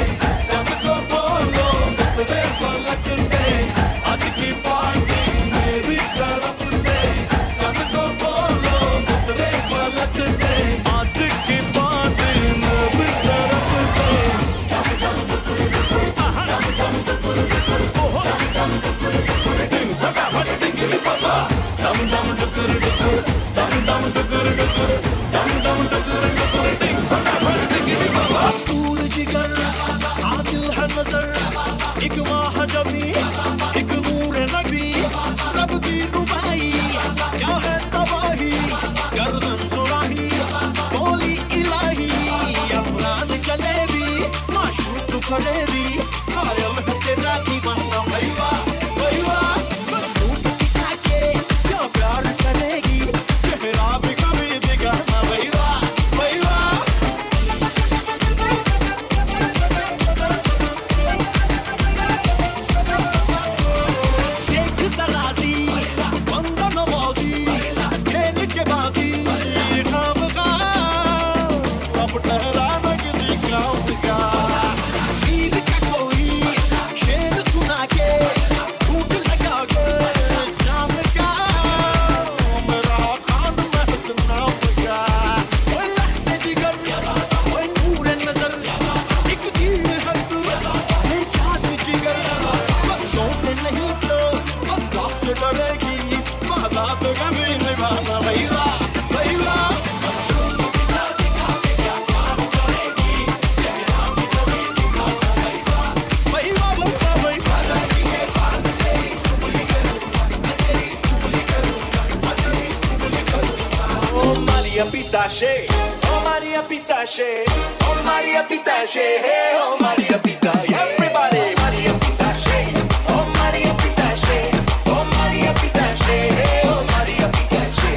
जब को बोलो उतरे फलक से। आज की पार्टी मेरी तरफ से, जब को बोलो उतरे फलक से। आज की पार्टी मेरी तरफ से। आहा। ओहो। डिंग फटाफट डिंगिली पापा। डम डम डुकुर डुकुर, डम डम डुकुर डुकुर, डम डम डुकुर डुकुर, डिंग फटाफट डिंगिली पापा। दूर जिगर आदिल है नजर, एक माह जबी, एक नूर नबी, रब की करेगी, वादा तो कभी निभाना भैया भैया। Pitache, oh Maria Pitache, oh Maria Pitache, hey, oh Maria Pitache, everybody, Maria Pitache, oh Maria Pitache, oh Maria Pitache, hey, oh Maria Pitache.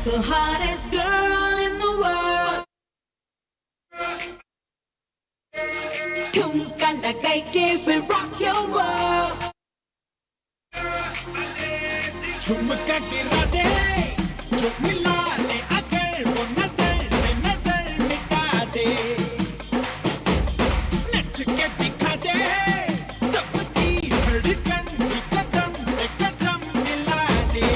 The hottest girl in the world. ठुमका लगाई K we rock your world. झुमका गिरा दे, जो मिला ले अगर वो नजर से नजर मिटा दे, नच के दिखा दे सबकी धड़कन भी कदम से कदम मिला दे।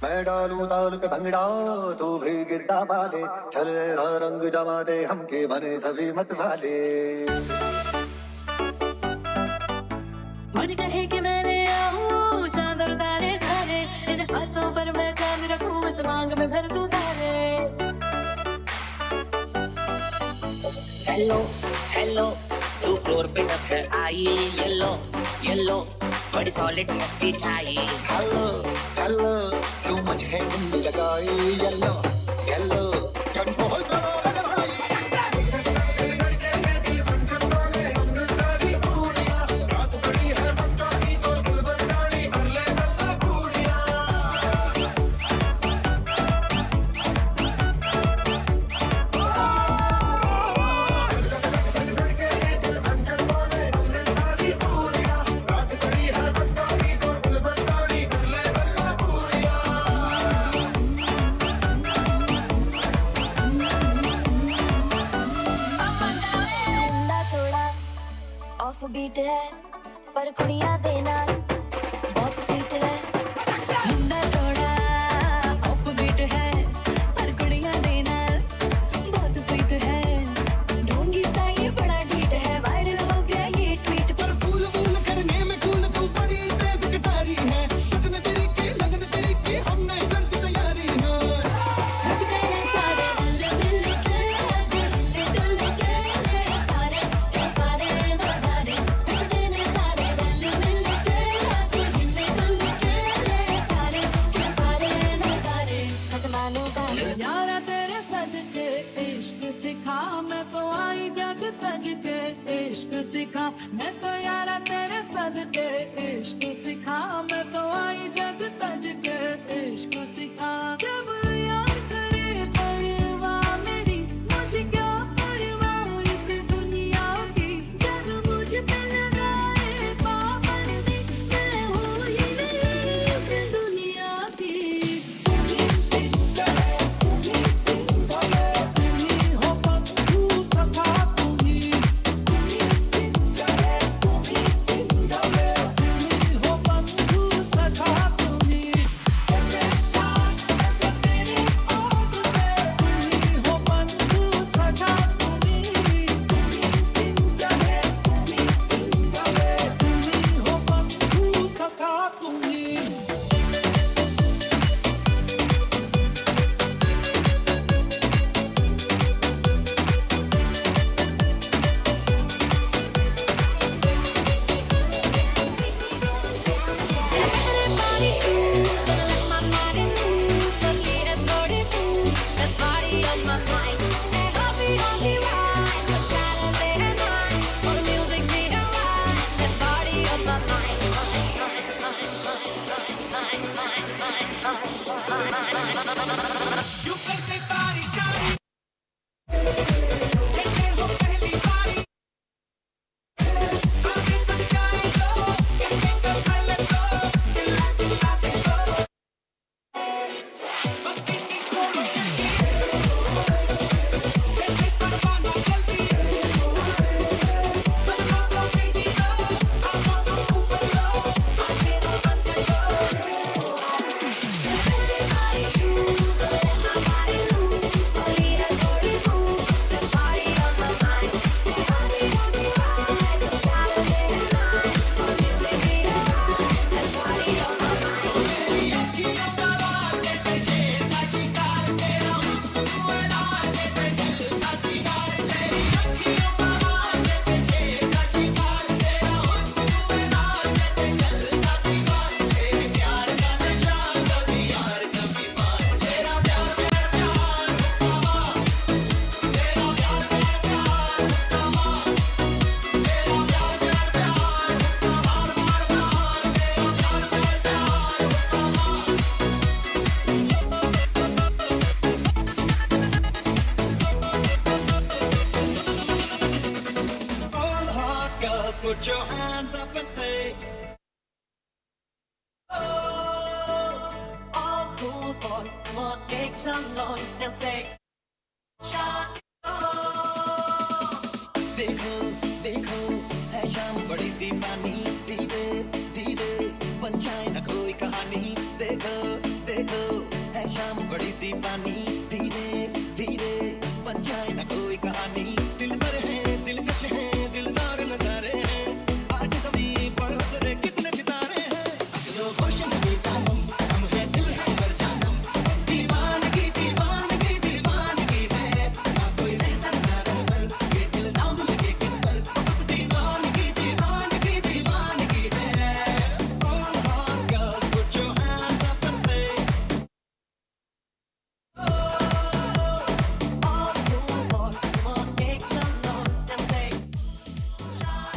मैं डालू ताल पे भंगड़ा, तू भी गिद्दा पाले, चल रंग जमा दे हमके बने सभी मत वाले। मन कहे कि मैं ले आऊं चांद और तारे सारे, इन हाथों पर मैं चांद रखूं, इस मांग में भर दूं तारे। हेलो हेलो तू फ्लोर पे नखर आई, येलो येलो बड़ी सॉलिड मस्ती छाई। हेलो हेलो तू मुझे गुंडी लगाई, येलो येलो कंट्रोल करो मेरे भाई। ऑफ बीट है पर कुड़ियां दे नाल बहुत स्वीट है। मुंडा थोड़ा ऑफ बीट है पर कुड़ियां दे नाल बहुत स्वीट है। ढोंगी सा ये बड़ा ढीठ है, वायरल हो गया ये ट्वीट पर। फूल फूल करने में कूल तू बड़ी तेज कटारी है, शगन तेरी के लगन तेरी के हमने कर दी तैयारी है। नचते ने सारे रल मिल के आज हिल डुल के। जग तज के इश्क सिखा, मैं तो यारा तेरे सदके इश्क सिखा, मैं तो आई जग तज के इश्क सिखा। जब यार करे परवाह मेरी, मुझे क्या परवाह इस दुनिया की, जग मुझ पे लगाए पाबंदी, मैं हूँ ही नहीं इस दुनिया की। Put your hands up and say, oh, all cool boys, come on, make some noise and say, shot. देखो देखो है शाम बड़ी दीवानी, धीरे धीरे बन जाए ना कोई कहानी। देखो देखो है शाम बड़ी दीवानी, धीरे धीरे बन जाए ना कोई कहानी। दिल भर है दिलकश है दिलदार नजारे हैं, आज सभी बढ़ोतरे कितने सितारे हैं। अगलो होश नहीं जानम, हम है दिल है मर जानम, दीवानगी दीवानगी दीवानगी है, ना कोई रहसन ना रहबर, ये इल्जाम लगे किस पर, बस दीवानगी दीवानगी दीवानगी है। All hot girls, put your hands up and say, all cool boys, come on, make some noise and say, shot.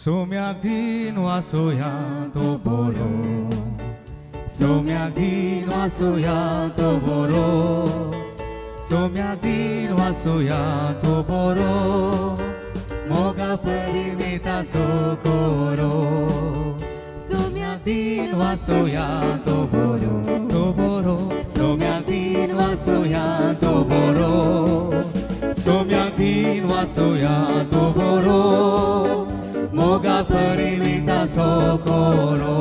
소명디노아소야 도보로 소명디노아소야 도보로 소명디노아소야 도보로 मोगा परिमिता सोकोरो 소명디노아소야 도보로 도보로 소명디노아소야 도보로 소명디노아소야 도보로 मोगा परिमिता सोकोरो।